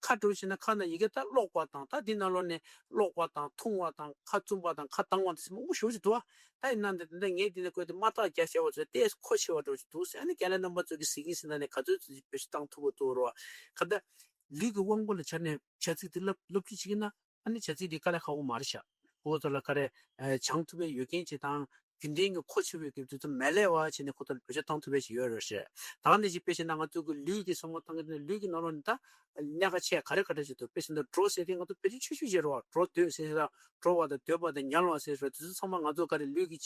ཁ་འགྲོ་བྱས་ན་ཁ་ནང་ཡི་གེ་ད་ཀློག་པ་དང་། ད་འདི་ནང་ལོགས་ནས་ཀློག་པ་དང་འཐུང་བ་དང་ཁ་བཙུམ་པ་དང་ཁ་གདངས་པ་དེ་ཚོ་མང་པོ་ཞེ་པོ་ཞིག་འདུག་བ། ད་ཡིན་ན་འདི་འདི་འདྲ་ངས་འདི་ནས་བཀོད་དེ་དམར་རྟགས་བརྒྱབ་བྱས་པ་ཚོ་ཏོག་ཙམ་མཁོ་ཆེ་བ་འདྲ་ཞིག་འདུག་ཟེར། ཨ་ནི་རྒན་ལགས་རྣམ་པ་ཚོ་གིས་གཟིགས་ཀྱིན་ཟིན་ན་ནས་ག་ཚོད་ཚོད་བེད་སྤྱོད་བཏང་ཐུབ་པ་འདུག་རོ། ག་ད་ལུས་ཀྱི་དབང་པོ་ལ་བྱས་ནས་བྱ་ཚིག་དེ་ལབ་ལབ་ཀྱི་བྱེད་ཀྱི་ན། ཨ་ནི་བྱ་ཚིག་འདི་དཀའ་ལས་ཁག་པོ་མ་རེད་ཤག་ཁོ་ཚོ་ལ་ག་རེ་ཨ་སྦྱང་ཐུབ་པའི་ཡོད་མཁན་ཅིག་དང་རྒྱུན་ལྡན་གྱི་མཁོ་ཆེ་བའི་གི་དུས་ཚོད་མ་ལས་པ་བྱས་ནས་ཁོ་ཚོ་ལ་བེད་སྤྱོད་བཏང་ཐུབ་པ་ཞིག་ཡོད་རེད་ཤག་ད་ག་ནང་བཞིན་དཔེ་བྱས་ན་ང་ཚོ་གི་ལུས་ཀྱི་བསམ་བློ་བཏང་གི་ན་ལུས་ཀྱི་ནང་ལོགས་ནས་ད་གནད་འགག་ཆེ་ག་རེ་ག་རེ་ཞིག་འདུག་དཔེ་བྱས་ན་འགྲོ་ཟེར་དེ་ང་ཚོ་བེད་སྤྱོད་ཆེ་ཤོས་བྱེད་རོགས། འགྲོ་སྡོད་ཟེར་ར་འགྲོ་བ་དང་སྡོད་པ་དང་ཉལ་བ་ཟེར་ར་དེ་ཚོ་ཚང་མ་ང་ཚོ་ག་རེ་ལུས་ཀྱི་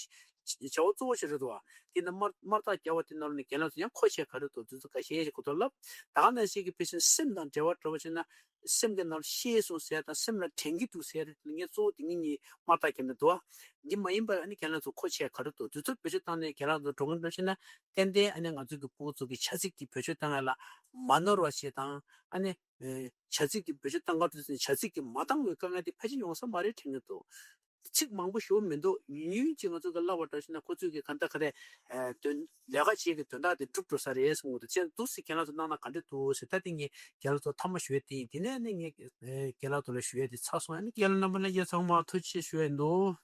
བྱ་བ་གཙོ་བོ་ཞིག་རེད་འདུག་བ། དེ་ནི་དམར་དམར་རྟགས་བརྒྱབ་པ་དེ་ནང་ལོགས་ནས་རྒན་ལགས་ཚོ་ཡང་མཁོ་ཆེ་ག་རེ་འདུག་དེ་ཚོ་ཁ་ཤས་ཤིག་གོ་ཐོས་ལབ། ད་ག་ནང་བཞིན་གྱི་དཔེ་བྱས་ན་སེམས་དང་འབྲེལ་བ་འགྲོ་བ་བྱས་ན། སེམས་ཀྱི་ནང་ལ་ཤེས་སོང་ཟེར་དང་སེམས་ལ་དྲན་གྱི་འདུག་ཟེར་ངས་གཙོ་བོ་དེ་གཉིས་གཉིས་དམར་རྟགས་བརྒྱབ་ནས་འདུག་བ། འདི་མ་ཡིན་པར་ཨ་ནི་རྒན་ལགས་ཚོ་མཁོ་ཆེ་ག་རེ་འདུག་དུས་ཚོད་བེད་སྤྱོད་བཏང་ནས་རྒན་ལགས་ཚོ་འགྲོ་གི་འགྲོ་ཤེ་ན། ཏན་ཏན་ཨ་ནི་ང་ཚོ་གི་ཕྲུ་གུ་ཚོ་གི་བྱ་ཚིག་གི་བེད་སྤྱོད་བཏང་ཡ་ལ་མ་ནོར་བ་ཞིག་དང་། ཨ་ནི་ཨེ་བྱ་ཚིག་གི་བེད་སྤྱོད་བཏང་ག་དུས་ཚོད་བྱ་ཚིག་གི་མ་འདང་བའི་དཀའ་ངལ་དེ་ཕལ་ཆེར་ཡོང་ས་མ་རེད་དྲན་གྱི་འདུག་ཚིག་མང་པོ་ཞུ་མི་འདུག་ཉུང་ཉུང་ཅིག་ང་ཚོ་གི་ལབ་པ་འདྲ་ཞིག་ན་ཁོ་ཚོས་གི་ག་འདྲ་ག་རེ་ཨེ་དོན་ལས་ཀ་བྱེད་ཀྱི་དོན་དག་དེ་འགྲུབ་འགྲོ་ས་རེད་གསུང་གི་འདུག་ཅེས་འདུག་སེ་རྒན་ལགས་ཚོ་གནང་ན་ག་འདྲ་འདུག་ཟེར། ད་དེ་ངས་རྒན་ལགས་ཚོ་མཐའ་མ་ཞུ་ཡས་དེ་ཡིན། དེ་ནས་ནི་ངས་ཨེ་རྒན་ལགས་ཚོ་ལ་ཞུ་ཡས་དེ་ཚར་སོང་། ཨ་ནི་རྒན་ལགས་རྣམ་པ་ལྷན་རྒྱས་ཚང་མ་ཐུགས་རྗེ་ཆེ་ཞུ་ཡས་འདུག